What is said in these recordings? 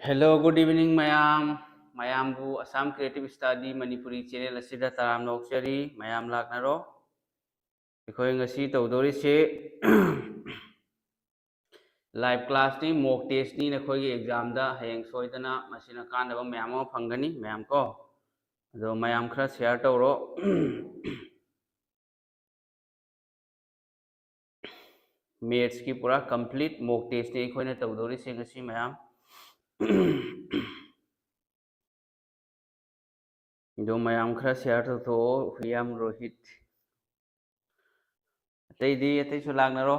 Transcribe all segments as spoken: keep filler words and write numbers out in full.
Hello, good evening, ꯃꯌꯥꯝ꯫ ꯃꯌꯥꯝꯕꯨ Assam Creative Study Manipuri channel ꯑꯁꯤꯗ ꯇꯔꯥꯝꯅ ꯑꯣꯛꯆꯔꯤ꯫ ꯃꯌꯥꯝ ꯂꯥꯛꯅꯔꯣ꯫ ꯑꯩꯈꯣꯏ ꯉꯁꯤ ꯇꯧꯗꯣꯔꯤꯁꯦ live classꯅꯤ, mock testꯅꯤ꯫ ꯅꯈꯣꯏꯒꯤ examꯗ ꯍꯌꯦꯡ ꯁꯣꯏꯗꯅ ꯃꯁꯤꯅ ꯀꯥꯟꯅꯕ ꯃꯌꯥꯝ ꯑꯃ ꯐꯪꯒꯅꯤ, ꯃꯌꯥꯝ ꯀꯣ꯫ ꯑꯗꯣ ꯃꯌꯥꯝ ꯈꯔ share ꯇꯧꯔꯣ꯫ Mathsꯀꯤ ꯄꯨꯔꯥ complete mock testꯅꯤ ꯑꯩꯈꯣꯏꯅ ꯇꯧꯗꯣꯔꯤꯁꯦ ꯉꯁꯤ, ꯃꯌꯥꯝ꯫ ꯑꯗꯣ ꯃꯌꯥꯝ ꯈꯔ share ꯇꯧꯊꯣꯛꯑꯣ, ꯍꯨꯏꯌꯥꯝ ꯔꯣꯍꯤꯠ꯫ ꯑꯇꯩꯗꯤ, ꯑꯇꯩꯁꯨ ꯂꯥꯛꯅꯔꯣ꯫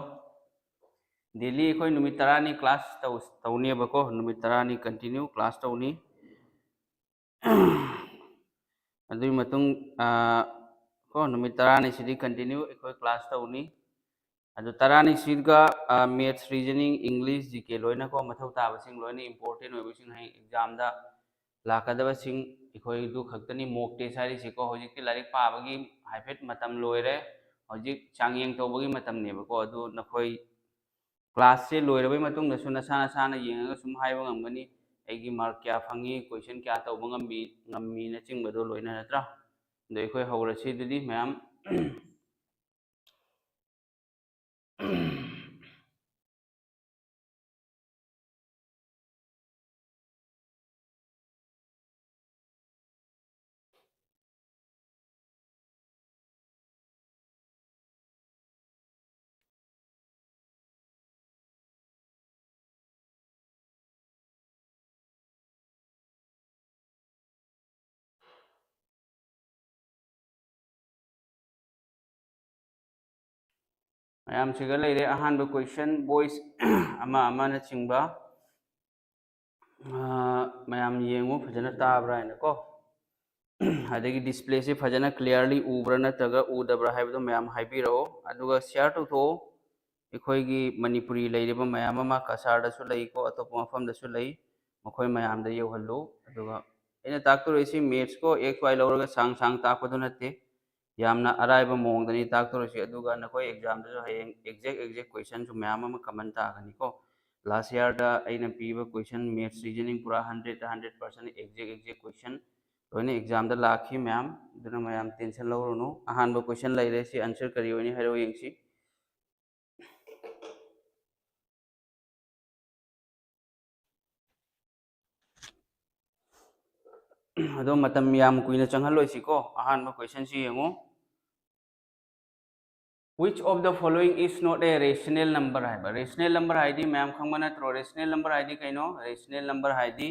Daily ꯑꯩꯈꯣꯏ ꯅꯨꯃꯤꯠ ꯇꯔꯥꯅꯤ class ꯇꯧ-, ꯇꯧꯅꯦꯕꯀꯣ, ꯅꯨꯃꯤꯠ ꯇꯔꯥꯅꯤ continue class ꯇꯧꯅꯤ꯫ ꯑꯗꯨꯒꯤ ꯃꯇꯨꯡ, ꯑ, ꯀꯣ, ꯅꯨꯃꯤꯠ ꯇꯔꯥꯅꯤꯁꯤꯗꯤ continue ꯑꯩꯈꯣꯏ class ꯇꯧꯅꯤ꯫ ꯑꯗꯨ ꯇꯔꯥꯅꯤꯁꯤꯒ, ꯑ, Maths, Reasoning, English, G K ꯂꯣꯏꯅꯀꯣ, ꯃꯊꯧ ꯇꯥꯕꯁꯤꯡ ꯂꯣꯏꯅ important ꯑꯣꯏꯕꯁꯤꯡ ꯍꯌꯦꯡ examꯗ ꯂꯥꯛꯀꯗꯕꯁꯤꯡ ꯑꯩꯈꯣꯏꯗꯨ ꯈꯛꯇꯅꯤ mock test ꯍꯥꯏꯔꯤꯁꯤꯀꯣ꯫ ꯍꯧꯖꯤꯛꯇꯤ ꯂꯥꯏꯔꯤꯛ ꯄꯥꯕꯒꯤ ꯍꯥꯏꯐꯦꯠ ꯃꯇꯝ ꯂꯣꯏꯔꯦ, ꯍꯧꯖꯤꯛ ꯆꯥꯡꯌꯦꯡ ꯇꯧꯕꯒꯤ ꯃꯇꯝꯅꯦꯕꯀꯣ꯫ ꯑꯗꯨ ꯅꯈꯣꯏ classꯁꯦ ꯂꯣꯏꯔꯕꯩ ꯃꯇꯨꯡꯗꯁꯨ ꯅꯁꯥ ꯅꯁꯥꯅ ꯌꯦꯡꯉꯒ ꯁꯨꯝ ꯍꯥꯏꯕ ꯉꯝꯒꯅꯤ, ꯑꯩꯒꯤ mark ꯀꯌꯥ ꯐꯪꯉꯤ, question ꯀꯌꯥ ꯇꯧꯕ ꯉꯝꯃꯤ, ꯉꯝꯃꯤꯅꯆꯤꯡꯕꯗꯣ ꯂꯣꯏꯅ, ꯅꯠꯇ꯭ꯔꯥ? ꯑꯗꯣ ꯑꯩꯈꯣꯏ ꯍꯧꯔꯁꯤ ꯑꯗꯨꯗꯤ, ꯃꯌꯥꯝ꯫ ꯃꯌꯥꯝꯁꯤꯒ ꯂꯩꯔꯦ꯫ ꯑꯍꯥꯟꯕ question, voice ꯑꯃ ꯑꯃꯅꯆꯤꯡꯕ꯫ ꯑ, ꯃꯌꯥꯝ ꯌꯦꯡꯉꯨ, ꯐꯖꯅ ꯇꯥꯕ꯭ꯔꯥ ꯍꯥꯏꯅꯀꯣ꯫ ꯑꯗꯒꯤ displayꯁꯦ ꯐꯖꯅ clearly ꯎꯕ꯭ꯔꯥ ꯅꯠꯇ꯭ꯔꯒ ꯎꯗꯕ꯭ꯔꯥ ꯍꯥꯏꯕꯗꯣ ꯃꯌꯥꯝ ꯍꯥꯏꯕꯤꯔꯛꯑꯣ꯫ ꯑꯗꯨꯒ share ꯇꯧꯊꯣꯛꯑꯣ꯫ ꯑꯩꯈꯣꯏꯒꯤ ꯃꯅꯤꯄꯨꯔꯤ ꯂꯩꯔꯤꯕ ꯃꯌꯥꯝ ꯑꯃ ꯀꯁꯥꯔꯗꯁꯨ ꯂꯩꯀꯣ, ꯑꯇꯣꯞꯄ ꯃꯐꯝꯗꯁꯨ ꯂꯩ, ꯃꯈꯣꯏ ꯃꯌꯥꯝꯗ ꯌꯧꯍꯜꯂꯨ꯫ ꯑꯗꯨꯒ ꯑꯩꯅ ꯇꯥꯛꯇꯣꯔꯤꯁꯤ maths ꯀꯣ, x y ꯂꯧꯔꯒ ꯁꯥꯡ ꯁꯥꯡ ꯇꯥꯛꯄꯗꯨ ꯅꯠꯇꯦ, ꯌꯥꯝꯅ ꯑꯔꯥꯏꯕ ꯃꯑꯣꯡꯗꯅꯤ ꯇꯥꯛꯇꯣꯔꯤꯁꯤ꯫ ꯑꯗꯨꯒ ꯅꯈꯣꯏ examꯗꯁꯨ ꯍꯌꯦꯡ exact exact questionꯁꯨ ꯃꯌꯥꯝ ꯑꯃ common ꯇꯥꯒꯅꯤꯀꯣ꯫ Last yearꯗ ꯑꯩꯅ ꯄꯤꯕ question, maths, reasoning ꯄꯨꯔꯥ hundredꯇ hundred percent exact exact question ꯂꯣꯏꯅ examꯗ ꯂꯥꯛꯈꯤ ꯃꯌꯥꯝ꯫ ꯑꯗꯨꯅ ꯃꯌꯥꯝ tension ꯂꯧꯔꯨꯅꯨ꯫ ꯑꯍꯥꯟꯕ question ꯂꯩꯔꯦ, ꯁꯤ answer ꯀꯔꯤ ꯑꯣꯏꯅꯤ ꯍꯥꯏꯔꯣ ꯌꯦꯡꯁꯤ꯫ ꯑꯗꯣ ꯃꯇꯝ ꯌꯥꯝ ꯀꯨꯏꯅ ꯆꯪꯍꯜꯂꯣꯏꯁꯤꯀꯣ꯫ ꯑꯍꯥꯟꯕ questionꯁꯤ ꯌꯦꯡꯉꯨ꯫ Which of the following is not a rational number ꯍꯥꯏꯕ꯫ Rational number ꯍꯥꯏꯗꯤ ꯃꯌꯥꯝ ꯈꯪꯕ ꯅꯠꯇ꯭ꯔꯣ? Rational number ꯍꯥꯏꯗꯤ ꯀꯩꯅꯣ? Rational number ꯍꯥꯏꯗꯤ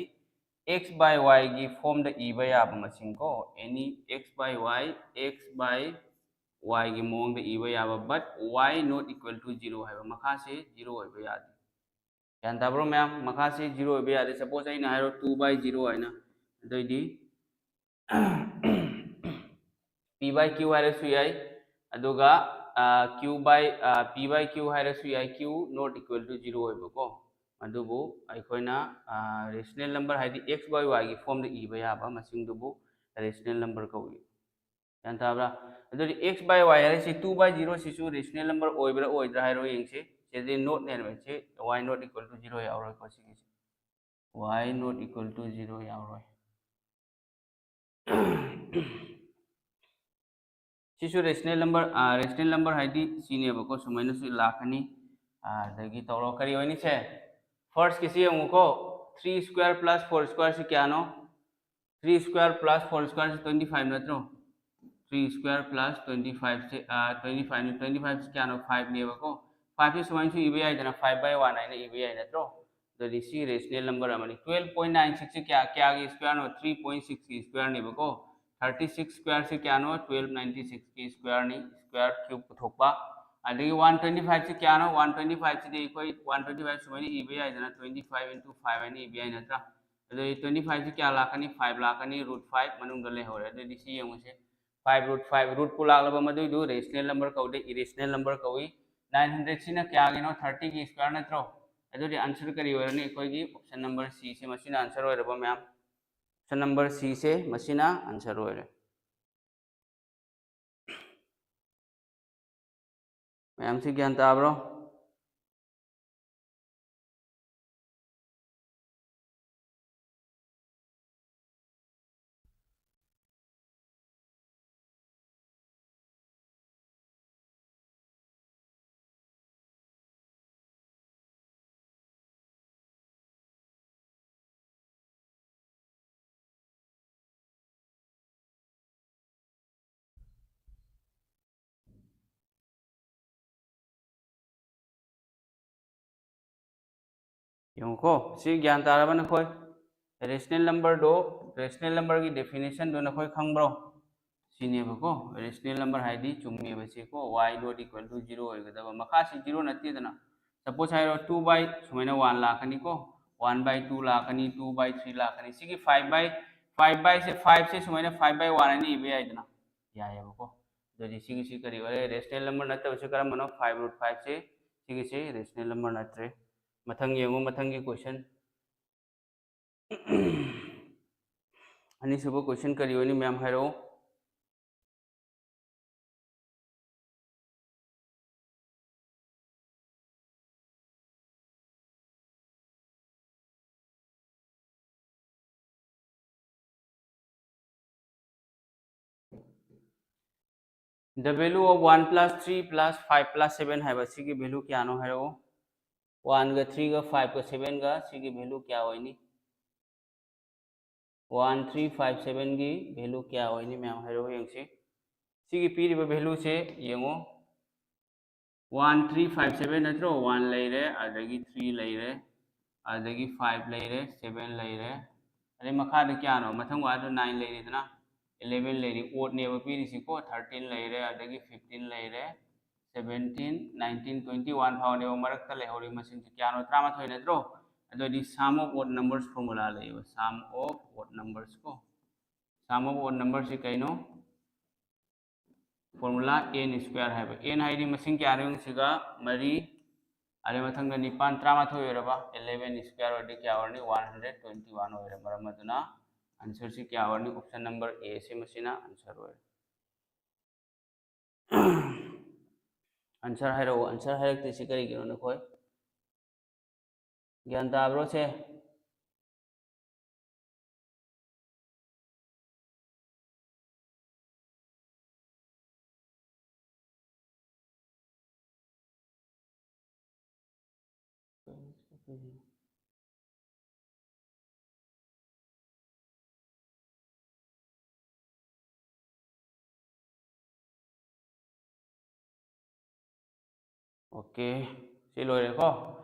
x by yꯒꯤ formꯗ ꯏꯕ ꯌꯥꯕ ꯃꯁꯤꯡ ꯀꯣ, any x by y, x by yꯒꯤ ꯃꯑꯣꯡꯗ ꯏꯕ ꯌꯥꯕ, but y not equal to zero ꯍꯥꯏꯕ, ꯃꯈꯥꯁꯦ zero ꯑꯣꯏꯕ ꯌꯥꯗꯦ꯫ ꯒ꯭ꯌꯥꯟ ꯇꯥꯕ꯭ꯔꯣ ꯃꯌꯥꯝ? ꯃꯈꯥꯁꯦ zero ꯑꯣꯏꯕ ꯌꯥꯗꯦ꯫ Suppose ꯑꯩꯅ ꯍꯥꯏꯔꯣ two by zero ꯍꯥꯏꯅ, ꯑꯗꯨꯑꯣꯏꯗꯤ p by q ꯍꯥꯏꯔꯁꯨ ꯌꯥꯏ, ꯑꯗꯨꯒ q by p by q ꯍꯥꯏꯔꯁꯨ ꯌꯥꯏ, q not equal to zero ꯑꯣꯏꯕꯀꯣ꯫ ꯑꯗꯨꯕꯨ ꯑꯩꯈꯣꯏꯅ rational number ꯍꯥꯏꯗꯤ x by yꯒꯤ formꯗ ꯏꯕ ꯌꯥꯕ ꯃꯁꯤꯡꯗꯨꯕꯨ rational number ꯀꯧꯏ꯫ ꯒ꯭ꯌꯥꯟ ꯇꯥꯕ꯭ꯔꯥ? ꯑꯗꯨꯗꯤ x by y ꯍꯥꯏꯔꯤꯁꯤ two by zero ꯁꯤꯁꯨ rational number ꯑꯣꯏꯕ꯭ꯔꯥ ꯑꯣꯏꯗ꯭ꯔꯥ ꯍꯥꯏꯔꯣ ꯌꯦꯡꯁꯤ꯫ ꯁꯤꯗꯤ not ꯅꯦꯕ, ꯁꯤ y not equal to zero ꯌꯥꯎꯔꯣꯏꯀꯣ ꯁꯤꯒꯤꯁꯦ꯫ Y not equal to zero ꯌꯥꯎꯔꯣꯏ꯫ ꯁꯤꯁꯨ rational number, rational number ꯍꯥꯏꯗꯤ ꯁꯤꯅꯦꯕꯀꯣ, ꯁꯨꯃꯥꯏꯅꯁꯨ ꯂꯥꯛꯀꯅꯤ꯫ ꯑꯗꯒꯤ ꯇꯧꯔꯣ, ꯀꯔꯤ ꯑꯣꯏꯅꯤ ꯁꯦ? Firstꯀꯤꯁꯤ ꯌꯦꯡꯉꯨꯀꯣ, three square plus four square ꯁꯤ ꯀꯌꯥꯅꯣ? Three square plus four square ꯁꯤ twenty five ꯅꯠꯇ꯭ꯔꯣ? Three square plus twenty five ꯁꯤ, twenty five ꯅꯤ, twenty five ꯁꯤ ꯀꯌꯥꯅꯣ? Five ꯅꯦꯕꯀꯣ꯫ Five ꯁꯤ ꯁꯨꯃꯥꯏꯅꯁꯨ ꯏꯕ ꯌꯥꯏꯗꯅ, five by one ꯍꯥꯏꯅ ꯏꯕ ꯌꯥꯏ ꯅꯠꯇ꯭ꯔꯣ? ꯑꯗꯨꯗꯤ ꯁꯤ rational number ꯑꯃꯅꯤ꯫ Twelve point nine six ꯁꯤ ꯀꯌꯥ, ꯀꯌꯥꯒꯤ squareꯅꯣ? Three point six ꯀꯤ squareꯅꯦꯕꯀꯣ꯫ Thirty six square ꯁꯤ ꯀꯌꯥꯅꯣ? Twelve ninety six ꯀꯤ squareꯅꯤ, square cube ꯄꯨꯊꯣꯛꯄ꯫ ꯑꯗꯒꯤ ꯋꯥꯟ ꯇ꯭ꯋꯦꯟꯇꯤ ꯐꯥꯏꯚꯁꯤ ꯀꯌꯥꯅꯣ? ꯋꯥꯟ ꯇ꯭ꯋꯦꯟꯇꯤ ꯐꯥꯏꯚꯁꯤꯗꯤ ꯑꯩꯈꯣꯏ ꯋꯥꯟ ꯇ꯭ꯋꯦꯟꯇꯤ ꯐꯥꯏꯚ ꯁꯨꯃꯥꯏꯅ ꯏꯕ ꯌꯥꯏꯗꯅ, twenty five into five ꯍꯥꯏꯅ ꯏꯕ ꯌꯥꯏ ꯅꯠꯇ꯭ꯔꯥ? ꯑꯗꯨꯗꯤ twenty fiveꯁꯤ ꯀꯌꯥ ꯂꯥꯛꯀꯅꯤ? Five ꯂꯥꯛꯀꯅꯤ, root five ꯃꯅꯨꯡꯗ ꯂꯩꯍꯧꯔꯦ꯫ ꯑꯗꯨꯗꯤ ꯁꯤ ꯌꯦꯡꯉꯨꯁꯦ, five root five, rootꯄꯨ ꯂꯥꯛꯂꯕ ꯃꯗꯨꯏꯗꯨ rational number ꯀꯧꯗꯦ, irrational number ꯀꯧꯏ꯫ Nine hundredꯁꯤꯅ ꯀꯌꯥꯒꯤꯅꯣ? Thirtyꯒꯤ square ꯅꯠꯇ꯭ꯔꯣ? ꯑꯗꯨꯗꯤ answer ꯀꯔꯤ ꯑꯣꯏꯔꯅꯤ? ꯑꯩꯈꯣꯏꯒꯤ option number Cꯁꯦ, ꯃꯁꯤꯅ answer ꯑꯣꯏꯔꯕ ꯃꯌꯥꯝ? Option number Cꯁꯦ, ꯃꯁꯤꯅ answer ꯑꯣꯏꯔꯦ꯫ ꯃꯌꯥꯝꯁꯤ ꯒ꯭ꯌꯥꯟ ꯇꯥꯕ꯭ꯔꯣ? ꯌꯦꯡꯉꯨꯀꯣ, ꯁꯤ ꯒ꯭ꯌꯥꯟ ꯇꯥꯔꯕ ꯅꯈꯣꯏ? Rational numberꯗꯣ, rational numberꯒꯤ definitionꯗꯣ ꯅꯈꯣꯏ ꯈꯪꯕ꯭ꯔꯣ? ꯁꯤꯅꯦꯕꯀꯣ, rational number ꯍꯥꯏꯗꯤ ꯆꯨꯝꯃꯦꯕ ꯁꯤꯀꯣ, y not equal to zero ꯑꯣꯏꯒꯗꯕ꯫ ꯃꯈꯥꯁꯤ zero ꯅꯠꯇꯦꯗꯅ, suppose ꯍꯥꯏꯔꯣ, two by ꯁꯨꯃꯥꯏꯅ one ꯂꯥꯛꯀꯅꯤꯀꯣ, one by two ꯂꯥꯛꯀꯅꯤ, two by three ꯂꯥꯛꯀꯅꯤ꯫ ꯁꯤꯒꯤ five by, five byꯁꯦ, fiveꯁꯦ ꯁꯨꯃꯥꯏꯅ five by one ꯍꯥꯏꯅ ꯏꯕ ꯌꯥꯏꯗꯅ, ꯌꯥꯏꯑꯕꯀꯣ꯫ ꯑꯗꯨꯗꯤ ꯁꯤꯒꯤꯁꯤ ꯀꯔꯤ ꯑꯣꯏꯔꯦ? Rational number ꯅꯠꯇꯕꯁꯦ ꯀꯔꯝꯕꯅꯣ? Five root fiveꯁꯦ, ꯁꯤꯒꯤꯁꯦ rational number ꯅꯠꯇ꯭ꯔꯦ꯫ ꯃꯊꯪ ꯌꯦꯡꯉꯨ, ꯃꯊꯪꯒꯤ question꯫ ꯑꯅꯤꯁꯨꯕ question ꯀꯔꯤ ꯑꯣꯏꯅꯤ ꯃꯌꯥꯝ ꯍꯥꯏꯔꯛꯑꯣ꯫ The value of one plus three plus five plus seven ꯍꯥꯏꯕ ꯁꯤꯒꯤ value ꯀꯌꯥꯅꯣ ꯍꯥꯏꯔꯛꯑꯣ꯫ Oneꯒ threeꯒ fiveꯒ sevenꯒ ꯁꯤꯒꯤ value ꯀꯌꯥ ꯑꯣꯏꯅꯤ? One three five sevenꯒꯤ value ꯀꯌꯥ ꯑꯣꯏꯅꯤ ꯃꯌꯥꯝ ꯍꯥꯏꯔꯛꯑꯣ ꯌꯦꯡꯁꯤ꯫ ꯁꯤꯒꯤ ꯄꯤꯔꯤꯕ valueꯁꯦ ꯌꯦꯡꯉꯣ, one three five seven ꯅꯠꯇ꯭ꯔꯣ? One ꯂꯩꯔꯦ, ꯑꯗꯒꯤ three ꯂꯩꯔꯦ, ꯑꯗꯒꯤ five ꯂꯩꯔꯦ, seven ꯂꯩꯔꯦ, ꯑꯗꯩ ꯃꯈꯥꯗ ꯀꯌꯥꯅꯣ? ꯃꯊꯪ ꯋꯥꯗꯣ nine ꯂꯩꯔꯦꯗꯅ, eleven ꯂꯩꯔꯤ, oddꯅꯦꯕ ꯄꯤꯔꯤꯁꯤꯀꯣ, thirteen ꯂꯩꯔꯦ, ꯑꯗꯒꯤ fifteen ꯂꯩꯔꯦ, seventeen, nineteen, twenty one ꯐꯥꯎꯅꯦꯕ ꯃꯔꯛꯇ ꯂꯩꯍꯧꯔꯤ ꯃꯁꯤꯡꯁꯦ ꯀꯌꯥꯅꯣ? ꯇꯔꯥꯃꯥꯊꯣꯏ ꯅꯠꯇ꯭ꯔꯣ? ꯑꯗꯨ ꯑꯣꯏꯗꯤ sum of odd numbers formula ꯂꯩꯌꯦꯕ, sum of odd numbers ꯀꯣ, sum of odd numbers ꯁꯤ ꯀꯩꯅꯣ? Formula n square ꯍꯥꯏꯕ꯫ N ꯍꯥꯏꯗꯤ ꯃꯁꯤꯡ ꯀꯌꯥꯅꯣ ꯌꯦꯡꯉꯨ ꯁꯤꯒ, ꯃꯔꯤ, ꯑꯗꯩ ꯃꯊꯪꯗ ꯅꯤꯄꯥꯟ, ꯇꯔꯥꯃꯥꯊꯣꯏ ꯑꯣꯏꯔꯕ, eleven square ꯑꯣꯏꯔꯗꯤ ꯀꯌꯥ ꯑꯣꯏꯔꯅꯤ? One hundred twenty one ꯑꯣꯏꯔꯦ꯫ ꯃꯔꯝ ꯑꯗꯨꯅ answer ꯁꯤ ꯀꯌꯥ ꯑꯣꯏꯔꯅꯤ? Option number A ꯁꯤ ꯃꯁꯤꯅ answer ꯑꯣꯏꯔꯦ꯫ Answer ꯍꯥꯏꯔꯛꯑꯣ꯫ Answer ꯍꯥꯏꯔꯛꯇ꯭ꯔꯤꯁꯤ ꯀꯔꯤꯒꯤꯅꯣ ꯅꯈꯣꯏ? ꯒ꯭ꯌꯥꯟ ꯇꯥꯕ꯭ꯔꯣ ꯁꯦ? Okay, ꯁꯤ ꯂꯣꯏꯔꯦꯀꯣ꯫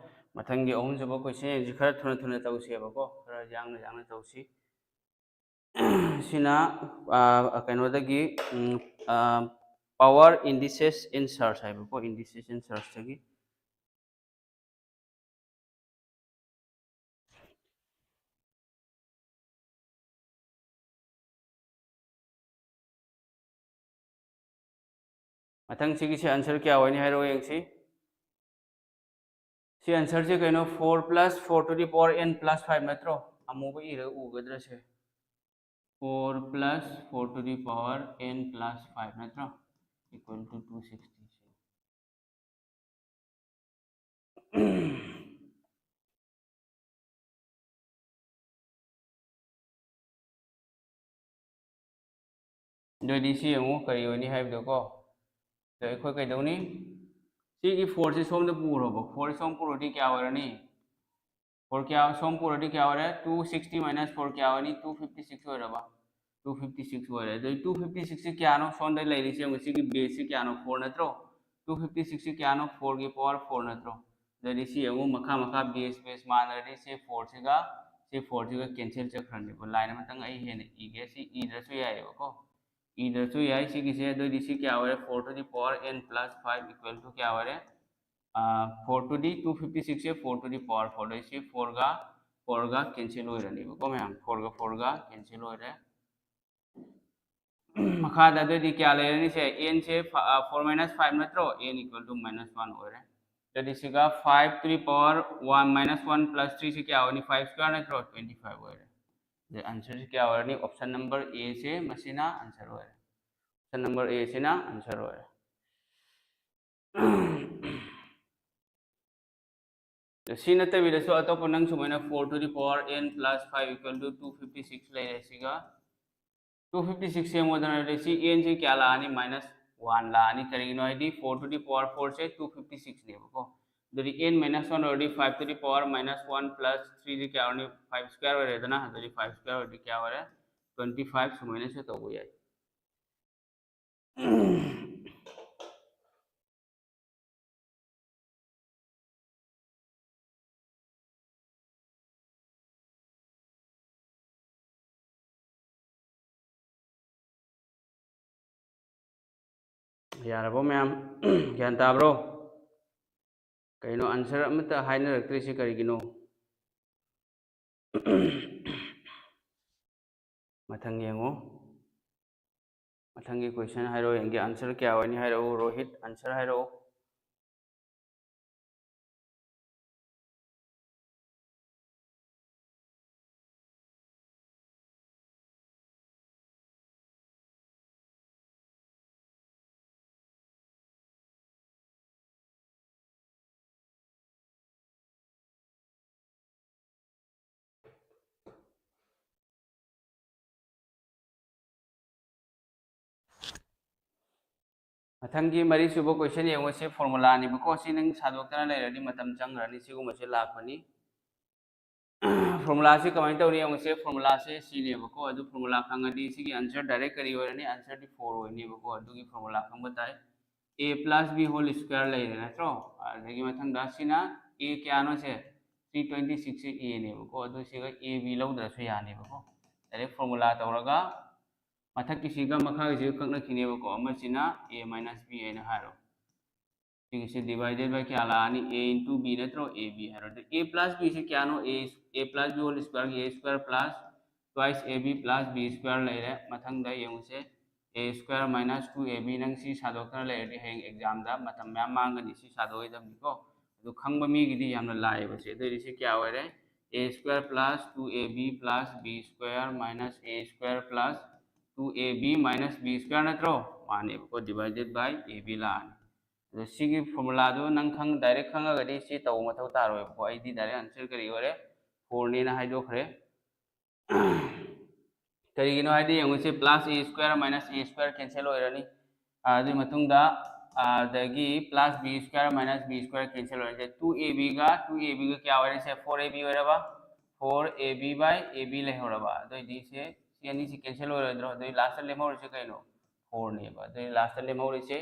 ꯃꯊꯪꯒꯤ ꯑꯍꯨꯝꯁꯨꯕ question ꯁꯤ ꯈꯔ ꯊꯨꯅ ꯊꯨꯅ ꯇꯧꯁꯦꯕꯀꯣ, ꯈꯔ ꯌꯥꯡꯅ ꯌꯥꯡꯅ ꯇꯧꯁꯤ꯫ ꯁꯤꯅ, ꯑ, ꯀꯩꯅꯣꯗꯒꯤ, ꯎꯝ, ꯑ, power indices in search ꯍꯥꯏꯕꯀꯣ, indices in search ꯇꯒꯤ꯫ ꯃꯊꯪ ꯁꯤꯒꯤꯁꯦ answer ꯀꯌꯥ ꯑꯣꯏꯅꯤ ꯍꯥꯏꯔꯛꯑꯣ ꯌꯦꯡꯁꯤ꯫ ꯁꯤ answer ꯁꯦ ꯀꯩꯅꯣ? Four plus four to the power n plus five ꯅꯠꯇ꯭ꯔꯣ? ꯑꯃꯨꯕ ꯏꯔꯒ ꯎꯒꯗ꯭ꯔꯥ ꯁꯦ? Four plus four to the power n plus five ꯅꯠꯇ꯭ꯔꯣ? Equal to two sixty꯫ ꯑꯗꯨꯗꯤ ꯁꯤ ꯌꯦꯡꯉꯨ ꯀꯔꯤ ꯑꯣꯏꯅꯤ ꯍꯥꯏꯕꯗꯣꯀꯣ꯫ ꯑꯗꯣ ꯑꯩꯈꯣꯏ ꯀꯩꯗꯧꯅꯤ? ꯁꯤꯒꯤ four ꯁꯤ ꯁꯣꯝꯗ ꯄꯨꯈ꯭ꯔꯣꯕ꯫ Four ꯁꯤ ꯁꯣꯝ ꯄꯨꯔꯗꯤ ꯀꯌꯥ ꯑꯣꯏꯔꯅꯤ? Four ꯀꯌꯥ ꯁꯣꯝ ꯄꯨꯔꯗꯤ ꯀꯌꯥ ꯑꯣꯏꯔꯦ? Two sixty minus four ꯀꯌꯥ ꯑꯣꯏꯔꯅꯤ? Two fifty six ꯑꯣꯏꯔꯕ? Two fifty six ꯑꯣꯏꯔꯦ꯫ ꯑꯗꯨꯗꯤ two fifty six ꯁꯤ ꯀꯌꯥꯅꯣ? ꯁꯣꯝꯗ ꯂꯩꯔꯤꯁꯦ ꯌꯦꯡꯉꯨ, ꯁꯤꯒꯤ base ꯁꯤ ꯀꯌꯥꯅꯣ? Four ꯅꯠꯇ꯭ꯔꯣ? Two fifty six ꯁꯤ ꯀꯌꯥꯅꯣ? Four ꯒꯤ power four ꯅꯠꯇ꯭ꯔꯣ? ꯑꯗꯨꯗꯤ ꯁꯤ ꯌꯦꯡꯉꯨ, ꯃꯈꯥ ꯃꯈꯥ base base ꯃꯥꯟꯅꯔꯗꯤ ꯁꯤ four ꯁꯤꯒ ꯁꯤ four ꯁꯤꯒ cancel ꯆꯠꯈ꯭ꯔꯅꯦꯕ꯫ Line ꯑꯃꯇꯪ ꯑꯩ ꯍꯦꯟꯅ ꯏꯒꯦ, ꯁꯤ ꯏꯗ꯭ꯔꯁꯨ ꯌꯥꯏꯑꯕꯀꯣ꯫ ꯏꯗ꯭ꯔꯁꯨ ꯌꯥꯏ ꯁꯤꯒꯤꯁꯦ꯫ ꯑꯗꯨꯑꯣꯏꯗꯤ ꯁꯤ ꯀꯌꯥ ꯑꯣꯏꯔꯦ? Four to the power n plus five equal to ꯀꯌꯥ ꯑꯣꯏꯔꯦ? Four to the, two fifty six say four to the power four, ꯁꯤ four ꯒ four ꯒ cancel ꯑꯣꯏꯔꯅꯦꯕꯀꯣ ꯃꯌꯥꯝ, four ꯒ four ꯒ cancel ꯑꯣꯏꯔꯦ꯫ ꯃꯈꯥꯗ ꯑꯗꯨꯑꯣꯏꯗꯤ ꯀꯌꯥ ꯂꯩꯔꯅꯤ? ꯁꯦ n ꯁꯦ four minus five ꯅꯠꯇ꯭ꯔꯣ? N equal to minus one ꯑꯣꯏꯔꯦ꯫ ꯑꯗꯨꯗꯤ ꯁꯤꯒ five to the power one minus one plus three ꯁꯤ ꯀꯌꯥ ꯑꯣꯏꯅꯤ? Five square ꯅꯠꯇ꯭ꯔꯣ? Twenty five ꯑꯣꯏꯔꯦ꯫ ꯑꯗꯨꯗꯤ answer ꯁꯤ ꯀꯌꯥ ꯑꯣꯏꯔꯅꯤ? Option number A ꯁꯦ ꯃꯁꯤꯅ answer ꯑꯣꯏꯔꯦ꯫ Option number A ꯁꯤꯅ answer ꯑꯣꯏꯔꯦ꯫ ꯁꯤ ꯅꯠꯇꯕꯤꯗꯁꯨ ꯑꯇꯣꯞꯄ ꯅꯪ ꯁꯨꯃꯥꯏꯅ four to the power n plus five equal to two fifty six ꯂꯩꯔꯦ꯫ ꯁꯤꯒ two fifty six ꯁꯦꯝꯃꯣꯗꯅ, ꯑꯗꯨꯗꯤ ꯁꯤ n ꯁꯤ ꯀꯌꯥ ꯂꯥꯛꯑꯅꯤ? Minus one ꯂꯥꯛꯑꯅꯤ꯫ ꯀꯔꯤꯒꯤꯅꯣ ꯍꯥꯏꯗꯤ four to the power four say two fifty six ꯅꯦꯕꯀꯣ꯫ ꯑꯗꯨꯗꯤ n minus one ꯑꯣꯏꯔꯗꯤ five to the power minus one plus three ꯁꯤ ꯀꯌꯥ ꯑꯣꯏꯔꯅꯤ? Five square ꯑꯣꯏꯔꯦꯗꯅ꯫ ꯑꯗꯨꯗꯤ five square ꯑꯣꯏꯔꯗꯤ ꯀꯌꯥ ꯑꯣꯏꯔꯦ? Twenty five꯫ ꯁꯨꯃꯥꯏꯅꯁꯨ ꯇꯧꯕ ꯌꯥꯏ꯫ ꯌꯥꯔꯕꯣ ꯃꯌꯥꯝ? ꯒ꯭ꯌꯥꯟ ꯇꯥꯕ꯭ꯔꯣ? ꯀꯩꯅꯣ answer ꯑꯃꯠꯇ ꯍꯥꯏꯅꯔꯛꯇ꯭ꯔꯤꯁꯤ ꯀꯔꯤꯒꯤꯅꯣ? ꯃꯊꯪ ꯌꯦꯡꯉꯣ꯫ ꯃꯊꯪꯒꯤ question ꯍꯥꯏꯔꯛꯑꯣ ꯌꯦꯡꯒꯦ꯫ Answer ꯀꯌꯥ ꯑꯣꯏꯅꯤ ꯍꯥꯏꯔꯛꯑꯣ꯫ ꯔꯣꯍꯤꯠ, answer ꯍꯥꯏꯔꯛꯑꯣ꯫ ꯃꯊꯪꯒꯤ ꯃꯔꯤꯁꯨꯕ question ꯌꯦꯡꯉꯨꯁꯦ꯫ Formula ꯅꯦꯕꯀꯣ꯫ ꯁꯤ ꯅꯪ ꯁꯥꯗꯣꯛꯇꯅ ꯂꯩꯔꯗꯤ ꯃꯇꯝ ꯆꯪꯈ꯭ꯔꯅꯤ꯫ ꯁꯤꯒꯨꯝꯕꯁꯦ ꯂꯥꯛꯄꯅꯤ꯫ Formula ꯁꯤ ꯀꯃꯥꯏꯅ ꯇꯧꯅꯤ ꯌꯦꯡꯉꯨꯁꯦ꯫ Formula ꯁꯦ ꯁꯤꯅꯦꯕꯀꯣ꯫ ꯑꯗꯨ formula ꯈꯪꯉꯗꯤ ꯁꯤꯒꯤ answer direct ꯀꯔꯤ ꯑꯣꯏꯔꯅꯤ? Answer ꯗꯤ four ꯑꯣꯏꯅꯦꯕꯀꯣ꯫ ꯑꯗꯨꯒꯤ formula ꯈꯪꯕ ꯇꯥꯏ꯫ A plus B whole square ꯂꯩꯔꯦ ꯅꯠꯇ꯭ꯔꯣ? ꯑꯗꯒꯤ ꯃꯊꯪꯗ ꯁꯤꯅ A ꯀꯌꯥꯅꯣ? ꯁꯦ three twenty six say A ꯅꯦꯕꯀꯣ꯫ ꯑꯗꯨ ꯁꯤꯒ A B ꯂꯧꯗ꯭ꯔꯁꯨ ꯌꯥꯅꯦꯕꯀꯣ꯫ Direct formula ꯇꯧꯔꯒ ꯃꯊꯛꯀꯤꯁꯤꯒ ꯃꯈꯥꯒꯤꯁꯤꯒ ꯀꯛꯅꯈꯤꯅꯦꯕꯀꯣ꯫ ꯑꯃꯁꯤꯅ a minus b ꯍꯥꯏꯅ ꯍꯥꯏꯔꯣ꯫ ꯁꯤꯒꯤꯁꯦ divided by ꯀꯌꯥ ꯂꯥꯛꯑꯅꯤ? A into b ꯅꯠꯇ꯭ꯔꯣ? A b ꯍꯥꯏꯔꯣ꯫ ꯑꯗꯨ a plus b ꯁꯤ ꯀꯌꯥꯅꯣ? A, a plus b whole square ꯒꯤ a square plus twice ab plus b square ꯂꯩꯔꯦ꯫ ꯃꯊꯪꯗ ꯌꯦꯡꯉꯨꯁꯦ, a square minus two ab꯫ ꯅꯪ ꯁꯤ ꯁꯥꯗꯣꯛꯇꯅ ꯂꯩꯔꯗꯤ ꯍꯌꯦꯡ exam ꯗ ꯃꯇꯝ ꯃꯌꯥꯝ ꯃꯥꯡꯒꯅꯤ꯫ ꯁꯤ ꯁꯥꯗꯣꯛꯑꯣꯏꯗꯕꯅꯤꯀꯣ꯫ ꯑꯗꯨ ꯈꯪꯕ ꯃꯤꯒꯤꯗꯤ ꯌꯥꯝꯅ ꯂꯥꯏꯌꯦꯕ ꯁꯤ꯫ ꯑꯗꯨꯑꯣꯏꯗꯤ ꯁꯤ ꯀꯌꯥ ꯑꯣꯏꯔꯦ? A square plus two ab plus b square minus a square plus two ab minus b square ꯅꯠꯇ꯭ꯔꯣ? ꯃꯥꯅꯦꯕꯀꯣ, divided by ab ꯂꯥꯛꯑꯅꯤ꯫ ꯑꯗꯣ ꯁꯤꯒꯤ formula ꯗꯨ ꯅꯪ ꯈꯪ, direct ꯈꯪꯉꯒꯗꯤ ꯁꯤ ꯇꯧꯕ ꯃꯊꯧ ꯇꯥꯔꯣꯏꯕꯀꯣ꯫ ꯑꯩꯗꯤ direct answer ꯀꯔꯤ ꯑꯣꯏꯔꯦ? Four ꯅꯦꯅ ꯍꯥꯏꯗꯣꯛꯈ꯭ꯔꯦ꯫ ꯀꯔꯤꯒꯤꯅꯣ ꯍꯥꯏꯗꯤ ꯌꯦꯡꯉꯨꯁꯦ, plus a square minus a square cancel ꯑꯣꯏꯔꯅꯤ꯫ ꯑꯗꯨꯒꯤ ꯃꯇꯨꯡꯗ, ꯑꯗꯒꯤ plus b square minus b square cancel ꯑꯣꯏꯔꯅꯤ꯫ Two ab ꯒ two ab ꯒ ꯀꯌꯥ ꯑꯣꯏꯔꯦ? ꯁꯦ four ab ꯑꯣꯏꯔꯕ? Four ab by ab ꯂꯩꯍꯧꯔꯕ꯫ ꯑꯗꯨꯑꯣꯏꯗꯤ ꯁꯦ ꯁꯤ ꯑꯅꯤꯁꯤ cancel ꯑꯣꯏꯔꯣꯏꯗ꯭ꯔꯣ? ꯑꯗꯨꯗꯤ last ꯂꯦꯝꯍꯧꯔꯤꯁꯦ ꯀꯩꯅꯣ? Four ꯅꯦꯕ꯫ ꯑꯗꯨꯗꯤ last ꯂꯦꯝꯍꯧꯔꯤꯁꯦ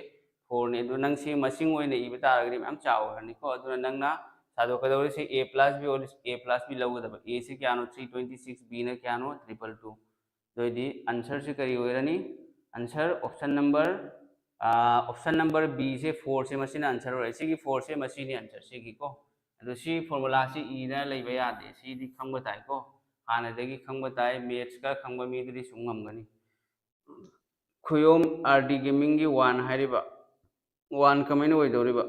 four ꯅꯦ꯫ ꯑꯗꯨ ꯅꯪ ꯁꯤ ꯃꯁꯤꯡ ꯑꯣꯏꯅ ꯏꯕ ꯇꯥꯔꯒꯗꯤ ꯃꯌꯥꯝ ꯆꯥꯎꯔꯅꯤꯀꯣ꯫ ꯑꯗꯨꯅ ꯅꯪꯅ ꯁꯥꯗꯣꯛꯀꯗꯧꯔꯤꯁꯦ a plus b, a plus b ꯂꯧꯒꯗꯕ꯫ A ꯁꯤ ꯀꯌꯥꯅꯣ? Three twenty six꯫ B ꯅ ꯀꯌꯥꯅꯣ? Triple two꯫ ꯑꯗꯨ ꯑꯣꯏꯗꯤ answer ꯁꯤ ꯀꯔꯤ ꯑꯣꯏꯔꯅꯤ? Answer option number, option number B ꯁꯦ, four ꯁꯦ, ꯃꯁꯤꯅ answer ꯑꯣꯏꯔꯦ꯫ ꯁꯤꯒꯤ four ꯁꯦ ꯃꯁꯤꯅꯤ answer ꯁꯤꯒꯤꯀꯣ꯫ ꯑꯗꯣ ꯁꯤ formula ꯁꯤ ꯏꯗꯅ ꯂꯩꯕ ꯌꯥꯗꯦ꯫ ꯁꯤꯗꯤ ꯈꯪꯕ ꯇꯥꯏꯀꯣ꯫ ꯍꯥꯟꯅꯗꯒꯤ ꯈꯪꯕ ꯇꯥꯏ꯫ Maths ꯈꯔ ꯈꯪꯕ ꯃꯤꯗꯨꯗꯤ ꯁꯨꯝ ꯉꯝꯒꯅꯤ꯫ ꯈꯨꯌꯣꯝ R D Gaming ꯒꯤ one ꯍꯥꯏꯔꯤꯕ one ꯀꯃꯥꯏꯅ ꯑꯣꯏꯗꯧꯔꯤꯕ?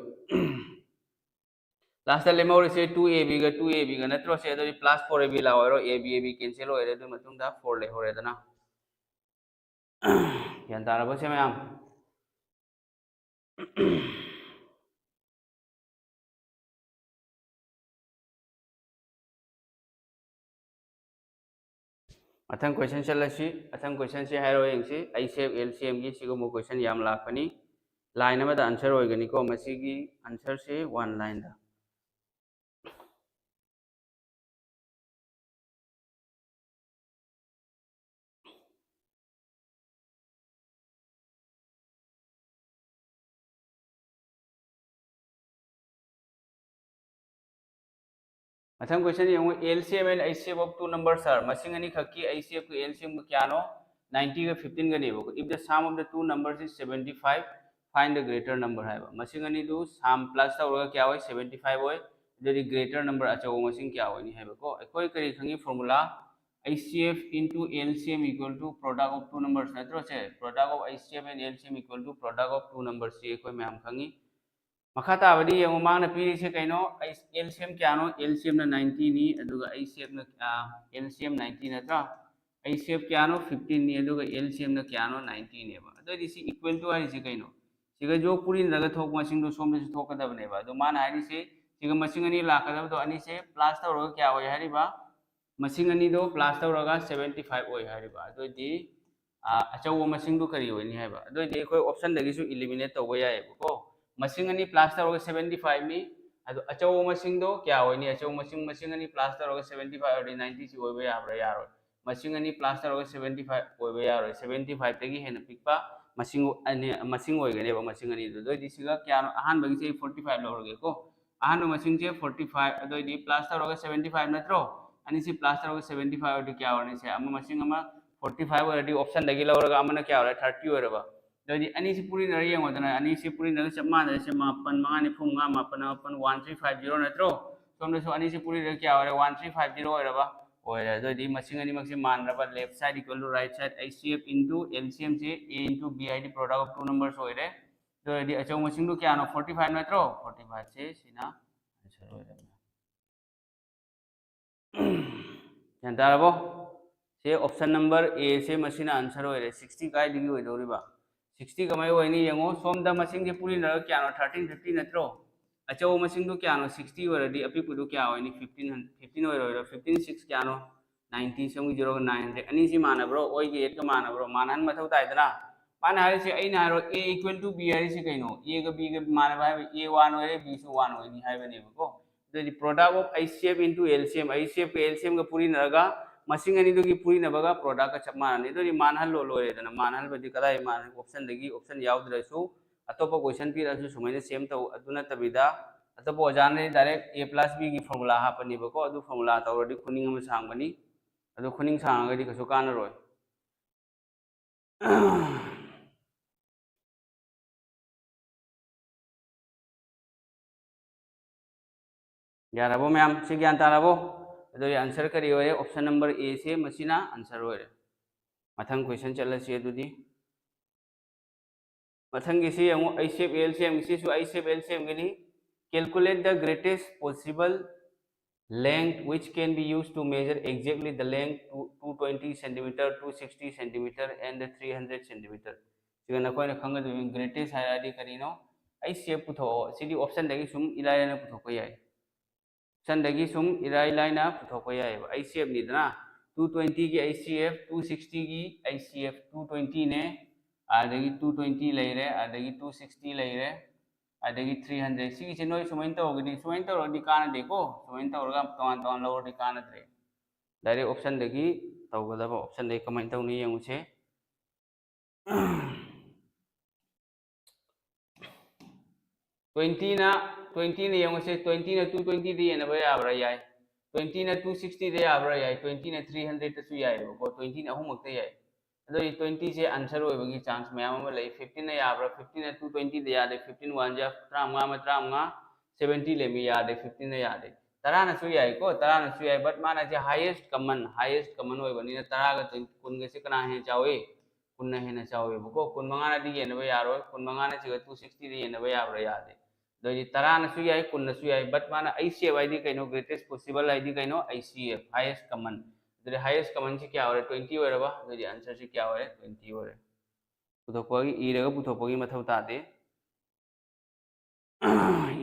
Last ꯂꯦꯝꯍꯧꯔꯤꯁꯦ two ab ꯒ two ab ꯒ ꯅꯠꯇ꯭ꯔꯣ? ꯁꯦ ꯑꯗꯨꯗꯤ plus four ab ꯂꯥꯛꯑꯣꯏꯔꯣ? Ab, ab cancel ꯑꯣꯏꯔꯦ꯫ ꯑꯗꯨ ꯃꯇꯨꯡꯗ four ꯂꯩꯍꯧꯔꯦꯗꯅ꯫ ꯒ꯭ꯌꯥꯟ ꯇꯥꯔꯕꯣ ꯁꯦ ꯃꯌꯥꯝ? ꯃꯊꯪ question ꯆꯠꯂꯁꯤ꯫ ꯃꯊꯪ question ꯁꯦ ꯍꯥꯏꯔꯣ ꯌꯦꯡꯁꯤ꯫ H C F, L C M ꯒꯤ ꯁꯤꯒꯨꯝꯕ question ꯌꯥꯝ ꯂꯥꯛꯄꯅꯤ꯫ Line ꯑꯃꯗ answer ꯑꯣꯏꯒꯅꯤꯀꯣ꯫ ꯃꯁꯤꯒꯤ answer ꯁꯦ one line ꯗ꯫ ꯃꯊꯪ question ꯌꯦꯡꯉꯨ, L C M and H C F of two numbers are, ꯃꯁꯤꯡ ꯑꯅꯤꯈꯛꯀꯤ H C F ꯀ L C M ꯀ ꯀꯌꯥꯅꯣ? ꯅꯥꯏꯟꯇꯤꯒ ꯐꯤꯐꯇꯤꯟꯒꯅꯦꯕꯀꯣ. If the sum of the two numbers is seventy five, find the greater number ꯍꯥꯏꯕ. ꯃꯁꯤꯡ ꯑꯅꯤꯗꯨ sum plus ꯇꯧꯔꯒ ꯀꯌꯥ ꯑꯣꯏ? Seventy five ꯑꯣꯏ. ꯑꯗꯨꯗꯤ greater number, ꯑꯆꯧꯕ ꯃꯁꯤꯡ ꯀꯌꯥ ꯑꯣꯏꯅꯤ ꯍꯥꯏꯕꯀꯣ. ꯑꯩꯈꯣꯏ ꯀꯔꯤ ꯈꯪꯉꯤ? Formula, H C F into L C M equal to product of two numbers ꯅꯠꯇ꯭ꯔꯣ ꯁꯦ? Product of H C F and L C M equal to product of two numbers ꯁꯤ ꯑꯩꯈꯣꯏ ꯃꯌꯥꯝ ꯈꯪꯉꯤ. ꯃꯈꯥ ꯇꯥꯕꯗꯤ ꯌꯦꯡꯉꯣ, ꯃꯥꯅ ꯄꯤꯔꯤꯁꯦ ꯀꯩꯅꯣ? L C M ꯀꯌꯥꯅꯣ? L C M ꯅ ꯅꯥꯏꯟꯇꯤꯅꯤ, ꯑꯗꯨꯒ H C F ꯅ, ꯑꯥ, L C M ꯅꯥꯏꯟꯇꯤ ꯅꯠꯇ꯭ꯔꯥ? H C F ꯀꯌꯥꯅꯣ? ꯐꯤꯐꯇꯤꯟꯅꯤ, ꯑꯗꯨꯒ L C M ꯅ ꯀꯌꯥꯅꯣ? ꯅꯥꯏꯟꯇꯤꯅꯦꯕ꯫ ꯑꯗꯨꯑꯣꯏꯗꯤ ꯁꯤ equal to ꯍꯥꯏꯔꯤꯁꯦ ꯀꯩꯅꯣ? ꯁꯤꯒ ꯌꯣꯒ ꯄꯨꯔꯤꯅꯔꯒ ꯊꯣꯛꯄ ꯃꯁꯤꯡꯗꯣ ꯁꯣꯝꯗꯁꯨ ꯊꯣꯛꯀꯗꯕꯅꯦꯕ꯫ ꯑꯗꯣ ꯃꯥꯅ ꯍꯥꯏꯔꯤꯁꯦ ꯁꯤꯒ ꯃꯁꯤꯡ ꯑꯅꯤ ꯂꯥꯛꯀꯗꯕꯗꯣ ꯑꯅꯤꯁꯦ plus ꯇꯧꯔꯒ ꯀꯌꯥ ꯑꯣꯏ ꯍꯥꯏꯔꯤꯕ? ꯃꯁꯤꯡ ꯑꯅꯤꯗꯣ plus ꯇꯧꯔꯒ seventy five ꯑꯣꯏ ꯍꯥꯏꯔꯤꯕ꯫ ꯑꯗꯨꯑꯣꯏꯗꯤ, ꯑꯥ, ꯑꯆꯧꯕ ꯃꯁꯤꯡꯗꯨ ꯀꯔꯤ ꯑꯣꯏꯅꯤ ꯍꯥꯏꯕ? ꯑꯗꯨꯑꯣꯏꯗꯤ ꯑꯩꯈꯣꯏ option ꯗꯒꯤꯁꯨ eliminate ꯇꯧꯕ ꯌꯥꯏꯑꯕꯀꯣ꯫ ꯃꯁꯤꯡ ꯑꯅꯤ plus ꯇꯧꯔꯒ seventy five ꯅꯤ꯫ ꯑꯗꯣ ꯑꯆꯧꯕ ꯃꯁꯤꯡꯗꯣ ꯀꯌꯥ ꯑꯣꯏꯅꯤ? ꯑꯆꯧꯕ ꯃꯁꯤꯡ, ꯃꯁꯤꯡ ꯑꯅꯤ plus ꯇꯧꯔꯒ seventy five ꯑꯣꯏꯔꯗꯤ ꯅꯥꯏꯟꯇꯤ ꯁꯤ ꯑꯣꯏꯕ ꯌꯥꯕ꯭ꯔꯥ? ꯌꯥꯔꯣꯏ꯫ ꯃꯁꯤꯡ ꯑꯅꯤ plus ꯇꯧꯔꯒ seventy five ꯑꯣꯏꯕ ꯌꯥꯔꯣꯏ꯫ Seventy five ꯇꯒꯤ ꯍꯦꯟꯅ ꯄꯤꯛꯄ ꯃꯁꯤꯡ ꯑꯅꯤ, ꯃꯁꯤꯡ ꯑꯣꯏꯒꯅꯦꯕ ꯃꯁꯤꯡ ꯑꯅꯤꯗꯨ꯫ ꯑꯗꯨꯑꯣꯏꯗꯤ ꯁꯤꯒ ꯀꯌꯥꯅꯣ? ꯑꯍꯥꯟꯕꯒꯤꯁꯦ ꯑꯩ forty five ꯂꯧꯔꯒꯦꯀꯣ꯫ ꯑꯍꯥꯟꯕ ꯃꯁꯤꯡꯁꯦ forty five, ꯑꯗꯨꯑꯣꯏꯗꯤ plus ꯇꯧꯔꯒ seventy five ꯅꯠꯇ꯭ꯔꯣ? ꯑꯅꯤꯁꯤ plus ꯇꯧꯔꯒ seventy five ꯑꯣꯏꯔꯗꯤ ꯀꯌꯥ ꯑꯣꯏꯔꯅꯤ? ꯁꯦ, ꯑꯃ ꯃꯁꯤꯡ ꯑꯃ forty five ꯑꯣꯏꯔꯗꯤ option ꯗꯒꯤ ꯂꯧꯔꯒ ꯑꯃꯅ ꯀꯌꯥ ꯑꯣꯏꯔꯦ? Thirty ꯑꯣꯏꯔꯕ꯫ ꯑꯗꯨꯑꯣꯏꯗꯤ ꯑꯅꯤꯁꯤ ꯄꯨꯔꯤꯅꯔ ꯌꯦꯡꯉꯣꯗꯅ, ꯑꯅꯤꯁꯤ ꯄꯨꯔꯤꯅꯔ ꯆꯞ ꯃꯥꯟꯅꯔꯦ꯫ ꯁꯦ, ꯃꯥꯄꯟ, ꯃꯉꯥ ꯅꯤꯐꯨ ꯃꯉꯥ, ꯃꯥꯄꯟ, ꯃꯥꯄꯟ, one three five zero ꯅꯠꯇ꯭ꯔꯣ? ꯁꯣꯝꯗꯁꯨ ꯑꯅꯤꯁꯤ ꯄꯨꯔꯤꯅꯔ ꯀꯌꯥ ꯑꯣꯏꯔꯦ? One three five zero ꯑꯣꯏꯔꯕ? ꯑꯣꯏꯔꯦ꯫ ꯑꯗꯨꯑꯣꯏꯗꯤ ꯃꯁꯤꯡ ꯑꯅꯤꯃꯛꯁꯦ ꯃꯥꯟꯅꯔꯕ, left side equal to right side, H C F into L C M say A into B ꯍꯥꯏꯗꯤ product of two numbers ꯑꯣꯏꯔꯦ꯫ ꯑꯗꯨ ꯑꯣꯏꯔꯗꯤ ꯑꯆꯧꯕ ꯃꯁꯤꯡꯗꯨ ꯀꯌꯥꯅꯣ? Forty five ꯅꯠꯇ꯭ꯔꯣ? Forty five ꯁꯦ ꯁꯤꯅ answer ꯑꯣꯏꯔꯦ꯫ ꯒ꯭ꯌꯥꯟ ꯇꯥꯔꯕꯣ? ꯁꯤ option number A ꯁꯦ ꯃꯁꯤꯅ answer ꯑꯣꯏꯔꯦ꯫ Sixty ꯀꯥꯏꯗꯒꯤ ꯑꯣꯏꯗꯧꯔꯤꯕ? Sixty ꯀꯃꯥꯏ ꯑꯣꯏꯅꯤ ꯌꯦꯡꯉꯣ꯫ ꯁꯣꯝꯗ ꯃꯁꯤꯡꯁꯦ ꯄꯨꯔꯤꯅꯔꯒ ꯀꯌꯥꯅꯣ? Thirteen fifty ꯅꯠꯇ꯭ꯔꯣ? ꯑꯆꯧꯕ ꯃꯁꯤꯡꯗꯨ ꯀꯌꯥꯅꯣ? Sixty ꯑꯣꯏꯔꯗꯤ ꯑꯄꯤꯛꯄꯗꯨ ꯀꯌꯥ ꯑꯣꯏꯅꯤ? Fifteen, fifteen ꯑꯣꯏꯔꯣꯏꯗ꯭ꯔꯣ? Fifteen six ꯀꯌꯥꯅꯣ? Ninety, ꯁꯣꯝꯒꯤ zero ꯒ nine hundred꯫ ꯑꯅꯤꯁꯤ ꯃꯥꯟꯅꯕ꯭ꯔꯣ? ꯑꯣꯏꯒ eight ꯀ ꯃꯥꯟꯅꯕ꯭ꯔꯣ? ꯃꯥꯟꯅꯍꯟ ꯃꯊꯧ ꯇꯥꯏꯗꯅ꯫ ꯃꯥꯅ ꯍꯥꯏꯔꯤꯁꯦ, ꯑꯩꯅ ꯍꯥꯏꯔꯣ, A equal to B ꯍꯥꯏꯔꯤꯁꯦ ꯀꯩꯅꯣ? A ꯒ B ꯒ ꯃꯥꯟꯅꯕ ꯍꯥꯏꯕ, A one ꯑꯣꯏꯔꯦ, B ꯁꯨ one ꯑꯣꯏꯅꯤ ꯍꯥꯏꯕꯅꯦꯕꯀꯣ꯫ ꯑꯗꯨꯗꯤ product of H C F into L C M, H C F ꯀ L C M ꯒ ꯄꯨꯔꯤꯅꯔꯒ ꯃꯁꯤꯡ ꯑꯅꯤꯗꯨꯒꯤ ꯄꯨꯔꯤꯅꯕꯒ product ꯀ ꯆꯞ ꯃꯥꯟꯅꯅꯤ꯫ ꯑꯗꯨꯗꯤ ꯃꯥꯟꯅꯍꯜꯂꯣ, ꯂꯣꯏꯔꯦꯗꯅ꯫ ꯃꯥꯟꯅꯍꯟꯕꯗꯤ ꯀꯗꯥꯏ ꯃꯥꯟꯅ? Option ꯗꯒꯤ, option ꯌꯥꯎꯗ꯭ꯔꯁꯨ ꯑꯇꯣꯞꯄ question ꯄꯤꯔꯛꯑꯁꯨ ꯁꯨꯃꯥꯏꯅ same ꯇꯧ꯫ ꯑꯗꯨ ꯅꯠꯇꯕꯤꯗ ꯑꯇꯣꯞꯄ ꯑꯣꯖꯥꯅꯗꯤ direct A plus B ꯒꯤ formula ꯍꯥꯞꯄꯅꯦꯕꯀꯣ꯫ ꯑꯗꯨ formula ꯇꯧꯔꯗꯤ ꯈꯨꯅꯤꯡ ꯑꯃ ꯁꯥꯡꯕꯅꯤ꯫ ꯑꯗꯨ ꯈꯨꯅꯤꯡ ꯁꯥꯡꯉꯒꯗꯤ ꯀꯩꯁꯨ ꯀꯥꯟꯅꯔꯣꯏ꯫ ꯌꯥꯔꯕꯣ ꯃꯌꯥꯝ? ꯁꯤ ꯒ꯭ꯌꯥꯟ ꯇꯥꯔꯕꯣ? ꯑꯗꯨꯗꯤ answer ꯀꯔꯤ ꯑꯣꯏꯔꯦ? Option number A ꯁꯦ ꯃꯁꯤꯅ answer ꯑꯣꯏꯔꯦ꯫ ꯃꯊꯪ question ꯆꯠꯂꯁꯤ꯫ ꯑꯗꯨꯗꯤ ꯃꯊꯪꯒꯤꯁꯤ ꯌꯦꯡꯉꯨ, H C F L C M ꯒꯤꯁꯤꯁꯨ, H C F L C M Guinea. Calculate the greatest possible length which can be used to measure exactly the length to two twenty centimeter, two sixty centimeter and three hundred centimeter꯫ ꯁꯤꯒ ꯅꯈꯣꯏꯅ ꯈꯪꯒꯗꯕ greatest ꯍꯥꯏꯔꯗꯤ ꯀꯔꯤꯅꯣ? H C F ꯄꯨꯊꯣꯛꯑꯣ꯫ ꯁꯤꯗꯤ option ꯗꯒꯤ ꯁꯨꯝ ꯏꯂꯥꯏ ꯂꯥꯏꯅ ꯄꯨꯊꯣꯛꯄ ꯌꯥꯏ꯫ Option ꯗꯒꯤ ꯁꯨꯝ ꯏꯔꯥꯏ ꯂꯥꯏꯅ ꯄꯨꯊꯣꯛꯄ ꯌꯥꯏꯑꯕ꯫ H C F ꯅꯤꯗꯅ, two twenty ꯒꯤ H C F, two sixty ꯒꯤ H C F two twenty ꯅꯦ, ꯑꯗꯒꯤ two twenty ꯂꯩꯔꯦ, ꯑꯗꯒꯤ two sixty ꯂꯩꯔꯦ, ꯑꯗꯒꯤ three hundred꯫ ꯁꯤꯒꯤꯁꯦ ꯅꯣꯏ ꯁꯨꯃꯥꯏꯅ ꯇꯧꯔꯒꯗꯤ, ꯁꯨꯃꯥꯏꯅ ꯇꯧꯔꯗꯤ ꯀꯥꯟꯅꯗꯦꯀꯣ, ꯁꯨꯃꯥꯏꯅ ꯇꯧꯔꯒ ꯇꯣꯉꯥꯟ ꯇꯣꯉꯥꯟ ꯂꯧꯔꯗꯤ ꯀꯥꯟꯅꯗ꯭ꯔꯦ꯫ Direct option ꯗꯒꯤ ꯇꯧꯒꯗꯕ꯫ Option ꯗꯒꯤ ꯀꯃꯥꯏꯅ ꯇꯧꯅꯤ ꯌꯦꯡꯉꯨꯁꯦ꯫ Twenty ꯅ, twenty ꯅ ꯌꯦꯡꯉꯨꯁꯦ, twenty ꯅ two twenty ꯗ ꯌꯦꯟꯅꯕ ꯌꯥꯕ꯭ꯔꯥ? ꯌꯥꯏ꯫ Twenty ꯅ two sixty ꯗ ꯌꯥꯕ꯭ꯔꯥ? ꯌꯥꯏ꯫ Twenty ꯅ three hundred ꯇꯁꯨ ꯌꯥꯏꯑꯕꯀꯣ, twenty ꯅ ꯑꯍꯨꯝꯃꯛꯇ ꯌꯥꯏ꯫ ꯑꯗꯨ ꯑꯣꯏꯗꯤ twenty ꯁꯦ answer ꯑꯣꯏꯕꯒꯤ chance ꯃꯌꯥꯝ ꯑꯃ ꯂꯩ꯫ Fifteen ꯅ ꯌꯥꯕ꯭ꯔꯥ? Fifteen ꯅ two twenty ꯗ ꯌꯥꯗꯦ꯫ Fifteen one ꯖꯥ ꯇꯔꯥꯃꯉꯥ ꯑꯃ ꯇꯔꯥꯃꯉꯥ, seventy ꯂꯩꯃꯤ ꯌꯥꯗꯦ, fifteen ꯅ ꯌꯥꯗꯦ꯫ ꯇꯔꯥꯅꯁꯨ ꯌꯥꯏꯀꯣ, ꯇꯔꯥꯅꯁꯨ ꯌꯥꯏ, but ꯃꯥꯅ ꯁꯤ highest common, highest common ꯑꯣꯏꯕꯅꯤꯅ ꯇꯔꯥꯒ ꯀꯨꯟꯒꯁꯦ ꯀꯅꯥ ꯍꯦꯟꯅ ꯆꯥꯎꯏ? ꯀꯨꯟꯅ ꯍꯦꯟꯅ ꯆꯥꯎꯋꯦꯕꯀꯣ꯫ ꯀꯨꯟꯃꯉꯥꯅꯗꯤ ꯌꯦꯟꯅꯕ ꯌꯥꯔꯣꯏ, ꯀꯨꯟꯃꯉꯥꯅ ꯁꯤꯒ two sixty ꯗ ꯌꯦꯟꯅꯕ ꯌꯥꯕ꯭ꯔꯥ? ꯌꯥꯗꯦ꯫ ꯑꯗꯨ ꯑꯣꯏꯗꯤ ꯇꯔꯥꯅꯁꯨ ꯌꯥꯏ, ꯀꯨꯟꯅꯁꯨ ꯌꯥꯏ, but ꯃꯥꯅ H C F ꯍꯥꯏꯗꯤ ꯀꯩꯅꯣ? Greatest possible ꯍꯥꯏꯗꯤ ꯀꯩꯅꯣ? H C F, highest common꯫ ꯑꯗꯨꯗꯤ highest common ꯁꯤ ꯀꯌꯥ ꯑꯣꯏꯔꯦ? Twenty ꯑꯣꯏꯔꯕ? ꯑꯗꯨꯗꯤ answer ꯁꯤ ꯀꯌꯥ ꯑꯣꯏꯔꯦ? Twenty ꯑꯣꯏꯔꯦ꯫ ꯄꯨꯊꯣꯛꯄꯒꯤ, ꯏꯔꯒ ꯄꯨꯊꯣꯛꯄꯒꯤ ꯃꯊꯧ ꯇꯥꯗꯦ꯫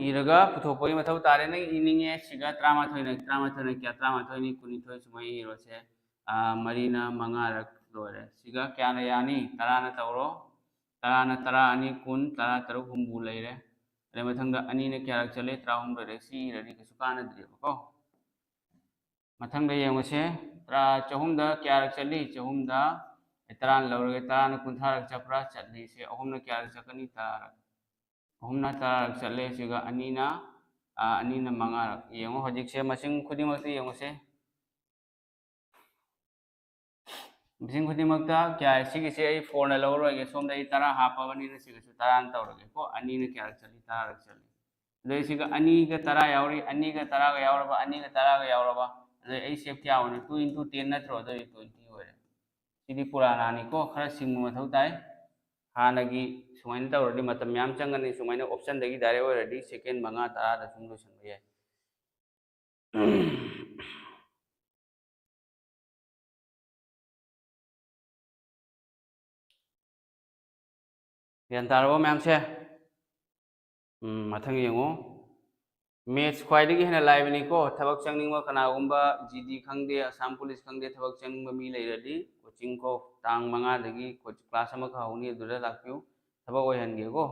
ꯏꯔꯒ ꯄꯨꯊꯣꯛꯄꯒꯤ ꯃꯊꯧ ꯇꯥꯔꯦ꯫ ꯅꯪ ꯏꯅꯤꯡꯉꯦ ꯁꯤꯒ ꯇꯔꯥꯃꯥꯊꯣꯏꯅ, ꯇꯔꯥꯃꯥꯊꯣꯏꯅ ꯀꯌꯥ? ꯇꯔꯥꯃꯥꯊꯣꯏꯅꯤ, ꯀꯨꯟꯅꯤꯊꯣꯏ ꯁꯨꯃꯥꯏꯅ ꯏꯔꯣꯁꯦ꯫ ꯑꯥ, ꯃꯔꯤꯅ ꯃꯉꯥꯔꯛ ꯂꯣꯏꯔꯦ꯫ ꯁꯤꯒ ꯀꯌꯥꯅ ꯌꯥꯅꯤ? ꯇꯔꯥꯅ ꯇꯧꯔꯣ꯫ ꯇꯔꯥꯅ ꯇꯔꯥ ꯑꯅꯤ ꯀꯨꯟ, ꯇꯔꯥ ꯇꯔꯨꯛ ꯍꯨꯝꯐꯨ ꯂꯩꯔꯦ꯫ ꯑꯗꯩ ꯃꯊꯪꯗ ꯑꯅꯤꯅ ꯀꯌꯥꯔꯛ ꯆꯠꯂꯦ? ꯇꯔꯥꯍꯨꯝꯗꯣꯏꯔꯛ꯫ ꯁꯤ ꯏꯔꯗꯤ ꯀꯩꯁꯨ ꯀꯥꯟꯅꯗ꯭ꯔꯦꯕꯀꯣ꯫ ꯃꯊꯪꯗ ꯌꯦꯡꯉꯨꯁꯦ, ꯇꯔꯥ, ꯆꯍꯨꯝꯗ ꯀꯌꯥꯔꯛ ꯆꯠꯂꯤ? ꯆꯍꯨꯝꯗ, ꯑꯦ, ꯇꯔꯥꯅ ꯂꯧꯔꯒꯦ, ꯇꯔꯥꯅ ꯀꯨꯟꯊ꯭ꯔꯥꯔꯛ ꯆꯠꯄ꯭ꯔꯥ? ꯆꯠꯂꯤ꯫ ꯁꯦ ꯑꯍꯨꯝꯅ ꯀꯌꯥꯔꯛ ꯆꯠꯀꯅꯤ? ꯇꯔꯥꯔꯛ꯫ ꯑꯍꯨꯝꯅ ꯇꯔꯥꯔꯛ ꯆꯠꯂꯦ꯫ ꯁꯤꯒ ꯑꯅꯤꯅ, ꯑ, ꯑꯅꯤꯅ ꯃꯉꯥꯔꯛ꯫ ꯌꯦꯡꯉꯨ, ꯍꯧꯖꯤꯛꯁꯦ ꯃꯁꯤꯡ ꯈꯨꯗꯤꯡꯃꯛꯇ ꯌꯦꯡꯉꯨꯁꯦ꯫ ꯃꯁꯤꯡ ꯈꯨꯗꯤꯡꯃꯛꯇ ꯀꯌꯥ, ꯁꯤꯒꯤꯁꯦ ꯑꯩ ꯐꯣꯔꯅ ꯂꯧꯔꯣꯏꯒꯦ, ꯁꯣꯝꯗ ꯑꯩ ꯇꯔꯥ ꯍꯥꯞꯄꯕꯅꯤꯅ ꯁꯤꯒꯁꯨ ꯇꯔꯥꯅ ꯇꯧꯔꯒꯦꯀꯣ꯫ ꯑꯅꯤꯅ ꯀꯌꯥꯔꯛ ꯆꯠꯂꯤ? ꯇꯔꯥꯔꯛ ꯆꯠꯂꯤ꯫ ꯑꯗꯩ ꯁꯤꯒ ꯑꯅꯤꯒ ꯇꯔꯥ ꯌꯥꯎꯔꯤ, ꯑꯅꯤꯒ ꯇꯔꯥꯒ ꯌꯥꯎꯔꯕ, ꯑꯅꯤꯒ ꯇꯔꯥꯒ ꯌꯥꯎꯔꯕ, ꯑꯗꯩ ꯑꯩ ꯁꯦꯞ ꯀꯌꯥ ꯑꯣꯏꯅꯤ? Two into ten ꯅꯠꯇ꯭ꯔꯣ? ꯑꯗꯨꯗꯤ twenty ꯑꯣꯏꯔꯦ꯫ ꯁꯤꯗꯤ ꯄꯨꯔꯥꯅꯥꯅꯤꯀꯣ, ꯈꯔ ꯁꯤꯡꯕ ꯃꯊꯧ ꯇꯥꯏ꯫ ꯍꯥꯟꯅꯒꯤ ꯁꯨꯃꯥꯏꯅ ꯇꯧꯔꯗꯤ ꯃꯇꯝ ꯌꯥꯝ ꯆꯪꯒꯅꯤ, ꯁꯨꯃꯥꯏꯅ ꯑꯣꯞꯁꯟꯗꯒꯤ ꯗꯥꯏꯔꯦꯛ ꯑꯣꯏꯔꯗꯤ ꯁꯦꯀꯦꯟ ꯃꯉꯥ ꯇꯔꯥꯗ ꯁꯨꯝ ꯂꯣꯏꯁꯤꯟꯕ ꯌꯥꯏ꯫ ꯒ꯭ꯌꯥꯟ ꯇꯥꯔꯕꯣ ꯃꯌꯥꯝꯁꯦ? ꯎꯝ, ꯃꯊꯪ ꯌꯦꯡꯉꯣ꯫ ꯃꯦꯠꯁ ꯈ꯭ꯋꯥꯏꯗꯒꯤ ꯍꯦꯟꯅ ꯂꯥꯏꯕꯅꯤꯀꯣ꯫ ꯊꯕꯛ ꯆꯪꯅꯤꯡꯕ ꯀꯅꯥꯒꯨꯝꯕ ꯖꯤ ꯗꯤ ꯈꯪꯗꯦ, ꯑꯁꯥꯝ ꯄꯨꯂꯤꯁ ꯈꯪꯗꯦ, ꯊꯕꯛ ꯆꯪꯅꯤꯡꯕ ꯃꯤ ꯂꯩꯔꯗꯤ ꯀꯣꯆꯤꯡ ꯀꯣ, ꯇꯥꯡ ꯃꯉꯥꯗꯒꯤ ꯀꯣ-, ꯀ꯭ꯂꯥꯁ ꯑꯃꯈꯛ ꯍꯧꯅꯤ, ꯑꯗꯨꯗ ꯂꯥꯛꯄꯤꯌꯨ꯫ ꯊꯕꯛ ꯑꯣꯏꯍꯟꯒꯦꯀꯣ꯫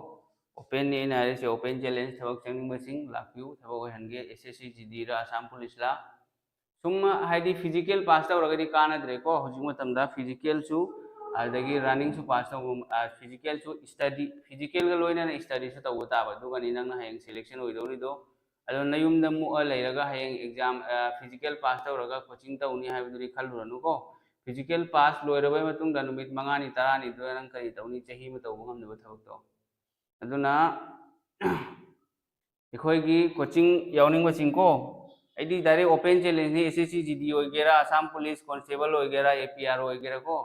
ꯑꯣꯄꯦꯟꯅꯤ ꯑꯩꯅ ꯍꯥꯏꯔꯤꯁꯦ, ꯑꯣꯄꯦꯟ ꯆꯦꯂꯦꯟꯖ, ꯊꯕꯛ ꯆꯪꯅꯤꯡꯕꯁꯤꯡ ꯂꯥꯛꯄꯤꯌꯨ, ꯊꯕꯛ ꯑꯣꯏꯍꯟꯒꯦ꯫ ꯑꯦꯁ ꯑꯦꯁ ꯁꯤ ꯖꯤ ꯗꯤꯔ ꯑꯁꯥꯝ ꯄꯨꯂꯤꯁꯂ, ꯁꯨꯝ ꯍꯥꯏꯗꯤ ꯐꯤꯖꯤꯀꯦꯜ ꯄꯥꯁ ꯇꯧꯔꯒꯗꯤ ꯀꯥꯟꯅꯗ꯭ꯔꯦꯀꯣ꯫ ꯍꯧꯖꯤꯛ ꯃꯇꯝꯗ ꯐꯤꯖꯤꯀꯦꯜꯁꯨ, ꯑꯗꯒꯤ ꯔꯟꯅꯤꯡꯁꯨ ꯄꯥꯁ ꯇꯧꯕ, ꯐꯤꯖꯤꯀꯦꯜꯁꯨ ꯁ꯭ꯇꯗꯤ, ꯐꯤꯖꯤꯀꯦꯜꯒ ꯂꯣꯏꯅꯅ ꯁ꯭ꯇꯗꯤꯁꯨ ꯇꯧꯕ ꯇꯥꯕ, ꯑꯗꯨꯒꯅꯤ ꯅꯪꯅ ꯍꯌꯦꯡ ꯁꯦꯂꯦꯛꯁꯟ ꯑꯣꯏꯗꯧꯔꯤꯗꯣ꯫ ꯑꯗꯣ ꯅꯌꯨꯝꯗ ꯃꯨꯛꯑ ꯂꯩꯔꯒ ꯍꯌꯦꯡ ꯑꯦꯛꯖꯥꯝ, ꯐꯤꯖꯤꯀꯦꯜ ꯄꯥꯁ ꯇꯧꯔꯒ ꯀꯣꯆꯤꯡ ꯇꯧꯅꯤ ꯍꯥꯏꯕꯗꯨꯗꯤ ꯈꯜꯂꯨꯔꯅꯨꯀꯣ꯫ ꯐꯤꯖꯤꯀꯦꯜ ꯄꯥꯁ ꯂꯣꯏꯔꯕꯩ ꯃꯇꯨꯡꯗ ꯅꯨꯃꯤꯠ ꯃꯉꯥꯅꯤ ꯇꯔꯥꯅꯤꯗꯨꯗ ꯅꯪ ꯀꯔꯤ ꯇꯧꯅꯤ? ꯆꯍꯤ ꯑꯃ ꯇꯧꯕ ꯉꯝꯗꯕ ꯊꯕꯛꯇꯣ꯫ ꯑꯗꯨꯅ ꯑꯩꯈꯣꯏꯒꯤ ꯀꯣꯆꯤꯡ ꯌꯥꯎꯅꯤꯡꯕꯁꯤꯡꯀꯣ, ꯑꯩꯗꯤ ꯗꯥꯏꯔꯦꯛ ꯑꯣꯄꯦꯟ ꯆꯦꯂꯦꯟꯖꯅꯤ꯫ ꯑꯦꯁ ꯑꯦꯁ ꯁꯤ ꯖꯤ ꯗꯤ ꯑꯣꯏꯒꯦꯔꯥ, ꯑꯁꯥꯝ ꯄꯨꯂꯤꯁ ꯀꯣꯟꯁꯇꯦꯕꯜ ꯑꯣꯏꯒꯦꯔꯥ, ꯑꯦ ꯄꯤ ꯑꯥꯔ ꯑꯣꯏꯒꯦꯔꯥꯀꯣ,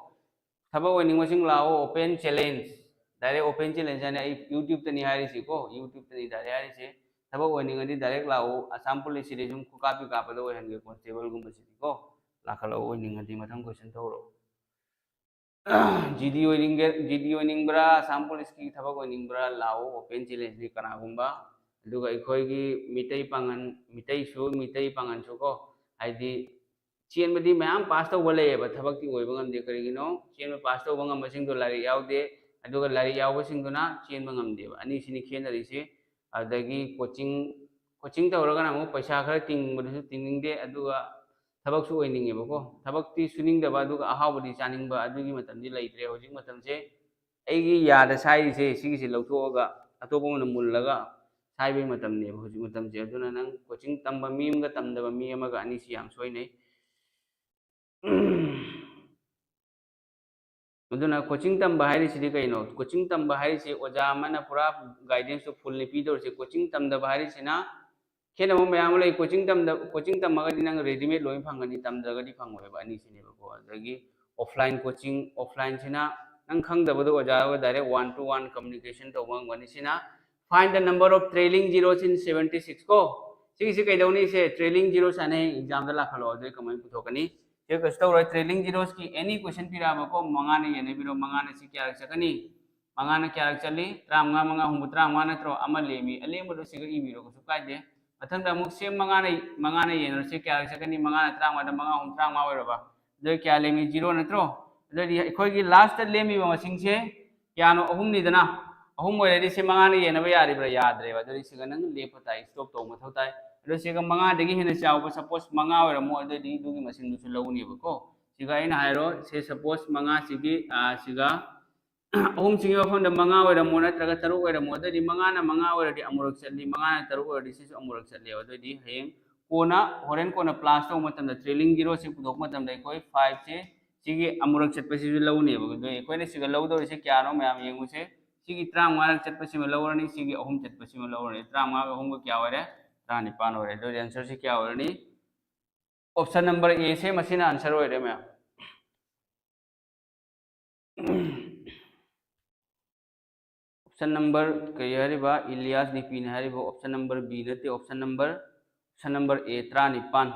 ꯊꯕꯛ ꯑꯣꯏꯅꯤꯡꯕꯁꯤꯡ ꯂꯥꯛꯑꯣ, open challenge. Direct open challenge ꯍꯥꯏꯅ ꯑꯩ ꯌꯨꯇ꯭ꯌꯨꯕꯇꯅꯤ ꯍꯥꯏꯔꯤꯁꯤꯀꯣ, ꯌꯨꯇ꯭ꯌꯨꯕꯇꯅꯤ ꯗꯥꯏꯔꯦꯛ ꯍꯥꯏꯔꯤꯁꯦ꯫ ꯊꯕꯛ ꯑꯣꯏꯅꯤꯡꯉꯗꯤ ꯗꯥꯏꯔꯦꯛ ꯂꯥꯛꯑꯣ꯫ ꯑꯁꯥꯝ ꯄꯨꯂꯤꯁꯁꯤꯗꯤ ꯁꯨꯝ ꯈꯨꯀꯥꯞꯄꯤ ꯀꯥꯞꯄꯗ ꯑꯣꯏꯍꯟꯒꯦ, ꯀꯣꯟꯁꯇꯦꯕꯜꯒꯨꯝꯕꯁꯤꯗꯤꯀꯣ꯫ ꯂꯥꯛꯈꯠꯂꯛꯑꯣ, ꯑꯣꯏꯅꯤꯡꯉꯗꯤ ꯃꯊꯪ ꯀꯣꯏꯁꯟ ꯇꯧꯔꯛꯑꯣ꯫ ꯖꯤ ꯗꯤ ꯑꯣꯏꯅꯤꯡꯒꯦ, ꯖꯤ ꯗꯤ ꯑꯣꯏꯅꯤꯡꯕ꯭ꯔꯥ, ꯑꯁꯥꯝ ꯄꯨꯂꯤꯁꯀꯤ ꯊꯕꯛ ꯑꯣꯏꯅꯤꯡꯕ꯭ꯔꯥ? ꯂꯥꯛꯑꯣ, ꯑꯣꯄꯦꯟ ꯆꯦꯂꯦꯟꯖꯅꯤ ꯀꯅꯥꯒꯨꯝꯕ꯫ ꯑꯗꯨꯒ ꯑꯩꯈꯣꯏꯒꯤ ꯃꯤꯇꯩ ꯄꯥꯉꯟ, ꯃꯤꯇꯩꯁꯨ, ꯃꯤꯇꯩ ꯄꯥꯉꯟꯁꯨ ꯀꯣ, ꯍꯥꯏꯗꯤ ꯆꯦꯟꯕꯗꯤ ꯃꯌꯥꯝ ꯄꯥꯁ ꯇꯧꯕ ꯂꯩꯌꯦꯕ, ꯊꯕꯛꯇꯤ ꯑꯣꯏꯕ ꯉꯝꯗꯦ꯫ ꯀꯔꯤꯒꯤꯅꯣ? ꯆꯦꯟꯕ ꯄꯥꯁ ꯇꯧꯕ ꯉꯝꯕꯁꯤꯡꯗꯣ ꯂꯥꯏꯔꯤꯛ ꯌꯥꯎꯗꯦ, ꯑꯗꯨꯒ ꯂꯥꯏꯔꯤꯛ ꯌꯥꯎꯕꯁꯤꯡꯗꯨꯅ ꯆꯦꯟꯕ ꯉꯝꯗꯦꯕ꯫ ꯑꯅꯤꯁꯤꯅꯤ ꯈꯦꯠꯅꯔꯤꯁꯦ꯫ ꯑꯗꯒꯤ ꯀꯣꯆꯤꯡ, ꯀꯣꯆꯤꯡ ꯇꯧꯔꯒꯅ ꯑꯃꯨꯛ ꯄꯩꯁꯥ ꯈꯔ ꯇꯤꯡꯕꯗꯨꯁꯨ ꯇꯤꯡꯅꯤꯡꯗꯦ, ꯑꯗꯨꯒ ꯊꯕꯛꯁꯨ ꯑꯣꯏꯅꯤꯡꯉꯦꯕꯀꯣ꯫ ꯊꯕꯛꯇꯤ ꯁꯨꯅꯤꯡꯗꯕ, ꯑꯗꯨꯒ ꯑꯍꯥꯎꯕꯗꯤ ꯆꯥꯅꯤꯡꯕ, ꯑꯗꯨꯒꯤ ꯃꯇꯝꯗꯤ ꯂꯩꯇ꯭ꯔꯦ ꯍꯧꯖꯤꯛ ꯃꯇꯝꯁꯦ꯫ ꯑꯩꯒꯤ ꯌꯥꯗ ꯁꯥꯏꯔꯤꯁꯦ ꯁꯤꯒꯤꯁꯦ ꯂꯧꯊꯣꯛꯑꯒ ꯑꯇꯣꯞꯄ ꯑꯃꯅ ꯃꯨꯜꯂꯒ ꯁꯥꯏꯕꯒꯤ ꯃꯇꯝꯅꯦꯕ ꯍꯧꯖꯤꯛ ꯃꯇꯝꯁꯦ꯫ ꯑꯗꯨꯅ ꯅꯪ ꯀꯣꯆꯤꯡ ꯇꯝꯕ ꯃꯤ ꯑꯃꯒ ꯇꯝꯗꯕ ꯃꯤ ꯑꯃꯒ ꯑꯅꯤꯁꯤ ꯌꯥꯝ ꯁꯣꯏꯅꯩ꯫ ꯑꯗꯨꯅ ꯀꯣꯆꯤꯡ ꯇꯝꯕ ꯍꯥꯏꯔꯤꯁꯤꯗꯤ ꯀꯩꯅꯣ? ꯀꯣꯆꯤꯡ ꯇꯝꯕ ꯍꯥꯏꯔꯤꯁꯤ ꯑꯣꯖꯥ ꯑꯃꯅ ꯄꯨꯔꯥ ꯒꯥꯏꯗꯦꯟꯁꯇꯨ ꯐꯨꯜꯅꯤ ꯄꯤꯗꯧꯔꯤꯁꯤ꯫ ꯀꯣꯆꯤꯡ ꯇꯝꯗꯕ ꯍꯥꯏꯔꯤꯁꯤꯅ ꯈꯦꯠꯅꯕ ꯃꯌꯥꯝ ꯑꯃ ꯂꯩ꯫ ꯀꯣꯆꯤꯡ ꯇꯝꯗ ꯀꯣꯆꯤꯡ ꯇꯝꯃꯒꯗꯤ ꯅꯪ ꯔꯦꯗꯤꯃꯦꯗ ꯂꯣꯏ ꯐꯪꯒꯅꯤ, ꯇꯝꯗ꯭ꯔꯒꯗꯤ ꯐꯪꯉꯣꯏꯕ꯫ ꯑꯅꯤꯁꯤꯅꯦꯕꯀꯣ꯫ ꯑꯗꯒꯤ ꯑꯣꯐꯂꯥꯏꯟ ꯀꯣꯆꯤꯡ, ꯑꯣꯐꯂꯥꯏꯟꯁꯤꯅ ꯅꯪ ꯈꯪꯗꯕꯗꯣ ꯑꯣꯖꯥꯒ direct one two one communication ꯇꯧꯕ ꯉꯝꯒꯅꯤ꯫ ꯁꯤꯅ find the number of trailing zeros in seventy six ꯀꯣ꯫ ꯁꯤꯒꯤꯁꯤ ꯀꯩꯗꯧꯅꯤ? ꯁꯦ ꯇ꯭ꯔꯦꯂꯤꯡ ꯖꯤꯔꯣꯁ ꯍꯥꯏꯅ ꯍꯌꯦꯡ ꯑꯦꯛꯖꯥꯝꯗ ꯂꯥꯛꯍꯜꯂꯣ꯫ ꯑꯗꯨꯗꯤ ꯀꯃꯥꯏꯅ ꯄꯨꯊꯣꯛꯀꯅꯤ? ꯁꯤ ꯀꯩꯁꯨ ꯇꯧꯔꯣꯏ꯫ ꯇ꯭ꯔꯦꯂꯤꯡ ꯖꯤꯔꯣꯁꯀꯤ ꯑꯦꯅꯤ ꯀꯣꯏꯁꯟ ꯄꯤꯔꯛꯑꯕꯀꯣ, ꯃꯉꯥꯅ ꯌꯦꯟꯅꯕꯤꯔꯣ꯫ ꯃꯉꯥꯅ ꯁꯤ ꯀꯌꯥꯔꯛ ꯆꯠꯀꯅꯤ? ꯃꯉꯥꯅ ꯀꯌꯥꯔꯛ ꯆꯠꯂꯤ? ꯇꯔꯥꯃꯉꯥ, ꯃꯉꯥ, ꯍꯨꯝꯐꯨ ꯇꯔꯥꯃꯉꯥ ꯅꯠꯇ꯭ꯔꯣ? ꯑꯃ ꯂꯦꯝꯃꯤ꯫ ꯑꯂꯦꯝꯕꯗꯣ ꯁꯤꯒ ꯏꯕꯤꯔꯣ, ꯀꯩꯁꯨ ꯀꯥꯏꯗꯦ꯫ ꯃꯊꯪꯗ ꯑꯃꯨꯛ ꯁꯦꯝ ꯃꯉꯥꯅ, ꯃꯉꯥꯅ ꯌꯦꯟꯅꯔꯁꯤ ꯀꯌꯥꯔꯛ ꯆꯠꯀꯅꯤ? ꯃꯉꯥꯅ ꯇꯔꯥꯃꯉꯥꯗ ꯃꯉꯥ, ꯍꯨꯝꯐꯨ ꯇꯔꯥꯃꯉꯥ ꯑꯣꯏꯔꯕ? ꯑꯗꯨ ꯀꯌꯥ ꯂꯦꯝꯃꯤ? ꯖꯤꯔꯣ ꯅꯠꯇ꯭ꯔꯣ? ꯑꯗꯨꯗꯤ ꯑꯩꯈꯣꯏꯒꯤ ꯂꯥꯁꯇ ꯂꯦꯝꯃꯤꯕ ꯃꯁꯤꯡꯁꯦ ꯀꯌꯥꯅꯣ? ꯑꯍꯨꯝꯅꯤꯗꯅ꯫ ꯑꯍꯨꯝ ꯑꯣꯏꯔꯗꯤ ꯁꯤ ꯃꯉꯥꯅ ꯌꯦꯟꯅꯕ ꯌꯥꯔꯤꯕ꯭ꯔꯥ? ꯌꯥꯗ꯭ꯔꯦꯕ꯫ ꯑꯗꯨꯗꯤ ꯁꯤꯒ ꯅꯪ ꯂꯦꯞꯄ ꯇꯥꯏ, ꯁ꯭ꯇꯣꯞ ꯇꯧꯕ ꯃꯊꯧ ꯇꯥꯏ꯫ ꯑꯗꯣ ꯁꯤꯒ ꯃꯉꯥꯗꯒꯤ ꯍꯦꯟꯅ ꯆꯥꯎꯕ, ꯁꯄꯣꯁ ꯃꯉꯥ ꯑꯣꯏꯔꯝꯃꯣ, ꯑꯗꯨꯑꯣꯏꯗꯤ ꯑꯗꯨꯒꯤ ꯃꯁꯤꯡꯗꯨꯁꯨ ꯂꯧꯅꯦꯕꯀꯣ꯫ ꯁꯤꯒ ꯑꯩꯅ ꯍꯥꯏꯔꯣ, ꯁꯦ ꯁꯄꯣꯁ ꯃꯉꯥꯁꯤꯒꯤ, ꯑꯥ, ꯁꯤꯒ ꯑꯍꯨꯝꯁꯤꯒꯤ ꯃꯐꯝꯗ ꯃꯉꯥ ꯑꯣꯏꯔꯝꯃꯣ ꯅꯠꯇ꯭ꯔꯒ ꯇꯔꯨꯛ ꯑꯣꯏꯔꯝꯃꯣ꯫ ꯑꯗꯨꯑꯣꯏꯗꯤ ꯃꯉꯥꯅ ꯃꯉꯥ ꯑꯣꯏꯔꯗꯤ ꯑꯃꯨꯔꯛ ꯆꯠꯂꯤ, ꯃꯉꯥꯅ ꯇꯔꯨꯛ ꯑꯣꯏꯔꯗꯤ ꯁꯤꯁꯨ ꯑꯃꯨꯔꯛ ꯆꯠꯂꯦꯕ꯫ ꯑꯗꯨꯑꯣꯏꯗꯤ ꯍꯌꯦꯡ ꯀꯣꯟꯅ, ꯍꯣꯔꯦꯟ ꯀꯣꯟꯅ ꯄ꯭ꯂꯥꯁ ꯇꯧꯕ ꯃꯇꯝꯗ, ꯇ꯭ꯔꯦꯂꯤꯡ ꯖꯤꯔꯣꯁꯦ ꯄꯨꯊꯣꯛꯄ ꯃꯇꯝꯗ ꯑꯩꯈꯣꯏ ꯐꯥꯏꯚꯁꯦ ꯁꯤꯒꯤ ꯑꯃꯨꯔꯛ ꯆꯠꯄꯁꯤꯁꯨ ꯂꯧꯅꯦꯕ꯫ ꯑꯗꯣ ꯑꯩꯈꯣꯏꯅ ꯁꯤꯒ ꯂꯧꯗꯧꯔꯤꯁꯦ ꯀꯌꯥꯅꯣ ꯃꯌꯥꯝ ꯌꯦꯡꯉꯨꯁꯦ꯫ ꯁꯤꯒꯤ ꯇꯔꯥꯃꯉꯥꯔꯛ ꯆꯠꯄꯁꯤꯃ ꯂꯧꯔꯅꯤ, ꯁꯤꯒꯤ ꯑꯍꯨꯝ ꯆꯠꯄꯁꯤꯃ ꯂꯧꯔꯅꯤ꯫ ꯇꯔꯥꯃꯉꯥꯒ ꯑꯍꯨꯝꯒ ꯀꯌꯥ ꯑꯣꯏꯔꯦ? ꯇꯔꯥꯅꯤꯄꯥꯟ ꯑꯣꯏꯔꯦ꯫ ꯑꯗꯨꯗꯤ ꯑꯟꯁꯔꯁꯤ ꯀꯌꯥ ꯑꯣꯏꯔꯅꯤ? ꯑꯣꯞꯁꯟ ꯅꯝꯕꯔ ꯑꯦꯁꯦ ꯃꯁꯤꯅ ꯑꯟꯁꯔ ꯑꯣꯏꯔꯦ ꯃꯌꯥꯝ꯫ ꯑꯣꯞꯁꯟ ꯅꯝꯕꯔ ꯀꯔꯤ ꯍꯥꯏꯔꯤꯕ? ꯏꯂꯤꯌꯥꯁ ꯅꯤꯄꯤꯅꯤ ꯍꯥꯏꯔꯤꯕ ꯑꯣꯞꯁꯟ ꯅꯝꯕꯔ ꯕꯤ ꯅꯠꯇꯦ, option number, option number A, ꯇꯔꯥꯅꯤꯄꯥꯟ꯫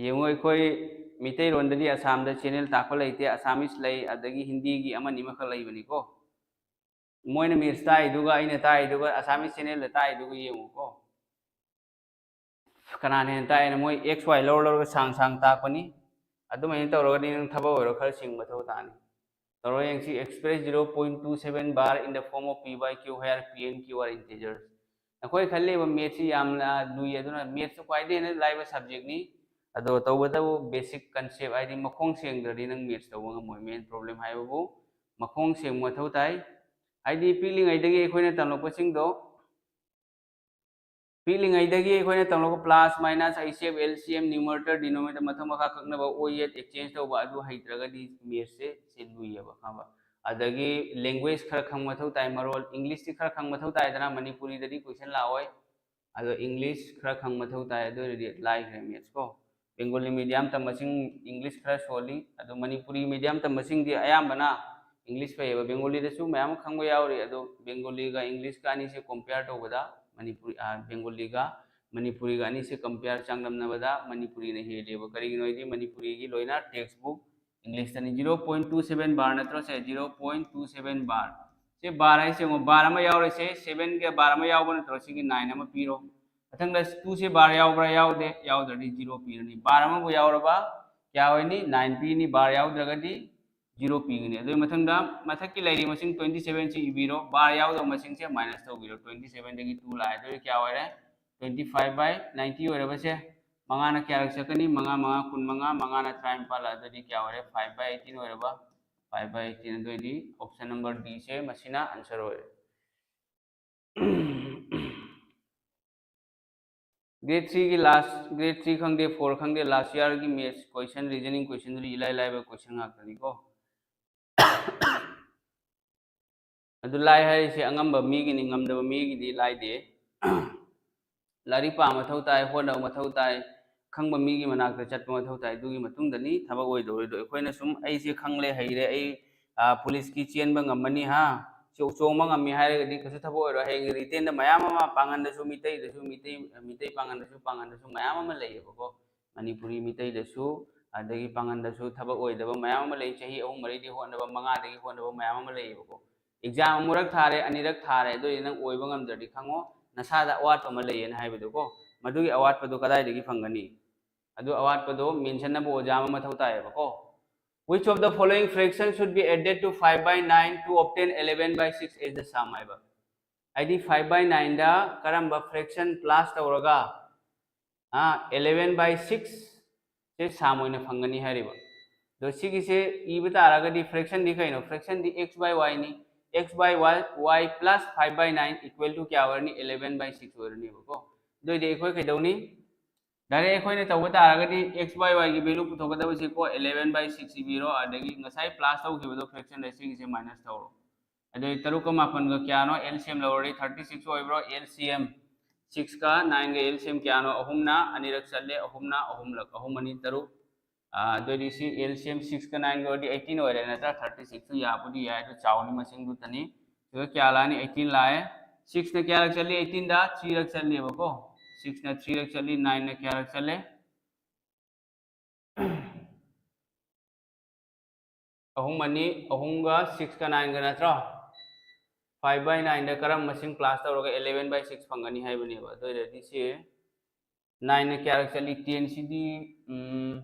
ꯌꯦꯡꯉꯨ, ꯑꯩꯈꯣꯏ ꯃꯤꯇꯩꯂꯣꯟꯗꯗꯤ ꯑꯁꯥꯝꯗ ꯆꯦꯅꯦꯜ ꯇꯥꯛꯄ ꯂꯩꯇꯦ, ꯑꯁꯥꯃꯤꯁ ꯂꯩ, ꯑꯗꯒꯤ ꯍꯤꯟꯗꯤꯒꯤ ꯑꯃꯅꯤ ꯑꯃꯈꯛ ꯂꯩꯕꯅꯤꯀꯣ꯫ ꯃꯣꯏꯅ ꯃꯦꯠꯁ ꯇꯥꯛꯏꯗꯨꯒ ꯑꯩꯅ ꯇꯥꯛꯏꯗꯨꯒ ꯑꯁꯥꯃꯤꯁ ꯆꯦꯅꯦꯜꯗ ꯇꯥꯛꯏꯗꯨꯒ ꯌꯦꯡꯉꯨꯀꯣ꯫ ꯀꯅꯥꯅ ꯍꯦꯟꯅ ꯇꯥꯛꯑꯦꯅ? ꯃꯣꯏ ꯑꯦꯛꯁ ꯋꯥꯏ ꯂꯧꯔ ꯂꯧꯔꯒ ꯁꯥꯡ ꯁꯥꯡ ꯇꯥꯛꯄꯅꯤ꯫ ꯑꯗꯨꯃꯥꯏꯅ ꯇꯧꯔꯒꯗꯤ ꯅꯪ ꯊꯕꯛ ꯑꯣꯏꯔꯣ ꯈꯔ ꯁꯤꯡꯕ ꯃꯊꯧ ꯇꯥꯅꯤ꯫ ꯇꯧꯔꯣ ꯌꯦꯡꯁꯤ, express zero point two seven bar in the form of P by Q where P and Q are integers꯫ ꯅꯈꯣꯏ ꯈꯜꯂꯤꯕ ꯃꯦꯠꯁꯤ ꯌꯥꯝꯅ ꯂꯨꯏ, ꯑꯗꯨꯅ ꯃꯦꯠꯁꯁꯨ ꯈ꯭ꯋꯥꯏꯗꯒꯤ ꯍꯦꯟꯅ ꯂꯥꯏꯕ ꯁꯕꯖꯦꯛꯅꯤ꯫ ꯑꯗꯣ ꯇꯧꯕꯇꯕꯨ ꯕꯦꯁꯤꯛ ꯀꯟꯁꯦꯞ, ꯍꯥꯏꯗꯤ ꯃꯈꯣꯡ ꯁꯦꯡꯗ꯭ꯔꯗꯤ ꯅꯪ ꯃꯦꯠꯁ ꯇꯧꯕ ꯉꯝꯃꯣꯏ꯫ ꯃꯦꯟ ꯄ꯭ꯔꯣꯕ꯭ꯂꯦꯝ ꯍꯥꯏꯕꯕꯨ ꯃꯈꯣꯡ ꯁꯦꯡꯕ ꯃꯊꯧ ꯇꯥꯏ꯫ ꯍꯥꯏꯗꯤ ꯄꯤꯛꯂꯤꯉꯩꯗꯒꯤ ꯑꯩꯈꯣꯏꯅ ꯇꯝꯂꯛꯄꯁꯤꯡꯗꯣ ꯄꯤꯛꯂꯤꯉꯩꯗꯒꯤ ꯑꯩꯈꯣꯏꯅ ꯇꯝꯂꯛꯄ plus minus, H C F, L C M, numerator, denominator, ꯃꯊꯛ ꯃꯈꯥ ꯀꯛꯅꯕ, ꯑꯣ ꯌꯦꯠ exchange ꯇꯧꯕ, ꯑꯗꯨ ꯍꯩꯇ꯭ꯔꯒꯗꯤ maths ꯁꯦ ꯁꯤ ꯂꯨꯏꯌꯦꯕ, ꯈꯪꯕ? ꯑꯗꯒꯤ language ꯈꯔ ꯈꯪꯕ ꯃꯊꯧ ꯇꯥꯏ, ꯃꯔꯣꯜ English ꯇꯤ ꯈꯔ ꯈꯪꯕ ꯃꯊꯧ ꯇꯥꯏꯗꯅ, ꯃꯅꯤꯄꯨꯔꯤꯗꯗꯤ question ꯂꯥꯛꯑꯣꯏ꯫ ꯑꯗꯣ English ꯈꯔ ꯈꯪꯕ ꯃꯊꯧ ꯇꯥꯏ, ꯑꯗꯨ ꯑꯣꯏꯔꯗꯤ ꯂꯥꯏꯈ꯭ꯔꯦ maths ꯀꯣ꯫ Bengali medium ꯇꯝꯕꯁꯤꯡ English ꯈꯔ ꯁꯣꯜꯂꯤ, ꯑꯗꯣ ꯃꯅꯤꯄꯨꯔꯤ medium ꯇꯝꯕꯁꯤꯡꯗꯤ ꯑꯌꯥꯝꯕꯅ English ꯐꯩꯌꯦꯕ꯫ Bengali ꯗꯁꯨ ꯃꯌꯥꯝ ꯑꯃ ꯈꯪꯕ ꯌꯥꯎꯔꯤ, ꯑꯗꯣ Bengali ꯒ English ꯒ ꯑꯅꯤꯁꯦ compare ꯇꯧꯕꯗ ꯃꯅꯤꯄꯨꯔꯤ, ꯑ, Bengali ꯒ ꯃꯅꯤꯄꯨꯔꯤꯒ ꯑꯅꯤꯁꯦ compare, ꯆꯥꯡꯗꯝꯅꯕꯗ ꯃꯅꯤꯄꯨꯔꯤꯅ ꯍꯦꯜꯂꯦꯕ꯫ ꯀꯔꯤꯒꯤꯅꯣ ꯍꯥꯏꯗꯤ ꯃꯅꯤꯄꯨꯔꯤꯒꯤ ꯂꯣꯏꯅ text book English ꯇꯅꯤ꯫ Zero point two seven bar ꯅꯠꯇ꯭ꯔꯣ ꯁꯦ? Zero point two seven bar꯫ ꯁꯤ bar ꯍꯥꯏꯁꯦ ꯌꯦꯡꯉꯣ, bar ꯑꯃ ꯌꯥꯎꯔꯦ ꯁꯦ, seven ꯒ bar ꯑꯃ ꯌꯥꯎꯕ ꯅꯠꯇ꯭ꯔꯣ? ꯁꯤꯒꯤ nine ꯑꯃ ꯄꯤꯔꯣ꯫ ꯃꯊꯪꯗ two ꯁꯦ bar ꯌꯥꯎꯕ꯭ꯔꯥ? ꯌꯥꯎꯗꯦ꯫ ꯌꯥꯎꯗ꯭ꯔꯗꯤ zero ꯄꯤꯔꯅꯤ꯫ Bar ꯑꯃꯕꯨ ꯌꯥꯎꯔꯕ ꯀꯌꯥ ꯑꯣꯏꯅꯤ? Nine ꯄꯤꯅꯤ꯫ Bar ꯌꯥꯎꯗ꯭ꯔꯒꯗꯤ zero ꯄꯤꯒꯅꯤ꯫ ꯑꯗꯨꯒꯤ ꯃꯊꯪꯗ ꯃꯊꯛꯀꯤ ꯂꯩꯔꯤꯕ ꯃꯁꯤꯡ twenty seven ꯁꯤ ꯏꯕꯤꯔꯣ, bar ꯌꯥꯎꯗꯕ ꯃꯁꯤꯡꯁꯦ minus ꯇꯧꯕꯤꯔꯣ꯫ Twenty seven ꯗꯒꯤ two ꯂꯥꯛꯑꯦ, ꯑꯗꯨꯗꯤ ꯀꯌꯥ ꯑꯣꯏꯔꯦ? Twenty five by ninety ꯑꯣꯏꯔꯕꯁꯦ, ꯃꯉꯥꯅ ꯀꯌꯥꯔꯛ ꯆꯠꯀꯅꯤ? ꯃꯉꯥ ꯃꯉꯥ ꯀꯨꯟꯃꯉꯥ, ꯃꯉꯥꯅ ꯇꯔꯥꯅꯤꯄꯥꯜ, ꯑꯗꯨꯗꯤ ꯀꯌꯥ ꯑꯣꯏꯔꯦ? Five by eighteen ꯑꯣꯏꯔꯕ, five by eighteen꯫ ꯑꯗꯨ ꯑꯣꯏꯗꯤ option number D ꯁꯦ ꯃꯁꯤꯅ answer ꯑꯣꯏꯔꯦ꯫ Grade three ꯒꯤ last, grade three ꯈꯪꯗꯦ, four ꯈꯪꯗꯦ, last year ꯒꯤ maths question, reasoning question ꯗꯨꯗꯤ ꯏꯂꯥꯏ ꯂꯥꯏꯕ question ꯉꯥꯛꯇꯅꯤꯀꯣ꯫ ꯑꯗꯨ ꯂꯥꯏ ꯍꯥꯏꯔꯤꯁꯦ ꯑꯉꯝꯕ ꯃꯤꯒꯤꯅꯤ, ꯉꯝꯗꯕ ꯃꯤꯒꯤꯗꯤ ꯂꯥꯏꯗꯦ꯫ ꯂꯥꯏꯔꯤꯛ ꯄꯥꯕ ꯃꯊꯧ ꯇꯥꯏ, ꯍꯣꯠꯅꯕ ꯃꯊꯧ ꯇꯥꯏ, ꯈꯪꯕ ꯃꯤꯒꯤ ꯃꯅꯥꯛꯇ ꯆꯠꯄ ꯃꯊꯧ ꯇꯥꯏ, ꯑꯗꯨꯒꯤ ꯃꯇꯨꯡꯗꯅꯤ ꯊꯕꯛ ꯑꯣꯏꯗꯧꯔꯤꯗꯣ꯫ ꯑꯩꯈꯣꯏꯅ ꯁꯨꯝ "ꯑꯩꯁꯦ ꯈꯪꯂꯦ, ꯍꯩꯔꯦ, ꯑꯩ, ꯑ, ꯄꯨꯂꯤꯁꯀꯤ ꯆꯦꯟꯕ ꯉꯝꯃꯅꯤ, ꯍꯥ, ꯆꯣ-, ꯆꯣꯡꯕ ꯉꯝꯃꯤ" ꯍꯥꯏꯔꯒꯗꯤ ꯀꯩꯁꯨ ꯊꯕꯛ ꯑꯣꯏꯔꯣꯏ꯫ ꯍꯌꯦꯡ written ꯗ ꯃꯌꯥꯝ ꯑꯃ, ꯄꯥꯡꯒꯟꯗꯁꯨ, ꯃꯤꯇꯩꯗꯁꯨ, ꯃꯤꯇꯩ, ꯃꯤꯇꯩ ꯄꯥꯡꯒꯟꯗꯁꯨ, ꯄꯥꯡꯒꯟꯗꯁꯨ ꯃꯌꯥꯝ ꯑꯃ ꯂꯩꯌꯦꯕꯀꯣ꯫ ꯃꯅꯤꯄꯨꯔꯤ ꯃꯤꯇꯩꯗꯁꯨ, ꯑꯗꯒꯤ ꯄꯥꯡꯒꯟꯗꯁꯨ ꯊꯕꯛ ꯑꯣꯏꯗꯕ ꯃꯌꯥꯝ ꯑꯃ ꯂꯩ꯫ ꯆꯍꯤ ꯑꯍꯨꯝ ꯃꯔꯤꯗꯤ ꯍꯣꯠꯅꯕ, ꯃꯉꯥꯗꯒꯤ ꯍꯣꯠꯅꯕ ꯃꯌꯥꯝ ꯑꯃ ꯂꯩꯌꯦꯕꯀꯣ꯫ Exam ꯑꯃꯨꯔꯛ ꯊꯥꯔꯦ, ꯑꯅꯤꯔꯛ ꯊꯥꯔꯦ, ꯑꯗꯨ ꯑꯣꯏꯗꯤ ꯅꯪ ꯑꯣꯏꯕ ꯉꯝꯗ꯭ꯔꯗꯤ ꯈꯪꯉꯣ, ꯅꯁꯥꯗ ꯑꯋꯥꯠꯄ ꯑꯃ ꯂꯩꯌꯦꯅ ꯍꯥꯏꯕꯗꯣꯀꯣ꯫ ꯃꯗꯨꯒꯤ ꯑꯋꯥꯠꯄꯗꯣ ꯀꯗꯥꯏꯗꯒꯤ ꯐꯪꯒꯅꯤ? ꯑꯗꯨ ꯑꯋꯥꯠꯄꯗꯣ mention ꯅꯕ ꯑꯣꯖꯥ ꯑꯃ ꯃꯊꯧ ꯇꯥꯏꯌꯦꯕꯀꯣ꯫ Which of the following fraction should be added to five by nine to obtain eleven by six as the sum ꯍꯥꯏꯕ꯫ ꯍꯥꯏꯗꯤ five by nine ꯗ ꯀꯔꯝꯕ fraction plus ꯇꯧꯔꯒ, ꯑ, eleven by six say sum ꯑꯣꯏꯅ ꯐꯪꯒꯅꯤ ꯍꯥꯏꯔꯤꯕ꯫ ꯑꯗꯣ ꯁꯤꯒꯤꯁꯦ ꯏꯕ ꯇꯥꯔꯒꯗꯤ fraction ꯗꯤ ꯀꯩꯅꯣ? Fraction D x by y ꯅꯤ꯫ X by y, y plus five by nine equal to ꯀꯌꯥ ꯑꯣꯏꯔꯅꯤ? Eleven by six ꯑꯣꯏꯔꯅꯦꯕꯀꯣ꯫ ꯑꯗꯨꯑꯣꯏꯗꯤ ꯑꯩꯈꯣꯏ ꯀꯩꯗꯧꯅꯤ? Direct ꯑꯩꯈꯣꯏꯅ ꯇꯧꯕ ꯇꯥꯔꯒꯗꯤ x by y ꯒꯤ value ꯄꯨꯊꯣꯛꯀꯗꯕꯁꯤ ꯀꯣ eleven by six ꯏꯕꯤꯔꯣ, ꯑꯗꯒꯤ ꯉꯁꯥꯏ plus ꯇꯧꯈꯤꯕꯗꯣ fraction ꯗ ꯁꯤꯒꯤꯁꯦ minus ꯇꯧꯔꯣ꯫ ꯑꯗꯩ ꯇꯔꯨꯛꯀ ꯃꯥꯄꯟꯒ ꯀꯌꯥꯅꯣ L C M ꯂꯧꯔꯗꯤ thirty six ꯑꯣꯏꯕ꯭ꯔꯣ? L C M six ꯀ nine ꯒ L C M ꯀꯌꯥꯅꯣ? ꯑꯍꯨꯝꯅ ꯑꯅꯤꯔꯛ ꯆꯠꯂꯦ, ꯑꯍꯨꯝꯅ ꯑꯍꯨꯝꯂꯛ, ꯑꯍꯨꯝ ꯑꯅꯤ ꯇꯔꯨꯛ꯫ ꯑꯥ, ꯑꯗꯨꯑꯣꯏꯗꯤ ꯁꯤ L C M six ꯀ nine ꯒ ꯑꯣꯏꯔꯗꯤ eighteen ꯑꯣꯏꯔꯦ ꯅꯠꯇ꯭ꯔꯥ? Thirty six ꯁꯨ ꯌꯥꯕꯨꯗꯤ ꯌꯥꯏ, ꯑꯗꯨ ꯆꯥꯎꯅꯤ ꯃꯁꯤꯡꯗꯨꯇꯅꯤ꯫ ꯁꯤꯒ ꯀꯌꯥ ꯂꯥꯛꯑꯅꯤ? Eighteen ꯂꯥꯛꯑꯦ꯫ Six ꯅ ꯀꯌꯥꯔꯛ ꯆꯠꯂꯤ? Eighteen ꯗ three ꯔꯛ ꯆꯠꯂꯦꯕꯀꯣ꯫ Six ꯅ three ꯔꯛ ꯆꯠꯂꯤ, nine ꯅ ꯀꯌꯥꯔꯛ ꯆꯠꯂꯦ? ꯑꯍꯨꯝ ꯑꯅꯤ, ꯑꯍꯨꯝꯒ six ꯀ nine ꯒ ꯅꯠꯇ꯭ꯔꯣ? Five by nine ꯗ ꯀꯔꯝꯕ ꯃꯁꯤꯡ plus ꯇꯧꯔꯒ eleven by six ꯐꯪꯒꯅꯤ ꯍꯥꯏꯕꯅꯦꯕ꯫ ꯑꯗꯨ ꯑꯣꯏꯔꯗꯤ ꯁꯤ nine ꯅ ꯀꯌꯥꯔꯛ ꯆꯠꯂꯤ? Ten ꯁꯤꯗꯤ, ꯎꯝ,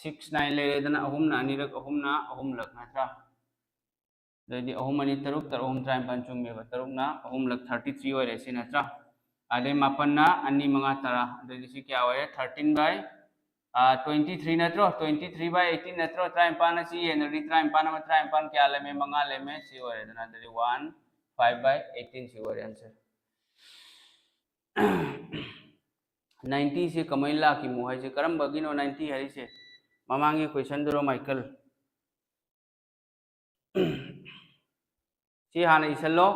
six nine ꯂꯩꯔꯦꯗꯅ, ꯑꯍꯨꯝꯅ ꯑꯅꯤꯔꯛ, ꯑꯍꯨꯝꯅ ꯑꯍꯨꯝꯂꯛ ꯅꯠꯇ꯭ꯔꯥ? ꯑꯗꯩꯗꯤ ꯑꯍꯨꯝ ꯑꯅꯤ ꯇꯔꯨꯛ, ꯇꯔꯨꯛ ꯑꯍꯨꯝ ꯇꯔꯥꯅꯤꯄꯥꯟ ꯆꯨꯝꯃꯦꯕ, ꯇꯔꯨꯛꯅ ꯑꯍꯨꯝꯂꯛ thirty three ꯑꯣꯏꯔꯦ ꯁꯤ ꯅꯠꯇ꯭ꯔꯥ? ꯑꯗꯩ ꯃꯥꯄꯟꯅ ꯑꯅꯤ ꯃꯉꯥ ꯇꯔꯥ, ꯑꯗꯩꯗꯤ ꯁꯤ ꯀꯌꯥ ꯑꯣꯏꯔꯦ? Thirteen by twenty three ꯅꯠꯇ꯭ꯔꯣ? Twenty three by eighteen ꯅꯠꯇ꯭ꯔꯣ? ꯇꯔꯥꯅꯤꯄꯥꯟꯅ ꯁꯤ ꯌꯦꯟꯅꯔꯗꯤ ꯇꯔꯥꯅꯤꯄꯥꯟ ꯑꯃ ꯇꯔꯥꯅꯤꯄꯥꯟ ꯀꯌꯥ ꯂꯦꯝꯃꯦ? ꯃꯉꯥ ꯂꯦꯝꯃꯦ꯫ ꯁꯤ ꯑꯣꯏꯔꯦꯗꯅ, ꯑꯗꯨꯗꯤ one five by eighteen ꯁꯤ ꯑꯣꯏꯔꯦ answer꯫ Ninety ꯁꯦ ꯀꯃꯥꯏꯅ ꯂꯥꯛꯈꯤꯃꯣ ꯍꯥꯏꯁꯦ? ꯀꯔꯝꯕꯒꯤꯅꯣ ninety ꯍꯥꯏꯔꯤꯁꯦ? ꯃꯃꯥꯡꯒꯤ question ꯗꯨꯔꯣ, ꯃꯥꯏꯀꯜ? ꯁꯤ ꯍꯥꯟꯅ ꯏꯁꯜꯂꯣ꯫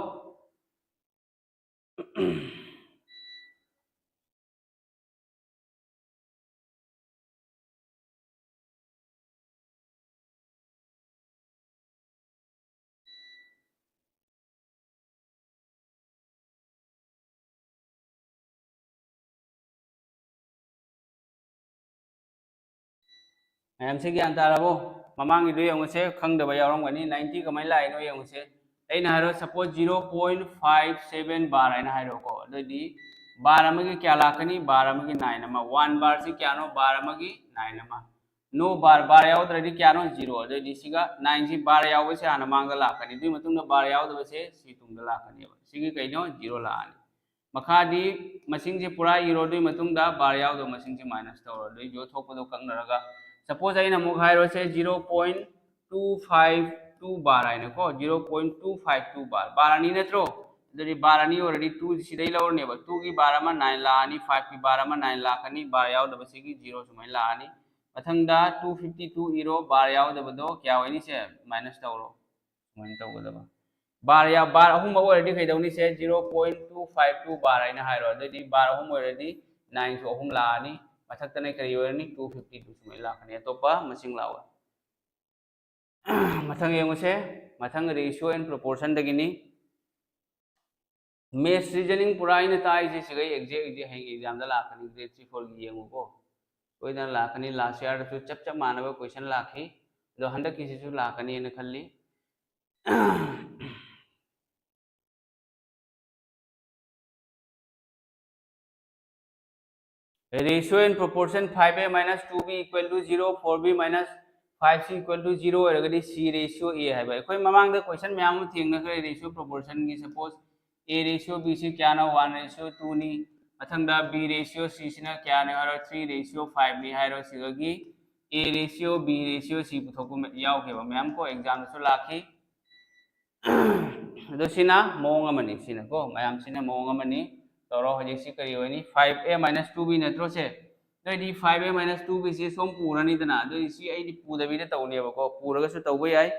ꯃꯌꯥꯝꯁꯦ ꯒ꯭ꯌꯥꯟ ꯇꯥꯔꯕꯣ? ꯃꯃꯥꯡꯒꯤꯗꯣ ꯌꯦꯡꯉꯨꯁꯦ, ꯈꯪꯗꯕ ꯌꯥꯎꯔꯝꯒꯅꯤ꯫ Ninety ꯀꯃꯥꯏꯅ ꯂꯥꯛꯏꯅꯣ ꯌꯦꯡꯉꯨꯁꯦ꯫ ꯑꯩꯅ ꯍꯥꯏꯔꯣ, suppose zero point five seven bar ꯍꯥꯏꯅ ꯍꯥꯏꯔꯣꯀꯣ꯫ ꯑꯗꯨꯑꯣꯏꯗꯤ bar ꯑꯃꯒꯤ ꯀꯌꯥ ꯂꯥꯛꯀꯅꯤ? Bar ꯑꯃꯒꯤ nine ꯑꯃ꯫ One bar ꯁꯤ ꯀꯌꯥꯅꯣ? Bar ꯑꯃꯒꯤ nine ꯑꯃ꯫ No bar, bar ꯌꯥꯎꯗ꯭ꯔꯗꯤ ꯀꯌꯥꯅꯣ? Zero꯫ ꯑꯗꯨꯑꯣꯏꯗꯤ ꯁꯤꯒ nine ꯁꯤ bar ꯌꯥꯎꯕꯁꯦ ꯍꯥꯟꯅ ꯃꯥꯡꯗ ꯂꯥꯛꯀꯅꯤ꯫ ꯑꯗꯨꯒꯤ ꯃꯇꯨꯡꯗ bar ꯌꯥꯎꯗꯕꯁꯦ ꯁꯤ ꯇꯨꯡꯗ ꯂꯥꯛꯀꯅꯦꯕ꯫ ꯁꯤꯒꯤ ꯀꯩꯅꯣ? Zero ꯂꯥꯛꯑꯅꯤ꯫ ꯃꯈꯥꯗꯤ ꯃꯁꯤꯡꯁꯦ ꯄꯨꯔꯥ ꯏꯔꯣ, ꯑꯗꯨꯒꯤ ꯃꯇꯨꯡꯗ bar ꯌꯥꯎꯗꯕ ꯃꯁꯤꯡꯁꯦ minus ꯇꯧꯔꯣ꯫ ꯑꯗꯨ ꯏꯔꯣ ꯊꯣꯛꯄꯗꯣ ꯀꯛꯅꯔꯒ, suppose ꯑꯩꯅ ꯑꯃꯨꯛ ꯍꯥꯏꯔꯣꯁꯦ, zero point two five two bar ꯍꯥꯏꯅꯀꯣ, zero point two five two bar, bar ꯑꯅꯤ ꯅꯠꯇ꯭ꯔꯣ? ꯑꯗꯨꯗꯤ bar ꯑꯅꯤ ꯑꯣꯏꯔꯗꯤ two ꯁꯤꯗꯩ ꯂꯧꯔꯅꯦꯕ, two ꯒꯤ bar ꯑꯃ nine ꯂꯥꯛꯑꯅꯤ, five ꯀꯤ bar ꯑꯃ nine ꯂꯥꯛꯀꯅꯤ, bar ꯌꯥꯎꯗꯕꯁꯤꯒꯤ zero ꯁꯨꯃꯥꯏꯅ ꯂꯥꯛꯑꯅꯤ꯫ ꯃꯊꯪꯗ two fifty two ꯏꯔꯣ, bar ꯌꯥꯎꯗꯕꯗꯣ ꯀꯌꯥ ꯑꯣꯏꯅꯤ? ꯁꯦ minus ꯇꯧꯔꯣ, ꯁꯨꯃꯥꯏꯅ ꯇꯧꯒꯗꯕ꯫ Bar ꯌꯥꯎ, bar ꯑꯍꯨꯝ ꯑꯣꯏꯔꯗꯤ ꯀꯩꯗꯧꯅꯤ? ꯁꯦ zero point two five two bar ꯍꯥꯏꯅ ꯍꯥꯏꯔꯣ꯫ ꯑꯗꯨꯗꯤ bar ꯑꯍꯨꯝ ꯑꯣꯏꯔꯗꯤ nineꯁꯨ ꯑꯍꯨꯝ ꯂꯥꯛꯑꯅꯤ, ꯃꯊꯛꯇꯅ ꯀꯔꯤ ꯑꯣꯏꯔꯅꯤ? Two fifty two ꯁꯨꯃꯥꯏꯅ ꯂꯥꯛꯀꯅꯤ꯫ ꯑꯇꯣꯞꯄ ꯃꯁꯤꯡ ꯂꯥꯛꯑꯣ꯫ ꯃꯊꯪ ꯌꯦꯡꯉꯨꯁꯦ, ꯃꯊꯪ ratio and proportionꯗꯒꯤꯅꯤ꯫ Maths reasoning ꯄꯨꯔꯥ ꯑꯩꯅ ꯇꯥꯛꯏꯁꯦ ꯁꯤꯒꯩ exact exact ꯍꯌꯦꯡ examꯗ ꯂꯥꯛꯀꯅꯤ, grade three fourꯒꯤ ꯌꯦꯡꯉꯨꯀꯣ꯫ ꯁꯣꯏꯗꯅ ꯂꯥꯛꯀꯅꯤ, last yearꯗꯁꯨ ꯆꯞ ꯆꯞ ꯃꯥꯟꯅꯕ question ꯂꯥꯛꯈꯤ, ꯑꯗꯣ ꯍꯟꯗꯛꯀꯤꯁꯤꯁꯨ ꯂꯥꯛꯀꯅꯤꯅ ꯈꯜꯂꯤ꯫ Ratio and proportion five a minus two b equal to zero, four b minus five c equal to zero ꯑꯣꯏꯔꯒꯗꯤ C ratio A ꯍꯥꯏꯕ꯫ ꯑꯩꯈꯣꯏ ꯃꯃꯥꯡꯗ question ꯃꯌꯥꯝ ꯑꯃ ꯊꯦꯡꯅꯈ꯭ꯔꯦ ratio proportionꯒꯤ꯫ Suppose A ratio B ꯁꯤ ꯀꯌꯥꯅꯣ? One ratio twoꯅꯤ꯫ ꯃꯊꯪꯗ B ratio C ꯁꯤꯅ ꯀꯌꯥꯅꯣ ꯍꯥꯏꯔꯣ? Three ratio fiveꯅꯤ ꯍꯥꯏꯔꯣ꯫ ꯁꯤꯗꯒꯤ A ratio B ratio C ꯄꯨꯊꯣꯛꯄ ꯃ-, ꯌꯥꯎꯈꯤꯕ ꯃꯌꯥꯝ ꯀꯣ examꯗꯁꯨ ꯂꯥꯛꯈꯤ꯫ ꯑꯗꯣ ꯁꯤꯅ ꯃꯑꯣꯡ ꯑꯃꯅꯤ, ꯁꯤꯅꯀꯣ, ꯃꯌꯥꯝꯁꯤꯅ ꯃꯑꯣꯡ ꯑꯃꯅꯤ꯫ ꯇꯧꯔꯣ, ꯍꯧꯖꯤꯛꯁꯤ ꯀꯔꯤ ꯑꯣꯏꯅꯤ? Five a minus two b ꯅꯠꯇ꯭ꯔꯣ ꯁꯦ? ꯑꯗꯨꯑꯣꯏꯗꯤ five a minus two bꯁꯦ ꯁꯣꯝ ꯄꯨꯔꯅꯤꯗꯅ, ꯑꯗꯨꯑꯣꯏꯗꯤ ꯁꯤ ꯑꯩꯗꯤ ꯄꯨꯗꯕꯤꯗ ꯇꯧꯅꯦꯕꯀꯣ, ꯄꯨꯔꯒꯁꯨ ꯇꯧꯕ ꯌꯥꯏ꯫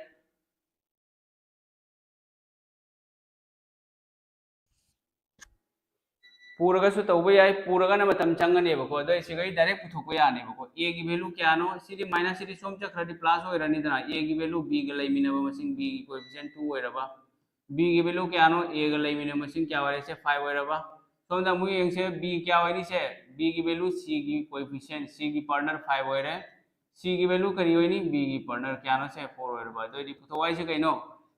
ꯄꯨꯔꯒꯁꯨ ꯇꯧꯕ ꯌꯥꯏ, ꯄꯨꯔꯒꯅ ꯃꯇꯝ ꯆꯪꯒꯅꯦꯕꯀꯣ꯫ ꯑꯗꯣ ꯑꯩ ꯁꯤꯈꯩ direct ꯄꯨꯊꯣꯛꯄ ꯌꯥꯅꯦꯕꯀꯣ꯫ A ꯒꯤ value ꯀꯌꯥꯅꯣ? ꯁꯤꯗꯤ minus ꯁꯤꯗꯤ ꯁꯣꯝ ꯆꯠꯈ꯭ꯔꯗꯤ plus ꯑꯣꯏꯔꯅꯤꯗꯅ꯫ A ꯒꯤ value B ꯒ ꯂꯩꯃꯤꯟꯅꯕ ꯃꯁꯤꯡ, B ꯒꯤ coefficient two ꯑꯣꯏꯔꯕ꯫ B ꯒꯤ value ꯀꯌꯥꯅꯣ? A ꯒ ꯂꯩꯃꯤꯟꯅꯕ ꯃꯁꯤꯡ ꯀꯌꯥ ꯑꯣꯏꯔꯦ? ꯁꯦ five ꯑꯣꯏꯔꯕ꯫ ꯁꯣꯝꯗ ꯑꯃꯨꯛ ꯌꯦꯡꯁꯦ, B ꯀꯌꯥ ꯑꯣꯏꯅꯤ? ꯁꯦ B ꯒꯤ value, C ꯒꯤ coefficient, C ꯒꯤ partner five ꯑꯣꯏꯔꯦ꯫ C ꯒꯤ value ꯀꯔꯤ ꯑꯣꯏꯅꯤ? B ꯒꯤ partner ꯀꯌꯥꯅꯣ? ꯁꯦ four ꯑꯣꯏꯔꯕ꯫ ꯑꯗꯨ ꯑꯣꯏꯗꯤ ꯄꯨꯊꯣꯛ ꯍꯥꯏꯁꯦ ꯀꯩꯅꯣ?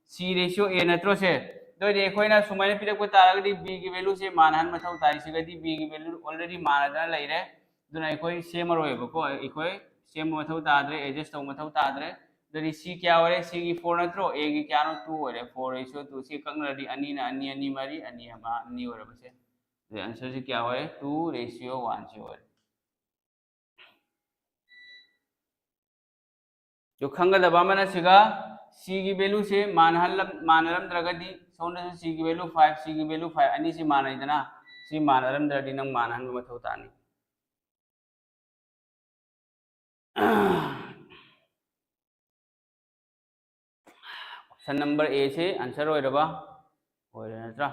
C ratio A ꯅꯠꯇ꯭ꯔꯣ ꯁꯦ? ꯑꯗꯨ ꯑꯣꯏꯗꯤ ꯑꯩꯈꯣꯏꯅ ꯁꯨꯃꯥꯏꯅ ꯄꯤꯔꯛꯄ ꯇꯥꯔꯒꯗꯤ B ꯒꯤ value ꯁꯦ ꯃꯥꯟꯅꯍꯟ ꯃꯊꯧ ꯇꯥꯏ꯫ ꯁꯤꯒꯗꯤ B ꯒꯤ value already ꯃꯥꯟꯅꯗꯅ ꯂꯩꯔꯦ꯫ ꯑꯗꯨꯅ ꯑꯩꯈꯣꯏ ꯁꯦꯝꯃꯔꯣꯏꯕꯀꯣ꯫ ꯑꯩꯈꯣꯏ ꯁꯦꯝꯕ ꯃꯊꯧ ꯇꯥꯗ꯭ꯔꯦ, adjust ꯇꯧꯕ ꯃꯊꯧ ꯇꯥꯗ꯭ꯔꯦ꯫ ꯑꯗꯨꯗꯤ C ꯀꯌꯥ ꯑꯣꯏꯔꯦ? C ꯒꯤ four ꯅꯠꯇ꯭ꯔꯣ? A ꯒꯤ ꯀꯌꯥꯅꯣ? Two ꯑꯣꯏꯔꯦ꯫ Four ratio two꯫ ꯁꯤ ꯀꯛꯅꯔꯗꯤ ꯑꯅꯤꯅ ꯑꯅꯤ, ꯑꯅꯤ ꯃꯔꯤ, ꯑꯅꯤ ꯑꯃ, ꯑꯅꯤ ꯑꯣꯏꯔꯕꯁꯦ꯫ ꯑꯗꯨꯗꯤ answer ꯁꯤ ꯀꯌꯥ ꯑꯣꯏꯔꯦ? Two ratio one ꯁꯤ ꯑꯣꯏꯔꯦ꯫ ꯑꯗꯨ ꯈꯪꯒꯗꯕ ꯑꯃꯅ ꯁꯤꯒ C ꯒꯤ value ꯁꯦ ꯃꯥꯟꯅꯍꯜꯂꯝ-, ꯃꯥꯟꯅꯔꯝꯗ꯭ꯔꯒꯗꯤ ꯁꯣꯝꯗꯁꯨ ꯁꯤꯒꯤ value five, ꯁꯤꯒꯤ value five, ꯑꯅꯤꯁꯤ ꯃꯥꯟꯅꯩꯗꯅ, ꯁꯤ ꯃꯥꯟꯅꯔꯝꯗ꯭ꯔꯗꯤ ꯅꯪ ꯃꯥꯟꯅꯍꯟꯕ ꯃꯊꯧ ꯇꯥꯅꯤ꯫ Option number A say answer ꯑꯣꯏꯔꯕ? ꯑꯣꯏꯔꯦ ꯅꯠꯇ꯭ꯔꯥ?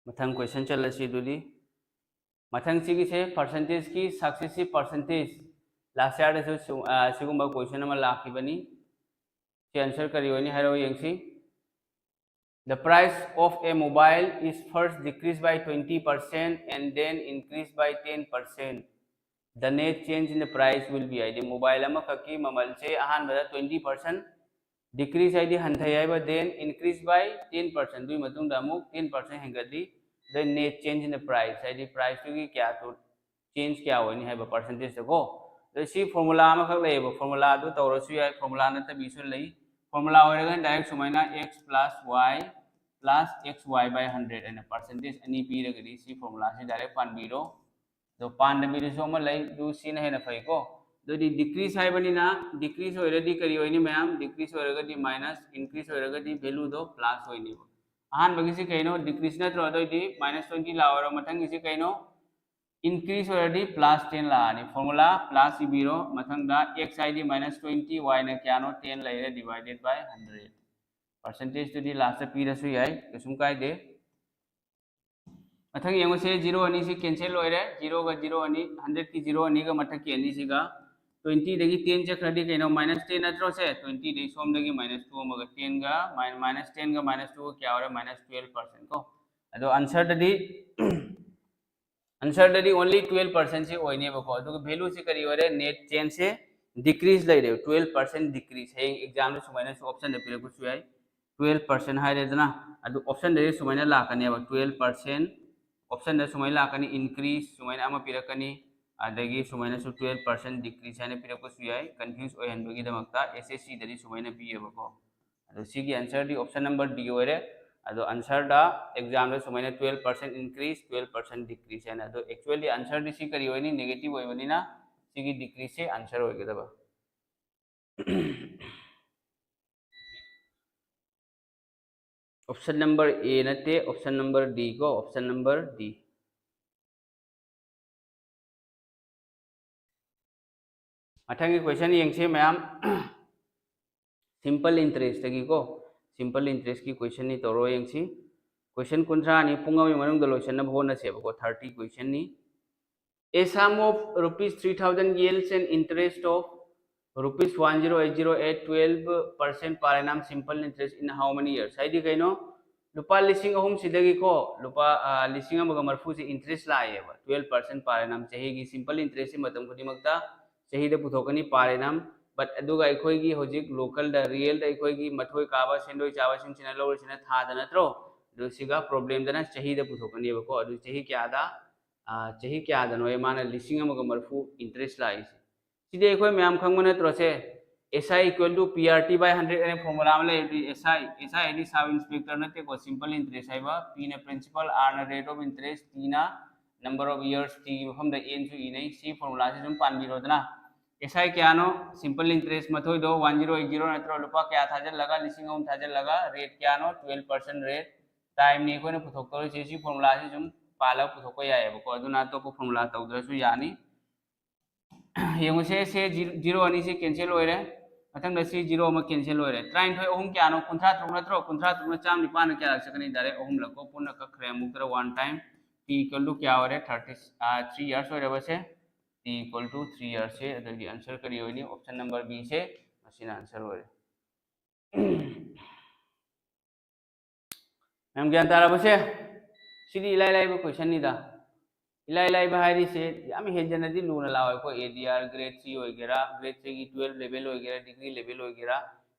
ꯃꯊꯪ question ꯆꯠꯂꯁꯤ ꯑꯗꯨꯗꯤ꯫ ꯃꯊꯪ ꯁꯤꯒꯤꯁꯦ percentage ꯀꯤ successive percentage, last year ꯗꯁꯨ ꯁꯤꯒꯨꯝꯕ question ꯑꯃ ꯂꯥꯛꯈꯤꯕꯅꯤ꯫ ꯁꯤ answer ꯀꯔꯤ ꯑꯣꯏꯅꯤ ꯍꯥꯏꯔꯣ ꯌꯦꯡꯁꯤ꯫ The price of a mobile is first decreased by twenty percent and then increased by ten percent. The net change in the price will be, ꯍꯥꯏꯗꯤ mobile ꯑꯃꯈꯛꯀꯤ ꯃꯃꯜꯁꯦ ꯑꯍꯥꯟꯕꯗ twenty percent decrease ꯍꯥꯏꯗꯤ ꯍꯟꯊꯩ ꯍꯥꯏꯕ, then increase by ten percent, ꯑꯗꯨꯒꯤ ꯃꯇꯨꯡꯗ ꯑꯃꯨꯛ ten percent ꯍꯦꯟꯒꯠꯂꯤ꯫ The net change in the price ꯍꯥꯏꯗꯤ price ꯇꯨꯒꯤ ꯀꯌꯥ change ꯀꯌꯥ ꯑꯣꯏꯅꯤ ꯍꯥꯏꯕ percentage ꯇꯀꯣ꯫ ꯑꯗꯣ ꯁꯤ formula ꯑꯃꯈꯛ ꯂꯩꯌꯦꯕ, formula ꯑꯗꯨ ꯇꯧꯔꯁꯨ ꯌꯥꯏ, formula ꯅꯠꯇꯕꯤꯁꯨ ꯂꯩ꯫ Formula ꯑꯣꯏꯔꯒꯅ direct ꯁꯨꯃꯥꯏꯅ x plus y plus xy by hundred ꯍꯥꯏꯅ percentage ꯑꯅꯤ ꯄꯤꯔꯒꯗꯤ ꯁꯤ formula ꯁꯤ direct ꯄꯥꯟꯕꯤꯔꯣ꯫ ꯑꯗꯣ ꯄꯥꯟꯗꯕꯤꯗꯁꯨ ꯑꯃ ꯂꯩ, ꯑꯗꯨ ꯁꯤꯅ ꯍꯦꯟꯅ ꯐꯩꯀꯣ꯫ ꯑꯗꯨꯗꯤ decrease ꯍꯥꯏꯕꯅꯤꯅ decrease ꯑꯣꯏꯔꯗꯤ ꯀꯔꯤ ꯑꯣꯏꯅꯤ ꯃꯌꯥꯝ? Decrease ꯑꯣꯏꯔꯒꯗꯤ minus, increase ꯑꯣꯏꯔꯒꯗꯤ value ꯗꯣ plus ꯑꯣꯏꯅꯦꯕ꯫ ꯑꯍꯥꯟꯕꯒꯤꯁꯤ ꯀꯩꯅꯣ? Decrease ꯅꯠꯇ꯭ꯔꯣ? ꯑꯗꯨꯑꯣꯏꯗꯤ minus twenty ꯂꯥꯛꯑꯣꯏꯔꯣ? ꯃꯊꯪꯒꯤꯁꯤ ꯀꯩꯅꯣ? Increase ꯑꯣꯏꯔꯗꯤ plus ten ꯂꯥꯛꯑꯅꯤ꯫ Formula plus ꯏꯕꯤꯔꯣ꯫ ꯃꯊꯪꯗ x ꯍꯥꯏꯗꯤ minus twenty, y ꯅ ꯀꯌꯥꯅꯣ? Ten ꯂꯩꯔꯦ, divided by hundred꯫ Percentage ꯇꯨꯗꯤ last ꯇ ꯄꯤꯔꯁꯨ ꯌꯥꯏ, ꯀꯩꯁꯨꯝ ꯀꯥꯏꯗꯦ꯫ ꯃꯊꯪ ꯌꯦꯡꯉꯨꯁꯦ, zero ꯑꯅꯤꯁꯤ cancel ꯑꯣꯏꯔꯦ, zero ꯒ zero ꯑꯅꯤ, hundred ꯀꯤ zero ꯑꯅꯤꯒ ꯃꯊꯛꯀꯤ ꯑꯅꯤꯁꯤꯒ꯫ Twenty ꯗꯒꯤ ten ꯆꯠꯈ꯭ꯔꯗꯤ ꯀꯩꯅꯣ? Minus ten ꯅꯠꯇ꯭ꯔꯣ ꯁꯦ? Twenty ꯗꯒꯤ ꯁꯣꯝꯗꯒꯤ minus two ꯑꯃꯒ ten ꯒ, mi-, minus ten ꯒ minus two ꯒ ꯀꯌꯥ ꯑꯣꯏꯔꯦ? Minus twelve percent ꯀꯣ꯫ ꯑꯗꯣ answer ꯗꯗꯤ, answer ꯗꯗꯤ only twelve percent ꯁꯤ ꯑꯣꯏꯅꯦꯕꯀꯣ꯫ ꯑꯗꯨꯒ value ꯁꯤ ꯀꯔꯤ ꯑꯣꯏꯔꯦ? Net change ꯁꯦ decrease ꯂꯩꯔꯦꯕ, twelve percent decrease꯫ ꯍꯌꯦꯡ exam ꯗ ꯁꯨꯃꯥꯏꯅꯁꯨ option ꯗ ꯄꯤꯔꯛꯄꯁꯨ ꯌꯥꯏ꯫ Twelve percent ꯍꯥꯏꯔꯦꯗꯅ, ꯑꯗꯨ option ꯗꯗꯤ ꯁꯨꯃꯥꯏꯅ ꯂꯥꯛꯀꯅꯦꯕ, twelve percent, option ꯗ ꯁꯨꯃꯥꯏꯅ ꯂꯥꯛꯀꯅꯤ, increase ꯁꯨꯃꯥꯏꯅ ꯑꯃ ꯄꯤꯔꯛꯀꯅꯤ, ꯑꯗꯒꯤ ꯁꯨꯃꯥꯏꯅꯁꯨ twelve percent decrease ꯍꯥꯏꯅ ꯄꯤꯔꯛꯄꯁꯨ ꯌꯥꯏ, confuse ꯑꯣꯏꯍꯟꯕꯒꯤꯗꯃꯛꯇ꯫ S S C ꯗꯗꯤ ꯁꯨꯃꯥꯏꯅ ꯄꯤꯌꯦꯕꯀꯣ꯫ ꯑꯗꯣ ꯁꯤꯒꯤ answer ꯗꯤ option number D ꯑꯣꯏꯔꯦ꯫ ꯑꯗꯣ answer ꯗ exam ꯗ ꯁꯨꯃꯥꯏꯅ twelve percent increase, twelve percent decrease ꯍꯥꯏꯅ꯫ ꯑꯗꯣ actually answer ꯗꯤ ꯁꯤ ꯀꯔꯤ ꯑꯣꯏꯅꯤ? Negative ꯑꯣꯏꯕꯅꯤꯅ ꯁꯤꯒꯤ decrease ꯁꯦ answer ꯑꯣꯏꯒꯗꯕ꯫ Option number A ꯅꯠꯇꯦ, option number D ꯀꯣ, option number D. ꯃꯊꯪꯒꯤ question ꯌꯦꯡꯁꯤ ꯃꯌꯥꯝ꯫ Simple interest ꯇꯒꯤꯀꯣ, simple interest ꯀꯤ question ꯅꯤ, ꯇꯧꯔꯣ ꯌꯦꯡꯁꯤ꯫ Question ꯀꯨꯟꯊ꯭ꯔꯥꯅꯤ, ꯄꯨꯡ ꯑꯃꯒꯤ ꯃꯅꯨꯡꯗ ꯂꯣꯏꯁꯤꯟꯅꯕ ꯍꯣꯠꯅꯁꯦꯕꯀꯣ, thirty question ꯅꯤ꯫ A sum of rupees three thousand yields an interest of rupees one zero eight zero at twelve percent per annum simple interest in how many years? ꯍꯥꯏꯗꯤ ꯀꯩꯅꯣ? ꯂꯨꯄꯥ ꯂꯤꯁꯤꯡ ꯑꯍꯨꯝꯁꯤꯗꯒꯤꯀꯣ, ꯂꯨꯄꯥ, ꯑ, ꯂꯤꯁꯤꯡ ꯑꯃꯒ ꯃꯔꯤꯐꯨꯁꯦ interest ꯂꯥꯛꯑꯦꯕ, twelve percent per annum, ꯆꯍꯤꯒꯤ simple interest ꯁꯤ ꯃꯇꯝ ꯈꯨꯗꯤꯡꯃꯛꯇ ꯆꯍꯤꯗ ꯄꯨꯊꯣꯛꯀꯅꯤ per annum꯫ But ꯑꯗꯨꯒ ꯑꯩꯈꯣꯏꯒꯤ ꯍꯧꯖꯤꯛ local ꯗ, real ꯗ ꯑꯩꯈꯣꯏꯒꯤ ꯃꯊꯣꯏ ꯀꯥꯕ ꯁꯦꯟꯗꯣꯏ ꯆꯥꯕꯁꯤꯡꯁꯤꯅ ꯂꯧꯔꯤꯁꯤꯅ ꯊꯥꯗ ꯅꯠꯇ꯭ꯔꯣ? ꯑꯗꯨ ꯁꯤꯒ problem ꯗꯅ ꯆꯍꯤꯗ ꯄꯨꯊꯣꯛꯀꯅꯦꯕꯀꯣ꯫ ꯑꯗꯨ ꯆꯍꯤ ꯀꯌꯥꯗ? ꯑ, ꯆꯍꯤ ꯀꯌꯥꯗꯅꯣ ꯃꯥꯅ ꯂꯤꯁꯤꯡ ꯑꯃꯒ ꯃꯔꯤꯐꯨ interest ꯂꯥꯛꯏꯁꯦ? ꯁꯤꯗꯤ ꯑꯩꯈꯣꯏ ꯃꯌꯥꯝ ꯈꯪꯕ ꯅꯠꯇ꯭ꯔꯣ ꯁꯦ? S I equal to P R T by hundred ꯍꯥꯏꯅ formula ꯑꯃ ꯂꯩ꯫ ꯑꯗꯨꯗꯤ S I, S I ꯍꯥꯏꯗꯤ sub inspector ꯅꯠꯇꯦꯀꯣ, simple interest ꯍꯥꯏꯕ꯫ P ꯅ principal, R ꯅ rate of interest, T ꯅ number of years, T ꯒꯤ ꯃꯐꯝꯗ N ꯁꯨ ꯏꯅꯩ꯫ ꯁꯤ formula ꯁꯤ ꯁꯨꯝ ꯄꯥꯟꯕꯤꯔꯣꯗꯅ꯫ S I ꯀꯌꯥꯅꯣ? Simple interest ꯃꯊꯣꯏꯗꯣ one zero eight zero ꯅꯠꯇ꯭ꯔꯣ? ꯂꯨꯄꯥ ꯀꯌꯥ ꯊꯥꯖꯤꯜꯂꯒ? ꯂꯤꯁꯤꯡ ꯑꯍꯨꯝ ꯊꯥꯖꯤꯜꯂꯒ rate ꯀꯌꯥꯅꯣ? Twelve percent rate꯫ Time ꯅꯤ ꯑꯩꯈꯣꯏꯅ ꯄꯨꯊꯣꯛꯇꯧꯔꯤꯁꯦ꯫ ꯁꯤ formula ꯁꯤ ꯁꯨꯝ ꯄꯥꯜꯂꯒ ꯄꯨꯊꯣꯛꯄ ꯌꯥꯏꯑꯕꯀꯣ, ꯑꯗꯨꯅ ꯑꯇꯣꯞꯄ formula ꯇꯧꯗ꯭ꯔꯁꯨ ꯌꯥꯅꯤ꯫ ꯌꯦꯡꯉꯨꯁꯦ, ꯁꯦ zero, zero ꯑꯅꯤꯁꯦ cancel ꯑꯣꯏꯔꯦ꯫ ꯃꯊꯪꯗ ꯁꯤ zero ꯑꯃ cancel ꯑꯣꯏꯔꯦ꯫ ꯇꯔꯥꯅꯤꯊꯣꯏ ꯑꯍꯨꯝ ꯀꯌꯥꯅꯣ? ꯀꯨꯟꯊ꯭ꯔꯥ ꯇꯔꯨꯛ ꯅꯠꯇ꯭ꯔꯣ? ꯀꯨꯟꯊ꯭ꯔꯥ ꯇꯔꯨꯛꯅ ꯆꯥꯝ ꯅꯤꯄꯥꯟꯅ ꯀꯌꯥ ꯂꯥꯛꯆꯀꯅꯤ? Direct ꯑꯍꯨꯝꯂꯛꯀꯣ, ꯄꯨꯟꯅ ꯀꯛꯈ꯭ꯔꯦ ꯑꯃꯨꯛꯇꯗ one time꯫ T equal to ꯀꯌꯥ ꯑꯣꯏꯔꯦ? Thirty, ah, three years ꯑꯣꯏꯔꯕꯁꯦ꯫ T equal to three years ꯁꯦ꯫ ꯑꯗꯨꯒꯤ answer ꯀꯔꯤ ꯑꯣꯏꯅꯤ? Option number B ꯁꯦ, ꯃꯁꯤꯅ answer ꯑꯣꯏꯔꯦ꯫ ꯃꯌꯥꯝ ꯒ꯭ꯌꯥꯟ ꯇꯥꯔꯕꯁꯦ? ꯁꯤꯗꯤ ꯏꯂꯥꯏ ꯂꯥꯏꯕ question ꯅꯤꯗ꯫ ꯏꯂꯥꯏ ꯂꯥꯏꯕ ꯍꯥꯏꯔꯤꯁꯦ ꯌꯥꯝ ꯍꯦꯟꯖꯟꯅꯗꯤ ꯂꯨꯅ ꯂꯥꯛꯑꯣꯏꯀꯣ꯫ A D R grade three ꯑꯣꯏꯒꯦꯔꯥ, grade three ꯒꯤ twelve level ꯑꯣꯏꯒꯦꯔꯥ, degree level ꯑꯣꯏꯒꯦꯔꯥ,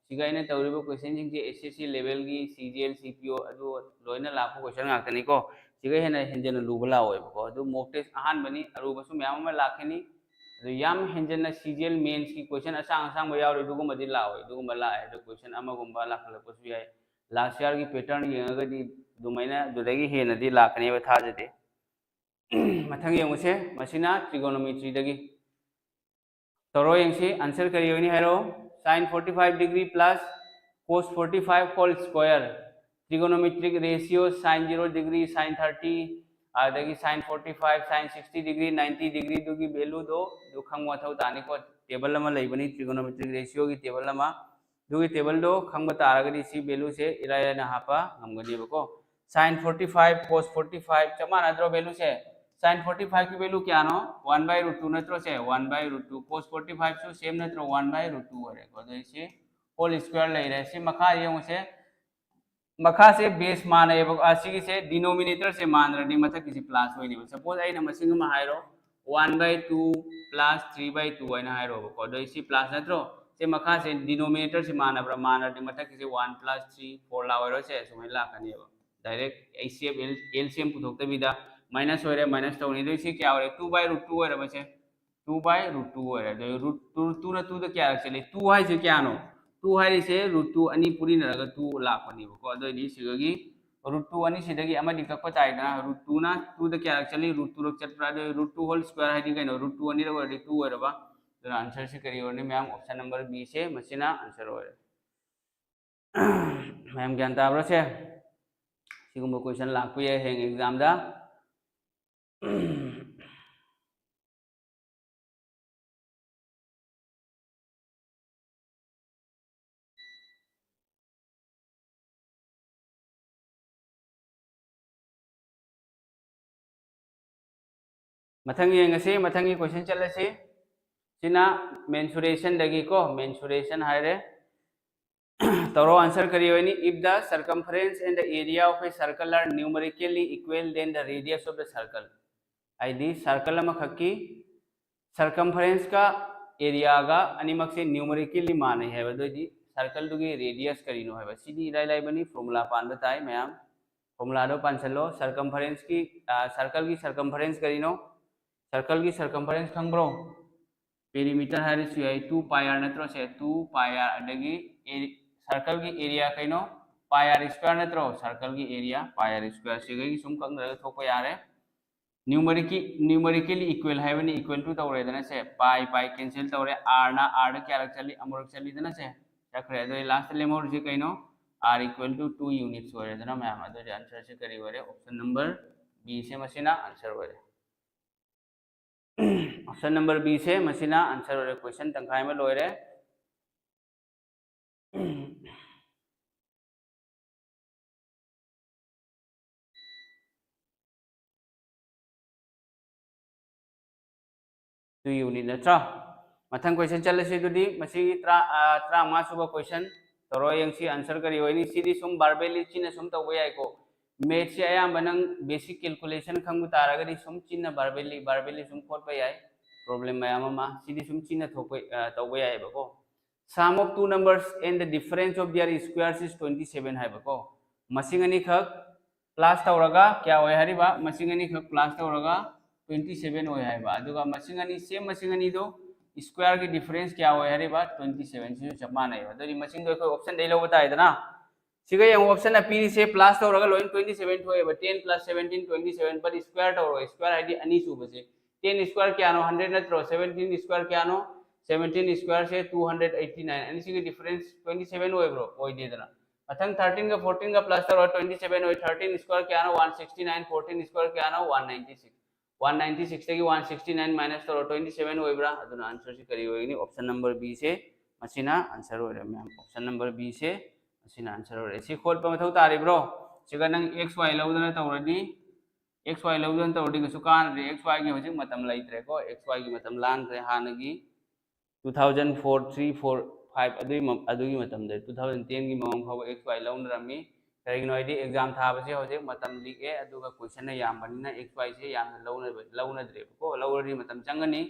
ꯁꯤꯒ ꯑꯩꯅ ꯇꯧꯔꯤꯕ question ꯁꯤꯡꯁꯦ S S C level ꯒꯤ, C G L, C P O ꯑꯗꯨ ꯂꯣꯏꯅ ꯂꯥꯛꯄ question ꯉꯥꯛꯇꯅꯤꯀꯣ꯫ ꯁꯤꯒ ꯍꯦꯟꯅ ꯍꯦꯟꯖꯟꯅ ꯂꯨꯕ ꯂꯥꯛꯑꯣꯏꯕꯀꯣ꯫ ꯑꯗꯨ mock test ꯑꯍꯥꯟꯕꯅꯤ, ꯑꯔꯨꯕꯁꯨ ꯃꯌꯥꯝ ꯑꯃ ꯂꯥꯛꯀꯅꯤ꯫ ꯑꯗꯨ ꯌꯥꯝ ꯍꯦꯟꯖꯟꯅ C G L mains ꯀꯤ question ꯑꯁꯥꯡ ꯑꯁꯥꯡꯕ ꯌꯥꯎꯔꯤ, ꯑꯗꯨꯒꯨꯝꯕꯗꯤ ꯂꯥꯛꯑꯣꯏ꯫ ꯑꯗꯨꯒꯨꯝꯕ ꯂꯥꯛꯑꯦ, ꯑꯗꯨ question ꯑꯃꯒꯨꯝꯕ ꯂꯥꯛꯈꯠꯂꯛꯄꯁꯨ ꯌꯥꯏ꯫ Last year ꯒꯤ pattern ꯌꯦꯡꯉꯒꯗꯤ ꯑꯗꯨꯃꯥꯏꯅ ꯑꯗꯨꯗꯒꯤ ꯍꯦꯟꯅꯗꯤ ꯂꯥꯛꯀꯅꯦꯕ ꯊꯥꯖꯗꯦ꯫ ꯃꯊꯪ ꯌꯦꯡꯉꯨꯁꯦ, ꯃꯁꯤꯅ trigonometry ꯗꯒꯤ꯫ ꯇꯧꯔꯣ ꯌꯦꯡꯁꯤ, answer ꯀꯔꯤ ꯑꯣꯏꯅꯤ ꯍꯥꯏꯔꯣ? Sine forty five degree plus cos forty five whole square, trigonometric ratio sine zero degree, sine thirty, ꯑꯗꯒꯤ sine forty five, sine sixty degree, ninety degree ꯗꯨꯒꯤ value ꯗꯣ ꯑꯗꯨ ꯈꯪꯕ ꯃꯊꯧ ꯇꯥꯅꯤꯀꯣ꯫ Table ꯑꯃ ꯂꯩꯕꯅꯤ, trigonometric ratio ꯒꯤ table ꯑꯃ꯫ ꯑꯗꯨꯒꯤ table ꯗꯣ ꯈꯪꯕ ꯇꯥꯔꯒꯗꯤ ꯁꯤ value ꯁꯦ ꯏꯔꯥꯏ ꯂꯥꯏꯅ ꯍꯥꯞꯄ ꯉꯝꯒꯅꯦꯕꯀꯣ꯫ Sine forty five, cos forty five ꯆꯞ ꯃꯥꯟꯅꯗ꯭ꯔꯣ value ꯁꯦ? Sine forty five ꯀꯤ value ꯀꯌꯥꯅꯣ? One by root two ꯅꯠꯇ꯭ꯔꯣ ꯁꯦ? One by root two꯫ Cos forty five ꯁꯨ same ꯅꯠꯇ꯭ꯔꯣ? One by root two ꯑꯣꯏꯔꯦꯀꯣ꯫ ꯑꯗꯨ ꯁꯤ whole square ꯂꯩꯔꯦ꯫ ꯁꯤ ꯃꯈꯥ ꯌꯦꯡꯉꯨꯁꯦ꯫ ꯃꯈꯥꯁꯦ base ꯃꯥꯟꯅꯩꯌꯦꯕ꯫ ꯑ, ꯁꯤꯒꯤꯁꯦ denominator ꯁꯦ ꯃꯥꯟꯅꯔꯗꯤ ꯃꯊꯛꯀꯤꯁꯦ plus ꯑꯣꯏꯅꯦꯕ꯫ Suppose ꯑꯩꯅ ꯃꯁꯤꯡ ꯑꯃ ꯍꯥꯏꯔꯣ, one by two plus three by two ꯍꯥꯏꯅ ꯍꯥꯏꯔꯣꯕꯀꯣ꯫ ꯑꯗꯣ ꯁꯤ plus ꯅꯠꯇ꯭ꯔꯣ? ꯁꯤ ꯃꯈꯥꯁꯦ denominator ꯁꯦ ꯃꯥꯟꯅꯕ꯭ꯔꯥ? ꯃꯥꯟꯅꯔꯗꯤ ꯃꯊꯛꯀꯤꯁꯦ one plus three, four ꯂꯥꯛꯑꯣꯏꯔꯣ ꯁꯦ? ꯁꯨꯃꯥꯏꯅ ꯂꯥꯛꯀꯅꯦꯕ꯫ Direct H C F, L-, L C M ꯄꯨꯊꯣꯛꯇꯕꯤꯗ minus ꯑꯣꯏꯔꯦ, minus ꯇꯧꯅꯤ꯫ ꯑꯗꯨ ꯁꯤ ꯀꯌꯥ ꯑꯣꯏꯔꯦ? Two by root two ꯑꯣꯏꯔꯕꯁꯦ꯫ Two by root two ꯑꯣꯏꯔꯦ꯫ ꯑꯗꯨ root two ꯅ two ꯗ ꯀꯌꯥꯔꯛ ꯆꯠꯂꯤ? Two ꯍꯥꯏꯁꯦ ꯀꯌꯥꯅꯣ? Two ꯍꯥꯏꯔꯤꯁꯦ root two ꯑꯅꯤ ꯄꯨꯔꯤꯅꯔꯒ two ꯂꯥꯛꯄꯅꯦꯕꯀꯣ꯫ ꯑꯗꯨ ꯑꯣꯏꯗꯤ ꯁꯤꯗꯒꯤ root two ꯑꯅꯤꯁꯤꯗꯒꯤ ꯑꯃꯗꯤ ꯀꯛꯄ ꯇꯥꯏꯗꯅ꯫ Root two ꯅ two ꯗ ꯀꯌꯥꯔꯛ ꯆꯠꯂꯤ? Root two ꯔꯛ ꯆꯠꯄ꯭ꯔꯥ? ꯑꯗꯨ root two whole square ꯍꯥꯏꯗꯤ ꯀꯩꯅꯣ? Root two ꯑꯅꯤꯔꯛ ꯑꯣꯏꯔꯗꯤ two ꯑꯣꯏꯔꯕ꯫ ꯑꯗꯨꯅ answer ꯁꯤ ꯀꯔꯤ ꯑꯣꯏꯔꯅꯤ ꯃꯌꯥꯝ? Option number B ꯁꯦ, ꯃꯁꯤꯅ answer ꯑꯣꯏꯔꯦ꯫ ꯃꯌꯥꯝ ꯒ꯭ꯌꯥꯟ ꯇꯥꯕ꯭ꯔꯥ ꯁꯦ? ꯁꯤꯒꯨꯝꯕ question ꯂꯥꯛꯄ ꯌꯥꯏ ꯍꯌꯦꯡ exam ꯗ꯫ ꯃꯊꯪ ꯌꯦꯡꯉꯁꯤ, ꯃꯊꯪꯒꯤ question ꯆꯠꯂꯁꯤ꯫ ꯁꯤꯅ mensuration ꯗꯒꯤꯀꯣ, mensuration ꯍꯥꯏꯔꯦ꯫ ꯇꯧꯔꯣ, answer ꯀꯔꯤ ꯑꯣꯏꯅꯤ? If the circumference and the area of a circle are numerically equal, then the radius of the circle. ꯍꯥꯏꯗꯤ circle ꯑꯃꯈꯛꯀꯤ circumference ꯀ area ꯒ ꯑꯅꯤꯃꯛꯁꯦ numerically ꯃꯥꯟꯅꯩ ꯍꯥꯏꯕ꯫ ꯑꯗꯨ ꯑꯣꯏꯗꯤ circle ꯗꯨꯒꯤ radius ꯀꯔꯤꯅꯣ ꯍꯥꯏꯕ? ꯁꯤꯗꯤ ꯏꯔꯥꯏ ꯂꯥꯏꯕꯅꯤ, formula ꯄꯥꯟꯕ ꯇꯥꯏ ꯃꯌꯥꯝ꯫ Formula ꯗꯣ ꯄꯥꯟꯁꯜꯂꯣ꯫ Circumference ꯀꯤ, ꯑ, circle ꯒꯤ circumference ꯀꯔꯤꯅꯣ? Circle ꯒꯤ circumference ꯈꯪꯕ꯭ꯔꯣ? Perimeter ꯍꯥꯏꯔꯁꯨ ꯌꯥꯏ, two pi r ꯅꯠꯇ꯭ꯔꯣ ꯁꯦ? Two pi r꯫ ꯑꯗꯒꯤ ꯑꯦ-, circle ꯒꯤ area ꯀꯩꯅꯣ? Pi r square ꯅꯠꯇ꯭ꯔꯣ? Circle ꯒꯤ area pi r square꯫ ꯁꯤꯒꯩ ꯁꯨꯝ ꯀꯛꯅꯔꯒ ꯊꯣꯛꯄ ꯌꯥꯔꯦ꯫ Numerically, numerically equal ꯍꯥꯏꯕꯅꯤ, equal to ꯇꯧꯔꯦꯗꯅ ꯁꯦ, pi pi cancel ꯇꯧꯔꯦ, r ꯅ r ꯗ ꯀꯌꯥꯔꯛ ꯆꯠꯂꯤ? ꯑꯃꯨꯔꯛ ꯆꯠꯂꯤꯗꯅ ꯁꯦ, ꯆꯠꯈ꯭ꯔꯦ꯫ ꯑꯗꯨꯗꯤ last ꯂꯦꯝꯍꯧꯔꯤꯁꯤ ꯀꯩꯅꯣ? R equal to two units ꯑꯣꯏꯔꯦꯗꯅ ꯃꯌꯥꯝ꯫ ꯑꯗꯨꯗꯤ answer ꯁꯤ ꯀꯔꯤ ꯑꯣꯏꯔꯦ? Option number B ꯁꯦ ꯃꯁꯤꯅ answer ꯑꯣꯏꯔꯦ꯫ Option number B ꯁꯦ ꯃꯁꯤꯅ answer ꯑꯣꯏꯔꯦ꯫ Question ꯇꯪꯈꯥꯏ ꯑꯃ ꯂꯣꯏꯔꯦ꯫ Two unit ꯅꯠꯇ꯭ꯔꯥ? ꯃꯊꯪ question ꯆꯠꯂꯁꯤ꯫ ꯑꯗꯨꯗꯤ ꯃꯁꯤꯒꯤ ꯇꯔꯥ, ꯑ, ꯇꯔꯥꯃꯉꯥ ꯁꯨꯕ question ꯇꯧꯔꯣ ꯌꯦꯡꯁꯤ, answer ꯀꯔꯤ ꯑꯣꯏꯅꯤ? ꯁꯤꯗꯤ ꯁꯨꯝ verbally ꯆꯤꯟꯅ ꯁꯨꯝ ꯇꯧꯕ ꯌꯥꯏꯀꯣ꯫ Maths ꯁꯦ ꯑꯌꯥꯝꯕ ꯅꯪ basic calculation ꯈꯪꯕ ꯇꯥꯔꯒꯗꯤ ꯁꯨꯝ ꯆꯤꯟꯅ verbally, verbally ꯁꯨꯝ ꯈꯣꯠꯄ ꯌꯥꯏ꯫ Problem ꯃꯌꯥꯝ ꯑꯃ ꯁꯤꯗꯤ ꯁꯨꯝ ꯆꯤꯟꯅ ꯊꯣꯛꯄ, ꯑ, ꯇꯧꯕ ꯌꯥꯏꯑꯕꯀꯣ꯫ Sum of two numbers and the difference of their squares is twenty seven ꯍꯥꯏꯕꯀꯣ꯫ ꯃꯁꯤꯡ ꯑꯅꯤꯈꯛ plus ꯇꯧꯔꯒ ꯀꯌꯥ ꯑꯣꯏ ꯍꯥꯏꯔꯤꯕ? ꯃꯁꯤꯡ ꯑꯅꯤꯈꯛ plus ꯇꯧꯔꯒ twenty seven ꯑꯣꯏ ꯍꯥꯏꯕ꯫ ꯑꯗꯨꯒ ꯃꯁꯤꯡ ꯑꯅꯤ, same ꯃꯁꯤꯡ ꯑꯅꯤꯗꯣ square ꯒꯤ difference ꯀꯌꯥ ꯑꯣꯏ ꯍꯥꯏꯔꯤꯕ? Twenty seven꯫ ꯁꯤꯁꯨ ꯆꯞ ꯃꯥꯟꯅꯩꯕ꯫ ꯑꯗꯨꯗꯤ ꯃꯁꯤꯡꯗꯣ ꯑꯩꯈꯣꯏ option ꯗꯩ ꯂꯧꯕ ꯇꯥꯏꯗꯅ꯫ ꯁꯤꯒ ꯌꯦꯡꯉꯨ, option ꯅ ꯄꯤꯔꯤꯁꯦ plus ꯇꯧꯔꯒ ꯂꯣꯏꯅ twenty seven ꯊꯣꯛꯑꯦꯕ꯫ Ten plus seventeen, twenty seven, but square ꯇꯧꯔꯣ꯫ Square ꯍꯥꯏꯗꯤ ꯑꯅꯤ ꯁꯨꯕꯁꯦ꯫ Ten square ꯀꯌꯥꯅꯣ? Hundred ꯅꯠꯇ꯭ꯔꯣ? Seventeen square ꯀꯌꯥꯅꯣ? Seventeen square ꯁꯦ two hundred eighty nine꯫ ꯑꯅꯤꯁꯤꯒꯤ difference twenty seven ꯑꯣꯏꯕ꯭ꯔꯣ? ꯑꯣꯏꯗꯦꯗꯅ꯫ ꯃꯊꯪ thirteen ꯒ fourteen ꯒ plus ꯇꯧꯔꯣ, twenty seven ꯑꯣꯏ꯫ Thirteen square ꯀꯌꯥꯅꯣ? One sixty nine꯫ Fourteen square ꯀꯌꯥꯅꯣ? One ninety six꯫ One ninety six ꯇꯒꯤ one sixty nine minus ꯇꯧꯔꯣ, twenty seven ꯑꯣꯏꯕ꯭ꯔꯥ? ꯑꯗꯨꯅ answer ꯁꯤ ꯀꯔꯤ ꯑꯣꯏꯒꯅꯤ? Option number B ꯁꯦ ꯃꯁꯤꯅ answer ꯑꯣꯏꯔꯦ ꯃꯌꯥꯝ꯫ Option number B ꯁꯦ ꯃꯁꯤꯅ answer ꯑꯣꯏꯔꯦ꯫ ꯁꯤ ꯈꯣꯠꯄ ꯃꯊꯧ ꯇꯥꯔꯤꯕ꯭ꯔꯣ? ꯁꯤꯒ ꯅꯪ X Y ꯂꯧꯗꯅ ꯇꯧꯔꯗꯤ, X Y ꯂꯧꯗꯅ ꯇꯧꯔꯗꯤ ꯀꯩꯁꯨ ꯀꯥꯟꯅꯗ꯭ꯔꯦ꯫ X Y ꯒꯤ ꯍꯧꯖꯤꯛ ꯃꯇꯝ ꯂꯩꯇ꯭ꯔꯦꯀꯣ꯫ X Y ꯒꯤ ꯃꯇꯝ ꯂꯥꯟꯈ꯭ꯔꯦ꯫ ꯍꯥꯟꯅꯒꯤ two thousand four, three, four, five ꯑꯗꯨꯒꯤ ꯃ-, ꯑꯗꯨꯒꯤ ꯃꯇꯝꯗ, two thousand ten ꯒꯤ ꯃꯃꯥꯡ ꯐꯥꯎꯕ X Y ꯂꯧꯅꯔꯝꯃꯤ꯫ ꯀꯔꯤꯒꯤꯅꯣ ꯍꯥꯏꯗꯤ exam ꯊꯥꯕꯁꯦ ꯍꯧꯖꯤꯛ ꯃꯇꯝ ꯂꯤꯛꯑꯦ, ꯑꯗꯨꯒ question ꯅ ꯌꯥꯝꯕꯅꯤꯅ X Y ꯁꯦ ꯌꯥꯝꯅ ꯂꯧꯅꯕ-, ꯂꯧꯅꯗ꯭ꯔꯦꯕꯀꯣ꯫ ꯂꯧꯔꯗꯤ ꯃꯇꯝ ꯆꯪꯒꯅꯤ꯫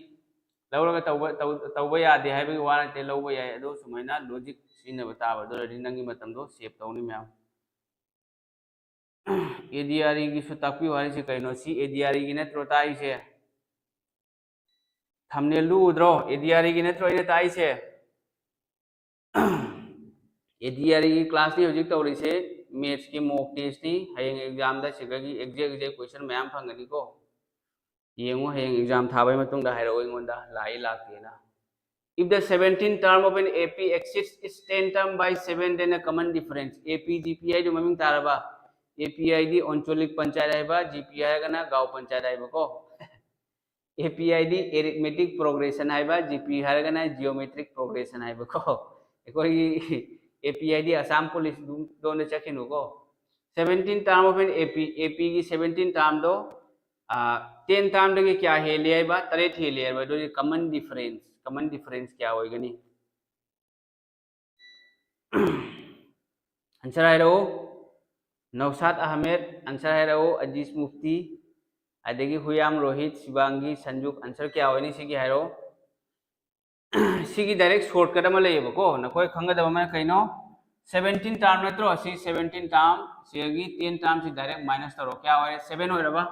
ꯂꯧꯔꯒ ꯇꯧꯕ, ꯇꯧ-, ꯇꯧꯕ ꯌꯥꯗꯦ ꯍꯥꯏꯕꯒꯤ ꯋꯥ ꯅꯠꯇꯦ, ꯂꯧꯕ ꯌꯥꯏ꯫ ꯑꯗꯣ ꯁꯨꯃꯥꯏꯅ logic ꯁꯤꯖꯤꯟꯅꯕ ꯇꯥꯕ꯫ ꯑꯗꯨ ꯑꯣꯏꯔꯗꯤ ꯅꯪꯒꯤ ꯃꯇꯝꯗꯣ save ꯇꯧꯅꯤ ꯃꯌꯥꯝ꯫ A D R E ꯒꯤꯁꯨ ꯇꯥꯛꯄꯤꯌꯨ ꯍꯥꯏꯔꯤꯁꯦ ꯀꯩꯅꯣ? ꯁꯤ A D R E ꯒꯤ ꯅꯠꯇ꯭ꯔꯣ ꯇꯥꯛꯏꯁꯦ? Thumbnail ꯗꯨ ꯎꯗ꯭ꯔꯣ? A D R E ꯒꯤ ꯅꯠꯇ꯭ꯔꯣ ꯑꯩꯅ ꯇꯥꯛꯏꯁꯦ? A D R E ꯒꯤ class ꯅꯤ ꯍꯧꯖꯤꯛ ꯇꯧꯔꯤꯁꯦ, maths ꯀꯤ mock test ꯅꯤ꯫ ꯍꯌꯦꯡ exam ꯗ ꯁꯤꯗꯒꯤ exact exact question ꯃꯌꯥꯝ ꯐꯪꯒꯅꯤꯀꯣ꯫ ꯌꯦꯡꯉꯣ, ꯍꯌꯦꯡ ꯑꯦꯛꯖꯥꯝ ꯊꯥꯕꯩ ꯃꯇꯨꯡꯗ ꯍꯥꯏꯔꯛꯑꯣ ꯑꯩꯉꯣꯟꯗ ꯂꯥꯛꯏ ꯂꯥꯛꯇꯦꯅ꯫ If the seventeen term of an A P exceeds its ten term by seven, then a common difference. A P G P ꯍꯥꯏꯗꯨ ꯃꯃꯤꯡ ꯇꯥꯔꯕ? A P ꯍꯥꯏꯗꯤ ꯑꯣꯟꯆꯣꯂꯤꯛ ꯄꯟꯆꯥꯌꯠ ꯍꯥꯏꯕ, G P ꯍꯥꯏꯔꯒꯅ ꯒꯥꯎ ꯄꯟꯆꯥꯌꯠ ꯍꯥꯏꯕꯀꯣ꯫ A P ꯍꯥꯏꯗꯤ arithmetic progression ꯍꯥꯏꯕ, G P ꯍꯥꯏꯔꯒꯅ geometric progression ꯍꯥꯏꯕꯀꯣ꯫ ꯑꯩꯈꯣꯏꯒꯤ A P ꯍꯥꯏꯗꯤ ꯑꯁꯥꯝ ꯄꯨꯂꯤꯁ ꯂꯣꯟꯗ ꯆꯠꯈꯤꯅꯨꯀꯣ꯫ Seventeen term of an A P, A P ꯒꯤ seventeen termꯗꯣ ten termꯗꯒꯤ ꯀꯌꯥ ꯍꯦꯜꯂꯤ ꯍꯥꯏꯕ? ꯇꯔꯦꯠ ꯍꯦꯜꯂꯤ ꯍꯥꯏꯕ꯫ ꯑꯗꯨꯗꯤ common difference, common difference ꯀꯌꯥ ꯑꯣꯏꯒꯅꯤ? Answer ꯍꯥꯏꯔꯛꯑꯣ꯫ ꯅꯧꯁꯥꯗ ꯑꯍꯃꯦꯗ, answer ꯍꯥꯏꯔꯛꯑꯣ꯫ ꯑꯖꯤꯖ ꯃꯨꯐꯇꯤ, ꯑꯗꯒꯤ ꯍꯨꯌꯥꯝ ꯔꯣꯍꯤꯠ, ꯁꯤꯕꯥꯡꯒꯤ, ꯁꯟꯖꯨꯛ, answer ꯀꯌꯥ ꯑꯣꯏꯅꯤ ꯁꯤꯒꯤ ꯍꯥꯏꯔꯛꯑꯣ꯫ ꯁꯤꯒꯤ direct shortcut ꯑꯃ ꯂꯩꯌꯦꯕꯀꯣ, ꯅꯈꯣꯏ ꯈꯪꯒꯗꯕ ꯑꯃꯅ ꯀꯩꯅꯣ? Seventeen term ꯅꯠꯇ꯭ꯔꯣ? ꯁꯤ seventeen term, ꯁꯤꯗꯒꯤ ten term ꯁꯤ direct minus ꯇꯧꯔꯣ꯫ ꯀꯌꯥ ꯑꯣꯏꯔꯦ? Seven ꯑꯣꯏꯔꯕ?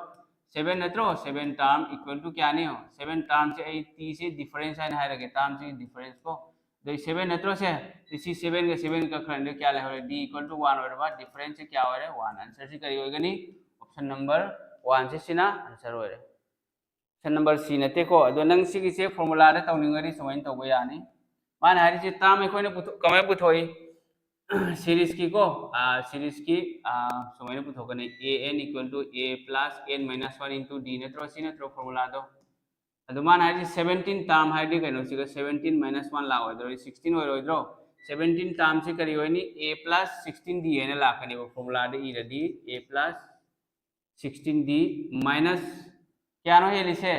Seven ꯅꯠꯇ꯭ꯔꯣ? Seven term equal to ꯀꯌꯥꯅꯤ? Seven term ꯁꯦ ꯑꯩ T ꯁꯦ difference ꯍꯥꯏꯅ ꯍꯥꯏꯔꯒꯦ, term ꯁꯤꯒꯤ difference ꯀꯣ꯫ ꯑꯗꯩ seven ꯅꯠꯇ꯭ꯔꯣ ꯁꯦ? ꯑꯗꯩ ꯁꯤ seven ꯒ seven ꯀꯛꯈ꯭ꯔꯅꯤ, ꯑꯗꯩ ꯀꯌꯥ ꯂꯩꯍꯧꯔꯦ? D equal to one ꯑꯣꯏꯔꯕ? Difference ꯁꯦ ꯀꯌꯥ ꯑꯣꯏꯔꯦ? One꯫ Answer ꯁꯤ ꯀꯔꯤ ꯑꯣꯏꯒꯅꯤ? Option number one ꯁꯤ, ꯁꯤꯅ answer ꯑꯣꯏꯔꯦ꯫ Option number C ꯅꯠꯇꯦꯀꯣ꯫ ꯑꯗꯣ ꯅꯪ ꯁꯤꯒꯤꯁꯦ formula ꯗ ꯇꯧꯅꯤꯡꯉꯗꯤ ꯁꯨꯃꯥꯏꯅ ꯇꯧꯕ ꯌꯥꯅꯤ꯫ ꯃꯥꯅ ꯍꯥꯏꯔꯤꯁꯦ term ꯑꯩꯈꯣꯏꯅ ꯄꯨꯊꯣꯛ-, ꯀꯃꯥꯏꯅ ꯄꯨꯊꯣꯛꯏ? Series ꯀꯤꯀꯣ, series ꯀꯤ ꯁꯨꯃꯥꯏꯅ ꯄꯨꯊꯣꯛꯀꯅꯤ, A N equal to A plus N minus one into D ꯅꯠꯇ꯭ꯔꯣ? ꯁꯤ ꯅꯠꯇ꯭ꯔꯣ formula ꯗꯣ? ꯑꯗꯨ ꯃꯥꯅ ꯍꯥꯏꯁꯦ seventeen term ꯍꯥꯏꯗꯤ ꯀꯩꯅꯣ? ꯁꯤꯒ seventeen minus one ꯂꯥꯛꯑꯣꯏꯗ꯭ꯔꯣ? Sixteen ꯑꯣꯏꯔꯣꯏꯗ꯭ꯔꯣ? Seventeen term ꯁꯤ ꯀꯔꯤ ꯑꯣꯏꯅꯤ? A plus sixteen D ꯍꯥꯏꯅ ꯂꯥꯛꯀꯅꯦꯕ formula the ꯏꯔꯗꯤ꯫ A plus sixteen D minus ꯀꯌꯥꯅꯣ ꯍꯦꯜꯂꯤꯁꯦ?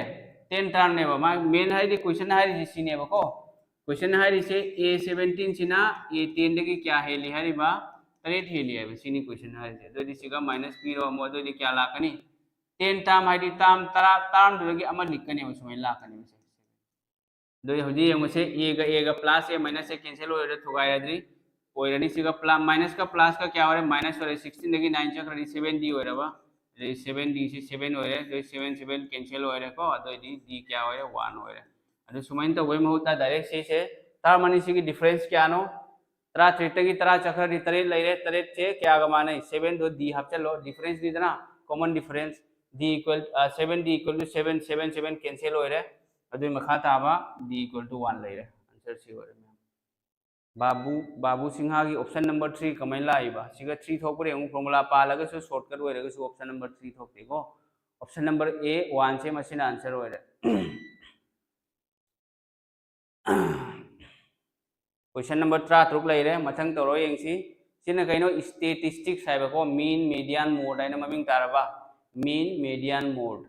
Ten term ꯅꯦꯕ꯫ ꯃꯥ main ꯍꯥꯏꯗꯤ question ꯍꯥꯏꯔꯤꯁꯦ ꯁꯤꯅꯦꯕꯀꯣ꯫ Question ꯍꯥꯏꯔꯤꯁꯦ A seventeen ꯁꯤꯅ A ten ꯗꯒꯤ ꯀꯌꯥ ꯍꯦꯜꯂꯤ ꯍꯥꯏꯔꯤꯕ? ꯇꯔꯦꯠ ꯍꯦꯜꯂꯤ ꯍꯥꯏꯕ, ꯁꯤꯅꯤ question ꯍꯥꯏꯔꯤꯁꯦ꯫ ꯑꯗꯨꯑꯣꯏꯗꯤ ꯁꯤꯒ minus ꯄꯤꯔꯣ ꯑꯃꯨꯛ, ꯑꯗꯨꯑꯣꯏꯗꯤ ꯀꯌꯥ ꯂꯥꯛꯀꯅꯤ? Ten term ꯍꯥꯏꯗꯤ term ꯇꯔꯥ, term ꯗꯨꯗꯒꯤ ꯑꯃ ꯂꯤꯛꯀꯅꯦꯕ, ꯁꯨꯃꯥꯏꯅ ꯂꯥꯛꯀꯅꯦꯕ ꯁꯦ꯫ ꯑꯗꯨ ꯍꯧꯖꯤꯛ ꯌꯦꯡꯉꯨꯁꯦ, A ꯒ A ꯒ plus A minus A cancel ꯑꯣꯏꯔꯦ, ꯊꯨꯒꯥꯏꯔꯗꯤ ꯑꯣꯏꯔꯅꯤ꯫ ꯁꯤꯒ plus, minus ꯀ plus ꯀ ꯀꯌꯥ ꯑꯣꯏꯔꯦ? Minus ꯑꯣꯏꯔꯦ, sixteen ꯗꯒꯤ nine ꯆꯠꯈ꯭ꯔꯗꯤ seven D ꯑꯣꯏꯔꯕ, ꯑꯗꯩ seven D ꯁꯤ seven ꯑꯣꯏꯔꯦ, ꯑꯗꯩ seven seven cancel ꯑꯣꯏꯔꯦꯀꯣ, ꯑꯗꯨꯑꯣꯏꯗꯤ D ꯀꯌꯥ ꯑꯣꯏꯔꯦ? One ꯑꯣꯏꯔꯦ꯫ ꯑꯗꯨ ꯁꯨꯃꯥꯏꯅ ꯇꯧꯕꯩ ꯃꯍꯨꯠꯇ direct ꯁꯤꯁꯦ term ꯑꯅꯤꯁꯤꯒꯤ difference ꯀꯌꯥꯅꯣ? ꯇꯔꯥꯇꯔꯦꯠꯇꯒꯤ ꯇꯔꯥ ꯆꯠꯈ꯭ꯔꯗꯤ ꯇꯔꯦꯠ ꯂꯩꯔꯦ, ꯇꯔꯦꯠꯁꯦ ꯀꯌꯥꯒ ꯃꯥꯟꯅꯩ? Seven ꯗꯣ D ꯍꯥꯞꯆꯜꯂꯣ, difference ꯅꯤꯗꯅ, common difference꯫ D equal, seven D equal to seven, seven seven cancel ꯑꯣꯏꯔꯦ꯫ ꯑꯗꯨꯒꯤ ꯃꯈꯥ ꯇꯥꯕ D equal to one ꯂꯩꯔꯦ꯫ Answer C ꯑꯣꯏꯔꯦ ꯃꯌꯥꯝ꯫ ꯕꯥꯕꯨ, ꯕꯥꯕꯨ ꯁꯤꯡꯍꯒꯤ option number three ꯀꯃꯥꯏꯅ ꯂꯥꯛꯏꯕ? ꯁꯤꯒ three ꯊꯣꯛꯄ꯭ꯔꯥ ꯌꯦꯡꯉꯨ, formula ꯄꯥꯜꯂꯒꯁꯨ shortcut ꯑꯣꯏꯔꯒꯁꯨ option number three ꯊꯣꯛꯇꯦꯀꯣ꯫ Option number A, one ꯁꯦ ꯃꯁꯤꯅ answer ꯑꯣꯏꯔꯦ꯫ Question number ꯇꯔꯥꯇꯔꯨꯛ ꯂꯩꯔꯦ, ꯃꯊꯪ ꯇꯧꯔꯣ ꯌꯦꯡꯁꯤ꯫ ꯁꯤꯅ ꯀꯩꯅꯣ? Statistics ꯍꯥꯏꯕꯀꯣ, mean, median, mode ꯍꯥꯏꯅ ꯃꯃꯤꯡ ꯇꯥꯔꯕ? Mean, median, mode꯫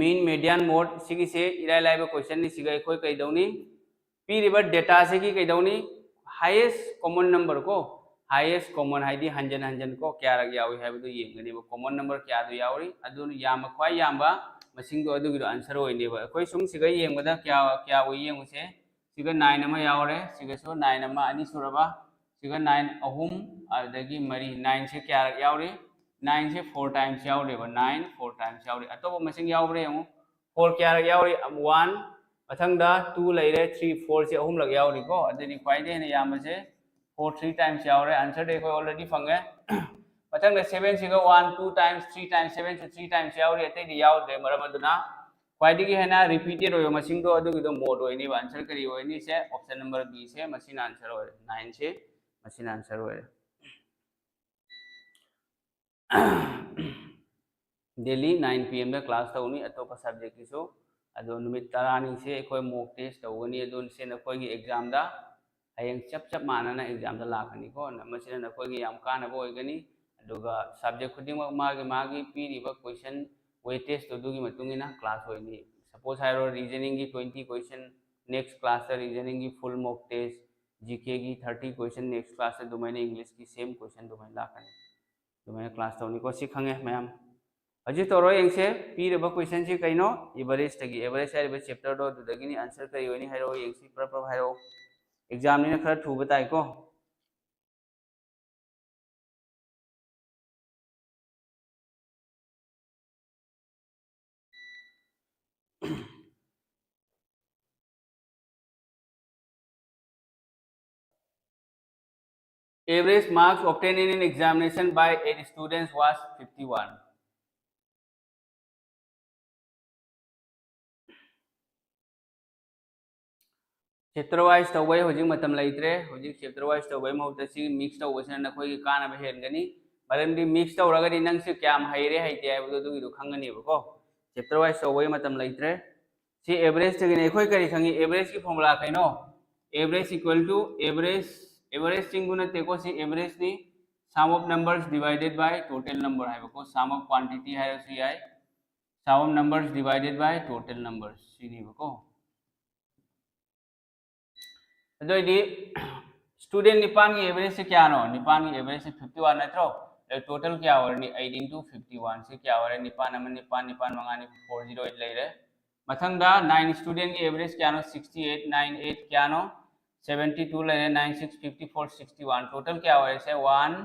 Mean, median, mode ꯁꯤꯒꯤꯁꯦ ꯏꯔꯥꯏ ꯂꯥꯏꯕ question ꯅꯤ꯫ ꯁꯤꯒ ꯑꯩꯈꯣꯏ ꯀꯩꯗꯧꯅꯤ? ꯄꯤꯔꯤꯕ data ꯁꯤꯒꯤ ꯀꯩꯗꯧꯅꯤ? Highest common number ꯀꯣ, highest common ꯍꯥꯏꯗꯤ ꯍꯟꯖꯟ ꯍꯟꯖꯟ ꯀꯣ ꯀꯌꯥꯔꯛ ꯌꯥꯎꯏ ꯍꯥꯏꯕꯗꯨ ꯌꯦꯡꯒꯅꯦꯕ꯫ Common number ꯀꯌꯥꯗꯨ ꯌꯥꯎꯔꯤ, ꯑꯗꯨꯅ ꯌꯥꯝꯕ, ꯈ꯭ꯋꯥꯏ ꯌꯥꯝꯕ ꯃꯁꯤꯡꯗꯣ ꯑꯗꯨꯒꯤꯗꯣ answer ꯑꯣꯏꯅꯦꯕ꯫ ꯑꯩꯈꯣꯏ ꯁꯨꯝ ꯁꯤꯒ ꯌꯦꯡꯕꯗ ꯀꯌꯥ, ꯀꯌꯥ ꯑꯣꯏ ꯌꯦꯡꯉꯨꯁꯦ꯫ ꯁꯤꯒ nine ꯑꯃ ꯌꯥꯎꯔꯦ, ꯁꯤꯒꯁꯨ nine ꯑꯃ, ꯑꯅꯤ ꯁꯨꯔꯕ꯫ ꯁꯤꯒ nine ꯑꯍꯨꯝ, ꯑꯗꯨꯗꯒꯤ ꯃꯔꯤ, nine ꯁꯦ ꯀꯌꯥꯔꯛ ꯌꯥꯎꯔꯤ? Nine ꯁꯦ four times ꯌꯥꯎꯔꯦꯕ, nine four times ꯌꯥꯎꯔꯤ꯫ ꯑꯇꯣꯞꯄ ꯃꯁꯤꯡ ꯌꯥꯎꯕ꯭ꯔꯥ ꯌꯦꯡꯉꯨ꯫ Four ꯀꯌꯥꯔꯛ ꯌꯥꯎꯔꯤ? One, ꯃꯊꯪꯗ two ꯂꯩꯔꯦ, three, four ꯁꯦ ꯑꯍꯨꯝꯂꯛ ꯌꯥꯎꯔꯤꯀꯣ꯫ ꯑꯗꯨꯗꯤ ꯈ꯭ꯋꯥꯏꯗꯒꯤ ꯍꯦꯟꯅ ꯌꯥꯝꯕꯁꯦ four three times ꯌꯥꯎꯔꯦ꯫ Answer ꯗꯤ ꯑꯩꯈꯣꯏ already ꯐꯪꯉꯦ꯫ ꯃꯊꯪꯗ seven ꯁꯤꯒ one, two times, three times, seven ꯁꯨ three times ꯌꯥꯎꯔꯤ, ꯑꯇꯩꯗꯤ ꯌꯥꯎꯗ꯭ꯔꯦ꯫ ꯃꯔꯝ ꯑꯗꯨꯅ ꯈ꯭ꯋꯥꯏꯗꯒꯤ ꯍꯦꯟꯅ repeated ꯑꯣꯏꯕ ꯃꯁꯤꯡꯗꯣ ꯑꯗꯨꯒꯤꯗꯣ mode ꯑꯣꯏꯅꯤꯕ꯫ Answer ꯀꯔꯤ ꯑꯣꯏꯅꯤ? ꯁꯦ option number B ꯁꯦ, ꯃꯁꯤꯅ answer ꯑꯣꯏꯔꯦ꯫ Nine ꯁꯦ ꯃꯁꯤꯅ answer ꯑꯣꯏꯔꯦ꯫ Daily nine P M ꯗ class ꯇꯧꯅꯤ ꯑꯇꯣꯞꯄ subject ꯀꯤꯁꯨ꯫ ꯑꯗꯣ ꯅꯨꯃꯤꯠ ꯇꯔꯥꯅꯤꯁꯦ ꯑꯩꯈꯣꯏ mock test ꯇꯧꯒꯅꯤ꯫ ꯑꯗꯨ ꯁꯦ ꯅꯈꯣꯏꯒꯤ exam ꯗ ꯍꯌꯦꯡ ꯆꯞ ꯆꯞ ꯃꯥꯟꯅꯅ exam ꯗ ꯂꯥꯛꯀꯅꯤꯀꯣ꯫ ꯃꯁꯤꯅ ꯅꯈꯣꯏꯒꯤ ꯌꯥꯝ ꯀꯥꯟꯅꯕ ꯑꯣꯏꯒꯅꯤ꯫ ꯑꯗꯨꯒ subject ꯈꯨꯗꯤꯡꯃꯛ ꯃꯥꯒꯤ ꯃꯥꯒꯤ ꯄꯤꯔꯤꯕ question weightage ꯇꯨ ꯑꯗꯨꯒꯤ ꯃꯇꯨꯡ ꯏꯟꯅ class ꯑꯣꯏꯅꯤ꯫ Suppose ꯍꯥꯏꯔꯣ, reasoning ꯒꯤ twenty question, next class ꯇ reasoning ꯒꯤ full mock test, G K ꯒꯤ thirty question, next class ꯇ ꯑꯗꯨꯃꯥꯏꯅ English ꯀꯤ same question ꯑꯗꯨꯃꯥꯏꯅ ꯂꯥꯛꯀꯅꯤ꯫ ꯑꯗꯨꯃꯥꯏꯅ class ꯇꯧꯅꯤꯀꯣ꯫ ꯁꯤ ꯈꯪꯉꯦ ꯃꯌꯥꯝ꯫ ꯍꯧꯖꯤꯛ ꯇꯧꯔꯣ ꯌꯦꯡꯁꯦ, ꯄꯤꯔꯤꯕ question ꯁꯤ ꯀꯩꯅꯣ? Average ꯇꯒꯤ꯫ Average ꯍꯥꯏꯔꯤꯕ chapter ꯗꯣ ꯑꯗꯨꯗꯒꯤꯅꯤ꯫ Answer ꯀꯔꯤ ꯑꯣꯏꯅꯤ ꯍꯥꯏꯔꯛꯑꯣ ꯌꯦꯡꯁꯤ, ꯄ꯭ꯔꯞ ꯄ꯭ꯔꯞ ꯍꯥꯏꯔꯛꯑꯣ꯫ Exam ꯅꯤꯅ ꯈꯔ ꯊꯨꯕ ꯇꯥꯏꯀꯣ꯫ Average marks obtained in an examination by eight students was fifty one. Chapter wise ꯇꯧꯕꯩ ꯍꯧꯖꯤꯛ ꯃꯇꯝ ꯂꯩꯇ꯭ꯔꯦ꯫ ꯍꯧꯖꯤꯛ chapter wise ꯇꯧꯕꯩ ꯃꯍꯨꯠꯇ ꯁꯤ mix ꯇꯧꯕꯁꯤꯅ ꯅꯈꯣꯏꯒꯤ ꯀꯥꯟꯅꯕ ꯍꯦꯟꯒꯅꯤ꯫ ꯃꯔꯝꯗꯤ mix ꯇꯧꯔꯒꯗꯤ ꯅꯪꯁꯦ ꯀꯌꯥꯝ ꯍꯩꯔꯦ ꯍꯩꯇꯦ ꯍꯥꯏꯕꯗꯣ ꯑꯗꯨꯒꯤꯗꯣ ꯈꯪꯒꯅꯦꯕꯀꯣ꯫ Chapter wise ꯇꯧꯕꯒꯤ ꯃꯇꯝ ꯂꯩꯇ꯭ꯔꯦ꯫ ꯁꯤ average ꯇꯒꯤꯅꯦ꯫ ꯑꯩꯈꯣꯏ ꯀꯔꯤ ꯈꯪꯉꯤ? Average ꯀꯤ formula ꯀꯩꯅꯣ? Average equal to average, average ꯆꯤꯡꯕꯨ ꯅꯠꯇꯦꯀꯣ, ꯁꯤ average ꯅꯤ꯫ Sum of numbers divided by total number ꯍꯥꯏꯕꯀꯣ, sum of quantity ꯍꯥꯏꯔꯁꯨ ꯌꯥꯏ, sum of numbers divided by total numbers ꯁꯤꯅꯦꯕꯀꯣ꯫ ꯑꯗꯨ ꯑꯣꯏꯗꯤ student ꯅꯤꯄꯥꯟꯒꯤ average ꯁꯦ ꯀꯌꯥꯅꯣ? ꯅꯤꯄꯥꯟꯒꯤ average ꯁꯦ fifty one ꯅꯠꯇ꯭ꯔꯣ? ꯑꯗꯨ total ꯀꯌꯥ ꯑꯣꯏꯔꯅꯤ? Eight into fifty one ꯁꯤ ꯀꯌꯥ ꯑꯣꯏꯔꯦ? ꯅꯤꯄꯥꯟ ꯑꯃ ꯅꯤꯄꯥꯟ, ꯅꯤꯄꯥꯟ ꯃꯉꯥ ꯅꯤꯐꯨ, four zero eight ꯂꯩꯔꯦ꯫ ꯃꯊꯪꯗ nine student ꯒꯤ average ꯀꯌꯥꯅꯣ? Sixty eight, nine eight ꯀꯌꯥꯅꯣ? Seventy two ꯂꯩꯔꯦ, nine six fifty four, sixty one꯫ Total ꯀꯌꯥ ꯑꯣꯏꯔꯦ? ꯁꯦ one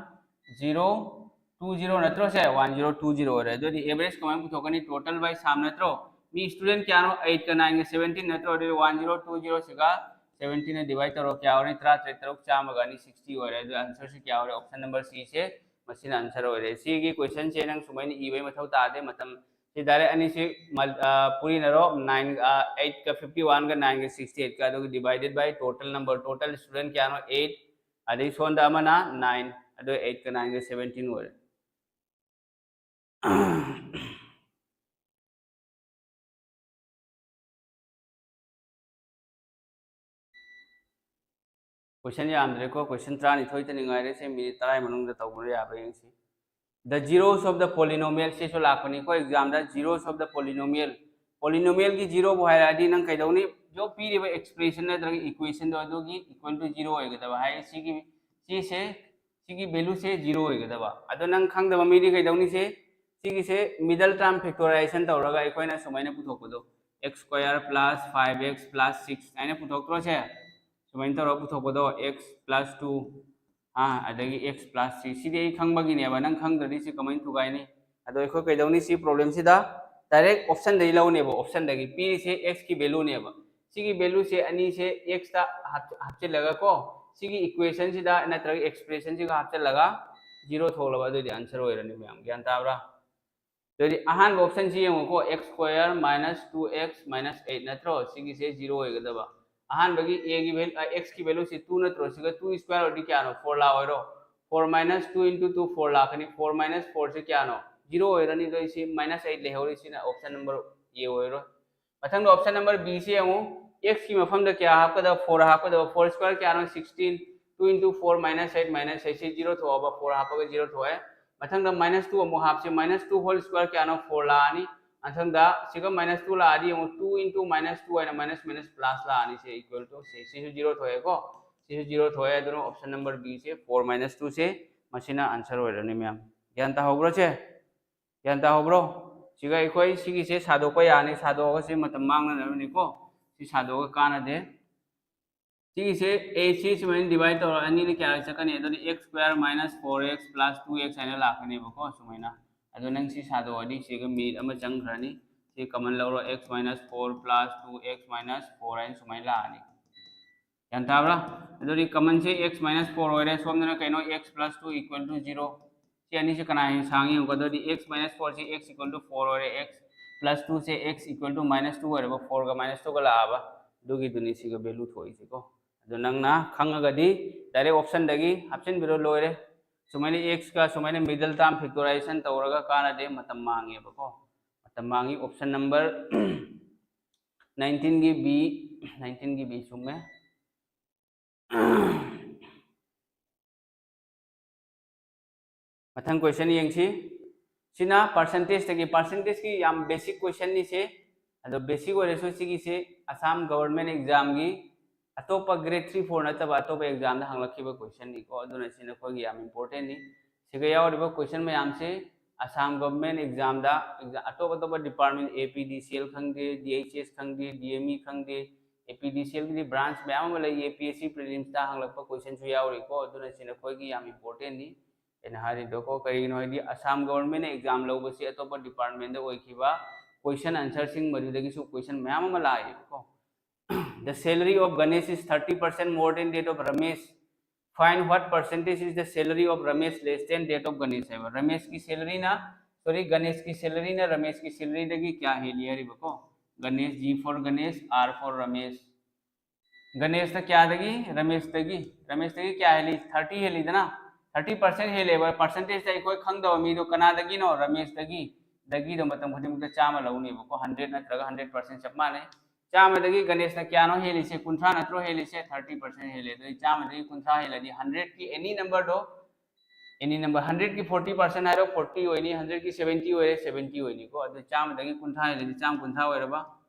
zero two zero ꯅꯠꯇ꯭ꯔꯣ? ꯁꯦ one zero two zero ꯑꯣꯏꯔꯦ꯫ ꯑꯗꯨꯗꯤ average ꯀꯃꯥꯏꯅ ꯄꯨꯊꯣꯛꯀꯅꯤ? Total by sum ꯅꯠꯇ꯭ꯔꯣ? ꯃꯤ student ꯀꯌꯥꯅꯣ? Eight ꯀ nine ꯒ seventeen ꯅꯠꯇ꯭ꯔꯣ? ꯑꯗꯨꯗꯤ one zero two zero ꯁꯤꯒ seventeen ꯅ divide ꯇꯧꯔꯣ, ꯀꯌꯥ ꯑꯣꯏꯔꯅꯤ? ꯇꯔꯥ ꯇꯔꯦꯠ ꯇꯔꯨꯛ ꯆꯥꯝꯃꯒ ꯑꯅꯤ, sixty ꯑꯣꯏꯔꯦ꯫ ꯑꯗꯨ answer ꯁꯤ ꯀꯌꯥ ꯑꯣꯏꯔꯦ? Option number C ꯁꯦ, ꯃꯁꯤꯅ answer ꯑꯣꯏꯔꯦ꯫ ꯁꯤꯒꯤ question ꯁꯦ ꯅꯪ ꯁꯨꯃꯥꯏꯅ ꯏꯕꯩ ꯃꯊꯧ ꯇꯥꯗꯦ꯫ ꯃꯇꯝ ꯁꯤ direct ꯑꯅꯤꯁꯤ ꯃꯜ-, ꯑ, ꯄꯨꯔꯤꯅꯔꯣ, nine, ꯑ, eight ꯀ fifty one ꯒ nine ꯒ sixty eight ꯀ, ꯑꯗꯨꯒ divided by total number, total student ꯀꯌꯥꯅꯣ? Eight, ꯑꯗꯩ ꯁꯣꯝꯗ ꯑꯃꯅ nine, ꯑꯗꯨ eight ꯀ nine ꯒ seventeen ꯑꯣꯏꯔꯦ꯫ Question ꯌꯥꯝꯗ꯭ꯔꯦꯀꯣ, question ꯇꯔꯥꯅꯤꯊꯣꯏꯇꯅꯤ ꯉꯥꯏꯔꯦ꯫ ꯁꯤ minute ꯇꯔꯥꯒꯤ ꯃꯅꯨꯡꯗ ꯇꯧꯕꯅ ꯌꯥꯕ꯭ꯔꯥ ꯌꯦꯡꯁꯤ꯫ The zeros of the polynomial ꯁꯤꯁꯨ ꯂꯥꯛꯄꯅꯤꯀꯣ exam the, zeros of the polynomial꯫ Polynomial ꯒꯤ zero ꯕꯨ ꯍꯥꯏꯔꯛꯑꯗꯤ ꯅꯪ ꯀꯩꯗꯧꯅꯤ? ꯖꯣ ꯄꯤꯔꯤꯕ expression ꯅꯠꯇ꯭ꯔꯒ equation ꯗꯣ ꯑꯗꯨꯒꯤ equal to zero ꯑꯣꯏꯒꯗꯕ ꯍꯥꯏ꯫ ꯁꯤꯒꯤ, ꯁꯤꯁꯦ, ꯁꯤꯒꯤ value ꯁꯦ zero ꯑꯣꯏꯒꯗꯕ꯫ ꯑꯗꯣ ꯅꯪ ꯈꯪꯗꯕ ꯃꯤꯗꯤ ꯀꯩꯗꯧꯅꯤ? ꯁꯦ, ꯁꯤꯒꯤꯁꯦ middle term factorization ꯇꯧꯔꯒ ꯑꯩꯈꯣꯏꯅ ꯁꯨꯃꯥꯏꯅ ꯄꯨꯊꯣꯛꯄꯗꯣ, x square plus five x plus six ꯍꯥꯏꯅ ꯄꯨꯊꯣꯛꯇ꯭ꯔꯣ? ꯁꯦ ꯁꯨꯃꯥꯏꯅ ꯇꯧꯔꯒ ꯄꯨꯊꯣꯛꯄꯗꯣ, x plus two, ꯑꯥ, ꯑꯗꯒꯤ x plus three꯫ ꯁꯤꯗꯤ ꯑꯩ ꯈꯪꯕꯒꯤꯅꯦꯕ, ꯅꯪ ꯈꯪꯗ꯭ꯔꯗꯤ ꯁꯤ ꯀꯃꯥꯏꯅ ꯊꯨꯒꯥꯏꯅꯤ? ꯑꯗꯣ ꯑꯩꯈꯣꯏ ꯀꯩꯗꯧꯅꯤ? ꯁꯤ problem ꯁꯤꯗ direct option ꯗꯒꯤ ꯂꯧꯅꯦꯕ, option ꯗꯒꯤ ꯄꯤꯔꯤꯁꯦ x ꯀꯤ value ꯅꯦꯕ꯫ ꯁꯤꯒꯤ value ꯁꯦ ꯑꯅꯤꯁꯦ x ꯇ ꯍꯥꯞ-, ꯍꯥꯞꯆꯤꯜꯂꯒ ꯀꯣ, ꯁꯤꯒꯤ equation ꯁꯤꯗ ꯅꯠꯇ꯭ꯔꯒ expression ꯁꯤꯒ ꯍꯥꯞꯆꯤꯜꯂꯒ zero ꯊꯣꯛꯂꯕ ꯑꯗꯨꯗꯤ answer ꯑꯣꯏꯔꯅꯤ ꯃꯌꯥꯝ꯫ ꯒ꯭ꯌꯥꯟ ꯇꯥꯕ꯭ꯔꯥ? ꯑꯗꯨꯗꯤ ꯑꯍꯥꯟꯕ option ꯁꯤ ꯌꯦꯡꯉꯨꯀꯣ, x square minus two x minus eight ꯅꯠꯇ꯭ꯔꯣ? ꯁꯤꯒꯤꯁꯦ zero ꯑꯣꯏꯒꯗꯕ꯫ ꯑꯍꯥꯟꯕꯒꯤ a ꯒꯤ value, x ꯀꯤ value ꯁꯤ two ꯅꯠꯇ꯭ꯔꯣ? ꯁꯤꯒ two square ꯑꯣꯏꯔꯗꯤ ꯀꯌꯥꯅꯣ? Four ꯂꯥꯛꯑꯣꯏꯔꯣ? Four minus two into two, four ꯂꯥꯛꯀꯅꯤ꯫ Four minus four ꯁꯤ ꯀꯌꯥꯅꯣ? Zero ꯑꯣꯏꯔꯅꯤ꯫ ꯑꯗꯣ ꯁꯤ minus eight ꯂꯩꯍꯧꯔꯤ, ꯁꯤꯅ option number a ꯑꯣꯏꯔꯣꯏ꯫ ꯃꯊꯪꯗ option number B ꯁꯤ ꯌꯦꯡꯉꯨ, x ꯀꯤ ꯃꯐꯝꯗ ꯀꯌꯥ ꯍꯥꯞꯀꯗꯕ? Four ꯍꯥꯞꯀꯗꯕ꯫ Four square ꯀꯌꯥꯅꯣ? Sixteen꯫ Two into four minus eight, minus eight ꯁꯤ zero ꯊꯣꯛꯑꯕ, four ꯍꯥꯞꯄꯒ zero ꯊꯣꯛꯑꯦ꯫ ꯃꯊꯪꯗ minus two ꯑꯃꯨꯛ ꯍꯥꯞꯁꯤ꯫ Minus two whole square ꯀꯌꯥꯅꯣ? Four ꯂꯥꯛꯑꯅꯤ꯫ ꯃꯊꯪꯗ ꯁꯤꯒ minus two ꯂꯥꯛꯑꯗꯤ ꯌꯦꯡꯉꯨ, two into minus two ꯍꯥꯏꯅ minus minus plus ꯂꯥꯛꯑꯅꯤ꯫ ꯁꯤ equal to ꯁꯤ, ꯁꯤꯁꯨ zero ꯊꯣꯛꯑꯦꯀꯣ, ꯁꯤꯁꯨ zero ꯊꯣꯛꯑꯦ꯫ ꯑꯗꯨꯅ option number B ꯁꯦ four minus two ꯁꯦ ꯃꯁꯤꯅ answer ꯑꯣꯏꯔꯅꯤ ꯃꯌꯥꯝ꯫ ꯒ꯭ꯌꯥꯟ ꯇꯥꯍꯧꯕ꯭ꯔꯣ ꯁꯦ? ꯒ꯭ꯌꯥꯟ ꯇꯥꯍꯧꯕ꯭ꯔꯣ? ꯁꯤꯒ ꯑꯩꯈꯣꯏ ꯁꯤꯒꯤꯁꯦ ꯁꯥꯗꯣꯛꯄ ꯌꯥꯅꯤ, ꯁꯥꯗꯣꯛꯑꯒ ꯁꯤ ꯃꯇꯝ ꯃꯥꯡꯅꯅꯕꯅꯤꯀꯣ꯫ ꯁꯤ ꯁꯥꯗꯣꯛꯑꯒ ꯀꯥꯟꯅꯗꯦ꯫ ꯁꯤꯒꯤꯁꯦ a ꯁꯤ ꯁꯨꯃꯥꯏꯅ divide ꯇꯧꯔ ꯑꯅꯤꯅ ꯀꯌꯥ ꯆꯠꯀꯅꯤ? ꯑꯗꯨꯗꯤ x square minus four x plus two x ꯍꯥꯏꯅ ꯂꯥꯛꯀꯅꯦꯕꯀꯣ, ꯁꯨꯃꯥꯏꯅ꯫ ꯑꯗꯣ ꯅꯪ ꯁꯤ ꯁꯥꯗꯣꯛꯑꯗꯤ ꯁꯤꯒ minute ꯑꯃ ꯆꯪꯈ꯭ꯔꯅꯤ꯫ ꯁꯤ common ꯂꯧꯔꯣ, x minus four plus two x minus four ꯍꯥꯏꯅ ꯁꯨꯃꯥꯏꯅ ꯂꯥꯛꯑꯅꯤ꯫ ꯒ꯭ꯌꯥꯟ ꯇꯥꯕ꯭ꯔꯥ? ꯑꯗꯨꯗꯤ common ꯁꯦ x minus four ꯑꯣꯏꯔꯦ, ꯁꯣꯝꯗꯅ ꯀꯩꯅꯣ? X plus two equal to zero꯫ ꯁꯤ ꯑꯅꯤꯁꯦ ꯀꯅꯥ ꯍꯦꯟꯅ ꯁꯥꯡꯉꯤ ꯌꯦꯡꯉꯨꯀꯣ꯫ ꯑꯗꯨꯗꯤ x minus four ꯁꯤ x equal to four ꯑꯣꯏꯔꯦ, x plus two say x equal to minus two ꯑꯣꯏꯔꯕ, four ꯒ minus two ꯒ ꯂꯥꯛꯑꯕ, ꯑꯗꯨꯒꯤꯗꯨꯅꯤ ꯁꯤꯒ value ꯊꯣꯛꯏꯁꯤꯀꯣ꯫ ꯑꯗꯣ ꯅꯪꯅ ꯈꯪꯉꯒꯗꯤ direct option ꯗꯒꯤ ꯍꯥꯞꯆꯤꯟꯕꯤꯔꯣ, ꯂꯣꯏꯔꯦ꯫ ꯁꯨꯃꯥꯏꯅ x ꯀ ꯁꯨꯃꯥꯏꯅ middle term factorization ꯇꯧꯔꯒ ꯀꯥꯟꯅꯗꯦ, ꯃꯇꯝ ꯃꯥꯡꯉꯦꯕꯀꯣ, ꯃꯇꯝ ꯃꯥꯡꯉꯤ꯫ Option number nineteen ꯒꯤ B, nineteen ꯒꯤ B ꯆꯨꯝꯃꯦ꯫ ꯃꯊꯪ question ꯌꯦꯡꯁꯤ꯫ ꯁꯤꯅ percentage ꯇꯒꯤ, percentage ꯀꯤ ꯌꯥꯝ basic question ꯅꯤ ꯁꯦ꯫ ꯑꯗꯣ basic ꯑꯣꯏꯔꯁꯨ ꯁꯤꯒꯤꯁꯦ Assam government exam ꯒꯤ ꯑꯇꯣꯞꯄ grade three four ꯅꯠꯇꯕ ꯑꯇꯣꯞꯄ exam ꯗ ꯍꯪꯂꯛꯈꯤꯕ question ꯅꯤꯀꯣ, ꯑꯗꯨꯅ ꯁꯤ ꯅꯈꯣꯏꯒꯤ ꯌꯥꯝ important ꯅꯤ꯫ ꯁꯤꯒ ꯌꯥꯎꯔꯤꯕ question ꯃꯌꯥꯝꯁꯦ Assam government exam ꯗ exam, ꯑꯇꯣꯞ ꯑꯇꯣꯞꯄ department, A P D C L ꯈꯪꯗꯦ, D H S ꯈꯪꯗꯦ, D M E ꯈꯪꯗꯦ, A P D C L ꯒꯤꯗꯤ branch ꯃꯌꯥꯝ ꯑꯃ ꯂꯩ, A P S C prelims ꯇ ꯍꯪꯂꯛꯄ question ꯁꯨ ꯌꯥꯎꯔꯤꯀꯣ, ꯑꯗꯨꯅ ꯁꯤ ꯅꯈꯣꯏꯒꯤ ꯌꯥꯝ important ꯅꯤ꯫ ꯑꯩꯅ ꯍꯥꯏꯔꯤꯗꯣꯀꯣ, ꯀꯔꯤꯒꯤꯅꯣ ꯍꯥꯏꯗꯤ Assam government ꯅ exam ꯂꯧꯕꯁꯤ ꯑꯇꯣꯞꯄ department ꯇ ꯑꯣꯏꯈꯤꯕ question answer ꯁꯤꯡ ꯃꯗꯨꯗꯒꯤꯁꯨ question ꯃꯌꯥꯝ ꯑꯃ ꯂꯥꯛꯑꯦꯕꯀꯣ꯫ The salary of Ganesh is thirty percent more than that of Ramesh. Find what percentage is the salary of Ramesh less than that of Ganesh ꯍꯥꯏꯕ꯫ ꯔꯃꯦꯁꯀꯤ ꯁꯦꯂꯔꯤꯅ, ꯁꯣꯔꯤ, ꯒꯅꯦꯁꯀꯤ ꯁꯦꯂꯔꯤꯅ ꯔꯃꯦꯁꯀꯤ ꯁꯦꯂꯔꯤꯗꯒꯤ ꯀꯌꯥ ꯍꯦꯜꯂꯤ ꯍꯥꯏꯔꯤꯕꯀꯣ? Ganesh, G for Ganesh, R for Ramesh. ꯒꯅꯦꯁꯅ ꯀꯌꯥꯗꯒꯤ? ꯔꯃꯦꯁꯇꯒꯤ꯫ ꯔꯃꯦꯁꯇꯒꯤ ꯀꯌꯥ ꯍꯦꯜꯂꯤ? Thirty ꯍꯦꯜꯂꯤꯗꯅ꯫ Thirty percent ꯍꯦꯜꯂꯦꯕ꯫ ꯄꯥꯔꯁꯦꯟꯇꯦꯖꯇ ꯑꯩꯈꯣꯏ ꯈꯪꯗꯕ ꯃꯤꯗꯣ ꯀꯅꯥꯗꯒꯤꯅꯣ? ꯔꯃꯦꯁꯇꯒꯤ꯫ ꯗꯒꯤꯗꯣ ꯃꯇꯝ ꯈꯨꯗꯤꯡꯃꯛꯇ ꯆꯥꯝꯃ ꯂꯧꯅꯦꯕꯀꯣ꯫ ꯍꯟꯗ꯭ꯔꯦꯠ ꯅꯠꯇ꯭ꯔꯒ ꯍꯟꯗ꯭ꯔꯦꯠ ꯄꯥꯔꯁꯦꯟ ꯆꯞ ꯃꯥꯟꯅꯩ꯫ ꯆꯥꯝꯃꯗꯒꯤ ꯒꯅꯦꯁꯅ ꯀꯌꯥꯅꯣ ꯍꯦꯜꯂꯤꯁꯦ? ꯀꯨꯟꯊ꯭ꯔꯥ ꯅꯠꯇ꯭ꯔꯣ ꯍꯦꯜꯂꯤꯁꯦ? ꯊꯥꯔꯇꯤ ꯄꯥꯔꯁꯦꯟ ꯍꯦꯜꯂꯦ꯫ ꯑꯗꯨꯗꯤ ꯆꯥꯝꯃꯗꯒꯤ ꯀꯨꯟꯊ꯭ꯔꯥ ꯍꯦꯜꯂꯗꯤ ꯍꯟꯗ꯭ꯔꯦꯠꯀꯤ ꯑꯦꯅꯤ ꯅꯝꯕꯔꯗꯣ, ꯑꯦꯅꯤ ꯅꯝꯕꯔ, ꯍꯟꯗ꯭ꯔꯦꯠꯀꯤ ꯐꯣꯔꯇꯤ ꯄꯥꯔꯁꯦꯟ ꯍꯥꯏꯔꯣ, ꯐꯣꯔꯇꯤ ꯑꯣꯏꯅꯤ, ꯍꯟꯗ꯭ꯔꯦꯠꯀꯤ ꯁꯕꯦꯟꯇꯤ ꯑꯣꯏꯔꯦ, ꯁꯕꯦꯟꯇꯤ ꯑꯣꯏꯅꯤꯀꯣ꯫ ꯑꯗꯨ ꯆꯥꯝꯃꯗꯒꯤ ꯀꯨꯟꯊ꯭ꯔꯥ ꯍꯦꯜꯂꯗꯤ ꯆꯥꯝꯃ ꯀꯨꯟꯊ꯭ꯔꯥ ꯑꯣꯏꯔꯕ?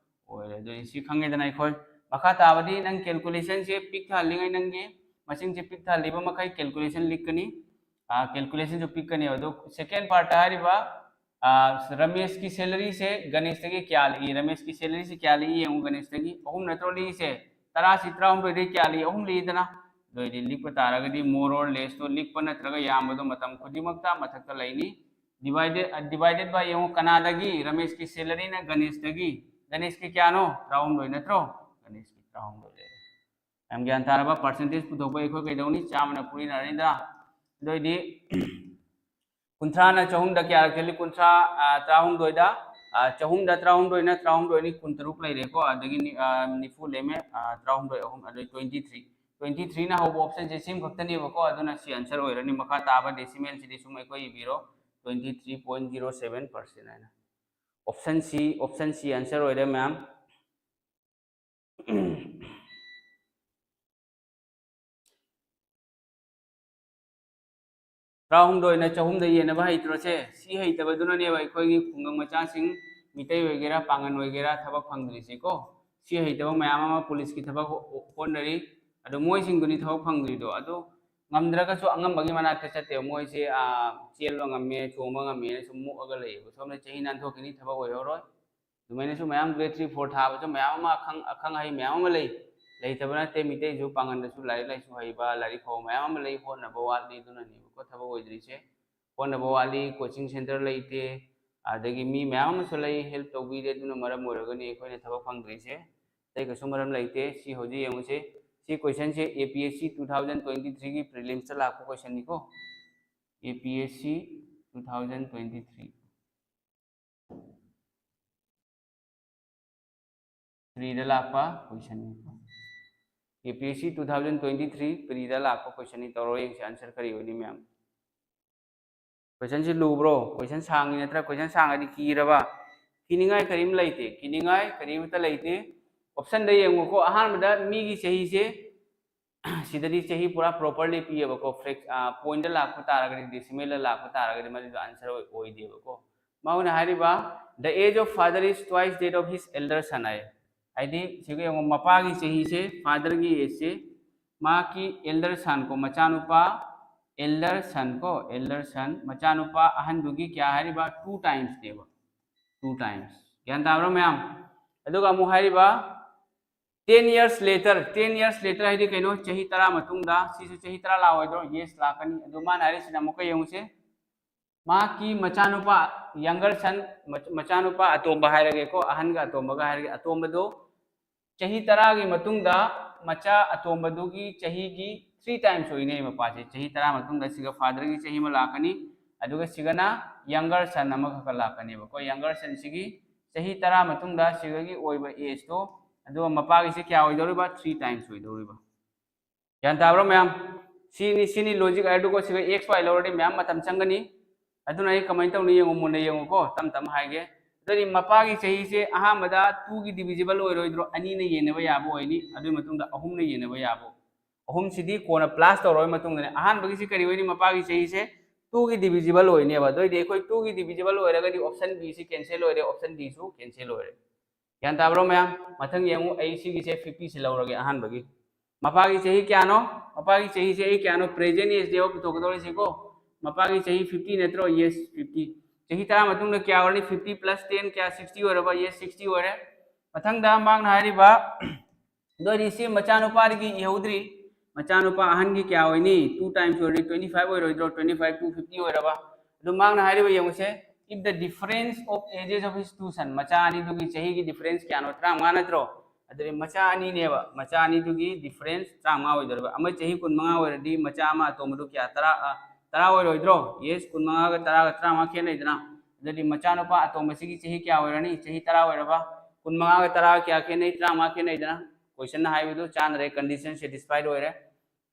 ꯑꯣꯏꯔꯦ꯫ ꯑꯗꯨꯗꯤ ꯁꯤ ꯈꯪꯉꯦꯗꯅ ꯑꯩꯈꯣꯏ꯫ ꯃꯈꯥ ꯇꯥꯕꯗꯤ ꯅꯪ ꯀꯦꯜꯀꯨꯂꯦꯁꯟꯁꯦ ꯄꯤꯛ ꯊꯜꯂꯤꯉꯩ, ꯅꯪꯒꯤ ꯃꯁꯤꯡꯁꯦ ꯄꯤꯛ ꯊꯜꯂꯤꯕ ꯃꯈꯩ ꯀꯦꯜꯀꯨꯂꯦꯁꯟ ꯂꯤꯛꯀꯅꯤ꯫ ꯀꯦꯜꯀꯨꯂꯦꯁꯟꯁꯨ ꯄꯤꯛꯀꯅꯤ꯫ ꯑꯗꯣ ꯁꯦꯀꯦꯟ ꯄꯥꯔꯠꯇ ꯍꯥꯏꯔꯤꯕ, ꯑ, ꯔꯃꯦꯁꯀꯤ ꯁꯦꯂꯔꯤꯁꯦ ꯒꯅꯦꯁꯇꯒꯤ ꯀꯌꯥ ꯂꯤꯛꯏ? ꯔꯃꯦꯁꯀꯤ ꯁꯦꯂꯔꯤꯁꯦ ꯀꯌꯥ ꯂꯤꯛꯏ ꯌꯦꯡꯉꯨ꯫ ꯒꯅꯦꯁꯇꯒꯤ ꯑꯍꯨꯝ ꯅꯠꯇ꯭ꯔꯣ ꯂꯤꯛꯏꯁꯦ? ꯇꯔꯥꯁꯤ ꯇꯔꯥꯍꯨꯝꯗꯣꯏꯗꯒꯤ ꯀꯌꯥ ꯂꯤꯛꯏ? ꯑꯍꯨꯝ ꯂꯤꯛꯏꯗꯅ꯫ ꯑꯗꯨ ꯑꯣꯏꯔꯗꯤ ꯂꯤꯛꯄ ꯇꯥꯔꯒꯗꯤ more or less ꯇꯣ, ꯂꯤꯛꯄ ꯅꯠꯇ꯭ꯔꯒ ꯌꯥꯝꯕꯗꯣ ꯃꯇꯝ ꯈꯨꯗꯤꯡꯃꯛꯇ ꯃꯊꯛꯇ ꯂꯩꯅꯤ꯫ Divided, divided by ꯌꯦꯡꯉꯨ, ꯀꯅꯥꯗꯒꯤ? ꯔꯃꯦꯁꯀꯤ ꯁꯦꯂꯔꯤꯅ ꯒꯅꯦꯁꯇꯒꯤ꯫ ꯒꯅꯦꯁꯀꯤ ꯀꯌꯥꯅꯣ? ꯇꯔꯥꯍꯨꯝꯗꯣꯏ ꯅꯠꯇ꯭ꯔꯣ? ꯒꯅꯦꯁꯀꯤ ꯇꯔꯥꯍꯨꯝꯗꯣꯏ ꯂꯩꯔꯦ꯫ ꯌꯥꯝ ꯒ꯭ꯌꯥꯟ ꯇꯥꯔꯕ? ꯄꯥꯔꯁꯦꯟꯇꯦꯖ ꯄꯨꯊꯣꯛꯄ ꯑꯩꯈꯣꯏ ꯀꯩꯗꯧꯅꯤ? ꯆꯥꯝꯃꯅ ꯄꯨꯔꯤꯅꯔꯅꯤꯗ꯫ ꯑꯗꯨ ꯑꯣꯏꯗꯤ ꯀꯨꯟꯊ꯭ꯔꯥꯅ ꯆꯍꯨꯝꯗ ꯀꯌꯥꯔꯛ ꯆꯦꯜꯂꯤ? ꯀꯨꯟꯊ꯭ꯔꯥ, ꯑ, ꯇꯔꯥꯍꯨꯝꯗꯣꯏꯗ, ꯑ, ꯆꯍꯨꯝꯗ ꯇꯔꯥꯍꯨꯝꯗꯣꯏꯅ ꯇꯔꯥꯍꯨꯝꯗꯣꯏꯅꯤ, ꯀꯨꯟꯇꯔꯨꯛ ꯂꯩꯔꯦꯀꯣ꯫ ꯑꯗꯒꯤ ꯅꯤ-, ꯑ, ꯅꯤꯐꯨ ꯂꯦꯝꯃꯦ, ꯑ, ꯇꯔꯥꯍꯨꯝꯗꯣꯏ ꯑꯍꯨꯝ, ꯑꯗꯩ twenty three꯫ Twenty three ꯅ ꯍꯧꯕ ꯑꯣꯞꯁꯟꯁꯦ ꯁꯤꯃꯈꯛꯇꯅꯦꯕꯀꯣ꯫ ꯑꯗꯨꯅ ꯁꯤ ꯑꯟꯁꯔ ꯑꯣꯏꯔꯅꯤ꯫ ꯃꯈꯥ ꯇꯥꯕ decimal ꯁꯤꯗꯤ ꯁꯨꯝ ꯑꯩꯈꯣꯏ ꯏꯕꯤꯔꯣ, twenty three point zero seven percent ꯍꯥꯏꯅ꯫ ꯑꯣꯞꯁꯟ ꯁꯤ, ꯑꯣꯞꯁꯟ ꯁꯤ ꯑꯟꯁꯔ ꯑꯣꯏꯔꯦ ꯃꯌꯥꯝ꯫ ꯇꯔꯥꯍꯨꯝꯗꯣꯏꯅ ꯆꯍꯨꯝꯗ ꯌꯦꯟꯅꯕ ꯍꯩꯇ꯭ꯔꯣꯁꯦ? ꯁꯤ ꯍꯩꯇꯕꯗꯨꯅꯅꯦꯕ ꯑꯩꯈꯣꯏꯒꯤ ꯈꯨꯡꯒꯪ ꯃꯆꯥꯁꯤꯡ, ꯃꯤꯇꯩ ꯑꯣꯏꯒꯦꯔꯥ, ꯄꯥꯡꯒꯟ ꯑꯣꯏꯒꯦꯔꯥ, ꯊꯕꯛ ꯐꯪꯗ꯭ꯔꯤꯁꯦꯀꯣ꯫ ꯁꯤ ꯍꯩꯇꯕ ꯃꯌꯥꯝ ꯑꯃ ꯄꯨꯂꯤꯁꯀꯤ ꯊꯕꯛ ꯍꯣ-, ꯍꯣꯠꯅꯔꯤ꯫ ꯑꯗꯣ ꯃꯣꯏꯁꯤꯡꯗꯨꯅꯤ ꯊꯕꯛ ꯐꯪꯗ꯭ꯔꯤꯗꯣ꯫ ꯑꯗꯣ ꯉꯝꯗ꯭ꯔꯒꯁꯨ ꯑꯉꯝꯕꯒꯤ ꯃꯅꯥꯛꯇ ꯆꯠꯇꯦꯕ꯫ ꯃꯣꯏꯁꯦ, ꯑꯥ, ꯆꯦꯟꯕ ꯉꯝꯃꯦ, ꯆꯣꯡꯕ ꯉꯝꯃꯦꯅ ꯁꯨꯝ ꯃꯣꯛꯑꯒ ꯂꯩꯌꯦꯕ꯫ ꯁꯣꯝꯗ ꯆꯍꯤ ꯅꯥꯟꯊꯣꯛꯈꯤꯅꯤ, ꯊꯕꯛ ꯑꯣꯏꯍꯧꯔꯣꯏ꯫ ꯑꯗꯨꯃꯥꯏꯅꯁꯨ ꯃꯌꯥꯝ grade three four ꯊꯥꯕꯁꯨ ꯃꯌꯥꯝ ꯑꯃ ꯑꯈꯪ, ꯑꯈꯪ ꯑꯍꯩ ꯃꯌꯥꯝ ꯑꯃ ꯂꯩ꯫ ꯂꯩꯇꯕ ꯅꯠꯇꯦ, ꯃꯤꯇꯩꯁꯨ ꯄꯥꯡꯒꯟꯗꯁꯨ ꯂꯥꯏꯔꯤꯛ ꯂꯥꯏꯁꯨ ꯍꯩꯕ, ꯂꯥꯏꯔꯤꯛ ꯐꯕ ꯃꯌꯥꯝ ꯑꯃ ꯂꯩ꯫ ꯍꯣꯠꯅꯕ ꯋꯥꯠꯂꯤ, ꯑꯗꯨꯅꯅꯦꯕꯀꯣ ꯊꯕꯛ ꯑꯣꯏꯗ꯭ꯔꯤꯁꯦ꯫ ꯍꯣꯠꯅꯕ ꯋꯥꯠꯂꯤ, coaching centre ꯂꯩꯇꯦ, ꯑꯗꯒꯤ ꯃꯤ ꯃꯌꯥꯝ ꯑꯃꯁꯨ ꯂꯩ, help ꯇꯧꯕꯤꯗꯦ꯫ ꯑꯗꯨꯅ ꯃꯔꯝ ꯑꯣꯏꯔꯒꯅꯤ ꯑꯩꯈꯣꯏꯅ ꯊꯕꯛ ꯐꯪꯗ꯭ꯔꯤꯁꯦ꯫ ꯑꯇꯩ ꯀꯩꯁꯨ ꯃꯔꯝ ꯂꯩꯇꯦ꯫ ꯁꯤ ꯍꯧꯖꯤꯛ ꯌꯦꯡꯉꯨꯁꯦ꯫ ꯁꯤ ꯀꯣꯏꯁꯟꯁꯦ ꯑꯦ P S C two thousand twenty ꯊ꯭ꯔꯤꯒꯤ ꯄ꯭ꯔꯤꯂꯤꯝꯁꯇ ꯂꯥꯛꯄ ꯀꯣꯏꯁꯟꯅꯤꯀꯣ꯫ ꯑꯦ P S C two thousand twenty three ꯄ꯭ꯔꯤꯗ ꯂꯥꯛꯄ ꯀꯣꯏꯁꯟꯅꯤ꯫ A P S C two thousand twenty three ꯄ꯭ꯔꯤꯗ ꯂꯥꯛꯄ ꯀꯣꯏꯁꯟꯅꯤ꯫ ꯇꯧꯔꯣ ꯌꯦꯡꯁꯤ, ꯑꯟꯁꯔ ꯀꯔꯤ ꯑꯣꯏꯅꯤ ꯃꯌꯥꯝ꯫ ꯀꯣꯏꯁꯟꯁꯤ ꯂꯨꯕ꯭ꯔꯣ? ꯀꯣꯏꯁꯟ ꯁꯥꯡꯉꯤ ꯅꯠꯇ꯭ꯔꯥ? ꯀꯣꯏꯁꯟ ꯁꯥꯡꯉꯗꯤ ꯀꯤꯔꯕ? ꯀꯤꯅꯤꯡꯉꯥꯏ ꯀꯔꯤꯝ ꯂꯩꯇꯦ, ꯀꯤꯅꯤꯡꯉꯥꯏ ꯀꯔꯤꯝꯇ ꯂꯩꯇꯦ꯫ ꯑꯣꯞꯁꯟꯗ ꯌꯦꯡꯉꯨꯀꯣ꯫ ꯑꯍꯥꯟꯕꯗ ꯃꯤꯒꯤ ꯆꯍꯤꯁꯦ ꯁꯤꯗꯗꯤ ꯆꯍꯤ ꯄꯨꯔꯥ ꯄ꯭ꯔꯣꯄꯔꯂꯤ ꯄꯤꯌꯦꯕꯀꯣ꯫ ꯐ꯭ꯔꯦꯛ ꯄꯣꯏꯟꯗ ꯂꯥꯛꯄ ꯇꯥꯔꯒꯗꯤ, ꯗꯦꯁꯤꯃꯦꯜꯗ ꯂꯥꯛꯄ ꯇꯥꯔꯒꯗꯤ ꯃꯗꯨꯗꯣ ꯑꯟꯁꯔ ꯑꯣꯏꯗꯦꯕꯀꯣ꯫ ꯃꯥꯅ ꯍꯥꯏꯔꯤꯕ, "The age of father is twice that of his elder son" ꯍꯥꯏ꯫ ꯍꯥꯏꯗꯤ ꯁꯤꯒ ꯌꯦꯡꯉꯣ, ꯃꯄꯥꯒꯤ ꯆꯍꯤꯁꯦ, ꯐꯥꯗꯔꯒꯤ ꯑꯦꯖꯁꯦ, ꯃꯍꯥꯛꯀꯤ ꯑꯦꯜꯗꯔ ꯁꯟ ꯀꯣ, ꯃꯆꯥꯅꯨꯄꯥ, ꯑꯦꯜꯗꯔ ꯁꯟ ꯀꯣ, ꯑꯦꯜꯗꯔ ꯁꯟ, ꯃꯆꯥꯅꯨꯄꯥ ꯑꯍꯟꯗꯨꯒꯤ ꯀꯌꯥ ꯍꯥꯏꯔꯤꯕ? Two timesꯅꯦꯕ꯫ Two times꯫ ꯒ꯭ꯌꯥꯟ ꯇꯥꯕ꯭ꯔꯣ ꯃꯌꯥꯝ? ꯑꯗꯨꯒ ꯑꯃꯨꯛ ꯍꯥꯏꯔꯤꯕ, "Ten years later", ten years later ꯍꯥꯏꯗꯤ ꯀꯩꯅꯣ? ꯆꯍꯤ ꯇꯔꯥ ꯃꯇꯨꯡꯗ꯫ ꯁꯤꯁꯨ ꯆꯍꯤ ꯇꯔꯥ ꯂꯥꯛꯑꯣꯏꯗ꯭ꯔꯣ? ꯌꯦꯁ, ꯂꯥꯛꯀꯅꯤ꯫ ꯑꯗꯨ ꯃꯥꯅ ꯍꯥꯏꯔꯤꯁꯤꯅ ꯑꯃꯨꯛꯀ ꯌꯦꯡꯉꯨꯁꯦ꯫ ꯃꯍꯥꯛꯀꯤ ꯃꯆꯥꯅꯨꯄꯥ, ꯌꯪꯒꯔ ꯁꯟ, ꯃꯆꯥꯅꯨꯄꯥ ꯑꯇꯣꯝꯕ ꯍꯥꯏꯔꯒꯦꯀꯣ, ꯑꯍꯟꯒ ꯑꯇꯣꯝꯕꯒ ꯍꯥꯏꯔꯒꯦ, ꯑꯇꯣꯝꯕꯗꯣ ꯆꯍꯤ ꯇꯔꯥꯒꯤ ꯃꯇꯨꯡꯗ ꯃꯆꯥ ꯑꯇꯣꯝꯕꯗꯨꯒꯤ ꯆꯍꯤꯒꯤ three times ꯑꯣꯏꯅꯦ ꯃꯄꯥꯁꯦ꯫ ꯆꯍꯤ ꯇꯔꯥ ꯃꯇꯨꯡꯗ ꯁꯤꯒ ꯐꯥꯗꯔꯒꯤ ꯆꯍꯤ ꯑꯃ ꯂꯥꯛꯀꯅꯤ, ꯑꯗꯨꯒ ꯁꯤꯒꯅ ꯌꯪꯒꯔ ꯁꯟ ꯑꯃꯈꯛꯀ ꯂꯥꯛꯀꯅꯦꯕꯀꯣ꯫ ꯌꯪꯒꯔ ꯁꯟꯁꯤꯒꯤ ꯆꯍꯤ ꯇꯔꯥ ꯃꯇꯨꯡꯗ ꯁꯤꯒꯒꯤ ꯑꯣꯏꯕ ꯑꯦꯖꯇꯣ, ꯑꯗꯨꯒ ꯃꯄꯥꯒꯤꯁꯦ ꯀꯌꯥ ꯑꯣꯏꯗꯧꯔꯤꯕ? Three times ꯑꯣꯏꯗꯧꯔꯤꯕ꯫ ꯒ꯭ꯌꯥꯟ ꯇꯥꯕ꯭ꯔꯣ ꯃꯌꯥꯝ? ꯁꯤꯅꯤ, ꯁꯤꯅꯤ ꯂꯣꯖꯤꯛ ꯍꯥꯏꯗꯨꯀꯣ꯫ ꯁꯤꯒ ꯑꯦꯛꯁ ꯋꯥꯏ ꯂꯧꯔꯗꯤ ꯃꯌꯥꯝ ꯃꯇꯝ ꯆꯪꯒꯅꯤ꯫ ꯑꯗꯨꯅ ꯑꯩ ꯀꯃꯥꯏꯅ ꯇꯧꯅꯤ ꯌꯦꯡꯉꯨ, ꯃꯨꯟꯅ ꯌꯦꯡꯉꯨꯀꯣ, ꯇꯞ ꯇꯞꯅ ꯍꯥꯏꯒꯦ꯫ ꯑꯗꯨꯗꯤ ꯃꯄꯥꯒꯤ ꯆꯍꯤꯁꯦ ꯑꯍꯥꯟꯕꯗ ꯇꯨꯒꯤ ꯗꯤꯚꯤꯖꯤꯕꯜ ꯑꯣꯏꯔꯣꯏꯗ꯭ꯔꯣ? ꯑꯅꯤꯅ ꯌꯦꯟꯅꯕ ꯌꯥꯕ ꯑꯣꯏꯅꯤ, ꯑꯗꯨꯒꯤ ꯃꯇꯨꯡꯗ ꯑꯍꯨꯝꯅ ꯌꯦꯟꯅꯕ ꯌꯥꯕ꯫ ꯑꯍꯨꯝꯁꯤꯗꯤ ꯀꯣꯟꯅ ꯄ꯭ꯂꯁ ꯇꯧꯔꯕ ꯃꯇꯨꯡꯗꯅꯦ꯫ ꯑꯍꯥꯟꯕꯒꯤꯁꯤ ꯀꯔꯤ ꯑꯣꯏꯅꯤ? ꯃꯄꯥꯒꯤ ꯆꯍꯤꯁꯦ ꯇꯨꯒꯤ ꯗꯤꯚꯤꯖꯤꯕꯜ ꯑꯣꯏꯅꯦꯕ꯫ ꯑꯗꯨꯑꯣꯏꯗꯤ ꯑꯩꯈꯣꯏ ꯇꯨꯒꯤ ꯗꯤꯚꯤꯖꯤꯕꯜ ꯑꯣꯏꯔꯒꯗꯤ ꯑꯣꯞꯁꯟ ꯕꯤꯁꯤ ꯀꯦꯟꯁꯦꯜ ꯑꯣꯏꯔꯦ, ꯑꯣꯞꯁꯟ ꯗꯤꯁꯨ ꯀꯦꯟꯁꯦꯜ ꯑꯣꯏꯔꯦ꯫ ꯒ꯭ꯌꯥꯟ ꯇꯥꯕ꯭ꯔꯣ ꯃꯌꯥꯝ? ꯃꯊꯪ ꯌꯦꯡꯉꯨ, ꯑꯩ ꯁꯤꯒꯤꯁꯦ ꯐꯤꯐꯇꯤꯁꯦ ꯂꯧꯔꯒꯦ ꯑꯍꯥꯟꯕꯒꯤ꯫ ꯃꯄꯥꯒꯤ ꯆꯍꯤ ꯀꯌꯥꯅꯣ? ꯃꯄꯥꯒꯤ ꯆꯍꯤꯁꯦ ꯑꯩ ꯀꯌꯥꯅꯣ? ꯄ꯭ꯔꯦꯖꯦꯟ ꯑꯦꯖꯅꯦꯕ ꯄꯨꯊꯣꯛꯀꯗꯧꯔꯤꯁꯦꯀꯣ꯫ ꯃꯄꯥꯒꯤ ꯆꯍꯤ ꯐꯤꯐꯇꯤ ꯅꯠꯇ꯭ꯔꯣ? Yes, fifty. ꯆꯍꯤ ꯇꯔꯥ ꯃꯇꯨꯡꯗ ꯀꯌꯥ ꯑꯣꯏꯔꯅꯤ? ꯐꯤꯐꯇꯤ ꯄ꯭ꯂꯁ ꯇꯦꯟ ꯀꯌꯥ? ꯁꯤꯛꯁꯇꯤ ꯑꯣꯏꯔꯕ? ꯌꯦꯁ, ꯁꯤꯛꯁꯇꯤ ꯑꯣꯏꯔꯦ꯫ ꯃꯊꯪꯗ ꯃꯍꯥꯛꯅ ꯍꯥꯏꯔꯤꯕ, ꯑꯗꯨ ꯑꯣꯏꯔꯗꯤ ꯁꯤ ꯃꯆꯥꯅꯨꯄꯥꯗꯒꯤ ꯏꯍꯧꯗ꯭ꯔꯤ꯫ ꯃꯆꯥꯅꯨꯄꯥ ꯑꯍꯟꯒꯤ ꯀꯌꯥ ꯑꯣꯏꯅꯤ? Two times ꯑꯣꯏꯔꯗꯤ twenty five ꯑꯣꯏꯔꯣꯏꯗ꯭ꯔꯣ? Twenty five, two fifty ꯑꯣꯏꯔꯕ? ꯑꯗꯨ ꯃꯍꯥꯛꯅ ꯍꯥꯏꯔꯤꯕ ꯌꯦꯡꯉꯨꯁꯦ, "If the difference of ages of his two son", ꯃꯆꯥ ꯑꯅꯤꯗꯨꯒꯤ ꯆꯍꯤꯒꯤ ꯗꯤꯐꯔꯦꯟꯁ ꯀꯌꯥꯅꯣ? ꯇꯔꯥꯃꯉꯥ ꯅꯠꯇ꯭ꯔꯣ? ꯑꯗꯨꯗꯤ ꯃꯆꯥ ꯑꯅꯤꯅꯦꯕ, ꯃꯆꯥ ꯑꯅꯤꯗꯨꯒꯤ difference ꯇꯔꯥꯃꯉꯥ ꯑꯣꯏꯗꯣꯏꯕ꯫ ꯑꯃ ꯆꯍꯤ ꯀꯨꯟꯃꯉꯥ ꯑꯣꯏꯔꯗꯤ ꯃꯆꯥ ꯑꯃ ꯑꯇꯣꯝꯕꯗꯨ ꯀꯌꯥ? ꯇꯔꯥ, ꯑ, ꯇꯔꯥ ꯑꯣꯏꯔꯣꯏꯗ꯭ꯔꯣ? Yes, ꯀꯨꯟꯃꯉꯥꯒ ꯇꯔꯥꯒ ꯇꯔꯥꯃꯉꯥ ꯈꯦꯠꯅꯩꯗꯅ꯫ ꯑꯗꯨꯗꯤ ꯃꯆꯥꯅꯨꯄꯥ ꯑꯇꯣꯝꯕꯁꯤꯒꯤ ꯆꯍꯤ ꯀꯌꯥ ꯑꯣꯏꯔꯅꯤ? ꯆꯍꯤ ꯇꯔꯥ ꯑꯣꯏꯔꯕ? ꯀꯨꯟꯃꯉꯥꯒ ꯇꯔꯥꯒ ꯀꯌꯥ ꯈꯦꯠꯅꯩ? ꯇꯔꯥꯃꯉꯥ ꯈꯦꯠꯅꯩꯗꯅ꯫ Question ꯍꯥꯏꯕꯗꯨ ꯆꯥꯟꯅꯔꯦ, condition satisfied ꯑꯣꯏꯔꯦ꯫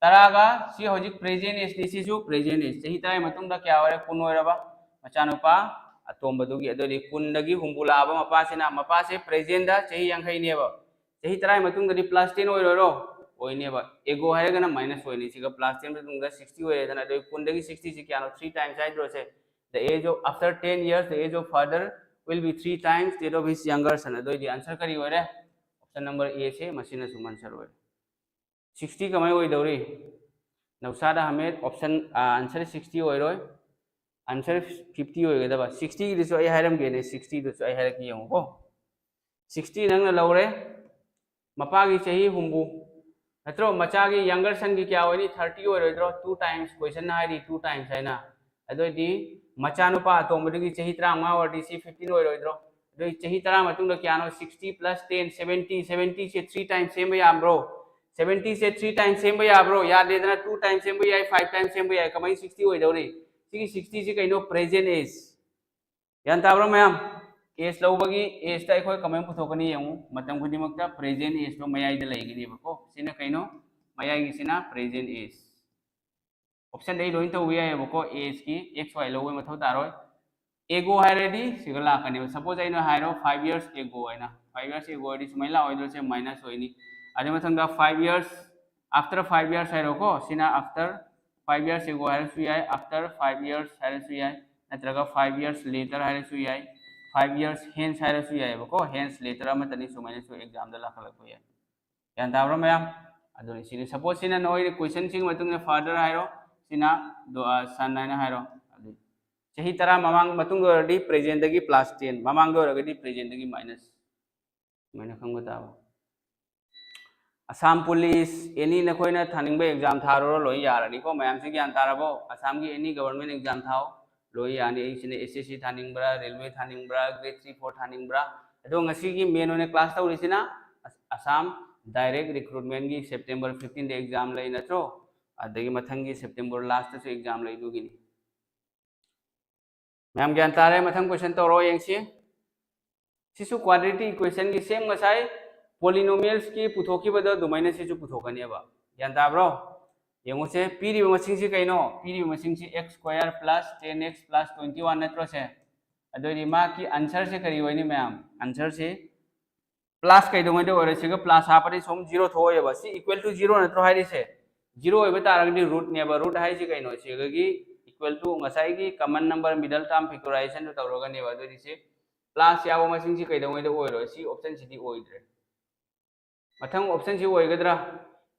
ꯇꯔꯥꯒ ꯁꯤ ꯍꯧꯖꯤꯛ present ageꯅꯤ, ꯁꯤꯁꯨ present age꯫ ꯆꯍꯤ ꯇꯔꯥꯒꯤ ꯃꯇꯨꯡꯗ ꯀꯌꯥ ꯑꯣꯏꯔꯦ? ꯀꯨꯟ ꯑꯣꯏꯔꯕ? ꯃꯆꯥꯅꯨꯄꯥ ꯑꯇꯣꯝꯕꯗꯨꯒꯤ꯫ ꯑꯗꯨꯗꯤ ꯀꯨꯟꯗꯒꯤ ꯍꯨꯝꯐꯨ ꯂꯥꯛꯑꯕ ꯃꯄꯥꯁꯤꯅ, ꯃꯄꯥꯁꯦ presentꯗ ꯆꯍꯤ ꯌꯥꯡꯈꯩꯅꯦꯕ꯫ ꯆꯍꯤ ꯇꯔꯥꯒꯤ ꯃꯇꯨꯡꯗꯗꯤ plus ten ꯑꯣꯏꯔꯣꯏꯔꯣ? ꯑꯣꯏꯅꯦꯕ꯫ Ago ꯍꯥꯏꯔꯒꯅ minus ꯑꯣꯏꯅꯤ꯫ ꯁꯤꯒ plus ten ꯃꯇꯨꯡꯗ sixty ꯑꯣꯏꯔꯦꯗꯅ꯫ ꯑꯗꯨꯗꯤ ꯀꯨꯟꯗꯒꯤ sixtyꯁꯤ ꯀꯌꯥꯅꯣ? Three times ꯍꯥꯏꯗ꯭ꯔꯣꯁꯦ? The age of, after ten years, the age of father will be three times that of his younger son꯫ ꯑꯗꯨ ꯑꯣꯏꯗꯤ answer ꯀꯔꯤ ꯑꯣꯏꯔꯦ? Option number Aꯁꯦ ꯃꯁꯤꯅ ꯁꯨꯝ answer ꯑꯣꯏꯔꯦ꯫ Sixty ꯀꯃꯥꯏ ꯑꯣꯏꯗꯧꯔꯤ? ꯅꯧꯁꯥꯗ ꯑꯍꯃꯦꯗ꯫ Option, answer sixty ꯑꯣꯏꯔꯣꯏ, answer fifty ꯑꯣꯏꯒꯗꯕ꯫ Sixtyꯒꯤꯗꯨꯁꯨ ꯑꯩ ꯍꯥꯏꯔꯝꯒꯦꯅꯦ, sixtyꯗꯨꯁꯨ ꯑꯩ ꯍꯥꯏꯔꯛꯀꯦ, ꯌꯦꯡꯉꯨꯀꯣ꯫ Sixty ꯅꯪꯅ ꯂꯧꯔꯦ, ꯃꯄꯥꯒꯤ ꯆꯍꯤ ꯍꯨꯝꯐꯨ ꯅꯠꯇ꯭ꯔꯣ? ꯃꯆꯥꯒꯤ younger sonꯒꯤ ꯀꯌꯥ ꯑꯣꯏꯅꯤ? Thirty ꯑꯣꯏꯔꯣꯏꯗ꯭ꯔꯣ? Two times, question ꯍꯥꯏꯔꯤ two times ꯍꯥꯏꯅ꯫ ꯑꯗꯨ ꯑꯣꯏꯗꯤ ꯃꯆꯥꯅꯨꯄꯥ ꯑꯇꯣꯝꯕꯗꯨꯒꯤ ꯆꯍꯤ ꯇꯔꯥꯃꯉꯥ ꯑꯣꯏꯔꯗꯤ ꯁꯤ fifteen ꯑꯣꯏꯔꯣꯏꯗ꯭ꯔꯣ? ꯑꯗꯨ ꯑꯣꯏꯗꯤ ꯆꯍꯤ ꯇꯔꯥ ꯃꯇꯨꯡꯗ ꯀꯌꯥꯅꯣ? Sixty plus ten, seventy꯫ Seventyꯁꯦ three times ꯁꯦꯝꯕ ꯌꯥꯕ꯭ꯔꯣ? Seventyꯁꯦ three times ꯁꯦꯝꯕ ꯌꯥꯕ꯭ꯔꯣ? ꯌꯥꯗꯦꯗꯅ, two times ꯁꯦꯝꯕ ꯌꯥꯏ, five times ꯁꯦꯝꯕ ꯌꯥꯏ꯫ ꯀꯃꯥꯏꯅ sixty ꯑꯣꯏꯗꯧꯔꯤ? ꯁꯤꯒꯤ sixtyꯁꯤ ꯀꯩꯅꯣ? Present age꯫ ꯒ꯭ꯌꯥꯟ ꯇꯥꯕ꯭ꯔꯣ ꯃꯌꯥꯝ? Age ꯂꯧꯕꯒꯤ ageꯇ ꯑꯩꯈꯣꯏ ꯀꯃꯥꯏꯅ ꯄꯨꯊꯣꯛꯀꯅꯤ ꯌꯦꯡꯉꯨ꯫ ꯃꯇꯝ ꯈꯨꯗꯤꯡꯃꯛꯇ present ageꯇꯣ ꯃꯌꯥꯏꯗ ꯂꯩꯒꯅꯦꯕꯀꯣ꯫ ꯁꯤꯅ ꯀꯩꯅꯣ? ꯃꯌꯥꯏꯒꯤꯁꯤꯅ present age꯫ Optionꯗ ꯑꯩ ꯂꯣꯏꯅ ꯇꯧꯕ ꯌꯥꯏꯑꯕꯀꯣ꯫ Ageꯀꯤ X Y ꯂꯧꯕꯩ ꯃꯊꯧ ꯇꯥꯔꯣꯏ꯫ Ago ꯍꯥꯏꯔꯗꯤ ꯁꯤꯒ ꯂꯥꯛꯀꯅꯦꯕ꯫ Suppose ꯑꯩꯅ ꯍꯥꯏꯔꯣ five years ago ꯍꯥꯏꯅ, five years ago ꯍꯥꯏꯗꯤ ꯁꯨꯃꯥꯏꯅ ꯂꯥꯛꯑꯣꯏꯗ꯭ꯔꯣ? ꯁꯦ minus ꯑꯣꯏꯅꯤ꯫ ꯑꯗꯨ ꯃꯊꯪꯗ five years, after five years ꯍꯥꯏꯔꯣꯀꯣ꯫ ꯁꯤꯅ after five years ago ꯍꯥꯏꯔꯁꯨ ꯌꯥꯏ, after five years ꯍꯥꯏꯔꯁꯨ ꯌꯥꯏ, ꯅꯠꯇ꯭ꯔꯒ five years later ꯍꯥꯏꯔꯁꯨ ꯌꯥꯏ, five years hence ꯍꯥꯏꯔꯁꯨ ꯌꯥꯏꯑꯕꯀꯣ꯫ Hence, later ꯑꯃꯠꯇꯅꯤ ꯁꯨꯃꯥꯏꯅꯁꯨ examꯗ ꯂꯥꯛꯈꯠꯂꯛꯄ ꯌꯥꯏ꯫ ꯒ꯭ꯌꯥꯟ ꯇꯥꯕ꯭ꯔꯣ ꯃꯌꯥꯝ? ꯑꯗꯨꯅꯤ ꯁꯤꯅꯤ꯫ Suppose ꯁꯤꯅ ꯅꯣꯏ questionꯁꯤꯒꯤ ꯃꯇꯨꯡ ꯏꯟꯅ father ꯍꯥꯏꯔꯣ, ꯁꯤꯅ ꯗꯣ-, ꯑ, son ꯍꯥꯏꯅ ꯍꯥꯏꯔꯣ꯫ ꯑꯗꯨ ꯆꯍꯤ ꯇꯔꯥ ꯃꯃꯥꯡ ꯃꯇꯨꯡꯗ ꯑꯣꯏꯔꯗꯤ presentꯗꯒꯤ plus ten, ꯃꯃꯥꯡꯗ ꯑꯣꯏꯔꯒꯗꯤ presentꯗꯒꯤ minus꯫ ꯁꯨꯃꯥꯏꯅ ꯈꯪꯕ ꯇꯥꯕ꯫ Assam Police, any ꯅꯈꯣꯏꯅ ꯊꯥꯅꯤꯡꯕ exam ꯊꯥꯔꯨꯔꯣ, ꯂꯣꯏ ꯌꯥꯔꯅꯤꯀꯣ꯫ ꯃꯌꯥꯝꯁꯤ ꯒ꯭ꯌꯥꯟ ꯇꯥꯔꯕꯣ? ꯑꯁꯥꯝꯒꯤ any government exam ꯊꯥꯎ, ꯂꯣꯏ ꯌꯥꯅꯤ꯫ ꯑꯩꯁꯤꯅ S S C ꯊꯥꯅꯤꯡꯕ꯭ꯔꯥ, railway ꯊꯥꯅꯤꯡꯕ꯭ꯔꯥ, grade three, four ꯊꯥꯅꯤꯡꯕ꯭ꯔꯥ? ꯑꯗꯣ ꯉꯁꯤꯒꯤ main ꯑꯣꯏꯅ class ꯇꯧꯔꯤꯁꯤꯅ ꯑꯁ-, ꯑꯁꯥꯝ ꯗꯥꯏꯔꯦꯛ ꯔꯤꯀ꯭ꯔꯨꯠꯃꯦꯟꯒꯤ ꯁꯦꯞꯇꯦꯝꯕꯔ ꯐꯤꯐꯇꯤꯟꯗ ꯑꯦꯛꯖꯥꯝ ꯂꯩ ꯅꯠꯇ꯭ꯔꯣ? ꯑꯗꯒꯤ ꯃꯊꯪꯒꯤ ꯁꯦꯞꯇꯦꯝꯕꯔ ꯂꯥꯁꯇꯁꯨ ꯑꯦꯛꯖꯥꯝ ꯂꯩ, ꯑꯗꯨꯒꯤꯅꯤ꯫ ꯃꯌꯥꯝ ꯒ꯭ꯌꯥꯟ ꯇꯥꯔꯦ? ꯃꯊꯪ ꯀꯣꯏꯁꯟ ꯇꯧꯔꯣ ꯌꯦꯡꯁꯤ꯫ ꯁꯤꯁꯨ ꯀ꯭ꯋꯥꯗ꯭ꯔꯦꯇꯤꯛ ꯏꯀ꯭ꯋꯦꯁꯟꯒꯤ ꯁꯦꯝ ꯉꯁꯥꯏ ꯄꯣꯂꯤꯅꯣꯃꯤꯌꯦꯜꯁꯀꯤ ꯄꯨꯊꯣꯛꯈꯤꯕꯗꯣ ꯑꯗꯨꯃꯥꯏꯅ ꯁꯤꯁꯨ ꯄꯨꯊꯣꯛꯀꯅꯦꯕ꯫ ꯒ꯭ꯌꯥꯟ ꯇꯥꯕ꯭ꯔꯣ? ꯌꯦꯡꯉꯨꯁꯦ, ꯄꯤꯔꯤꯕ ꯃꯁꯤꯡꯁꯤ ꯀꯩꯅꯣ? ꯄꯤꯔꯤꯕ ꯃꯁꯤꯡꯁꯤ x square plus ten x plus twenty one ꯅꯠꯇ꯭ꯔꯣ ꯁꯦ? ꯑꯗꯨ ꯑꯣꯏꯗꯤ ꯃꯥꯒꯤ ꯑꯟꯁꯔꯁꯦ ꯀꯔꯤ ꯑꯣꯏꯅꯤ ꯃꯌꯥꯝ? ꯑꯟꯁꯔꯁꯤ ꯄ꯭ꯂꯁ ꯀꯩꯗꯧꯉꯩꯗ ꯑꯣꯏꯔꯣꯏ? ꯁꯤꯒ ꯄ꯭ꯂꯁ ꯍꯥꯞꯄꯗꯤ ꯁꯣꯝ ꯖꯤꯔꯣ ꯊꯣꯛꯑꯣꯏꯕ꯫ ꯁꯤ ꯏꯀ꯭ꯋꯦꯜ ꯇꯨ ꯖꯤꯔꯣ ꯅꯠꯇ꯭ꯔꯣ ꯍꯥꯏꯔꯤꯁꯦ? ꯖꯤꯔꯣ ꯑꯣꯏꯕ ꯇꯥꯔꯒꯗꯤ ꯔꯨꯠꯅꯦꯕ꯫ ꯔꯨꯠ ꯍꯥꯏꯁꯤ ꯀꯩꯅꯣ? ꯁꯤꯒꯒꯤ ꯏꯀ꯭ꯋꯦꯜ ꯇꯨ ꯉꯁꯥꯏꯒꯤ ꯀꯃꯟ ꯅꯝꯕꯔ ꯃꯤꯗꯜ ꯇꯥꯔꯝ ꯐꯦꯛꯇꯣꯔꯥꯏꯖꯦꯁꯟꯗꯨ ꯇꯧꯔꯒꯅꯦꯕ꯫ ꯑꯗꯨꯗꯤ ꯁꯤ ꯄ꯭ꯂꯁ ꯌꯥꯎꯕ ꯃꯁꯤꯡꯁꯤ ꯀꯩꯗꯧꯉꯩꯗ ꯑꯣꯏꯔꯣꯏ? ꯁꯤ ꯑꯣꯞꯁꯟꯁꯤꯗꯤ ꯑꯣꯏꯗ꯭ꯔꯦ꯫ ꯃꯊꯪ ꯑꯣꯞꯁꯟꯁꯤ ꯑꯣꯏꯒꯗ꯭ꯔꯥ?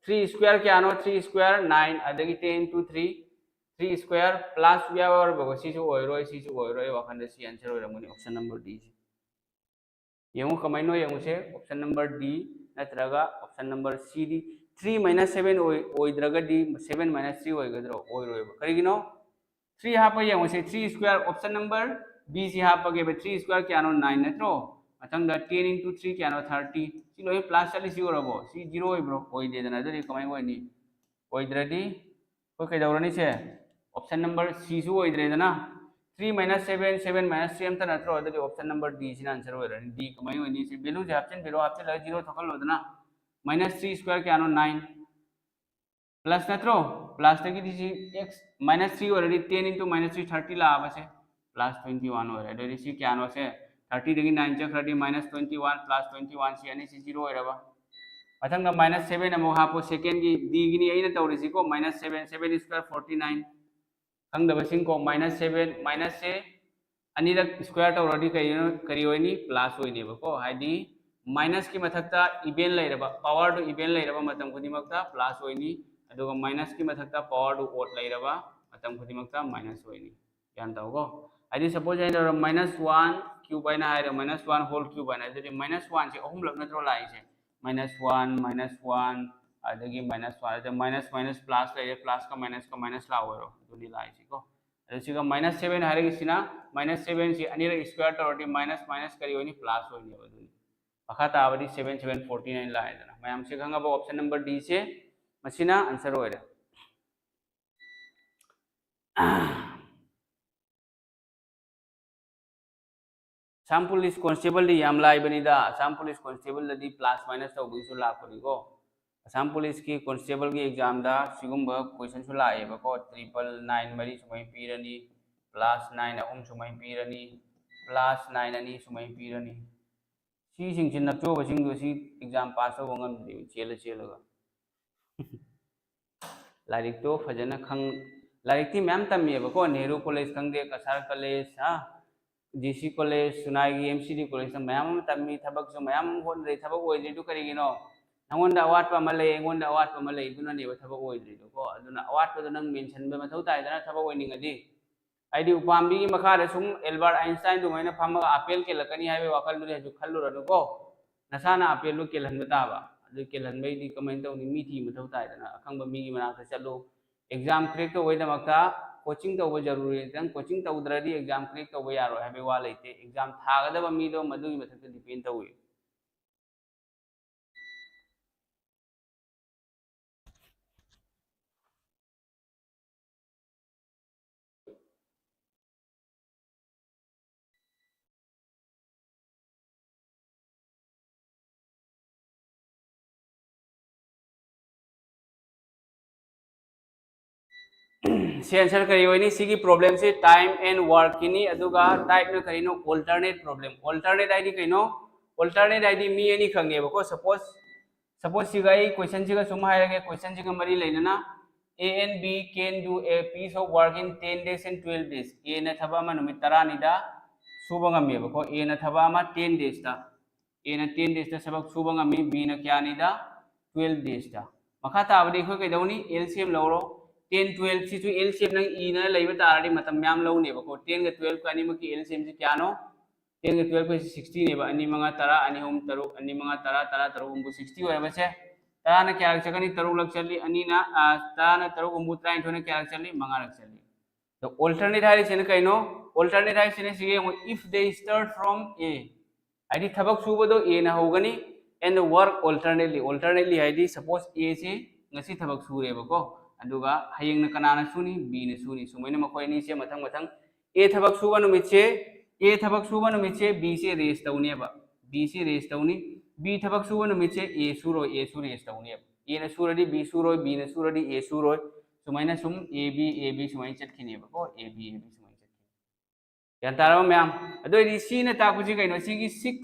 ꯊ꯭ꯔꯤ ꯁ꯭ꯀ꯭ꯋꯦꯔ ꯀꯌꯥꯅꯣ? ꯊ꯭ꯔꯤ ꯁ꯭ꯀ꯭ꯋꯦꯔ ꯅꯥꯏꯟ, ꯑꯗꯒꯤ ten into three, three square plus ꯌꯥꯎꯔꯕꯀꯣ꯫ ꯁꯤꯁꯨ ꯑꯣꯏꯔꯣꯏ, ꯁꯤꯁꯨ ꯑꯣꯏꯔꯣꯏ꯫ ꯑꯩ ꯋꯥꯈꯜꯗ ꯁꯤ ꯑꯟꯁꯔ ꯑꯣꯏꯔꯝꯒꯅꯤ, ꯑꯣꯞꯁꯟ ꯅꯝꯕꯔ ꯗꯤ ꯁꯤ꯫ ꯌꯦꯡꯉꯨ ꯀꯃꯥꯏꯅ ꯌꯦꯡꯉꯨꯁꯦ, ꯑꯣꯞꯁꯟ ꯅꯝꯕꯔ ꯗꯤ ꯅꯠꯇ꯭ꯔꯒ ꯑꯣꯞꯁꯟ ꯅꯝꯕꯔ ꯁꯤꯗꯤ꯫ Three minus seven ꯑꯣꯏ-, ꯑꯣꯏꯗ꯭ꯔꯒꯗꯤ seven minus three ꯑꯣꯏꯒꯗ꯭ꯔꯣ? ꯑꯣꯏꯔꯣꯏꯕ꯫ ꯀꯔꯤꯒꯤꯅꯣ? ꯊ꯭ꯔꯤ ꯍꯥꯞꯄ ꯌꯦꯡꯉꯨꯁꯦ, three square, option number B ꯁꯤ ꯍꯥꯞꯄꯒꯦꯕ꯫ ꯊ꯭ꯔꯤ ꯁ꯭ꯀ꯭ꯋꯦꯔ ꯀꯌꯥꯅꯣ? ꯅꯥꯏꯟ ꯅꯠꯇ꯭ꯔꯣ? ꯃꯊꯪꯗ ten into three ꯀꯌꯥꯅꯣ? ꯊꯥꯔꯇꯤ꯫ ꯁꯤ ꯂꯣꯏ ꯄ꯭ꯂꯁ ꯆꯠꯂꯤꯁꯤ ꯎꯔꯕꯣ? ꯁꯤ ꯖꯤꯔꯣ ꯑꯣꯏꯕ꯭ꯔꯣ? ꯑꯣꯏꯗꯦꯗꯅ꯫ ꯑꯗꯨꯗꯤ ꯀꯃꯥꯏꯅ ꯑꯣꯏꯅꯤ? ꯑꯣꯏꯗ꯭ꯔꯗꯤ ꯑꯩꯈꯣꯏ ꯀꯩꯗꯧꯔꯅꯤ ꯁꯦ? ꯑꯣꯞꯁꯟ ꯅꯝꯕꯔ ꯁꯤꯁꯨ ꯑꯣꯏꯗ꯭ꯔꯦꯗꯅ꯫ Three minus seven, seven minus three ꯑꯝꯇ ꯅꯠꯇ꯭ꯔꯣ? ꯑꯗꯨꯗꯤ ꯑꯣꯞꯁꯟ ꯅꯝꯕꯔ ꯗꯤ ꯁꯤꯅ ꯑꯟꯁꯔ ꯑꯣꯏꯔꯅꯤ꯫ ꯗꯤ ꯀꯃꯥꯏꯅ ꯑꯣꯏꯅꯤ? ꯁꯤ ꯚꯦꯂꯨꯁꯦ ꯍꯥꯞꯆꯤꯟꯕꯤꯔꯣ, ꯍꯥꯞꯆꯤꯜꯂꯒ ꯖꯤꯔꯣ ꯊꯣꯛꯍꯜꯂꯣꯗꯅ꯫ Minus three square ꯀꯌꯥꯅꯣ? ꯅꯥꯏꯟ꯫ ꯄ꯭ꯂꯁ ꯅꯠꯇ꯭ꯔꯣ? ꯄ꯭ꯂꯁꯇꯒꯤꯗꯤ ꯁꯤ x minus three ꯑꯣꯏꯔꯗꯤ ten into minus three, thirty ꯂꯥꯛꯑꯕꯁꯦ ꯄ꯭ꯂꯁ ꯇ꯭ꯋꯦꯟꯇꯤ ꯋꯥꯟ ꯑꯣꯏꯔꯦ꯫ ꯑꯗꯨꯗꯤ ꯁꯤ ꯀꯌꯥꯅꯣ ꯁꯦ? ꯊꯥꯔꯇꯤꯗꯒꯤ ꯅꯥꯏꯟ ꯆꯠꯈ꯭ꯔꯗꯤ minus twenty one plus twenty one, ꯁꯤ ꯑꯅꯤꯁꯤ ꯖꯤꯔꯣ ꯑꯣꯏꯔꯕ꯫ ꯃꯊꯪꯗ ꯃꯥꯏꯅꯁ ꯁꯦꯚꯦꯟ ꯑꯃꯨꯛ ꯍꯥꯞꯄꯣ, ꯁꯦꯀꯦꯟꯒꯤ ꯗꯤꯒꯤꯅꯤ ꯑꯩꯅ ꯇꯧꯔꯤꯁꯤꯀꯣ꯫ Minus seven, seven square forty nine. ꯈꯪꯗꯕꯁꯤꯡꯀꯣ, ꯃꯥꯏꯅꯁ ꯁꯦꯚꯦꯟ, ꯃꯥꯏꯅꯁꯁꯦ ꯑꯅꯤꯔꯛ ꯁ꯭ꯀ꯭ꯋꯦꯔ ꯇꯧꯔꯗꯤ ꯀꯔꯤꯅꯣ, ꯀꯔꯤ ꯑꯣꯏꯅꯤ? ꯄ꯭ꯂꯁ ꯑꯣꯏꯅꯦꯕꯀꯣ꯫ ꯍꯥꯏꯗꯤ ꯃꯥꯏꯅꯁꯀꯤ ꯃꯊꯛꯇ ꯏꯚꯦꯟ ꯂꯩꯔꯕ, ꯄꯋꯥꯔꯗꯨ ꯏꯚꯦꯟ ꯂꯩꯔꯕ ꯃꯇꯝ ꯈꯨꯗꯤꯡꯃꯛꯇ ꯄ꯭ꯂꯁ ꯑꯣꯏꯅꯤ, ꯑꯗꯨꯒ ꯃꯥꯏꯅꯁꯀꯤ ꯃꯊꯛꯇ ꯄꯋꯥꯔꯗꯨ ꯑꯣꯗ ꯂꯩꯔꯕ ꯃꯇꯝ ꯈꯨꯗꯤꯡꯃꯛꯇ ꯃꯥꯏꯅꯁ ꯑꯣꯏꯅꯤ꯫ ꯒ꯭ꯌꯥꯟ ꯇꯧꯀꯣ? ꯍꯥꯏꯗꯤ ꯁꯄꯣꯖ ꯑꯩꯅ ꯇꯧꯔ ꯃꯥꯏꯅꯁ ꯋꯥꯟ ꯀ꯭ꯌꯨꯕ ꯍꯥꯏꯅ ꯍꯥꯏꯔꯦ, ꯃꯥꯏꯅꯁ ꯋꯥꯟ ꯍꯣꯜ ꯀ꯭ꯌꯨꯕ ꯍꯥꯏꯅ, ꯑꯗꯨꯗꯤ ꯃꯥꯏꯅꯁ ꯋꯥꯟꯁꯦ ꯑꯍꯨꯝꯂꯛ ꯅꯠꯇ꯭ꯔꯣ ꯂꯥꯛꯏꯁꯦ? ꯃꯥꯏꯅꯁ ꯋꯥꯟ, ꯃꯥꯏꯅꯁ ꯋꯥꯟ, ꯑꯗꯒꯤ ꯃꯥꯏꯅꯁ ꯋꯥꯟ, ꯑꯗ ꯃꯥꯏꯅꯁ ꯃꯥꯏꯅꯁ ꯄ꯭ꯂꯁ ꯂꯩꯔꯦ, ꯄ꯭ꯂꯁꯀ ꯃꯥꯏꯅꯁꯀ ꯃꯥꯏꯅꯁ ꯂꯥꯛꯑꯣꯏꯔꯣ? ꯑꯗꯨꯅꯤ ꯂꯥꯛꯏꯁꯤꯀꯣ꯫ ꯑꯗꯨ ꯁꯤꯒ ꯃꯥꯏꯅꯁ ꯁꯦꯚꯦꯟ ꯍꯥꯏꯔꯒꯤꯁꯤꯅ, ꯃꯥꯏꯅꯁ ꯁꯦꯚꯦꯟꯁꯤ ꯑꯅꯤꯔꯛ ꯁ꯭ꯀ꯭ꯋꯦꯔ ꯇꯧꯔꯗꯤ ꯃꯥꯏꯅꯁ ꯃꯥꯏꯅꯁ ꯀꯔꯤ ꯑꯣꯏꯅꯤ? ꯄ꯭ꯂꯁ ꯑꯣꯏꯅꯦꯕ꯫ ꯑꯗꯨꯅꯤ ꯃꯈꯥ ꯇꯥꯕꯗꯤ seven seven forty nine ꯂꯥꯛꯑꯦꯗꯅ꯫ ꯃꯌꯥꯝꯁꯦ ꯈꯪꯉꯕ? Option number D ꯁꯦ ꯃꯁꯤꯅ answer ꯑꯣꯏꯔꯦ꯫ Assam Police Constable ꯗꯤ ꯌꯥꯝ ꯂꯥꯏꯕꯅꯤꯗ꯫ Assam Police Constable ꯗꯗꯤ plus minus ꯇꯧꯕꯒꯤꯁꯨ ꯂꯥꯛꯄꯅꯤꯀꯣ꯫ Assam Police ꯀꯤ Constable ꯒꯤ exam ꯗ ꯁꯤꯒꯨꯝꯕ question ꯁꯨ ꯂꯥꯛꯑꯦꯕꯀꯣ꯫ Triple nine ꯃꯔꯤ ꯁꯨꯃꯥꯏꯅ ꯄꯤꯔꯅꯤ, plus nine ꯑꯍꯨꯝ ꯁꯨꯃꯥꯏꯅ ꯄꯤꯔꯅꯤ, plus nine ꯑꯅꯤ ꯁꯨꯃꯥꯏꯅ ꯄꯤꯔꯅꯤ꯫ ꯁꯤꯁꯤꯡꯁꯤ ꯅꯞꯆꯣꯕꯁꯤꯡꯗꯣ ꯁꯤ exam pass ꯇꯧꯕ ꯉꯝꯗꯦ, ꯆꯦꯜꯂ ꯆꯦꯜꯂꯒ꯫ ꯂꯥꯏꯔꯤꯛꯇꯣ ꯐꯖꯅ ꯈꯪ-, ꯂꯥꯏꯔꯤꯛꯇꯤ ꯃꯌꯥꯝ ꯇꯝꯃꯤꯑꯕꯀꯣ, ꯅꯦꯍꯔꯨ ꯀꯣꯂꯦꯖ ꯈꯪꯗꯦ, ꯀꯁꯥꯔ ꯀꯣꯂꯦꯖ, ꯍꯥ, ꯖꯤ ꯁꯤ ꯀꯣꯂꯦꯖ, ꯁꯨꯅꯥꯏꯒꯤ ꯑꯦꯝ ꯁꯤ ꯗꯤ ꯀꯣꯂꯦꯖꯇ ꯃꯌꯥꯝ ꯑꯃ ꯇꯝꯃꯤ, ꯊꯕꯛꯁꯨ ꯃꯌꯥꯝ ꯑꯃ ꯍꯣꯠꯅꯔꯤ, ꯊꯕꯛ ꯑꯣꯏꯗ꯭ꯔꯤꯗꯨ ꯀꯔꯤꯒꯤꯅꯣ? ꯅꯪꯉꯣꯟꯗ ꯑꯋꯥꯠꯄ ꯑꯃ ꯂꯩ, ꯑꯩꯉꯣꯟꯗ ꯑꯋꯥꯠꯄ ꯑꯃ ꯂꯩ, ꯑꯗꯨꯅꯅꯦꯕ ꯊꯕꯛ ꯑꯣꯏꯗ꯭ꯔꯤꯗꯨꯀꯣ꯫ ꯑꯗꯨꯅ ꯑꯋꯥꯠꯄꯗꯣ ꯅꯪ mention ꯃꯊꯧ ꯇꯥꯏꯗꯅ, ꯊꯕꯛ ꯑꯣꯏꯅꯤꯡꯉꯗꯤ꯫ ꯍꯥꯏꯗꯤ ꯎꯄꯥꯝꯕꯤꯒꯤ ꯃꯈꯥꯗ ꯁꯨꯝ ꯑꯦꯜꯕꯥꯔꯠ ꯑꯥꯏꯟꯁꯇꯥꯏꯟ ꯑꯗꯨꯃꯥꯏꯅ ꯐꯝꯃꯒ ꯑꯄꯦꯜ ꯀꯦꯜꯂꯛꯀꯅꯤ ꯍꯥꯏꯕꯒꯤ ꯋꯥꯈꯜꯗꯨꯗꯤ ꯍꯧꯖꯤꯛ ꯈꯜꯂꯨꯔꯅꯨꯀꯣ꯫ ꯅꯁꯥꯅ ꯑꯄꯦꯜꯗꯨ ꯀꯦꯜꯍꯟꯕ ꯇꯥꯕ꯫ ꯑꯗꯨ ꯀꯦꯜꯍꯟꯕꯩꯗꯤ ꯀꯃꯥꯏꯅ ꯇꯧꯅꯤ? ꯃꯤ ꯊꯤ ꯃꯊꯧ ꯇꯥꯏꯗꯅ, ꯑꯈꯪꯕ ꯃꯤꯒꯤ ꯃꯅꯥꯛꯇ ꯆꯠꯂꯨ꯫ Exam crack ꯇꯧꯕꯩꯗꯃꯛꯇ coaching ꯇꯧꯕ ꯖꯔꯨꯔꯤ꯫ ꯅꯪ coaching ꯇꯧꯗ꯭ꯔꯗꯤ exam crack ꯇꯧꯕ ꯌꯥꯔꯣꯏ ꯍꯥꯏꯕꯒꯤ ꯋꯥ ꯂꯩꯇꯦ꯫ Exam ꯊꯥꯒꯗꯕ ꯃꯤꯗꯣ ꯃꯗꯨꯒꯤ ꯃꯊꯛꯇ depend ꯇꯧꯏ꯫ ꯁꯤ answer ꯀꯔꯤ ꯑꯣꯏꯅꯤ? ꯁꯤꯒꯤ problemꯁꯤ time and workꯀꯤꯅꯤ, ꯑꯗꯨꯒ typeꯅ ꯀꯔꯤꯅꯣ? Alternate problem꯫ Alternate ꯍꯥꯏꯗꯤ ꯀꯩꯅꯣ? Alternate ꯍꯥꯏꯗꯤ ꯃꯤ ꯑꯅꯤꯈꯛꯅꯦꯕꯀꯣ꯫ Suppose, suppose ꯁꯤꯒ ꯑꯩ questionꯁꯤꯒ ꯁꯨꯝ ꯍꯥꯏꯔꯒꯦ, questionꯁꯤꯒ ꯃꯔꯤ ꯂꯩꯅꯅ, A and B can do a piece of work in ten days and twelve days꯫ Aꯅ ꯊꯕꯛ ꯑꯃ ꯅꯨꯃꯤꯠ ꯇꯔꯥꯅꯤꯗ ꯁꯨꯕ ꯉꯝꯃꯦꯕꯀꯣ꯫ Aꯅ ꯊꯕꯛ ꯑꯃ ten daysꯇ, Aꯅ ten daysꯇ ꯊꯕꯛ ꯁꯨꯕ ꯉꯝꯃꯤ, Bꯅ ꯀꯌꯥꯅꯤꯗ? Twelve daysꯇ꯫ ꯃꯈꯥ ꯇꯥꯕꯗꯤ ꯑꯩꯈꯣꯏ ꯀꯩꯗꯧꯅꯤ? L C M ꯂꯧꯔꯣ꯫ Ten twelve ꯁꯤꯁꯨ L C M ꯅꯪ ꯏꯅ ꯂꯩꯕ ꯇꯥꯔꯗꯤ ꯃꯇꯝ ꯃꯌꯥꯝ ꯂꯧꯅꯦꯕꯀꯣ꯫ Tenꯒ twelveꯀ ꯑꯅꯤꯃꯛꯀꯤ L C Mꯁꯤ ꯀꯌꯥꯅꯣ? Tenꯒ twelveꯀ ꯍꯥꯏꯁꯤ sixtyꯅꯦꯕ꯫ ꯑꯅꯤ ꯃꯉꯥ ꯇꯔꯥ, ꯑꯅꯤ ꯑꯍꯨꯝ ꯇꯔꯨꯛ, ꯑꯅꯤ ꯃꯉꯥ ꯇꯔꯥ, ꯇꯔꯥ ꯇꯔꯨꯛ ꯍꯨꯝꯐꯨ, sixty ꯑꯣꯏꯔꯕꯁꯦ꯫ ꯇꯔꯥꯅ ꯀꯌꯥꯔꯛ ꯆꯠꯀꯅꯤ? ꯇꯔꯨꯛꯂꯛ ꯆꯠꯂꯤ꯫ ꯑꯅꯤꯅ, ꯑ, ꯇꯔꯥꯅ ꯇꯔꯨꯛ ꯍꯨꯝꯐꯨ, ꯇꯔꯥꯅꯤꯊꯣꯏꯅ ꯀꯌꯥꯔꯛ ꯆꯠꯂꯤ? ꯃꯉꯥꯔꯛ ꯆꯠꯂꯤ꯫ ꯑꯗꯣ alternate ꯍꯥꯏꯔꯤꯁꯤꯅ ꯀꯩꯅꯣ? Alternate ꯍꯥꯏꯔꯤꯁꯤꯅ ꯁꯤꯒ ꯌꯦꯡꯉꯣ, if they start from A, ꯍꯥꯏꯗꯤ ꯊꯕꯛ ꯁꯨꯕꯗꯣ ꯑꯦꯅ ꯍꯧꯒꯅꯤ, and work alternately, alternately ꯍꯥꯏꯗꯤ suppose ꯑꯦꯁꯤ ꯉꯁꯤ ꯊꯕꯛ ꯁꯨꯔꯦꯕꯀꯣ, ꯑꯗꯨꯒ ꯍꯌꯦꯡꯅ ꯀꯅꯥꯅ ꯁꯨꯅꯤ? ꯕꯤꯅ ꯁꯨꯅꯤ꯫ ꯁꯨꯃꯥꯏꯅ ꯃꯈꯣꯏ ꯑꯅꯤꯁꯦ ꯃꯊꯪ ꯃꯊꯪ, ꯑꯦ ꯊꯕꯛ ꯁꯨꯕ ꯅꯨꯃꯤꯠꯁꯦ, ꯑꯦ ꯊꯕꯛ ꯁꯨꯕ ꯅꯨꯃꯤꯠꯁꯦ ꯕꯤꯁꯦ rest ꯇꯧꯅꯦꯕ, ꯕꯤꯁꯦ rest ꯇꯧꯅꯤ꯫ ꯕꯤ ꯊꯕꯛ ꯁꯨꯕ ꯅꯨꯃꯤꯠꯁꯦ ꯑꯦ ꯁꯨꯔꯣꯏ, ꯑꯦꯁꯨ rest ꯇꯧꯅꯦꯕ꯫ ꯑꯦꯅ ꯁꯨꯔꯗꯤ ꯕꯤ ꯁꯨꯔꯣꯏ, ꯕꯤꯅ ꯁꯨꯔꯗꯤ ꯑꯦ ꯁꯨꯔꯣꯏ꯫ ꯁꯨꯃꯥꯏꯅ ꯁꯨꯝ ꯑꯦ ꯕꯤ, ꯑꯦ ꯕꯤ ꯁꯨꯃꯥꯏꯅ ꯆꯠꯈꯤꯅꯦꯕꯀꯣ, ꯑꯦ ꯕꯤ, ꯑꯦ ꯕꯤ ꯁꯨꯃꯥꯏꯅ ꯆꯠꯈꯤꯅꯤ꯫ ꯒ꯭ꯌꯥꯟ ꯇꯥꯔꯕ ꯃꯌꯥꯝ? ꯑꯗꯨ ꯑꯣꯏꯗꯤ ꯁꯤꯅ ꯇꯥꯛꯄꯁꯤ ꯀꯩꯅꯣ? ꯁꯤꯒꯤ six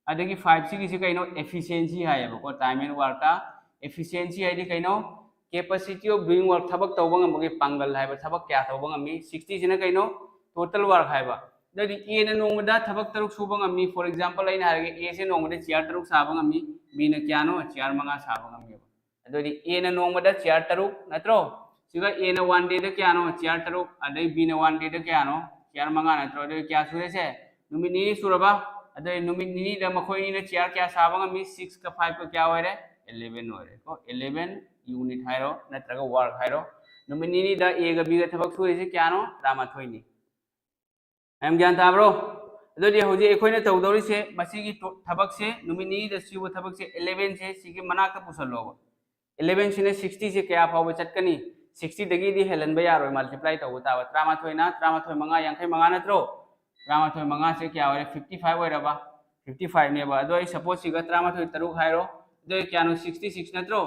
ꯑꯗꯒꯤ five ꯁꯤꯒꯤꯁꯤ ꯀꯩꯅꯣ? Efficiency ꯍꯥꯏꯌꯦꯕꯀꯣ, time and workꯇ꯫ Efficiency ꯍꯥꯏꯗꯤ ꯀꯩꯅꯣ? Capacity of doing work, ꯊꯕꯛ ꯇꯧꯕ ꯉꯝꯕꯒꯤ ꯄꯥꯡꯒꯜ ꯍꯥꯏꯕ, ꯊꯕꯛ ꯀꯌꯥ ꯇꯧꯕ ꯉꯝꯃꯤ꯫ Sixtyꯁꯤꯅ ꯀꯩꯅꯣ? Total work ꯍꯥꯏꯕ꯫ ꯑꯗꯨꯗꯤ ꯑꯦꯅ ꯅꯣꯡꯃꯗ ꯊꯕꯛ ꯇꯔꯨꯛ ꯁꯨꯕ ꯉꯝꯃꯤ꯫ For example ꯑꯩꯅ ꯍꯥꯏꯔꯒꯦ, ꯑꯦꯁꯦ ꯅꯣꯡꯃꯗ chair ꯇꯔꯨꯛ ꯁꯥꯕ ꯉꯝꯃꯤ꯫ ꯕꯤꯅ ꯀꯌꯥꯅꯣ? Chair ꯃꯉꯥ ꯁꯥꯕ ꯉꯝꯃꯦꯕ꯫ ꯑꯗꯨꯗꯤ ꯑꯦꯅ ꯅꯣꯡꯃꯗ chair ꯇꯔꯨꯛ ꯅꯠꯇ꯭ꯔꯣ? ꯁꯤꯒ ꯑꯦꯅ one dayꯗ ꯀꯌꯥꯅꯣ? Chair ꯇꯔꯨꯛ꯫ ꯑꯗꯩ ꯕꯤꯅ one dayꯗ ꯀꯌꯥꯅꯣ? Chair ꯃꯉꯥ ꯅꯠꯇ꯭ꯔꯣ? ꯑꯗꯨꯗꯤ ꯀꯌꯥ ꯁꯨꯔꯦ ꯁꯦ? ꯅꯨꯃꯤꯠ ꯅꯤꯅꯤ ꯁꯨꯔꯕ? ꯑꯗꯨꯗꯤ ꯅꯨꯃꯤꯠ ꯅꯤꯅꯤꯗ ꯃꯈꯣꯏ ꯑꯅꯤꯅ chair ꯀꯌꯥ ꯁꯥꯕ ꯉꯝꯃꯤ? Sixꯀ fiveꯀ ꯀꯌꯥ ꯑꯣꯏꯔꯦ? Eleven ꯑꯣꯏꯔꯦ ꯀꯣ꯫ Eleven unit ꯍꯥꯏꯔꯣ ꯅꯠꯇ꯭ꯔꯒ work ꯍꯥꯏꯔꯣ꯫ ꯅꯨꯃꯤꯠ ꯅꯤꯅꯤꯗ ꯑꯦꯒ ꯕꯤꯒ ꯊꯕꯛ ꯁꯨꯔꯤꯁꯦ ꯀꯌꯥꯅꯣ? ꯇꯔꯥꯃꯥꯊꯣꯏꯅꯤ꯫ ꯃꯌꯥꯝ ꯒ꯭ꯌꯥꯟ ꯇꯥꯕ꯭ꯔꯣ? ꯑꯗꯨꯗꯤ ꯍꯧꯖꯤꯛ ꯑꯩꯈꯣꯏꯅ ꯇꯧꯗꯧꯔꯤꯁꯦ, ꯃꯁꯤꯒꯤ ꯇꯣ-, ꯊꯕꯛꯁꯦ, ꯅꯨꯃꯤꯠ ꯅꯤꯅꯤꯗ ꯁꯨꯕ ꯊꯕꯛꯁꯦ elevenꯁꯦ ꯁꯤꯒꯤ ꯃꯅꯥꯛꯇ ꯄꯨꯁꯜꯂꯣꯕ꯫ Elevenꯁꯤꯅ sixtyꯁꯦ ꯀꯌꯥ ꯐꯥꯎꯕ ꯆꯠꯀꯅꯤ? Sixtyꯗꯒꯤꯗꯤ ꯍꯦꯜꯍꯟꯕ ꯌꯥꯔꯣꯏ, multiply ꯇꯧꯕ ꯇꯥꯕ꯫ ꯇꯔꯥꯃꯥꯊꯣꯏꯅ ꯇꯔꯥꯃꯥꯊꯣꯏ ꯃꯉꯥ, ꯌꯥꯡꯈꯩ ꯃꯉꯥ ꯅꯠꯇ꯭ꯔꯣ? ꯇꯔꯥꯃꯥꯊꯣꯏ ꯃꯉꯥꯁꯦ ꯀꯌꯥ ꯑꯣꯏꯔꯦ? Fifty five ꯑꯣꯏꯔꯕ? Fifty fiveꯅꯦꯕ꯫ ꯑꯗꯣ ꯑꯩ suppose ꯁꯤꯒ ꯇꯔꯥꯃꯥꯊꯣꯏ ꯇꯔꯨꯛ ꯍꯥꯏꯔꯣ꯫ ꯑꯗꯣ ꯀꯌꯥꯅꯣ? Sixty six ꯅꯠꯇ꯭ꯔꯣ?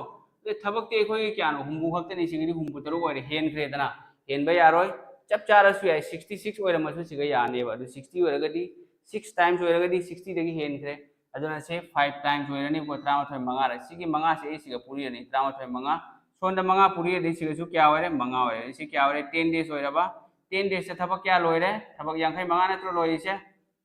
ꯑꯗꯣ ꯊꯕꯛꯇꯤ ꯑꯩꯈꯣꯏꯒꯤ ꯀꯌꯥꯅꯣ? ꯍꯨꯝꯐꯨ ꯈꯛꯇꯅꯤ꯫ ꯁꯤꯒꯤꯗꯤ ꯍꯨꯝꯐꯨ ꯇꯔꯨꯛ ꯑꯣꯏꯔꯦ, ꯍꯦꯟꯈ꯭ꯔꯦꯗꯅ꯫ ꯍꯦꯟꯕ ꯌꯥꯔꯣꯏ꯫ ꯆꯞ ꯆꯥꯔꯁꯨ ꯌꯥꯏ, sixty six ꯑꯣꯏꯔꯝꯃꯁꯨ ꯁꯤꯒ ꯌꯥꯅꯦꯕ꯫ ꯑꯗꯨ sixty ꯑꯣꯏꯔꯒꯗꯤ, six times ꯑꯣꯏꯔꯒꯗꯤ sixtyꯗꯒꯤ ꯍꯦꯟꯈ꯭ꯔꯦ꯫ ꯑꯗꯨꯅ ꯁꯦ five times ꯑꯣꯏꯔꯅꯤꯀꯣ, ꯇꯔꯥꯃꯥꯊꯣꯏ ꯃꯉꯥꯔ꯫ ꯁꯤꯒꯤ ꯃꯉꯥꯁꯦ ꯑꯩ ꯁꯤꯒ ꯄꯨꯔꯤꯔꯅꯤ, ꯇꯔꯥꯃꯥꯊꯣꯏ ꯃꯉꯥ꯫ ꯁꯣꯝꯗ ꯃꯉꯥ ꯄꯨꯔꯤꯔꯗꯤ ꯁꯤꯒꯁꯨ ꯀꯌꯥ ꯑꯣꯏꯔꯦ? ꯃꯉꯥ ꯑꯣꯏꯔꯦ꯫ ꯁꯤ ꯀꯌꯥ ꯑꯣꯏꯔꯦ? Ten days ꯑꯣꯏꯔꯕ? Ten daysꯇ ꯊꯕꯛ ꯀꯌꯥ ꯂꯣꯏꯔꯦ? ꯊꯕꯛ ꯌꯥꯡꯈꯩ ꯃꯉꯥ ꯅꯠꯇ꯭ꯔꯣ ꯂꯣꯏꯔꯤꯁꯦ?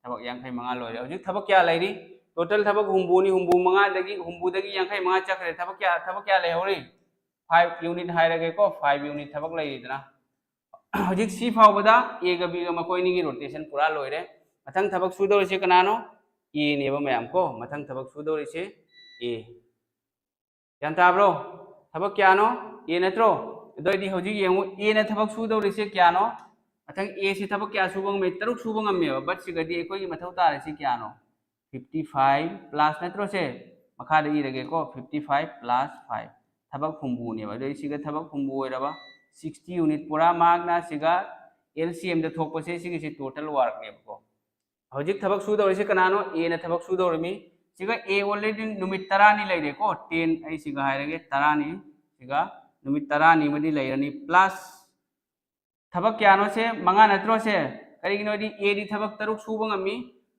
ꯊꯕꯛ ꯌꯥꯡꯈꯩ ꯃꯉꯥ ꯂꯣꯏꯔꯦ꯫ ꯍꯧꯖꯤꯛ ꯊꯕꯛ ꯀꯌꯥ ꯂꯩꯔꯤ? Total ꯊꯕꯛ ꯍꯨꯝꯐꯨꯅꯤ, ꯍꯨꯝꯐꯨ ꯃꯉꯥꯗꯒꯤ, ꯍꯨꯝꯐꯨꯗꯒꯤ ꯌꯥꯡꯈꯩ ꯃꯉꯥ ꯆꯠꯈ꯭ꯔꯦ꯫ ꯊꯕꯛ ꯀꯌꯥ, ꯊꯕꯛ ꯀꯌꯥ ꯂꯩꯍꯧꯔꯤ? Five unit ꯍꯥꯏꯔꯒꯦꯀꯣ, five unit ꯊꯕꯛ ꯂꯩꯔꯤꯗꯅ꯫ ꯍꯧꯖꯤꯛ ꯁꯤ ꯐꯥꯎꯕꯗ ꯑꯦꯒ ꯕꯤꯒ ꯃꯈꯣꯏ ꯑꯅꯤꯒꯤ rotation ꯄꯨꯔꯥ ꯂꯣꯏꯔꯦ꯫ ꯃꯊꯪ ꯊꯕꯛ ꯁꯨꯗꯧꯔꯤꯁꯦ ꯀꯅꯥꯅꯣ? ꯑꯦꯅꯦꯕ ꯃꯌꯥꯝ ꯀꯣ꯫ ꯃꯊꯪ ꯊꯕꯛ ꯁꯨꯗꯧꯔꯤꯁꯦ ꯑꯦ꯫ ꯒ꯭ꯌꯥꯟ ꯇꯥꯕ꯭ꯔꯣ? ꯊꯕꯛ ꯀꯌꯥꯅꯣ? ꯑꯦ ꯅꯠꯇ꯭ꯔꯣ? ꯑꯗꯨ ꯑꯣꯏꯗꯤ ꯍꯧꯖꯤꯛ ꯌꯦꯡꯉꯨ, ꯑꯦꯅ ꯊꯕꯛ ꯁꯨꯗꯧꯔꯤꯁꯦ ꯀꯌꯥꯅꯣ? ꯃꯊꯪ ꯑꯦꯁꯤ ꯊꯕꯛ ꯀꯌꯥ ꯁꯨꯕ ꯉꯝꯃꯤ? ꯇꯔꯨꯛ ꯁꯨꯕ ꯉꯝꯃꯦꯕ꯫ Butꯁꯤꯒꯗꯤ ꯑꯩꯈꯣꯏꯒꯤ ꯃꯊꯧ ꯇꯥꯔꯤꯁꯤ ꯀꯌꯥꯅꯣ? ꯐꯤꯐꯇꯤ ꯐꯥꯏꯚ ꯄ꯭ꯂꯁ ꯅꯠꯇ꯭ꯔꯣ ꯁꯦ? ꯃꯈꯥꯗ ꯏꯔꯒꯦꯀꯣ, ꯐꯤꯐꯇꯤ ꯐꯥꯏꯚ ꯄ꯭ꯂꯁ ꯐꯥꯏꯚ, ꯊꯕꯛ ꯍꯨꯝꯐꯨꯅꯦꯕ꯫ ꯑꯗꯣ ꯑꯩ ꯁꯤꯒ ꯊꯕꯛ ꯍꯨꯝꯐꯨ ꯑꯣꯏꯔꯕ, ꯁꯤꯛꯁꯇꯤ ꯌꯨꯅꯤꯠ ꯄꯨꯔꯥ ꯃꯥꯔꯛꯅ ꯁꯤꯒ ꯑꯦꯜ ꯁꯤ ꯑꯦꯝꯗ ꯊꯣꯛꯄꯁꯦ ꯁꯤꯒꯤꯁꯦ ꯇꯣꯇꯦꯜ ꯋꯥꯔꯛꯅꯦꯕꯀꯣ꯫ ꯍꯧꯖꯤꯛ ꯊꯕꯛ ꯁꯨꯗꯧꯔꯤꯁꯦ ꯀꯅꯥꯅꯣ? ꯑꯦꯅ ꯊꯕꯛ ꯁꯨꯗꯧꯔꯤꯃꯤ꯫ ꯁꯤꯒ ꯑꯦ ꯑꯣꯜꯔꯦꯗꯤ ꯅꯨꯃꯤꯠ ꯇꯔꯥꯅꯤ ꯂꯩꯔꯦꯀꯣ, ꯇꯦꯟ ꯑꯩ ꯁꯤꯒ ꯍꯥꯏꯔꯒꯦ, ꯇꯔꯥꯅꯤ꯫ ꯁꯤꯒ ꯅꯨꯃꯤꯠ ꯇꯔꯥꯅꯤ ꯑꯃꯗꯤ ꯂꯩꯔꯅꯤ, ꯄ꯭ꯂꯁ ꯊꯕꯛ ꯀꯌꯥꯅꯣ ꯁꯦ? ꯃꯉꯥ ꯅꯠꯇ꯭ꯔꯣ ꯁꯦ? ꯀꯔꯤꯒꯤꯅꯣ ꯍꯥꯏꯗꯤ ꯑꯦꯗꯤ ꯊꯕꯛ ꯇꯔꯨꯛ ꯁꯨꯕ ꯉꯝꯃꯤ꯫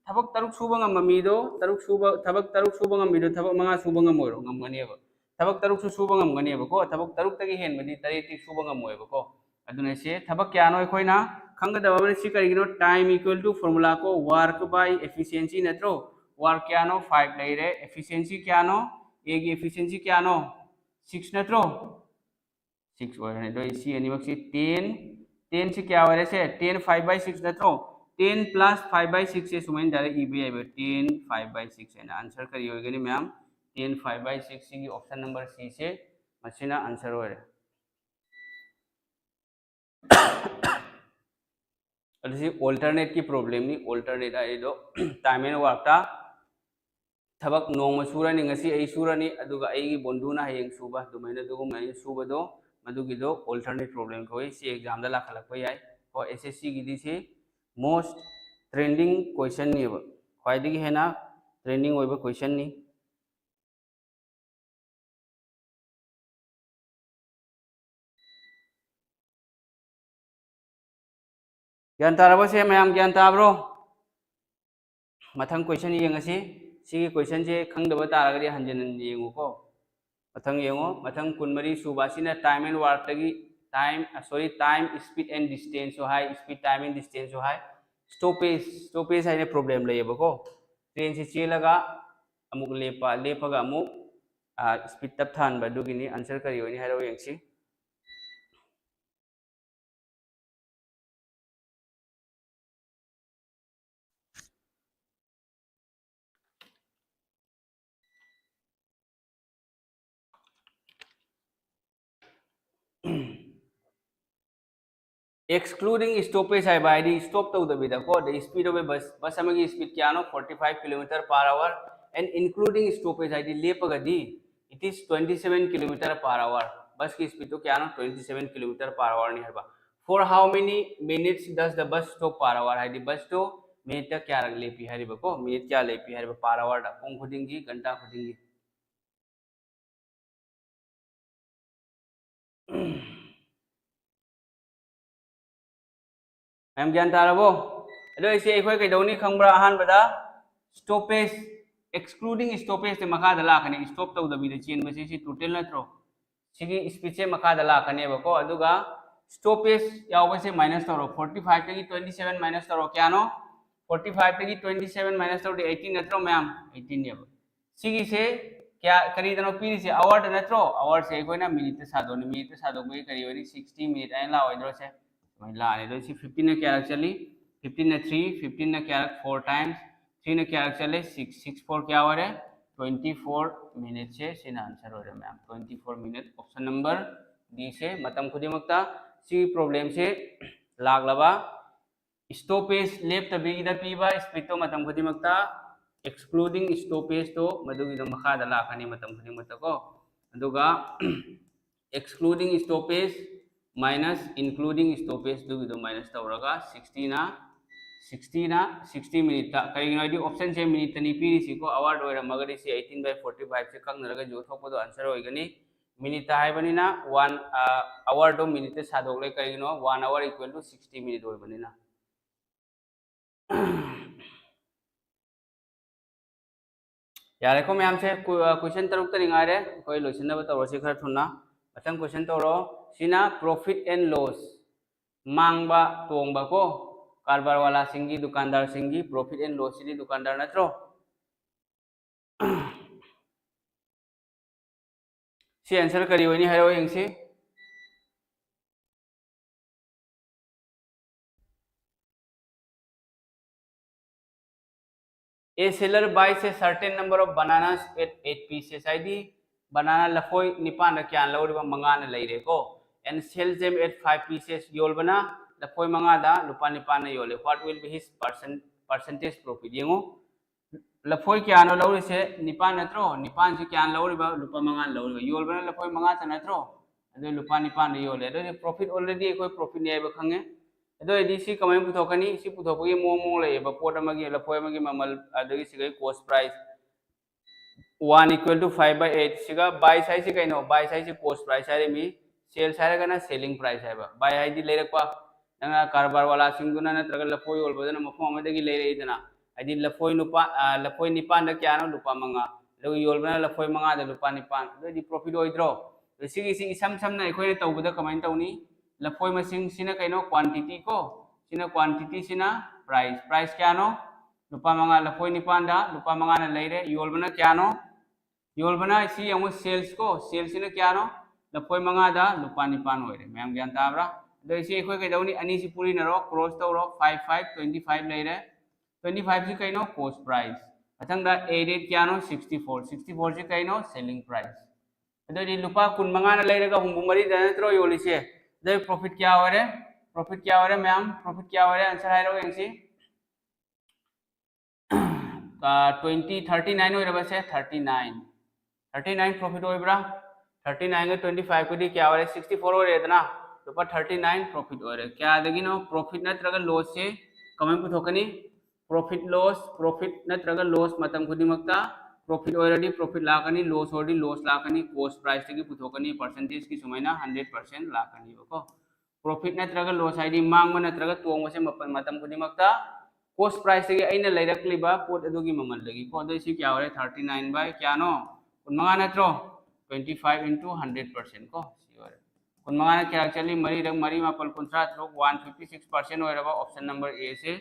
ꯊꯕꯛ ꯇꯔꯨꯛ ꯁꯨꯕ ꯉꯝꯕ ꯃꯤꯗꯣ, ꯇꯔꯨꯛ ꯁꯨꯕ, ꯊꯕꯛ ꯇꯔꯨꯛ ꯁꯨꯕ ꯉꯝꯃꯤꯗꯣ ꯊꯕꯛ ꯃꯉꯥ ꯁꯨꯕ ꯉꯝꯃꯣꯏꯔꯣ? ꯉꯝꯒꯅꯦꯕ꯫ ꯊꯕꯛ ꯇꯔꯨꯛꯁꯨ ꯁꯨꯕ ꯉꯝꯒꯅꯦꯕꯀꯣ, ꯊꯕꯛ ꯇꯔꯨꯛꯇꯒꯤ ꯍꯦꯟꯕꯗꯤ ꯇꯔꯦꯠꯇꯤ ꯁꯨꯕ ꯉꯝꯃꯣꯏꯕꯀꯣ꯫ ꯑꯗꯨꯅ ꯁꯦ ꯊꯕꯛ ꯀꯌꯥꯅꯣ ꯑꯩꯈꯣꯏꯅ ꯈꯪꯒꯗꯕ ꯑꯃꯅ ꯁꯤ ꯀꯔꯤꯒꯤꯅꯣ? Time equal to formula ꯀꯣ, work by efficiency ꯅꯠꯇ꯭ꯔꯣ? ꯋꯥꯔꯛ ꯀꯌꯥꯅꯣ? ꯐꯥꯏꯚ ꯂꯩꯔꯦ꯫ ꯑꯦꯐꯤꯁꯤꯌꯦꯟꯁꯤ ꯀꯌꯥꯅꯣ? ꯑꯦꯒꯤ ꯑꯦꯐꯤꯁꯤꯌꯦꯟꯁꯤ ꯀꯌꯥꯅꯣ? ꯁꯤꯛꯁ ꯅꯠꯇ꯭ꯔꯣ? ꯁꯤꯛꯁ ꯑꯣꯏꯔꯅꯤ꯫ ꯑꯗꯣ ꯁꯤ ꯑꯅꯤꯃꯛꯁꯤ ꯇꯦꯟ, ꯇꯦꯟꯁꯤ ꯀꯌꯥ ꯑꯣꯏꯔꯦ ꯁꯦ? Ten five by six ꯅꯠꯇ꯭ꯔꯣ? Ten plus five by six ꯁꯦ ꯁꯨꯃꯥꯏꯅ ꯗꯥꯏꯔꯦꯛ ꯏꯕ ꯌꯥꯏꯕ, ten five by six ꯍꯥꯏꯅ꯫ ꯑꯟꯁꯔ ꯀꯔꯤ ꯑꯣꯏꯒꯅꯤ ꯃꯌꯥꯝ? Ten five by six ꯁꯤꯒꯤ option number C ꯁꯦ ꯃꯁꯤꯅ ꯑꯟꯁꯔ ꯑꯣꯏꯔꯦ꯫ ꯑꯗꯨ ꯁꯤ ꯑꯣꯜꯇꯔꯅꯦꯠꯀꯤ ꯄ꯭ꯔꯣꯕ꯭ꯂꯦꯝꯅꯤ꯫ ꯑꯣꯜꯇꯔꯅꯦꯠ ꯍꯥꯏꯔꯤꯗꯣ ꯇꯥꯏꯝ ꯑꯦꯟ ꯋꯥꯔꯛꯇ ꯊꯕꯛ ꯅꯣꯡꯃ ꯁꯨꯔꯅꯤ, ꯉꯁꯤ ꯑꯩ ꯁꯨꯔꯅꯤ, ꯑꯗꯨꯒ ꯑꯩꯒꯤ ꯕꯣꯟꯗꯨꯅ ꯍꯌꯦꯡ ꯁꯨꯕ, ꯑꯗꯨꯃꯥꯏꯅ ꯑꯗꯨꯒꯨꯝꯕ ꯑꯩꯅ ꯁꯨꯕꯗꯣ, ꯃꯗꯨꯒꯤꯗꯣ ꯑꯣꯜꯇꯔꯅꯦꯠ ꯄ꯭ꯔꯣꯕ꯭ꯂꯦꯝ ꯀꯧꯏ꯫ ꯁꯤ ꯑꯦꯛꯖꯥꯝꯗ ꯂꯥꯛꯈꯠꯂꯛꯄ ꯌꯥꯏ꯫ ꯀꯣ, ꯑꯦꯁ ꯑꯦꯁ ꯁꯤꯒꯤꯗꯤ ꯁꯤ most trending questionꯅꯦꯕ, ꯈ꯭ꯋꯥꯏꯗꯒꯤ ꯍꯦꯟꯅ ꯇ꯭ꯔꯦꯟꯗꯤꯡ ꯑꯣꯏꯕ ꯀꯣꯏꯁꯟꯅꯤ꯫ ꯒ꯭ꯌꯥꯟ ꯇꯥꯔꯕꯣ ꯁꯦ? ꯃꯌꯥꯝ ꯒ꯭ꯌꯥꯟ ꯇꯥꯕ꯭ꯔꯣ? ꯃꯊꯪ ꯀꯣꯏꯁꯟ ꯌꯦꯡꯉꯁꯤ꯫ ꯁꯤꯒꯤ ꯀꯣꯏꯁꯟꯁꯦ ꯈꯪꯗꯕ ꯇꯥꯔꯒꯗꯤ ꯍꯟꯖꯤꯟ ꯍꯟꯖꯤꯟ ꯌꯦꯡꯉꯨꯀꯣ꯫ ꯃꯊꯪ ꯌꯦꯡꯉꯣ, ꯃꯊꯪ ꯀꯨꯟꯃꯔꯤ ꯁꯨꯕ ꯑꯁꯤꯅ time and workꯇꯒꯤ, time, sorry, time, speed and distanceꯁꯨ ꯍꯥꯏ, speed, time and distanceꯁꯨ ꯍꯥꯏ꯫ Stoppage, stoppage ꯍꯥꯏꯅ ꯄ꯭ꯔꯣꯕ꯭ꯂꯦꯝ ꯂꯩꯌꯦꯕꯀꯣ꯫ ꯇ꯭ꯔꯦꯟꯁꯤ ꯆꯦꯜꯂꯒ ꯑꯃꯨꯛ ꯂꯦꯞꯄ, ꯂꯦꯞꯄꯒ ꯑꯃꯨꯛ ꯁ꯭ꯄꯤꯠ ꯇꯞꯊꯍꯟꯕ, ꯑꯗꯨꯒꯤꯅꯤ꯫ ꯑꯟꯁꯔ ꯀꯔꯤ ꯑꯣꯏꯅꯤ ꯍꯥꯏꯔꯣ ꯌꯦꯡꯁꯤ꯫ Excluding stoppage ꯍꯥꯏꯕ ꯍꯥꯏꯗꯤ stop ꯇꯧꯗꯕꯤꯗꯀꯣ, the speed of a bus, bus ꯑꯃꯒꯤ speed ꯀꯌꯥꯅꯣ? Forty five kilometer per hour, and including stoppage ꯍꯥꯏꯗꯤ ꯂꯦꯞꯄꯒꯗꯤ it is twenty seven kilometer per hour. Bus ꯀꯤ speed ꯇꯣ ꯀꯌꯥꯅꯣ? Twenty seven kilometer per hour ꯅꯤ ꯍꯥꯏꯕ꯫ For how many minutes does the bus stop per hour? ꯍꯥꯏꯗꯤ bus ꯇꯣ minute ꯇ ꯀꯌꯥꯔꯛ ꯂꯦꯞꯄꯤ ꯍꯥꯏꯔꯤꯕꯀꯣ, minute ꯀꯌꯥ ꯂꯦꯞꯄꯤ ꯍꯥꯏꯔꯤꯕ per hour ꯗ, ꯄꯨꯡ ꯈꯨꯗꯤꯡꯒꯤ, ꯘꯟꯇꯥ ꯈꯨꯗꯤꯡꯒꯤ꯫ ꯃꯌꯥꯝ ꯒ꯭ꯌꯥꯟ ꯇꯥꯔꯕꯣ? ꯑꯗꯣ ꯑꯩꯁꯦ ꯑꯩꯈꯣꯏ ꯀꯩꯗꯧꯅꯤ ꯈꯪꯕ꯭ꯔꯥ? ꯑꯍꯥꯟꯕꯗ stoppage, excluding stoppage ꯇꯤ ꯃꯈꯥꯗ ꯂꯥꯛꯀꯅꯤ꯫ Stop ꯇꯧꯗꯕꯤꯗ ꯆꯦꯟꯕꯁꯦ ꯁꯤ total ꯅꯠꯇ꯭ꯔꯣ? ꯁꯤꯒꯤ speed ꯁꯦ ꯃꯈꯥꯗ ꯂꯥꯛꯀꯅꯦꯕꯀꯣ꯫ ꯑꯗꯨꯒ stoppage ꯌꯥꯎꯕꯁꯦ minus ꯇꯧꯔꯣ꯫ Forty five ꯇꯒꯤ twenty seven minus ꯇꯧꯔꯣ꯫ ꯀꯌꯥꯅꯣ? Forty five ꯇꯒꯤ twenty seven minus ꯇꯧꯔꯗꯤ eighteen ꯅꯠꯇ꯭ꯔꯣ ꯃꯌꯥꯝ? Eighteen ꯅꯦꯕ꯫ ꯁꯤꯒꯤꯁꯦ ꯀꯌꯥ, ꯀꯔꯤꯗꯅꯣ ꯄꯤꯔꯤꯁꯦ? Hour ꯗ ꯅꯠꯇ꯭ꯔꯣ? Hour ꯁꯦ ꯑꯩꯈꯣꯏꯅ minute ꯇ ꯁꯥꯗꯣꯛꯅꯤ꯫ Minute ꯇ ꯁꯥꯗꯣꯛꯄꯒꯤ ꯀꯔꯤ ꯑꯣꯏꯅꯤ? Sixty minute ꯍꯥꯏꯅ ꯂꯥꯛꯑꯣꯏꯗ꯭ꯔꯣ ꯁꯦ? ꯁꯨꯃꯥꯏꯅ ꯂꯥꯛꯑꯅꯤ꯫ ꯑꯗꯣ ꯁꯤ fifteen ꯅ ꯀꯌꯥꯔꯛ ꯆꯠꯂꯤ? Fifteen ꯅ three, fifteen ꯅ ꯀꯌꯥꯔꯛ? Four times꯫ Three ꯅ ꯀꯌꯥꯔꯛ ꯆꯠꯂꯦ? Six, six four ꯀꯌꯥ ꯑꯣꯏꯔꯦ? Twenty four minute ꯁꯦ ꯁꯤꯅ answer ꯑꯣꯏꯔꯦ ꯃꯌꯥꯝ꯫ Twenty four minute, option number D ꯁꯦ ꯃꯇꯝ ꯈꯨꯗꯤꯡꯃꯛꯇ ꯁꯤꯒꯤ problem ꯁꯦ ꯂꯥꯛꯂꯕ stoppage ꯂꯦꯞꯇꯕꯤꯗ ꯄꯤꯕ speed ꯇꯣ ꯃꯇꯝ ꯈꯨꯗꯤꯡꯃꯛꯇ, excluding stoppage ꯇꯣ ꯃꯗꯨꯒꯤꯗꯣ ꯃꯈꯥꯗ ꯂꯥꯛꯀꯅꯤ ꯃꯇꯝ ꯈꯨꯗꯤꯡꯃꯛꯇ ꯀꯣ꯫ ꯑꯗꯨꯒ excluding stoppage minus including stoppage ꯗꯨꯒꯤꯗꯣ minus ꯇꯧꯔꯒ sixty ꯅ, sixty ꯅ sixty minute ꯇ, ꯀꯔꯤꯒꯤꯅꯣ ꯍꯥꯏꯗꯤ option ꯁꯦ minute ꯇꯅꯤ ꯄꯤꯔꯤꯁꯤꯀꯣ, hour ꯗ ꯑꯣꯏꯔꯝꯃꯒꯗꯤ ꯁꯤ eighteen by forty five say ꯀꯛꯅꯔꯒ zero ꯊꯣꯛꯄꯗꯣ answer ꯑꯣꯏꯒꯅꯤ꯫ Minute ꯇ ꯍꯥꯏꯕꯅꯤꯅ one, ꯑ, hour ꯗꯣ minute ꯇ ꯁꯥꯗꯣꯛꯂꯦ꯫ ꯀꯔꯤꯒꯤꯅꯣ? One hour equal to sixty minute ꯑꯣꯏꯕꯅꯤꯅ꯫ ꯌꯥꯔꯦꯀꯣ ꯃꯌꯥꯝꯁꯦ, ꯀꯨ-, ꯑ, question ꯇꯔꯨꯛꯇꯅꯤ ꯉꯥꯏꯔꯦ꯫ ꯑꯩꯈꯣꯏ ꯂꯣꯏꯁꯤꯟꯅꯕ ꯇꯧꯔꯁꯤ ꯈꯔ ꯊꯨꯅ꯫ ꯃꯊꯪ question ꯇꯧꯔꯣ꯫ ꯁꯤꯅ profit and loss, ꯃꯥꯡꯕ ꯇꯣꯡꯕ ꯀꯣ, ꯀꯔꯕꯥꯔ ꯋꯥꯂꯥꯁꯤꯡꯒꯤ, ꯗꯨꯀꯥꯟꯗꯥꯔꯁꯤꯡꯒꯤ profit and loss ꯁꯤꯗꯤ ꯗꯨꯀꯥꯟꯗꯥꯔ ꯅꯠꯇ꯭ꯔꯣ? ꯁꯤ answer ꯀꯔꯤ ꯑꯣꯏꯅꯤ ꯍꯥꯏꯔꯛꯑꯣ ꯌꯦꯡꯁꯤ꯫ A seller buys a certain number of bananas at eight pieces, ꯍꯥꯏꯗꯤ banana, ꯂꯐꯣꯏ ꯅꯤꯄꯥꯟꯗ ꯀꯌꯥꯅ ꯂꯧꯔꯤꯕ? ꯃꯉꯥꯅ ꯂꯩꯔꯦꯀꯣ꯫ and sells them at five pieces. ꯌꯣꯜꯕꯅ ꯂꯐꯣꯏ ꯃꯉꯥꯗ ꯂꯨꯄꯥ ꯅꯤꯄꯥꯟꯅ ꯌꯣꯜꯂꯦ. What will be his percent, percentage profit? ꯌꯦꯡꯉꯨ, ꯂꯐꯣꯏ ꯀꯌꯥꯅꯣ ꯂꯧꯔꯤꯁꯦ? ꯅꯤꯄꯥꯟ ꯅꯠꯇ꯭ꯔꯣ? ꯅꯤꯄꯥꯟꯁꯤ ꯀꯌꯥꯅ ꯂꯧꯔꯤꯕ? ꯂꯨꯄꯥ ꯃꯉꯥꯅ ꯂꯧꯔꯤꯕ꯫ ꯌꯣꯜꯕꯅ ꯂꯐꯣꯏ ꯃꯉꯥꯇ ꯅꯠꯇ꯭ꯔꯣ? ꯑꯗꯨ ꯂꯨꯄꯥ ꯅꯤꯄꯥꯟꯗ ꯌꯣꯜꯂꯦ꯫ ꯑꯗꯨꯗꯤ profit already ꯑꯩꯈꯣꯏ profitꯅꯦ ꯍꯥꯏꯕ ꯈꯪꯉꯦ꯫ ꯑꯗꯨ ꯑꯣꯏꯔꯗꯤ ꯁꯤ ꯀꯃꯥꯏꯅ ꯄꯨꯊꯣꯛꯀꯅꯤ? ꯁꯤ ꯄꯨꯊꯣꯛꯄꯒꯤ ꯃꯑꯣꯡ ꯃꯑꯣꯡ ꯂꯩꯌꯦꯕ꯫ ꯄꯣꯠ ꯑꯃꯒꯤ, ꯂꯐꯣꯏ ꯑꯃꯒꯤ ꯃꯃꯜ, ꯑꯗꯒꯤ ꯁꯤꯒꯩ cost price, one equal to five by eight꯫ ꯁꯤꯒ buy side ꯁꯤ ꯀꯩꯅꯣ? Buy side ꯁꯤ cost price ꯍꯥꯏꯔꯤꯃꯤ, sales ꯍꯥꯏꯔꯒꯅ selling price ꯍꯥꯏꯕ꯫ Buy ꯍꯥꯏꯗꯤ ꯂꯩꯔꯛꯄ, ꯅꯪꯅ ꯀꯔꯕꯥꯔ ꯋꯥꯂꯥꯁꯤꯡꯗꯨꯅ ꯅꯠꯇ꯭ꯔꯒ ꯂꯐꯣꯏ ꯌꯣꯜꯕꯗꯨꯅ ꯃꯐꯝ ꯑꯃꯗꯒꯤ ꯂꯩꯔꯛꯏꯗꯅ, ꯍꯥꯏꯗꯤ ꯂꯐꯣꯏ ꯅꯨꯄꯥ, ꯑ, ꯂꯐꯣꯏ ꯅꯤꯄꯥꯟꯗ ꯀꯌꯥꯅꯣ? ꯂꯨꯄꯥ ꯃꯉꯥ꯫ ꯑꯗꯨꯒ ꯌꯣꯜꯕꯅ ꯂꯐꯣꯏ ꯃꯉꯥꯗ ꯂꯨꯄꯥ ꯅꯤꯄꯥꯟ꯫ ꯑꯗꯨ ꯑꯣꯏꯗꯤ profit ꯑꯣꯏꯗ꯭ꯔꯣ? ꯑꯗꯨ ꯁꯤꯒꯤꯁꯤ ꯏꯁꯝ ꯁꯝꯅ ꯑꯩꯈꯣꯏꯅ ꯇꯧꯕꯗ ꯀꯃꯥꯏꯅ ꯇꯧꯅꯤ? ꯂꯐꯣꯏ ꯃꯁꯤꯡ, ꯁꯤꯅ ꯀꯩꯅꯣ? Quantity ꯀꯣ꯫ ꯁꯤꯅ quantity, ꯁꯤꯅ price꯫ Price ꯀꯌꯥꯅꯣ? ꯂꯨꯄꯥ ꯃꯉꯥ꯫ ꯂꯐꯣꯏ ꯅꯤꯄꯥꯟꯗ ꯂꯨꯄꯥ ꯃꯉꯥꯅ ꯂꯩꯔꯦ꯫ ꯌꯣꯜꯕꯅ ꯀꯌꯥꯅꯣ? ꯌꯣꯜꯕꯅ ꯁꯤ ꯌꯦꯡꯉꯨ, sales ꯀꯣ, sales ꯁꯤꯅ ꯀꯌꯥꯅꯣ? ꯂꯐꯣꯏ ꯃꯉꯥꯗ ꯂꯨꯄꯥ ꯅꯤꯄꯥꯟ ꯑꯣꯏꯔꯦ꯫ ꯃꯌꯥꯝ ꯒ꯭ꯌꯥꯟ ꯇꯥꯕ꯭ꯔꯥ? ꯑꯗꯣ ꯁꯤ ꯑꯩꯈꯣꯏ ꯀꯩꯗꯧꯅꯤ? ꯑꯅꯤꯁꯤ ꯄꯨꯔꯤꯅꯔꯣ, cross ꯇꯧꯔꯣ, five, five, twenty five ꯂꯩꯔꯦ꯫ Twenty five ꯁꯤ ꯀꯩꯅꯣ? Cost price꯫ ꯃꯊꯪꯗ eight eight ꯀꯌꯥꯅꯣ? Sixty four꯫ Sixty four ꯁꯤ ꯀꯩꯅꯣ? Selling price꯫ ꯑꯗꯨꯗꯤ ꯂꯨꯄꯥ ꯀꯨꯟ ꯃꯉꯥꯅ ꯂꯩꯔꯒ ꯍꯨꯝꯐꯨ ꯃꯔꯤꯗ ꯅꯠꯇ꯭ꯔꯣ ꯌꯣꯜꯂꯤꯁꯦ? ꯑꯗꯨꯗꯤ profit ꯀꯌꯥ ꯑꯣꯏꯔꯦ? Profit ꯀꯌꯥ ꯑꯣꯏꯔꯦ ꯃꯌꯥꯝ? Profit ꯀꯌꯥ ꯑꯣꯏꯔꯦ? Answer ꯍꯥꯏꯔꯛꯑꯣ ꯌꯦꯡꯁꯤ꯫ ꯇ꯭ꯋꯦꯟꯇꯤ, ꯊꯥꯔꯇꯤ ꯅꯥꯏꯟ ꯑꯣꯏꯔꯕꯁꯦ, thirty nine. Thirty nine profit ꯑꯣꯏꯕ꯭ꯔꯥ? Thirty nine ꯒ twenty five ꯀꯗꯤ ꯀꯌꯥ ꯑꯣꯏꯔꯦ? Sixty four ꯑꯣꯏꯔꯦꯗꯅ꯫ ꯂꯨꯄꯥ thirty nine profit ꯑꯣꯏꯔꯦ꯫ ꯀꯌꯥꯗꯒꯤꯅꯣ? Profit ꯅꯠꯇ꯭ꯔꯒ loss ꯁꯦ ꯀꯃꯥꯏꯅ ꯄꯨꯊꯣꯛꯀꯅꯤ? Profit loss, profit ꯅꯠꯇ꯭ꯔꯒ loss ꯃꯇꯝ ꯈꯨꯗꯤꯡꯃꯛꯇ, profit ꯑꯣꯏꯔꯗꯤ profit ꯂꯥꯛꯀꯅꯤ, loss ꯑꯣꯏꯔꯗꯤ loss ꯂꯥꯛꯀꯅꯤ, cost price ꯇꯒꯤ ꯄꯨꯊꯣꯛꯀꯅꯤ, percentage ꯀꯤ ꯁꯨꯃꯥꯏꯅ hundred percent ꯂꯥꯛꯀꯅꯤꯕꯀꯣ꯫ Profit ꯅꯠꯇ꯭ꯔꯒ loss ꯍꯥꯏꯗꯤ ꯃꯥꯡꯕ ꯅꯠꯇ꯭ꯔꯒ ꯇꯣꯡꯕꯁꯦ ꯃꯄ-, ꯃꯇꯝ ꯈꯨꯗꯤꯡꯃꯛꯇ cost price ꯇꯒꯤ ꯑꯩꯅ ꯂꯩꯔꯛꯂꯤꯕ ꯄꯣꯠ ꯑꯗꯨꯒꯤ ꯃꯃꯜꯗꯒꯤꯀꯣ꯫ ꯑꯗꯣ ꯁꯤ ꯀꯌꯥ ꯑꯣꯏꯔꯦ? Thirty nine by ꯀꯌꯥꯅꯣ? ꯀꯨꯟ ꯃꯉꯥ ꯅꯠꯇ꯭ꯔꯣ? Twenty five into hundred percent ꯀꯣ꯫ ꯁꯤ ꯑꯣꯏꯔꯦ꯫ ꯀꯨꯟ ꯃꯉꯥꯅ ꯀꯌꯥ ꯆꯠꯂꯤ? ꯃꯔꯤꯔꯛ ꯃꯔꯤ ꯃꯥꯄꯜ ꯀꯨꯟꯊ꯭ꯔꯥ ꯇꯔꯨꯛ, one fifty six percent ꯑꯣꯏꯔꯕ option number A ꯁꯦ,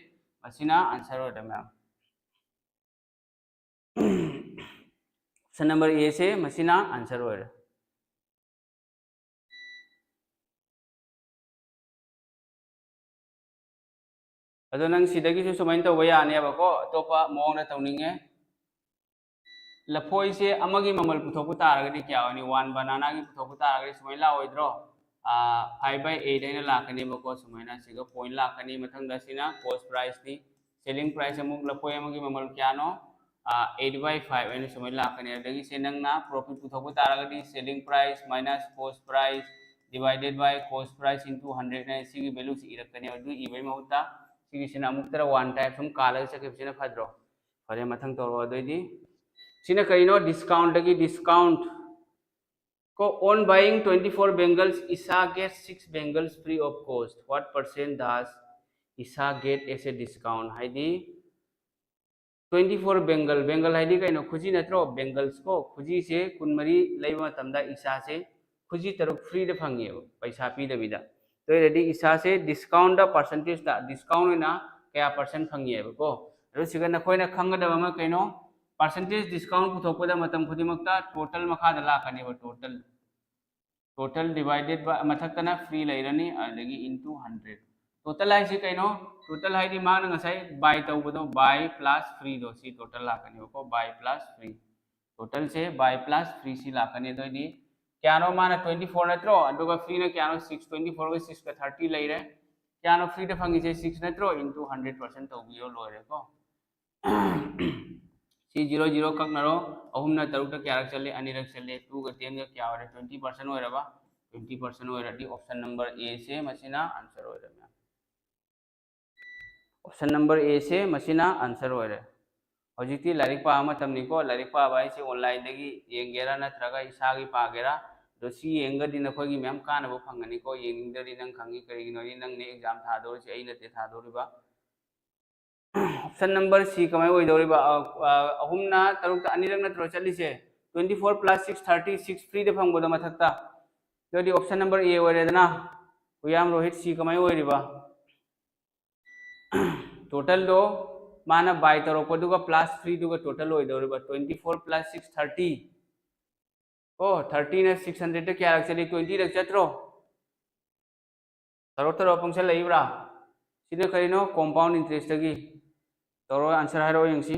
ꯃꯁꯤꯅ answer ꯑꯣꯏꯔꯦ ꯃꯌꯥꯝ꯫ Option number A ꯁꯦ ꯃꯁꯤꯅ answer ꯑꯣꯏꯔꯦ꯫ ꯑꯗꯣ ꯅꯪ ꯁꯤꯗꯒꯤꯁꯨ ꯁꯨꯃꯥꯏꯅ ꯇꯧꯕ ꯌꯥꯅꯦꯕꯀꯣ, ꯑꯇꯣꯞꯄ ꯃꯑꯣꯡꯗ ꯇꯧꯅꯤꯡꯉꯦ꯫ ꯂꯐꯣꯏꯁꯦ ꯑꯃꯒꯤ ꯃꯃꯜ ꯄꯨꯊꯣꯛꯄ ꯇꯥꯔꯒꯗꯤ ꯀꯌꯥ ꯑꯣꯏꯅꯤ? One banana ꯒꯤ ꯄꯨꯊꯣꯛꯄ ꯇꯥꯔꯒꯗꯤ ꯁꯨꯃꯥꯏꯅ ꯂꯥꯛꯑꯣꯏꯗ꯭ꯔꯣ? five by eight ꯍꯥꯏꯅ ꯂꯥꯛꯀꯅꯦꯕꯀꯣ꯫ ꯁꯨꯃꯥꯏꯅ ꯁꯤꯒ point ꯂꯥꯛꯀꯅꯤ꯫ ꯃꯊꯪꯗ ꯁꯤꯅ cost priceꯅꯤ꯫ Selling price ꯑꯃꯨꯛ ꯂꯐꯣꯏ ꯑꯃꯒꯤ ꯃꯃꯜ ꯀꯌꯥꯅꯣ? Eight by five ꯍꯥꯏꯅ ꯁꯨꯃꯥꯏꯅ ꯂꯥꯛꯀꯅꯤ꯫ ꯑꯗꯒꯤ ꯁꯤ ꯅꯪꯅ profit ꯄꯨꯊꯣꯛꯄ ꯇꯥꯔꯒꯗꯤ selling price minus cost price divided by cost price into hundred ꯍꯥꯏꯅ ꯁꯤꯒꯤ valueꯁꯤ ꯏꯔꯛꯀꯅꯤ꯫ ꯑꯗꯨ ꯏꯕꯒꯤ ꯃꯍꯨꯠꯇ ꯁꯤꯒꯤꯁꯤꯅ ꯑꯃꯨꯛꯇꯔ one time ꯁꯨꯝ ꯀꯥꯜꯂꯒ ꯆꯠꯈꯤꯕꯁꯤꯅ ꯐꯗ꯭ꯔꯣ? ꯐꯔꯦ, ꯃꯊꯪ ꯇꯧꯔꯣ꯫ ꯑꯗꯨꯑꯣꯏꯗꯤ ꯁꯤꯅ ꯀꯔꯤꯅꯣ? Discountꯗꯒꯤ discount ꯀꯣ, on buying twenty four bangles, Isha gets six bangles free of cost. What percent does Isha get as a discount? ꯍꯥꯏꯗꯤ twenty four bangle, bangle ꯍꯥꯏꯗꯤ ꯀꯩꯅꯣ? ꯈꯨꯖꯤ ꯅꯠꯇ꯭ꯔꯣ? Bangles ꯀꯣ, ꯈꯨꯖꯤꯁꯦ ꯀꯨꯟꯃꯔꯤ ꯂꯩꯕ ꯃꯇꯝꯗ ꯏꯁꯥꯁꯦ ꯈꯨꯖꯤ ꯇꯔꯨꯛ freeꯗ ꯐꯪꯉꯦꯕ, ꯄꯩꯁꯥ ꯄꯤꯗꯕꯤꯗ꯫ ꯑꯗꯨ ꯑꯣꯏꯔꯗꯤ ꯏꯁꯥꯁꯦ discountꯗ, percentageꯗ discount ꯑꯣꯏꯅ ꯀꯌꯥ percent ꯐꯪꯉꯦꯕꯀꯣ? ꯑꯗꯨ ꯁꯤꯒ ꯅꯈꯣꯏꯅ ꯈꯪꯒꯗꯕ ꯑꯃ ꯀꯩꯅꯣ? Percentage discount ꯄꯨꯊꯣꯛꯄꯗ ꯃꯇꯝ ꯈꯨꯗꯤꯡꯃꯛꯇ total ꯃꯈꯥꯗ ꯂꯥꯛꯀꯅꯦꯕ, total꯫ Total divided by, ꯃꯊꯛꯇꯅ free ꯂꯩꯔꯅꯤ, ꯑꯗꯒꯤ into hundred꯫ Total ꯍꯥꯏꯁꯤ ꯀꯩꯅꯣ? Total ꯍꯥꯏꯗꯤ ꯃꯥꯅ ꯉꯁꯥꯏ buy ꯇꯧꯕꯗꯣ, buy plus freeꯗꯣ, ꯁꯤ total ꯂꯥꯛꯀꯅꯦꯕꯀꯣ, buy plus free꯫ Totalꯁꯦ buy plus free ꯁꯤ ꯂꯥꯛꯀꯅꯤ꯫ ꯑꯗꯨ ꯑꯣꯏꯗꯤ ꯀꯌꯥꯅꯣ? ꯃꯥꯅ twenty four ꯅꯠꯇ꯭ꯔꯣ? ꯑꯗꯨꯒ freeꯅ ꯀꯌꯥꯅꯣ? Six, twenty fourꯒ sixꯀ thirty ꯂꯩꯔꯦ꯫ ꯀꯌꯥꯅꯣ freeꯗ ꯐꯪꯉꯤꯁꯦ? Six ꯅꯠꯇ꯭ꯔꯣ? Into hundred percent ꯇꯧꯕꯤꯌꯣ, ꯂꯣꯏꯔꯦꯀꯣ꯫ ꯁꯤ zero zero ꯀꯛꯅꯔꯣ꯫ ꯑꯍꯨꯝꯅ ꯇꯔꯨꯛꯇ ꯀꯌꯥꯔꯛ ꯆꯠꯂꯦ? ꯑꯅꯤꯔꯛ ꯆꯠꯂꯦ꯫ Twoꯒ tenꯒ ꯀꯌꯥ ꯑꯣꯏꯔꯦ? Twenty percent ꯑꯣꯏꯔꯕ? Twenty percent ꯑꯣꯏꯔꯗꯤ option number A ꯁꯦ ꯃꯁꯤꯅ answer ꯑꯣꯏꯔꯦ, ꯃꯌꯥꯝ꯫ Option number A ꯁꯦ ꯃꯁꯤꯅ answer ꯑꯣꯏꯔꯦ꯫ ꯍꯧꯖꯤꯛꯇꯤ ꯂꯥꯏꯔꯤꯛ ꯄꯥꯕ ꯃꯇꯝꯅꯤꯀꯣ꯫ ꯂꯥꯏꯔꯤꯛ ꯄꯥꯕ ꯍꯥꯏꯁꯦ onlineꯗꯒꯤ ꯌꯦꯡꯒꯦꯔꯥ ꯅꯠꯇ꯭ꯔꯒ ꯏꯁꯥꯒꯤ ꯄꯥꯒꯦꯔꯥ, ꯑꯗꯣ ꯁꯤ ꯌꯦꯡꯒꯗꯤ ꯅꯈꯣꯏꯒꯤ ꯃꯌꯥꯝ ꯀꯥꯟꯅꯕ ꯐꯪꯒꯅꯤꯀꯣ꯫ ꯌꯦꯡꯅꯤꯡꯗ꯭ꯔꯗꯤ ꯅꯪ ꯈꯪꯉꯤ, ꯀꯔꯤꯒꯤꯅꯣꯗꯤ ꯅꯪꯅꯦ exam ꯊꯥꯗꯧꯔꯤꯁꯦ, ꯑꯩ ꯅꯠꯇꯦ ꯊꯥꯗꯧꯔꯤꯕ꯫ Option number C ꯀꯃꯥꯏꯅ ꯑꯣꯏꯗꯧꯔꯤꯕ? ꯑ, ꯑ, ꯑꯍꯨꯝꯅ ꯇꯔꯨꯛꯇ ꯑꯅꯤꯔꯛ ꯅꯠꯇ꯭ꯔꯣ ꯆꯠꯂꯤꯁꯦ? Twenty four plus six, thirty, six freeꯗ ꯐꯪꯕꯗꯣ ꯃꯊꯛꯇ꯫ ꯑꯗꯨꯗꯤ option number A ꯑꯣꯏꯔꯦꯗꯅ꯫ ꯍꯨꯌꯥꯝ Rohit, C ꯀꯃꯥꯏꯅ ꯑꯣꯏꯔꯤꯕ? Totalꯗꯣ ꯃꯥꯅ buy ꯇꯧꯔꯛꯄꯗꯨꯒ plus freeꯗꯨꯒ total ꯑꯣꯏꯗꯧꯔꯤꯕ, twenty four plus six, thirty꯫ ꯑꯣ, thirtyꯅ six hundredꯇ ꯀꯌꯥꯔꯛ ꯆꯠꯂꯤ? Twentyꯔꯛ ꯆꯠꯇ꯭ꯔꯣ? ꯇꯧꯔꯣ, ꯇꯧꯔꯣ, ꯄꯪꯁꯜꯂꯛꯏꯕ꯭ꯔꯥ? ꯁꯤꯅ ꯀꯔꯤꯅꯣ? Compound interestꯇꯒꯤ꯫ ꯇꯧꯔꯣ, answer ꯍꯥꯏꯔꯛꯑꯣ ꯌꯦꯡꯁꯤ꯫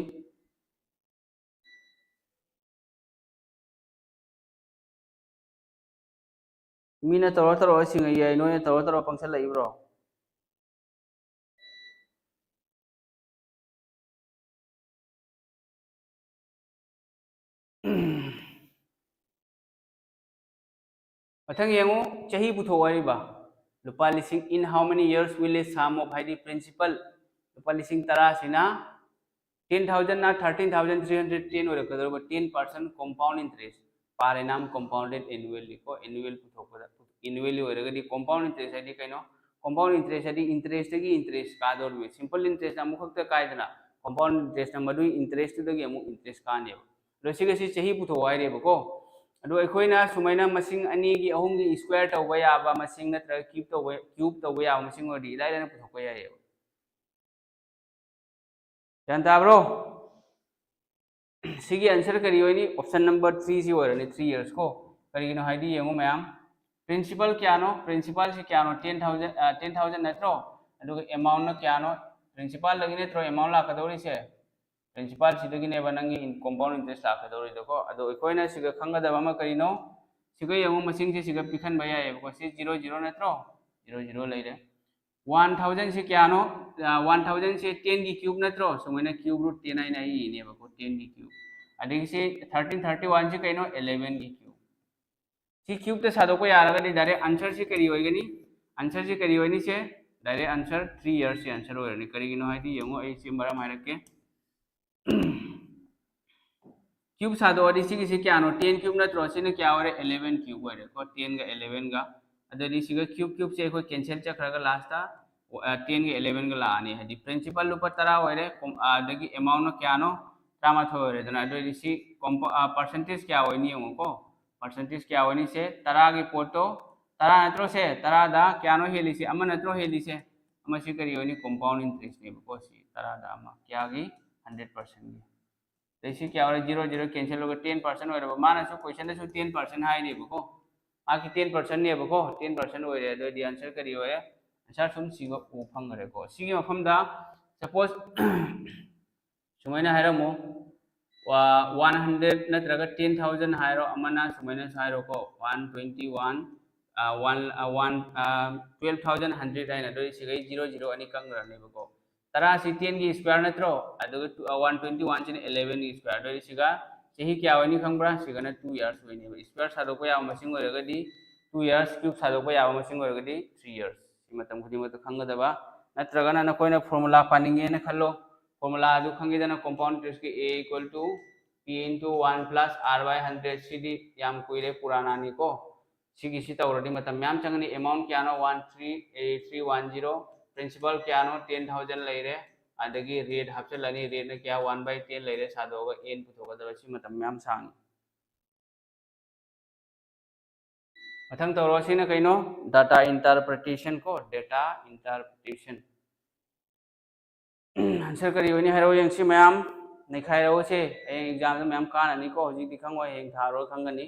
ꯃꯤꯅ ꯇꯧꯔ ꯇꯧꯔꯒ ꯁꯤꯡꯉ ꯌꯥꯏ, ꯅꯣꯏꯅ ꯇꯧꯔ ꯇꯧꯔ ꯄꯪꯁꯜꯂꯛꯏꯕ꯭ꯔꯣ? ꯃꯊꯪ ꯌꯦꯡꯉꯨ, ꯆꯍꯤ ꯄꯨꯊꯣꯛꯑꯣ ꯍꯥꯏꯔꯤꯕ꯫ ꯂꯨꯄꯥ ꯂꯤꯁꯤꯡ, in how many years will a sum of, ꯍꯥꯏꯗꯤ principal ꯂꯨꯄꯥ ꯂꯤꯁꯤꯡ ꯇꯔꯥꯁꯤꯅ ten thousand ꯅ thirteen thousand three hundred ten ꯑꯣꯏꯔꯛꯀꯗꯧꯔꯤꯕ, ten percent compound interest per annum compounded annually ꯀꯣ, annual ꯄꯨꯊꯣꯛꯄꯗ, annually ꯑꯣꯏꯔꯒꯗꯤ compound interest ꯍꯥꯏꯗꯤ ꯀꯩꯅꯣ? Compound interest ꯍꯥꯏꯗꯤ interest ꯇꯒꯤ interest ꯀꯥꯗꯧꯔꯤꯕ꯫ Simple interest ꯅ ꯑꯃꯨꯛꯈꯛꯇ ꯀꯥꯏꯗꯅ, compound interest ꯅ ꯃꯗꯨꯒꯤ interest ꯇꯨꯗꯒꯤ ꯑꯃꯨꯛ interest ꯀꯥꯅꯦꯕ꯫ ꯑꯗꯣ ꯁꯤꯒꯁꯤ ꯆꯍꯤ ꯄꯨꯊꯣꯛꯑꯣ ꯍꯥꯏꯔꯦꯕꯀꯣ꯫ ꯑꯗꯣ ꯑꯩꯈꯣꯏꯅ ꯁꯨꯃꯥꯏꯅ ꯃꯁꯤꯡ ꯑꯅꯤꯒꯤ, ꯑꯍꯨꯝꯒꯤ square ꯇꯧꯕ ꯌꯥꯕ ꯃꯁꯤꯡ ꯅꯠꯇ꯭ꯔꯒ cube ꯇꯧꯕ, cube ꯇꯧꯕ ꯌꯥꯕ ꯃꯁꯤꯡ ꯑꯣꯏꯔꯗꯤ ꯏꯂꯥꯏ ꯂꯥꯏꯅ ꯄꯨꯊꯣꯛꯄ ꯌꯥꯏꯌꯦꯕ꯫ ꯒ꯭ꯌꯥꯟ ꯇꯥꯕ꯭ꯔꯣ? ꯁꯤꯒꯤ answer ꯀꯔꯤ ꯑꯣꯏꯅꯤ? Option number three ꯁꯤ ꯑꯣꯏꯔꯅꯤ, three years ꯀꯣ꯫ ꯀꯔꯤꯒꯤꯅꯣ ꯍꯥꯏꯗꯤ ꯌꯦꯡꯉꯨ ꯃꯌꯥꯝ, principal ꯀꯌꯥꯅꯣ? Principal ꯁꯤ ꯀꯌꯥꯅꯣ? Ten thousand, ten thousand ꯅꯠꯇ꯭ꯔꯣ? ꯑꯗꯨꯒ amount ꯅ ꯀꯌꯥꯅꯣ? Principal ꯗꯒꯤ ꯅꯠꯇ꯭ꯔꯣ amount ꯂꯥꯛꯀꯗꯧꯔꯤꯁꯦ? Principal ꯁꯤꯗꯒꯤꯅꯦꯕ ꯅꯪꯒꯤ in-, compound interest ꯂꯥꯛꯀꯗꯧꯔꯤꯗꯣꯀꯣ꯫ ꯑꯗꯣ ꯑꯩꯈꯣꯏꯅ ꯁꯤꯒ ꯈꯪꯒꯗꯕ ꯑꯃ ꯀꯔꯤꯅꯣ? ꯁꯤꯒ ꯌꯦꯡꯉꯨ, ꯃꯁꯤꯡꯁꯦ ꯁꯤꯒ ꯄꯤꯈꯟꯕ ꯌꯥꯏꯌꯦꯕꯀꯣ꯫ ꯁꯤ zero zero ꯅꯠꯇ꯭ꯔꯣ? Zero zero ꯂꯩꯔꯦ꯫ One thousand ꯁꯤ ꯀꯌꯥꯅꯣ? One thousand ꯁꯦ ten ꯒꯤ cube ꯅꯠꯇ꯭ꯔꯣ? ꯁꯨꯃꯥꯏꯅ cube root ten ꯍꯥꯏꯅ ꯑꯩ ꯏꯅꯦꯕꯀꯣ, ten ꯒꯤ cube꯫ ꯑꯗꯒꯤ ꯁꯤ thirteen thirty one ꯁꯤ ꯀꯩꯅꯣ? Eleven ꯒꯤ cube꯫ ꯁꯤ cube ꯇ ꯁꯥꯗꯣꯛꯄ ꯌꯥꯔꯒꯗꯤ direct answer ꯁꯤ ꯀꯔꯤ ꯑꯣꯏꯒꯅꯤ? Answer ꯁꯤ ꯀꯔꯤ ꯑꯣꯏꯅꯤ ꯁꯦ? Direct answer three years ꯁꯤ answer ꯑꯣꯏꯔꯅꯤ꯫ ꯀꯔꯤꯒꯤꯅꯣ ꯍꯥꯏꯗꯤ ꯌꯦꯡꯉꯣ, ꯑꯩ ꯁꯤ ꯃꯔꯝ ꯍꯥꯏꯔꯛꯀꯦ꯫ Cube ꯁꯥꯗꯣꯛꯑꯗꯤ ꯁꯤꯒꯤꯁꯤ ꯀꯌꯥꯅꯣ? Ten cube ꯅꯠꯇ꯭ꯔꯣ? ꯁꯤꯅ ꯀꯌꯥ ꯑꯣꯏꯔꯦ? Eleven cube ꯑꯣꯏꯔꯦꯀꯣ, ten ꯒ eleven ꯒ꯫ ꯑꯗꯨꯗꯤ ꯁꯤꯒ cube, cube ꯁꯦ ꯑꯩꯈꯣꯏ cancel ꯆꯠꯈ꯭ꯔꯒ last ꯇ, ꯑ, ten ꯒ eleven ꯒ ꯂꯥꯛꯑꯅꯤ꯫ ꯍꯥꯏꯗꯤ principal ꯂꯨꯄꯥ ꯇꯔꯥ ꯑꯣꯏꯔꯦ, ꯀꯣꯝ-, ꯑ, ꯑꯗꯒꯤ amount ꯅ ꯀꯌꯥꯅꯣ? ꯇꯔꯥꯃꯥꯊꯣꯏ ꯑꯣꯏꯔꯦꯗꯅ꯫ ꯑꯗꯨ ꯑꯣꯏꯗꯤ ꯁꯤ compo-, ꯑ, percentage ꯀꯌꯥ ꯑꯣꯏꯅꯤ ꯌꯦꯡꯉꯨꯀꯣ꯫ Percentage ꯀꯌꯥ ꯑꯣꯏꯅꯤ ꯁꯦ? ꯇꯔꯥꯒꯤ ꯄꯣꯠꯇꯣ ꯇꯔꯥ ꯅꯠꯇ꯭ꯔꯣ ꯁꯦ? ꯇꯔꯥꯗ ꯀꯌꯥꯅꯣ ꯍꯦꯜꯂꯤꯁꯦ? ꯑꯃ ꯅꯠꯇ꯭ꯔꯣ ꯍꯦꯜꯂꯤꯁꯦ? ꯑꯃꯁꯤ ꯀꯔꯤ ꯑꯣꯏꯅꯤ? Compound interest ꯅꯦꯕꯀꯣ꯫ ꯁꯤ ꯇꯔꯥꯗ ꯑꯃ꯫ ꯀꯌꯥꯒꯤ? Hundred percent ꯒꯤ꯫ ꯑꯗꯩ ꯁꯤ ꯀꯌꯥ ꯑꯣꯏꯔꯦ? Zero zero cancel ꯑꯣꯏꯔꯒ ten percent ꯑꯣꯏꯔꯕ꯫ ꯃꯥꯅꯁꯨ question ꯗꯁꯨ ten percent ꯍꯥꯏꯔꯤꯕꯀꯣ꯫ ꯃꯥꯒꯤ ten percent ꯅꯦꯕꯀꯣ, ten percent ꯑꯣꯏꯔꯦ꯫ ꯑꯗꯨ ꯑꯣꯏꯗꯤ answer ꯀꯔꯤ ꯑꯣꯏꯔꯦ? Answer ꯁꯨꯝ ꯁꯤꯒ ꯎ ꯐꯪꯈ꯭ꯔꯦꯀꯣ꯫ ꯁꯤꯒꯤ ꯃꯐꯝꯗ suppose ꯁꯨꯃꯥꯏꯅ ꯍꯥꯏꯔꯝꯃꯨ, ꯋꯥ-, one hundred ꯅꯠꯇ꯭ꯔꯒ ten thousand ꯍꯥꯏꯔꯣ, ꯑꯃꯅ ꯁꯨꯃꯥꯏꯅꯁꯨ ꯍꯥꯏꯔꯣꯀꯣ, one twenty one, one one twelve thousand hundred ꯍꯥꯏꯅ ꯑꯗꯨ ꯁꯤꯒꯩ ꯖꯤꯔꯣ ꯖꯤꯔꯣ ꯑꯅꯤ ꯀꯪꯈ꯭ꯔꯅꯦꯕꯀꯣ꯫ ꯇꯔꯥꯁꯤ ꯇꯦꯟꯒꯤ ꯁ꯭ꯀ꯭ꯋꯥꯔ ꯅꯠꯇ꯭ꯔꯣ? ꯑꯗꯨꯒ ꯋꯥꯟ ꯇ꯭ꯋꯦꯟꯇꯤ ꯋꯥꯟꯁꯤꯅ ꯏꯂꯦꯚꯦꯟꯒꯤ ꯁ꯭ꯀ꯭ꯋꯥꯔ꯫ ꯑꯗꯨ ꯁꯤꯒ ꯆꯍꯤ ꯀꯌꯥ ꯑꯣꯏꯅꯤ ꯈꯪꯕ꯭ꯔꯥ? ꯁꯤꯒꯅ ꯇꯨ ꯌꯔꯁ ꯑꯣꯏꯅꯦꯕ꯫ ꯁ꯭ꯀ꯭ꯋꯥꯔ ꯁꯥꯗꯣꯛꯄ ꯌꯥꯕ ꯃꯁꯤꯡ ꯑꯣꯏꯔꯒꯗꯤ, ꯇꯨ ꯌꯔꯁ ꯀ꯭ꯌꯨꯕ ꯁꯥꯗꯣꯛꯄ ꯌꯥꯕ ꯃꯁꯤꯡ ꯑꯣꯏꯔꯒꯗꯤ ꯊ꯭ꯔꯤ ꯌꯔꯁ꯫ ꯁꯤ ꯃꯇꯝ ꯈꯨꯗꯤꯡꯃꯛꯇ ꯈꯪꯒꯗꯕ꯫ ꯅꯠꯇ꯭ꯔꯒꯅ ꯅꯈꯣꯏꯅ ꯐꯣꯔꯃꯨꯂꯥ ꯄꯥꯅꯤꯡꯉꯦꯅ ꯈꯜꯂꯣ꯫ ꯐꯣꯔꯃꯨꯂꯥ ꯑꯗꯨ ꯈꯪꯉꯤꯗꯅ, compound interest ꯀꯤ A equal to P into one plus R by hundred꯫ ꯁꯤꯗꯤ ꯌꯥꯝ ꯀꯨꯏꯔꯦ, ꯄꯨꯔꯥꯅꯥꯅꯤꯀꯣ꯫ ꯁꯤꯒꯤꯁꯤ ꯇꯧꯔꯗꯤ ꯃꯇꯝ ꯃꯌꯥꯝ ꯆꯪꯒꯅꯤ꯫ Amount ꯀꯌꯥꯅꯣ? One three eight three one zero꯫ Principal ꯀꯌꯥꯅꯣ? Ten thousand ꯂꯩꯔꯦ꯫ ꯑꯗꯒꯤ rate ꯍꯥꯞꯆꯤꯜꯂꯅꯤ, rate ꯅ ꯀꯌꯥ? One by ten ꯂꯩꯔꯦ꯫ ꯁꯥꯗꯣꯛꯑꯒ N ꯄꯨꯊꯣꯛꯀꯗꯕ꯫ ꯁꯤ ꯃꯇꯝ ꯃꯌꯥꯝ ꯁꯥꯡꯉꯤ꯫ ꯃꯊꯪ ꯇꯧꯔꯣ꯫ ꯁꯤꯅ ꯀꯩꯅꯣ? Data interpretation ꯀꯣ, data interpretation꯫ Answer ꯀꯔꯤ ꯑꯣꯏꯅꯤ ꯍꯥꯏꯔꯛꯑꯣ ꯌꯦꯡꯁꯤ ꯃꯌꯥꯝ꯫ ꯅꯩꯈꯥꯏꯔꯛꯑꯣꯁꯦ꯫ ꯍꯌꯦꯡ exam ꯗ ꯃꯌꯥꯝ ꯀꯥꯟꯅꯅꯤꯀꯣ꯫ ꯍꯧꯖꯤꯛꯇꯤ ꯈꯪꯉꯣꯏ, ꯍꯌꯦꯡ ꯊꯥꯔꯨꯔ ꯈꯪꯒꯅꯤ꯫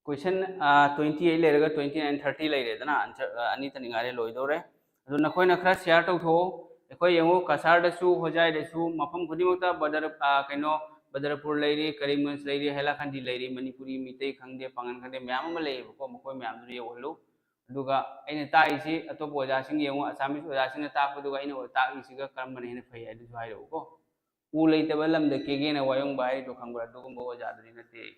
Question twenty eight ꯂꯩꯔꯒ twenty nine, thirty ꯂꯩꯔꯦꯗꯅ, answer ꯑꯅꯤꯇꯅꯤ ꯉꯥꯏꯔꯦ, ꯂꯣꯏꯗꯧꯔꯦ꯫ ꯑꯗꯨ ꯅꯈꯣꯏꯅ ꯈꯔ share ꯇꯧꯊꯣꯛꯑꯣ꯫ ꯑꯩꯈꯣꯏ ꯌꯦꯡꯉꯨ, ꯀꯁꯥꯔꯗꯁꯨ, ꯍꯣꯖꯥꯏꯗꯁꯨ, ꯃꯐꯝ ꯈꯨꯗꯤꯡꯃꯛꯇ ꯕꯗꯔ-, ꯑ, ꯀꯩꯅꯣ, ꯕꯗꯔꯄꯨꯔ ꯂꯩꯔꯤ, ꯀꯔꯤꯝꯒꯟꯖ ꯂꯩꯔꯤ, ꯍꯥꯏꯂꯥꯀꯟꯗꯤ ꯂꯩꯔꯤ, ꯃꯅꯤꯄꯨꯔꯤ, ꯃꯤꯇꯩ ꯈꯪꯗꯦ, ꯄꯥꯉꯟ ꯈꯪꯗꯦ, ꯃꯌꯥꯝ ꯑꯃ ꯂꯩꯌꯦꯕꯀꯣ꯫ ꯃꯈꯣꯏ ꯃꯌꯥꯝꯗꯨꯗ ꯌꯧꯍꯜꯂꯨ꯫ ꯑꯗꯨꯒ ꯑꯩꯅ ꯇꯥꯛꯏꯁꯤ ꯑꯇꯣꯞꯄ ꯑꯣꯖꯥꯁꯤꯡ ꯌꯦꯡꯉꯨ, ꯑꯁꯥꯃꯤꯁ ꯑꯣꯖꯥꯁꯤꯡꯅ ꯇꯥꯛꯄꯗꯨꯒ ꯑꯩꯅ ꯇꯥꯛꯏꯁꯤꯒ ꯀꯔꯝꯕꯅ ꯍꯦꯟꯅ ꯐꯩ ꯍꯥꯏꯗꯨꯁꯨ ꯍꯥꯏꯔꯛꯎꯀꯣ꯫ ꯎ ꯂꯩꯇꯕ ꯂꯝꯗ ꯀꯦꯒꯦꯅ ꯋꯥꯌꯣꯡꯕ ꯍꯥꯏꯔꯤꯗꯣ ꯈꯪꯕ꯭ꯔꯥ? ꯑꯗꯨꯒꯨꯝꯕ ꯑꯣꯖꯥꯗꯨꯗꯤ ꯅꯠꯇꯦ ꯑꯩ꯫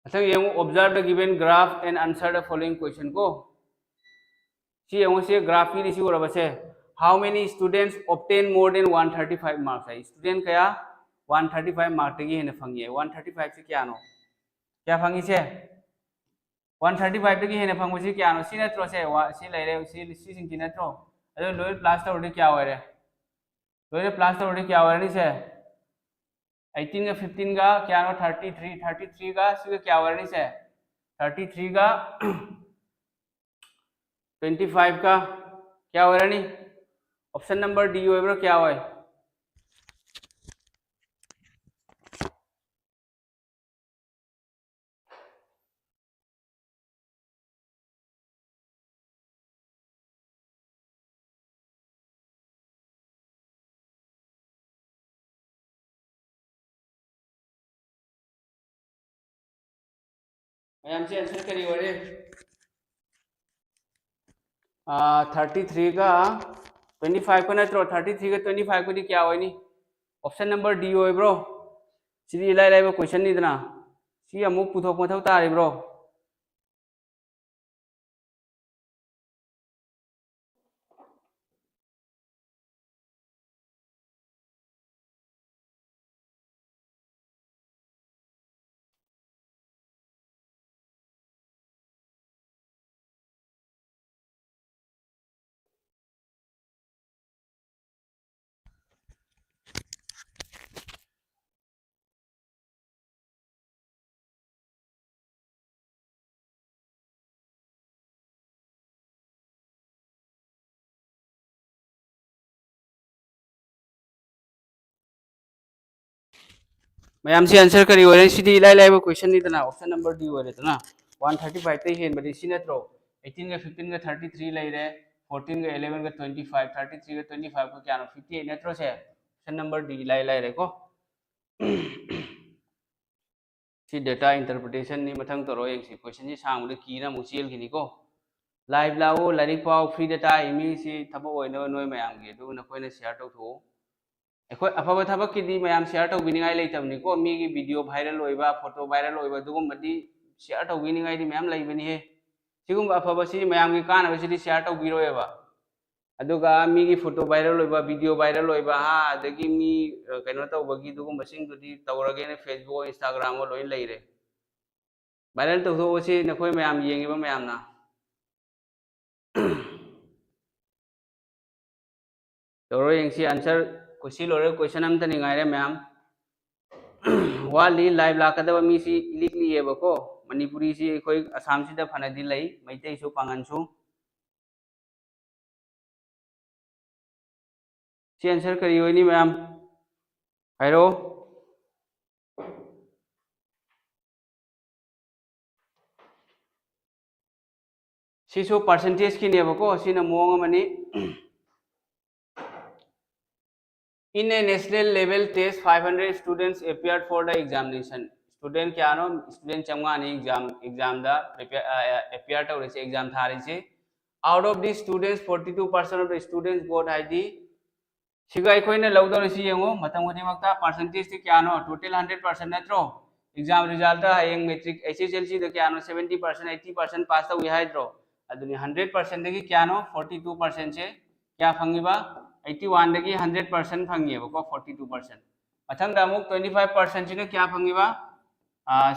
ꯃꯊꯪ ꯌꯦꯡꯉꯨ, observe the given graph and answer the following question ꯀꯣ꯫ ꯁꯤ ꯌꯦꯡꯉꯨ, ꯁꯤ graph ꯄꯤꯔꯤ, ꯁꯤ ꯎꯔꯕꯁꯦ? How many students obtain more than one thirty five marks high. Student ꯀꯌꯥ one thirty five mark ꯇꯒꯤ ꯍꯦꯟꯅ ꯐꯪꯉꯤ? One thirty five ꯁꯤ ꯀꯌꯥꯅꯣ? ꯀꯌꯥ ꯐꯪꯉꯤꯁꯦ? One thirty five ꯇꯒꯤ ꯍꯦꯟꯅ ꯐꯪꯕꯁꯤ ꯀꯌꯥꯅꯣ? ꯁꯤ ꯅꯠꯇ꯭ꯔꯣ ꯁꯦ? ꯋꯥ-, ꯁꯤ ꯂꯩꯔꯦ, ꯁꯤ, ꯁꯤꯁꯤꯡꯁꯤ ꯅꯠꯇ꯭ꯔꯣ? ꯑꯗꯨ ꯂꯣꯏ plus ꯇꯧꯔꯗꯤ ꯀꯌꯥ ꯑꯣꯏꯔꯦ? ꯂꯣꯏꯅ plus ꯇꯧꯔꯗꯤ ꯀꯌꯥ ꯑꯣꯏꯔꯅꯤ ꯁꯦ? Eighteen ꯒ fifteen ꯒ ꯀꯌꯥꯅꯣ? Thirty three꯫ Thirty three ꯒ ꯁꯤꯒ ꯀꯌꯥ ꯑꯣꯏꯔꯅꯤ ꯁꯦ? Thirty three ꯒ twenty five ꯒ ꯀꯌꯥ ꯑꯣꯏꯔꯅꯤ? Option number D ꯑꯣꯏꯕ꯭ꯔꯥ? ꯀꯌꯥ ꯑꯣꯏ? ꯃꯌꯥꯝꯁꯦ answer ꯀꯔꯤ ꯑꯣꯏꯔꯦ? ꯊꯥꯔꯇꯤ ꯊ꯭ꯔꯤꯒ ꯇ꯭ꯋꯦꯟꯇꯤ ꯐꯥꯏꯚꯀ ꯅꯠꯇ꯭ꯔꯣ? ꯊꯥꯔꯇꯤ ꯊ꯭ꯔꯤꯒ ꯇ꯭ꯋꯦꯟꯇꯤ ꯐꯥꯏꯚꯀꯗꯤ ꯀꯌꯥ ꯑꯣꯏꯅꯤ? Option number D ꯑꯣꯏꯕ꯭ꯔꯣ? ꯁꯤꯗꯤ ꯏꯂꯥꯏ ꯂꯥꯏꯕ questionꯅꯤꯗꯅ, ꯁꯤ ꯑꯃꯨꯛ ꯄꯨꯊꯣꯛ ꯃꯊꯧ ꯇꯥꯔꯤꯕ꯭ꯔꯣ? ꯃꯌꯥꯝꯁꯤ answer ꯀꯔꯤ ꯑꯣꯏꯔꯦ? ꯁꯤꯗꯤ ꯏꯂꯥꯏ ꯂꯥꯏꯕ questionꯅꯤꯗꯅ, option number D ꯑꯣꯏꯔꯦꯗꯅ꯫ One thirty fiveꯇꯩ ꯍꯦꯟꯕꯗꯤ ꯁꯤ ꯅꯠꯇ꯭ꯔꯣ? Eighteenꯒ fifteenꯒ thirty three ꯂꯩꯔꯦ, fourteenꯒ elevenꯒ twenty five, thirty threeꯒ twenty fiveꯀ ꯀꯌꯥꯅꯣ? Fifty eight ꯅꯠꯇ꯭ꯔꯣ ꯁꯦ? Option number D ꯏꯂꯥꯏ ꯂꯥꯏꯔꯦꯀꯣ꯫ ꯁꯤ data interpretationꯅꯤ꯫ ꯃꯊꯪ ꯇꯧꯔꯣ ꯌꯦꯡꯁꯤ꯫ Questionꯁꯤ ꯁꯥꯡꯕꯗ ꯀꯤꯅ ꯑꯃꯨꯛ ꯆꯦꯜꯈꯤꯅꯤꯀꯣ꯫ Live ꯂꯥꯛꯑꯣ, ꯂꯥꯏꯔꯤꯛ ꯄꯥꯎ, free data ꯏꯃꯤꯁꯤ ꯊꯕꯛ ꯑꯣꯏꯅꯕ ꯅꯣꯏ ꯃꯌꯥꯝꯒꯤ ꯑꯗꯨ ꯅꯈꯣꯏꯅ share ꯇꯧꯊꯣꯛꯎ꯫ ꯑꯩꯈꯣꯏ ꯑꯐꯕ ꯊꯕꯛꯀꯤꯗꯤ ꯃꯌꯥꯝ share ꯇꯧꯕꯤꯅꯤꯡꯉꯥꯏ ꯂꯩꯇꯕꯅꯤꯀꯣ꯫ ꯃꯤꯒꯤ video viral ꯑꯣꯏꯕ, photo viral ꯑꯣꯏꯕ ꯑꯗꯨꯒꯨꯝꯕꯗꯤ share ꯇꯧꯕꯤꯅꯤꯡꯉꯥꯏꯗꯤ ꯃꯌꯥꯝ ꯂꯩꯕꯅꯤꯍꯦ꯫ ꯁꯤꯒꯨꯝꯕ ꯑꯐꯕꯁꯤ ꯃꯌꯥꯝꯒꯤ ꯀꯥꯟꯅꯕꯁꯤꯗꯤ share ꯇꯧꯕꯤꯔꯣꯏꯕ꯫ ꯑꯗꯨꯒ ꯃꯤꯒꯤ photo viral ꯑꯣꯏꯕ, video viral ꯑꯣꯏꯕ, ꯍꯥ, ꯑꯗꯒꯤ ꯃꯤ, ꯑ, ꯀꯩꯅꯣ ꯇꯧꯕꯒꯤ ꯑꯗꯨꯒꯨꯝꯕꯁꯤꯡꯗꯨꯗꯤ ꯇꯧꯔꯒꯦꯅ Facebook, Instagram ꯂꯣꯏ ꯂꯩꯔꯦ꯫ Viral ꯇꯧꯊꯣꯛꯑꯁꯤ ꯅꯈꯣꯏ ꯃꯌꯥꯝ ꯌꯦꯡꯉꯤꯕ ꯃꯌꯥꯝꯅ꯫ ꯇꯧꯔꯣ ꯌꯦꯡꯁꯤ answer꯫ ꯀꯨꯁꯤ ꯂꯣꯏꯔꯦ, question ꯑꯝꯇꯅꯤ ꯉꯥꯏꯔꯦ ꯃꯌꯥꯝ꯫ ꯋꯥꯠꯂꯤ, live ꯂꯥꯛꯀꯗꯕ ꯃꯤꯁꯤ ꯏꯂꯤꯛ ꯂꯤꯛꯑꯦꯕꯀꯣ꯫ ꯃꯅꯤꯄꯨꯔꯤꯁꯤ ꯑꯩꯈꯣꯏ ꯑꯁꯥꯝꯁꯤꯗ ꯐꯅꯗꯤ ꯂꯩ, ꯃꯩꯇꯩꯁꯨ ꯄꯥꯡꯒꯟꯁꯨ꯫ ꯁꯤ answer ꯀꯔꯤ ꯑꯣꯏꯅꯤ ꯃꯌꯥꯝ? ꯍꯥꯏꯔꯛꯑꯣ꯫ ꯁꯤꯁꯨ percentageꯀꯤꯅꯦꯕꯀꯣ, ꯁꯤꯅ ꯃꯑꯣꯡ ꯑꯃꯅꯤ꯫ In a national level test, five hundred students appeared for the examination. student ꯀꯌꯥꯅꯣ? Student ꯆꯥꯝꯃꯉꯥꯅꯤ exam examꯗ prepare appear ꯇꯧꯔꯤꯁꯦ, exam ꯊꯥꯔꯤꯁꯦ꯫ Out of these students, forty two percent of the students got ꯍꯥꯏꯗꯤ ꯁꯤꯒ ꯑꯩꯈꯣꯏꯅ ꯂꯧꯗꯧꯔꯤꯁꯤ ꯌꯦꯡꯉꯣ, ꯃꯇꯝ ꯈꯨꯗꯤꯡꯃꯛꯇ percentageꯇꯤ ꯀꯌꯥꯅꯣ? Total hundred percent ꯅꯠꯇ꯭ꯔꯣ? Exam resultꯗ ꯍꯌꯦꯡ matric H S L Cꯗ ꯀꯌꯥꯅꯣ? Seventy percent, eighty percent pass ꯇꯧꯏ ꯍꯥꯏꯗ꯭ꯔꯣ? ꯑꯗꯨꯅꯤ, hundred percentꯗꯒꯤ ꯀꯌꯥꯅꯣ? Forty two percentꯁꯦ ꯀꯌꯥ ꯐꯪꯉꯤꯕ? Eighty oneꯗꯒꯤ hundred percent ꯐꯪꯉꯦꯕꯀꯣ, forty two percent꯫ ꯃꯊꯪꯗ ꯑꯃꯨꯛ twenty five percentꯁꯤꯅ ꯀꯌꯥ ꯐꯪꯉꯤꯕ?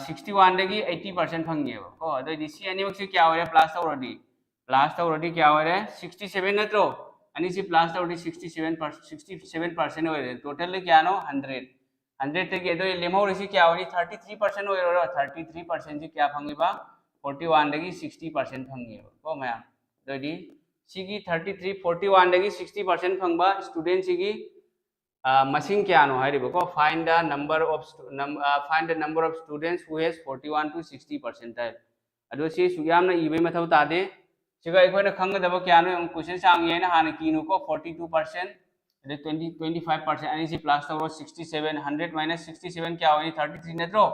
Sixty oneꯗꯒꯤ eighty percent ꯐꯪꯉꯦꯕꯀꯣ꯫ ꯑꯗꯨꯑꯣꯏꯗꯤ ꯁꯤ ꯑꯅꯤꯃꯛꯁꯦ ꯀꯌꯥ ꯑꯣꯏꯔꯦ? Plus ꯇꯧꯔꯗꯤ, plus ꯇꯧꯔꯗꯤ ꯀꯌꯥ ꯑꯣꯏꯔꯦ? Sixty seven ꯅꯠꯇ꯭ꯔꯣ? ꯑꯅꯤꯁꯤ plus ꯇꯧꯔꯗꯤ sixty seven, sixty seven percent ꯑꯣꯏꯔꯦ꯫ Totalꯗ ꯀꯌꯥꯅꯣ? Hundred꯫ Hundredꯇꯒꯤ ꯑꯗꯨ ꯂꯦꯝꯍꯧꯔꯤꯁꯤ ꯀꯌꯥ ꯑꯣꯏꯅꯤ? Thirty three percent ꯑꯣꯏꯔꯣꯏꯔꯣ? Thirty three percentꯁꯤ ꯀꯌꯥ ꯐꯪꯉꯤꯕ? Forty oneꯗꯒꯤ sixty percent ꯐꯪꯉꯦꯕꯀꯣ ꯃꯌꯥꯝ꯫ ꯑꯗꯨꯑꯣꯏꯗꯤ ꯁꯤꯒꯤ thirty three, forty oneꯗꯒꯤ sixty percent ꯐꯪꯕ studentꯁꯤꯒꯤ ꯃꯁꯤꯡ ꯀꯌꯥꯅꯣ ꯍꯥꯏꯔꯤꯕꯀꯣ? Find the number of stu- num- uh, find the number of students who has forty one to sixty percentile. ꯑꯗꯣ ꯁꯤ ꯁꯨꯛ ꯌꯥꯝꯅ ꯏꯕꯩ ꯃꯊꯧ ꯇꯥꯗꯦ꯫ ꯁꯤꯒ ꯑꯩꯈꯣꯏꯅ ꯈꯪꯒꯗꯕ ꯀꯌꯥꯅꯣ ꯌꯦꯡꯉꯨ, question ꯆꯥꯡ ꯌꯦꯡꯉꯦꯅ ꯍꯥꯟꯅ ꯀꯤꯅꯨꯀꯣ꯫ Forty two percent, ꯑꯗꯩ twenty, twenty five percent, ꯑꯅꯤꯁꯤ plus ꯇꯧꯔꯣ, sixty seven꯫ Hundred minus sixty seven ꯀꯌꯥ ꯑꯣꯏꯅꯤ? Thirty three ꯅꯠꯇ꯭ꯔꯣ?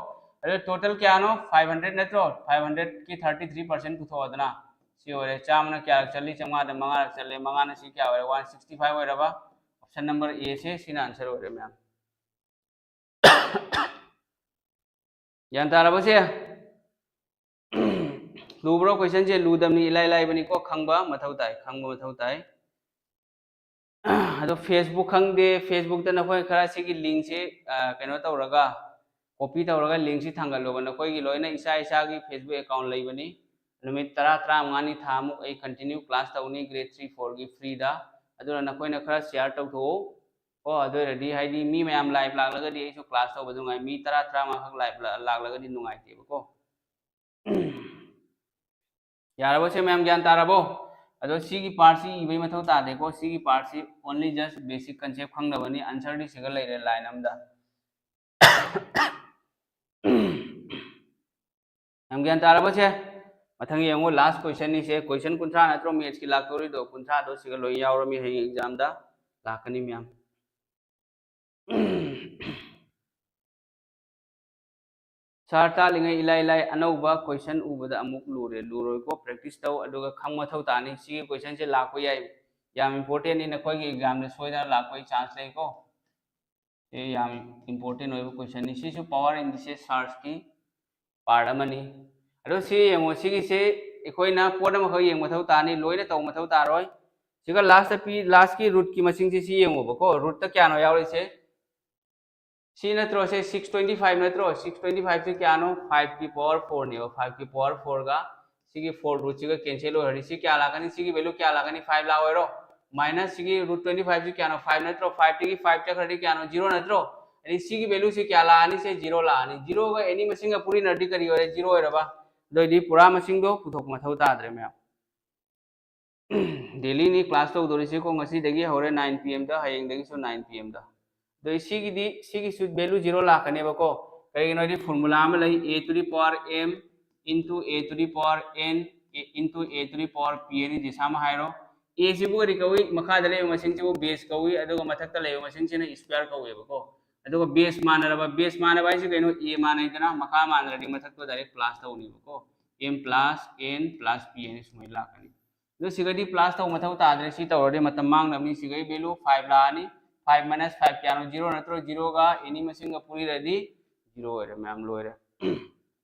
ꯑꯗꯣ total ꯀꯌꯥꯅꯣ? Five hundred ꯅꯠꯇ꯭ꯔꯣ? Five hundredꯀꯤ thirty three percent ꯄꯨꯊꯣꯛꯑꯗꯅ꯫ ꯁꯤ ꯑꯣꯏꯔꯦ꯫ ꯆꯥꯝꯃꯅ ꯀꯌꯥꯔꯛ ꯆꯠꯂꯤ? ꯆꯥꯝꯃꯉꯥꯗ ꯃꯉꯥꯔꯛ ꯆꯠꯂꯦ꯫ ꯃꯉꯥꯅ ꯁꯤ ꯀꯌꯥ ꯑꯣꯏꯔꯦ? One sixty five ꯑꯣꯏꯔꯕ? Option number Aꯁꯦ ꯁꯤꯅ answer ꯑꯣꯏꯔꯦ ꯃꯌꯥꯝ꯫ ꯒ꯭ꯌꯥꯟ ꯇꯥꯔꯕ ꯁꯦ? ꯂꯨꯕ꯭ꯔꯣ? Questionꯁꯦ ꯂꯨꯗꯕꯅꯤ, ꯏꯂꯥꯏ ꯂꯥꯏꯕꯅꯤꯀꯣ꯫ ꯈꯪꯕ ꯃꯊꯧ ꯇꯥꯏ, ꯈꯪꯕ ꯃꯊꯧ ꯇꯥꯏ꯫ ꯑꯗꯣ Facebook ꯈꯪꯗꯦ, Facebookꯇ ꯅꯈꯣꯏ ꯈꯔ ꯁꯤꯒꯤ linkꯁꯦ ꯀꯩꯅꯣ ꯇꯧꯔꯒ, copy ꯇꯧꯔꯒ linkꯁꯤ ꯊꯥꯡꯒꯠꯂꯣꯕ꯫ ꯅꯈꯣꯏꯒꯤ ꯂꯣꯏꯅ ꯏꯁꯥ ꯏꯁꯥꯒꯤ Facebook account ꯂꯩꯕꯅꯤ꯫ ꯅꯨꯃꯤꯠ ꯇꯔꯥ, ꯇꯔꯥꯃꯉꯥꯅꯤ, ꯊꯥ ꯑꯃꯨꯛ ꯑꯩ continue class ꯇꯧꯅꯤ grade three fourꯒꯤ freeꯗ꯫ ꯑꯗꯨꯅ ꯅꯈꯣꯏꯅ ꯈꯔ share ꯇꯧꯊꯣꯛꯎ꯫ ꯀꯣ꯫ ꯑꯗꯨ ꯑꯣꯏꯔꯗꯤ ꯍꯥꯏꯗꯤ ꯃꯤ ꯃꯌꯥꯝ live ꯂꯥꯛꯂꯒꯗꯤ ꯑꯩꯁꯨ class ꯇꯧꯕꯗ ꯅꯨꯡꯉꯥꯏ꯫ ꯃꯤ ꯇꯔꯥ, ꯇꯔꯥꯃꯉꯥꯈꯛ live ꯂꯥꯛꯂꯒꯗꯤ ꯅꯨꯡꯉꯥꯏꯇꯦꯕꯀꯣ꯫ ꯌꯥꯔꯕꯣ ꯁꯦ ꯃꯌꯥꯝ? ꯒ꯭ꯌꯥꯟ ꯇꯥꯔꯕꯣ? ꯑꯗꯣ ꯁꯤꯒꯤ partꯁꯤ ꯏꯕꯩ ꯃꯊꯧ ꯇꯥꯗꯦꯀꯣ꯫ ꯁꯤꯒꯤ partꯁꯤ only just basic concept ꯈꯪꯅꯕꯅꯤ꯫ Answerꯗꯤ ꯁꯤꯒ ꯂꯩꯔꯦ line ꯑꯃꯗ꯫ ꯌꯥꯝ ꯒ꯭ꯌꯥꯟ ꯇꯥꯔꯕꯣ ꯁꯦ? ꯃꯊꯪ ꯌꯦꯡꯉꯣ, last questionꯅꯤ ꯁꯦ꯫ Question ꯀꯨꯟꯊ꯭ꯔꯥ ꯅꯠꯇ꯭ꯔꯣ mathsꯀꯤ ꯂꯥꯛꯇꯧꯔꯤꯗꯣ? ꯀꯨꯟꯊ꯭ꯔꯥꯗꯣ ꯁꯤꯒ ꯂꯣꯏ ꯌꯥꯎꯔꯝꯃꯤ ꯍꯌꯦꯡ examꯗ ꯂꯥꯛꯀꯅꯤ ꯃꯌꯥꯝ꯫ ꯁꯥꯔ ꯇꯥꯛꯂꯤꯉꯩ ꯏꯂꯥꯏ ꯂꯥꯏ, ꯑꯅꯧꯕ ꯀꯣꯏꯁꯟ ꯎꯕꯗ ꯑꯃꯨꯛ ꯂꯨꯔꯦ꯫ ꯂꯨꯔꯣꯏꯀꯣ, ꯄ꯭ꯔꯦꯛꯇꯤꯁ ꯇꯧ, ꯑꯗꯨꯒ ꯈꯪ ꯃꯊꯧ ꯇꯥꯅꯤ꯫ ꯁꯤꯒꯤ ꯀꯣꯏꯁꯟꯁꯦ ꯂꯥꯛꯄ ꯌꯥꯏ, ꯌꯥꯝ ꯏꯝꯄꯣꯔꯇꯦꯟꯅꯤ꯫ ꯅꯈꯣꯏꯒꯤ ꯑꯦꯛꯖꯥꯝꯗ ꯁꯣꯏꯗꯅ ꯂꯥꯛꯄꯒꯤ ꯆꯥꯟꯁ ꯂꯩꯀꯣ꯫ ꯁꯤ ꯌꯥꯝ ꯏꯝꯄꯣꯔꯇꯦꯟ ꯑꯣꯏꯕ ꯀꯣꯏꯁꯟꯅꯤ꯫ ꯁꯤꯁꯨ ꯄꯋꯥꯔ ꯏꯟꯗꯤꯁꯦꯁ ꯁꯥꯔꯖꯀꯤ ꯄꯥꯔꯠ ꯑꯃꯅꯤ꯫ ꯑꯗꯣ ꯁꯤ ꯌꯦꯡꯉꯣ, ꯁꯤꯒꯤꯁꯦ ꯑꯩꯈꯣꯏꯅ ꯄꯣꯠ ꯑꯃꯈꯛ ꯌꯦꯡꯕ ꯃꯊꯧ ꯇꯥꯅꯤ, ꯂꯣꯏꯅ ꯇꯧꯕ ꯃꯊꯧ ꯇꯥꯔꯣꯏ꯫ ꯁꯤꯒ ꯂꯥꯁꯇ ꯄꯤ, ꯂꯥꯁꯀꯤ ꯔꯨꯠꯀꯤ ꯃꯁꯤꯡꯁꯦ ꯁꯤ ꯌꯦꯡꯉꯣꯕꯀꯣ, ꯔꯨꯠꯇ ꯀꯌꯥꯅꯣ ꯌꯥꯎꯔꯤꯁꯦ? ꯁꯤ ꯅꯠꯇ꯭ꯔꯣ? ꯁꯦ ꯁꯤꯛꯁ ꯇ꯭ꯋꯦꯟꯇꯤ ꯐꯥꯏꯚ ꯅꯠꯇ꯭ꯔꯣ? ꯁꯤꯛꯁ ꯇ꯭ꯋꯦꯟꯇꯤ ꯐꯥꯏꯚꯁꯤ ꯀꯌꯥꯅꯣ? ꯐꯥꯏꯚꯀꯤ ꯄꯋꯥꯔ ꯐꯣꯔꯅꯦꯕ꯫ ꯐꯥꯏꯚꯀꯤ ꯄꯋꯥꯔ ꯐꯣꯔꯒ ꯁꯤꯒꯤ ꯐꯣꯔ ꯔꯨꯠꯁꯤꯒ ꯀꯦꯟꯁꯦꯜ ꯑꯣꯏꯔꯗꯤ ꯁꯤ ꯀꯌꯥ ꯂꯥꯛꯀꯅꯤ? ꯁꯤꯒꯤ ꯚꯦꯂꯨ ꯀꯌꯥ ꯂꯥꯛꯀꯅꯤ? ꯐꯥꯏꯚ ꯂꯥꯛꯑꯣꯏꯔꯣ? ꯃꯥꯏꯅꯁ ꯁꯤꯒꯤ ꯔꯨꯠ ꯇ꯭ꯋꯦꯟꯇꯤ ꯐꯥꯏꯚꯁꯤ ꯀꯌꯥꯅꯣ? ꯐꯥꯏꯚ ꯅꯠꯇ꯭ꯔꯣ? ꯐꯥꯏꯚꯇꯒꯤ ꯐꯥꯏꯚ ꯆꯠꯈ꯭ꯔꯗꯤ ꯀꯌꯥꯅꯣ? ꯖꯤꯔꯣ ꯅꯠꯇ꯭ꯔꯣ? ꯑꯗꯩ ꯁꯤꯒꯤ ꯚꯦꯂꯨꯁꯤ ꯀꯌꯥ ꯂꯥꯛꯑꯅꯤ? ꯁꯦ ꯖꯤꯔꯣ ꯂꯥꯛꯑꯅꯤ꯫ ꯖꯤꯔꯣꯒ ꯑꯦꯅꯤ ꯃꯁꯤꯡꯒ ꯄꯨꯔꯤꯅꯔꯗꯤ ꯀꯔꯤ ꯑꯣꯏꯔꯦ? ꯖꯤꯔꯣ ꯑꯣꯏꯔꯕ? ꯑꯗꯨ ꯑꯣꯏꯗꯤ ꯄꯨꯔꯥ ꯃꯁꯤꯡꯗꯣ ꯄꯨꯊꯣꯛꯄ ꯃꯊꯧ ꯇꯥꯗ꯭ꯔꯦ ꯃꯌꯥꯝ꯫ ꯗꯦꯂꯤꯅꯤ ꯀ꯭ꯂꯥꯁ ꯇꯧꯗꯣꯔꯤꯁꯦꯀꯣ, ꯉꯁꯤꯗꯒꯤ ꯍꯧꯔꯦ ꯅꯥꯏꯟ ꯄꯤ ꯑꯦꯝꯗ, ꯍꯌꯦꯡꯗꯒꯤꯁꯨ ꯅꯥꯏꯟ ꯄꯤ ꯑꯦꯝꯗ꯫ ꯑꯗꯣ ꯁꯤꯒꯤꯗꯤ, ꯁꯤꯒꯤꯁꯨ ꯚꯦꯂꯨ ꯖꯤꯔꯣ ꯂꯥꯛꯀꯅꯦꯕꯀꯣ꯫ ꯀꯩꯒꯤꯅꯣ ꯍꯥꯏꯗꯤ ꯐꯣꯔꯃꯨꯂꯥ ꯑꯃ ꯂꯩ, a to the power m into a to the power n into a to the power p n in this ꯑꯃ ꯍꯥꯏꯔꯣ꯫ ꯑꯦꯁꯤꯕꯨ ꯀꯔꯤ ꯀꯧꯏ? ꯃꯈꯥꯗ ꯂꯩꯕ ꯃꯁꯤꯡꯁꯤꯕꯨ ꯕꯦꯁ ꯀꯧꯏ, ꯑꯗꯨꯒ ꯃꯊꯛꯇ ꯂꯩꯕ ꯃꯁꯤꯡꯁꯤꯅ ꯁ꯭ꯀ꯭ꯋꯦꯔ ꯀꯧꯋꯦꯕꯀꯣ꯫ ꯑꯗꯨꯒ ꯕꯦꯁ ꯃꯥꯟꯅꯔꯕ, ꯕꯦꯁ ꯃꯥꯟꯅꯕ ꯍꯥꯏꯁꯤ ꯀꯩꯅꯣ? ꯑꯦ ꯃꯥꯟꯅꯩꯗꯅ, ꯃꯈꯥ ꯃꯥꯟꯅꯔꯗꯤ ꯃꯊꯛꯇꯣ ꯗꯥꯏꯔꯦꯛ ꯄ꯭ꯂꯁ ꯇꯧꯅꯦꯕꯀꯣ꯫ M plus n plus p n ꯁꯨꯃꯥꯏꯅ ꯂꯥꯛꯀꯅꯤ꯫ ꯑꯗꯣ ꯁꯤꯒꯗꯤ ꯄ꯭ꯂꯁ ꯇꯧꯕ ꯃꯊꯧ ꯇꯥꯗ꯭ꯔꯦ꯫ ꯁꯤ ꯇꯧꯔꯗꯤ ꯃꯇꯝ ꯃꯥꯡꯅꯕꯅꯤ꯫ ꯁꯤꯒꯩ ꯚꯦꯂꯨ ꯐꯥꯏꯚ ꯂꯥꯛꯑꯅꯤ꯫ ꯐꯥꯏꯚ ꯃꯥꯏꯅꯁ ꯐꯥꯏꯚ ꯀꯌꯥꯅꯣ? ꯖꯤꯔꯣ ꯅꯠꯇ꯭ꯔꯣ? ꯖꯤꯔꯣꯒ ꯑꯦꯅꯤ ꯃꯁꯤꯡꯒ ꯄꯨꯔꯤꯔꯗꯤ ꯖꯤꯔꯣ ꯑꯣꯏꯔꯦ ꯃꯌꯥꯝ, ꯂꯣꯏꯔꯦ꯫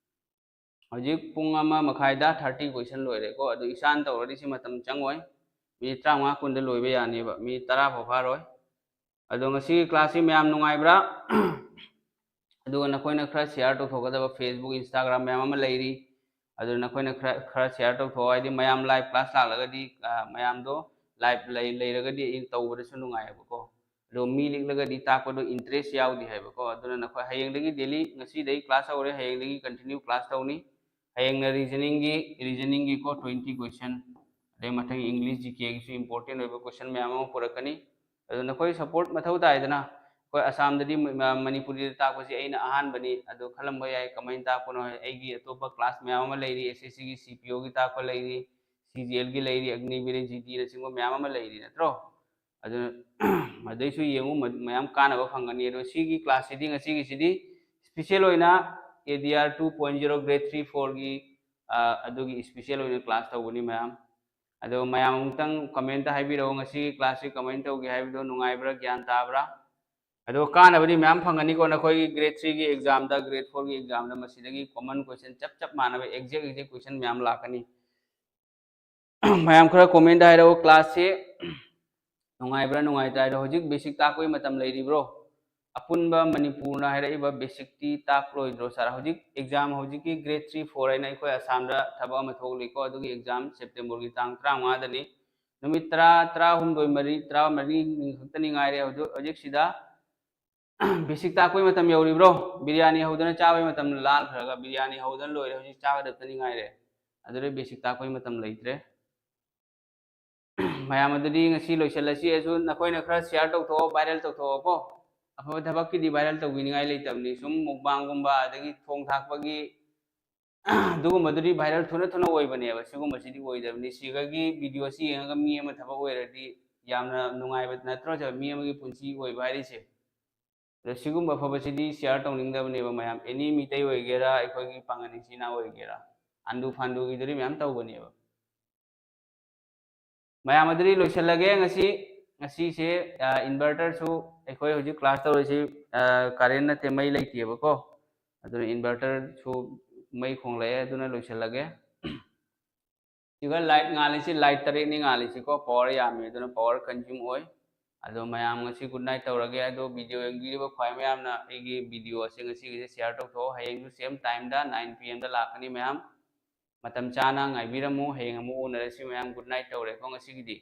ꯍꯧꯖꯤꯛ ꯄꯨꯡ ꯑꯃ ꯃꯈꯥꯏꯗ ꯊꯥꯔꯇꯤ ꯀꯣꯏꯁꯟ ꯂꯣꯏꯔꯦꯀꯣ꯫ ꯑꯗꯨ ꯏꯁꯥꯅ ꯇꯧꯔꯗꯤ ꯁꯤ ꯃꯇꯝ ꯆꯪꯉꯣꯏ, ꯃꯤꯅꯤꯠ ꯇꯔꯥꯃꯉꯥ ꯀꯨꯟꯗ ꯂꯣꯏꯕ ꯌꯥꯅꯦꯕ, ꯃꯤꯅꯤꯠ ꯇꯔꯥ ꯐꯥꯎ ꯐꯥꯔꯣꯏ꯫ ꯑꯗꯣ ꯉꯁꯤꯒꯤ ꯀ꯭ꯂꯥꯁꯁꯤ ꯃꯌꯥꯝ ꯅꯨꯡꯉꯥꯏꯕ꯭ꯔꯥ? ꯑꯗꯨꯒ ꯅꯈꯣꯏꯅ ꯈꯔ ꯁꯤꯌꯥꯔ ꯇꯧꯊꯣꯛꯀꯗꯕ, ꯐꯦꯁꯕꯨꯛ, ꯏꯟꯁꯇꯥꯒ꯭ꯔꯥꯝ ꯃꯌꯥꯝ ꯑꯃ ꯂꯩꯔꯤ, ꯑꯗꯨ ꯅꯈꯣꯏꯅ ꯈꯔ, ꯈꯔ ꯁꯤꯌꯥꯔ ꯇꯧꯊꯣꯛꯑꯣ꯫ ꯍꯥꯏꯗꯤ ꯃꯌꯥꯝ ꯂꯥꯏꯚ ꯀ꯭ꯂꯥꯁ ꯂꯥꯛꯂꯒꯗꯤ, ꯑ, ꯃꯌꯥꯝꯗꯣ ꯂꯥꯏꯚ ꯂꯩ-, ꯂꯩꯔꯒꯗꯤ ꯑꯩ ꯇꯧꯕꯗꯁꯨ ꯅꯨꯡꯉꯥꯏꯌꯦꯕꯀꯣ꯫ ꯑꯗꯣ ꯃꯤ ꯂꯤꯛꯂꯒꯗꯤ ꯇꯥꯛꯄꯗꯣ ꯏꯟꯇꯔꯦꯁ ꯌꯥꯎꯗꯦ ꯍꯥꯏꯕꯀꯣ꯫ ꯑꯗꯨꯅ ꯅꯈꯣꯏ ꯍꯌꯦꯡꯗꯒꯤ ꯗꯦꯂꯤ, ꯉꯁꯤꯗꯒꯤ ꯀ꯭ꯂꯥꯁ ꯍꯧꯔꯦ, ꯍꯌꯦꯡꯗꯒꯤ ꯀꯟꯇꯤꯅ꯭ꯌꯨ ꯀ꯭ꯂꯥꯁ ꯇꯧꯅꯤ꯫ ꯍꯌꯦꯡꯅ ꯔꯤꯖꯅꯤꯡꯒꯤ, ꯔꯤꯖꯅꯤꯡꯒꯤꯀꯣ ꯇ꯭ꯋꯦꯟꯇꯤ ꯀꯣꯏꯁꯟ, ꯑꯗꯩ ꯃꯊꯪ ꯏꯪꯂꯤꯁ ꯖꯤ ꯀꯦꯒꯤꯁꯨ ꯏꯝꯄꯣꯔꯇꯦꯟ ꯑꯣꯏꯕ ꯀꯣꯏꯁꯟ ꯃꯌꯥꯝ ꯑꯃ ꯄꯨꯔꯛꯀꯅꯤ꯫ ꯑꯗꯣ ꯅꯈꯣꯏ ꯁꯄꯣꯔꯠ ꯃꯊꯧ ꯇꯥꯏꯗꯅ꯫ ꯑꯩꯈꯣꯏ ꯑꯁꯥꯝꯗꯗꯤ ꯃ-, ꯃ-, ꯃꯅꯤꯄꯨꯔꯤꯗ ꯇꯥꯛꯄꯁꯤ ꯑꯩꯅ ꯑꯍꯥꯟꯕꯅꯤ꯫ ꯑꯗꯣ ꯈꯜꯂꯝꯕ ꯌꯥꯏ, ꯀꯃꯥꯏꯅ ꯇꯥꯛꯄꯅꯣ ꯍꯥꯏ-, ꯑꯩꯒꯤ ꯑꯇꯣꯞꯄ ꯀ꯭ꯂꯥꯁ ꯃꯌꯥꯝ ꯑꯃ ꯂꯩꯔꯤ, ꯑꯦꯁ ꯑꯦꯁ ꯁꯤꯒꯤ, ꯁꯤ ꯄꯤ ꯑꯣꯒꯤ ꯇꯥꯛꯄ ꯂꯩꯔꯤ, ꯁꯤ ꯖꯤ ꯑꯦꯜꯒꯤ ꯂꯩꯔꯤ, ꯑꯒꯅꯤꯕꯤꯔ, ꯖꯤ ꯗꯤꯅꯆꯤꯡꯕ ꯃꯌꯥꯝ ꯑꯃ ꯂꯩꯔꯤ ꯅꯠꯇ꯭ꯔꯣ? ꯑꯗꯨ ꯃꯗꯩꯁꯨ ꯌꯦꯡꯉꯨ, ꯃ-, ꯃꯌꯥꯝ ꯀꯥꯟꯅꯕ ꯐꯪꯒꯅꯤ꯫ ꯑꯗꯣ ꯁꯤꯒꯤ ꯀ꯭ꯂꯥꯁꯁꯤꯗꯤ, ꯉꯁꯤꯒꯤꯁꯤꯗꯤ ꯏꯁꯄꯤꯁꯦꯜ ꯑꯣꯏꯅ A D R two point zero grade three ꯐꯣꯔꯒꯤ ꯑꯗꯨꯒꯤ ꯏꯁꯄꯤꯁꯦꯜ ꯑꯣꯏꯅ ꯀ꯭ꯂꯥꯁ ꯇꯧꯒꯅꯤ ꯃꯌꯥꯝ꯫ ꯑꯗꯣ ꯃꯌꯥꯝ ꯑꯃꯨꯛꯇꯪ ꯀꯃꯦꯟꯇ ꯍꯥꯏꯕꯤꯔꯛꯑꯣ, ꯉꯁꯤꯒꯤ ꯀ꯭ꯂꯥꯁꯁꯤ ꯀꯃꯥꯏꯅ ꯇꯧꯒꯦ ꯍꯥꯏꯕꯗꯣ, ꯅꯨꯡꯉꯥꯏꯕ꯭ꯔꯥ, ꯒ꯭ꯌꯥꯟ ꯇꯥꯕ꯭ꯔꯥ? ꯑꯗꯣ ꯀꯥꯟꯅꯕꯗꯤ ꯃꯌꯥꯝ ꯐꯪꯒꯅꯤꯀꯣ, ꯅꯈꯣꯏꯒꯤ ꯒ꯭ꯔꯦꯗ ꯊ꯭ꯔꯤꯒꯤ ꯑꯦꯛꯖꯥꯝꯗ, ꯒ꯭ꯔꯦꯗ ꯐꯣꯔꯒꯤ ꯑꯦꯛꯖꯥꯝꯗ ꯃꯁꯤꯗꯒꯤ ꯀꯣꯃꯟ ꯀꯣꯏꯁꯟ ꯆꯞ ꯆꯞ ꯃꯥꯟꯅꯕ ꯑꯦꯛꯖꯦꯛ ꯑꯦꯛꯖꯦꯛ ꯀꯣꯏꯁꯟ ꯃꯌꯥꯝ ꯂꯥꯛꯀꯅꯤ꯫ ꯃꯌꯥꯝ ꯈꯔ ꯀꯣꯃꯦꯟꯗ ꯍꯥꯏꯔꯛꯑꯣ, ꯀ꯭ꯂꯥꯁꯁꯤ ꯅꯨꯡꯉꯥꯏꯕ꯭ꯔꯥ ꯅꯨꯡꯉꯥꯏꯇ꯭ꯔꯥ ꯍꯥꯏꯗꯣ꯫ ꯍꯧꯖꯤꯛ ꯕꯦꯁꯤꯛ ꯇꯥꯛꯄꯒꯤ ꯃꯇꯝ ꯂꯩꯔꯤꯕ꯭ꯔꯣ? ꯑꯄꯨꯟꯕ ꯃꯅꯤꯄꯨꯔꯅ ꯍꯥꯏꯔꯛꯏꯕ ꯕꯦꯁꯤꯛꯇꯤ ꯇꯥꯛꯂꯣꯏꯗ꯭ꯔꯣ ꯁꯥꯔ? ꯍꯧꯖꯤꯛ ꯑꯦꯛꯖꯥꯝ, ꯍꯧꯖꯤꯛꯀꯤ ꯒ꯭ꯔꯦꯗ ꯊ꯭ꯔꯤ ꯐꯣꯔ ꯍꯥꯏꯅ ꯑꯩꯈꯣꯏ ꯑꯁꯥꯝꯗ ꯊꯕꯛ ꯑꯃ ꯊꯣꯛꯂꯤꯀꯣ, ꯑꯗꯨꯒꯤ ꯑꯦꯛꯖꯥꯝ ꯁꯦꯞꯇꯦꯝꯕꯔꯒꯤ ꯇꯥꯡ ꯇꯔꯥꯃꯉꯥꯗꯅꯤ꯫ ꯅꯨꯃꯤꯠ ꯇꯔꯥ, ꯇꯔꯥꯍꯨꯝꯗꯣꯏ, ꯃꯔꯤ, ꯇꯔꯥꯃꯔꯤ ꯈꯛꯇꯅꯤ ꯉꯥꯏꯔꯦ ꯍꯧꯖꯤꯛ, ꯍꯧꯖꯤꯛꯁꯤꯗ꯫ ꯕꯦꯁꯤꯛ ꯇꯥꯛꯄꯒꯤ ꯃꯇꯝ ꯌꯧꯔꯤꯕ꯭ꯔꯣ? ꯕꯤꯔꯌꯥꯅꯤ ꯍꯧꯗꯅ ꯆꯥꯕꯒꯤ ꯃꯇꯝ ꯂꯥꯟꯈ꯭ꯔꯒ, ꯕꯤꯔꯌꯥꯅꯤ ꯍꯧꯗꯅ ꯂꯣꯏꯔꯦ, ꯍꯧꯖꯤꯛ ꯆꯥꯒꯗꯕꯇꯅꯤ ꯉꯥꯏꯔꯦ꯫ ꯑꯗꯨꯗꯩ ꯕꯦꯁꯤꯛ ꯇꯥꯛꯄꯒꯤ ꯃꯇꯝ ꯂꯩꯇ꯭ꯔꯦ꯫ ꯃꯌꯥꯝ ꯑꯗꯨꯗꯤ ꯉꯁꯤ ꯂꯣꯏꯁꯤꯜꯂꯁꯤ꯫ ꯑꯩꯁꯨ ꯅꯈꯣꯏꯅ ꯈꯔ ꯁꯤꯌꯥꯔ ꯇꯧꯊꯣꯛꯑꯣ, ꯚꯥꯏꯔꯦꯜ ꯇꯧꯊꯣꯛꯑꯣꯀꯣ꯫ ꯑꯐꯕ ꯊꯕꯛꯀꯤꯗꯤ ꯚꯥꯏꯔꯦꯜ ꯇꯧꯕꯤꯅꯤꯡꯉꯥꯏ ꯂꯩꯇꯕꯅꯤ꯫ ꯁꯨꯝ ꯃꯨꯛꯕꯥꯡꯒꯨꯝꯕ, ꯑꯗꯒꯤ ꯊꯣꯡ ꯊꯥꯛꯄꯒꯤ ꯑꯗꯨꯒꯨꯝꯕꯗꯨꯗꯤ ꯚꯥꯏꯔꯦꯜ ꯊꯨꯅ ꯊꯨꯅ ꯑꯣꯏꯕꯅꯦꯕ꯫ ꯁꯤꯒꯨꯝꯕꯁꯤꯗꯤ ꯑꯣꯏꯗꯕꯅꯤ꯫ ꯁꯤꯒꯒꯤ ꯚꯤꯗꯤꯑꯣꯁꯤ ꯌꯦꯡꯉꯒ ꯃꯤ ꯑꯃ ꯊꯕꯛ ꯑꯣꯏꯔꯗꯤ ꯌꯥꯝꯅ ꯅꯨꯡꯉꯥꯏꯕ ꯅꯠꯇ꯭ꯔꯣ? ꯃꯤ ꯑꯃꯒꯤ ꯄꯨꯟꯁꯤ ꯑꯣꯏꯕ ꯍꯥꯏꯔꯤꯁꯦ꯫ ꯑꯗꯣ ꯁꯤꯒꯨꯝꯕ ꯑꯐꯕꯁꯤꯗꯤ ꯁꯤꯌꯥꯔ ꯇꯧꯅꯤꯡꯗꯕꯅꯦꯕ ꯃꯌꯥꯝ꯫ ꯑꯦꯅꯤ ꯃꯤꯇꯩ ꯑꯣꯏꯒꯦꯔꯥ, ꯑꯩꯈꯣꯏꯒꯤ ꯄꯥꯉꯜ ꯏꯆꯤꯟ ꯏꯅꯥꯎ ꯑꯣꯏꯒꯦꯔꯥ, ꯑꯟꯗꯨ ꯐꯥꯟꯗꯨꯒꯤꯗꯨꯗꯤ ꯃꯌꯥꯝ ꯇꯧꯕꯅꯦꯕ꯫ ꯃꯌꯥꯝ ꯑꯗꯨꯗꯤ ꯂꯣꯏꯁꯤꯜꯂꯒꯦ ꯉꯁꯤ꯫ ꯉꯁꯤꯁꯦ, ꯑ, ꯏꯟꯚꯔꯇꯔꯁꯨ, ꯑꯩꯈꯣꯏ ꯍꯧꯖꯤꯛ ꯀ꯭ꯂꯥꯁ ꯇꯧꯔꯤꯁꯤ, ꯑ, ꯀꯔꯦꯟ ꯅꯠꯇꯦ, ꯃꯩ ꯂꯩꯇꯦꯕꯀꯣ꯫ ꯑꯗꯨꯅ ꯏꯟꯚꯔꯇꯔꯁꯨ ꯃꯩ ꯈꯣꯡꯂꯛꯑꯦ, ꯑꯗꯨꯅ ꯂꯣꯏꯁꯤꯜꯂꯒꯦ꯫ ꯁꯤꯒ ꯂꯥꯏꯠ ꯉꯥꯜꯂꯤꯁꯤ, ꯂꯥꯏꯠ ꯇꯔꯦꯠꯅꯤ ꯉꯥꯜꯂꯤꯁꯤꯀꯣ, ꯄꯋꯥꯔ ꯌꯥꯝꯃꯤ, ꯑꯗꯨꯅ ꯄꯋꯥꯔ ꯀꯟꯖ꯭ꯌꯨꯝ ꯑꯣꯏ꯫ ꯑꯗꯣ ꯃꯌꯥꯝ ꯉꯁꯤ ꯒꯨꯗ ꯅꯥꯏꯠ ꯇꯧꯔꯒꯦ꯫ ꯑꯗꯣ ꯚꯤꯗꯤꯑꯣ ꯌꯦꯡꯕꯤꯔꯤꯕ ꯈ꯭ꯋꯥꯏ ꯃꯌꯥꯝꯅ ꯑꯩꯒꯤ ꯚꯤꯗꯤꯑꯣ ꯑꯁꯦ ꯉꯁꯤꯒꯤꯁꯦ ꯁꯤꯌꯥꯔ ꯇꯧꯊꯣꯛꯑꯣ꯫ ꯍꯌꯦꯡꯁꯨ ꯁꯦꯝ ꯇꯥꯏꯝꯗ, ꯅꯥꯏꯟ ꯄꯤ ꯑꯦꯝꯗ ꯂꯥꯛꯀꯅꯤ ꯃꯌꯥꯝ꯫ ꯃꯇꯝ ꯆꯥꯅ ꯉꯥꯏꯕꯤꯔꯝꯃꯨ꯫ ꯍꯌꯦꯡ ꯑꯃꯨꯛ ꯎꯅꯔꯁꯤ ꯃꯌꯥꯝ꯫ ꯒꯨꯗ ꯅꯥꯏꯠ ꯇꯧꯔꯦꯀꯣ ꯉꯁꯤꯒꯤꯗꯤ꯫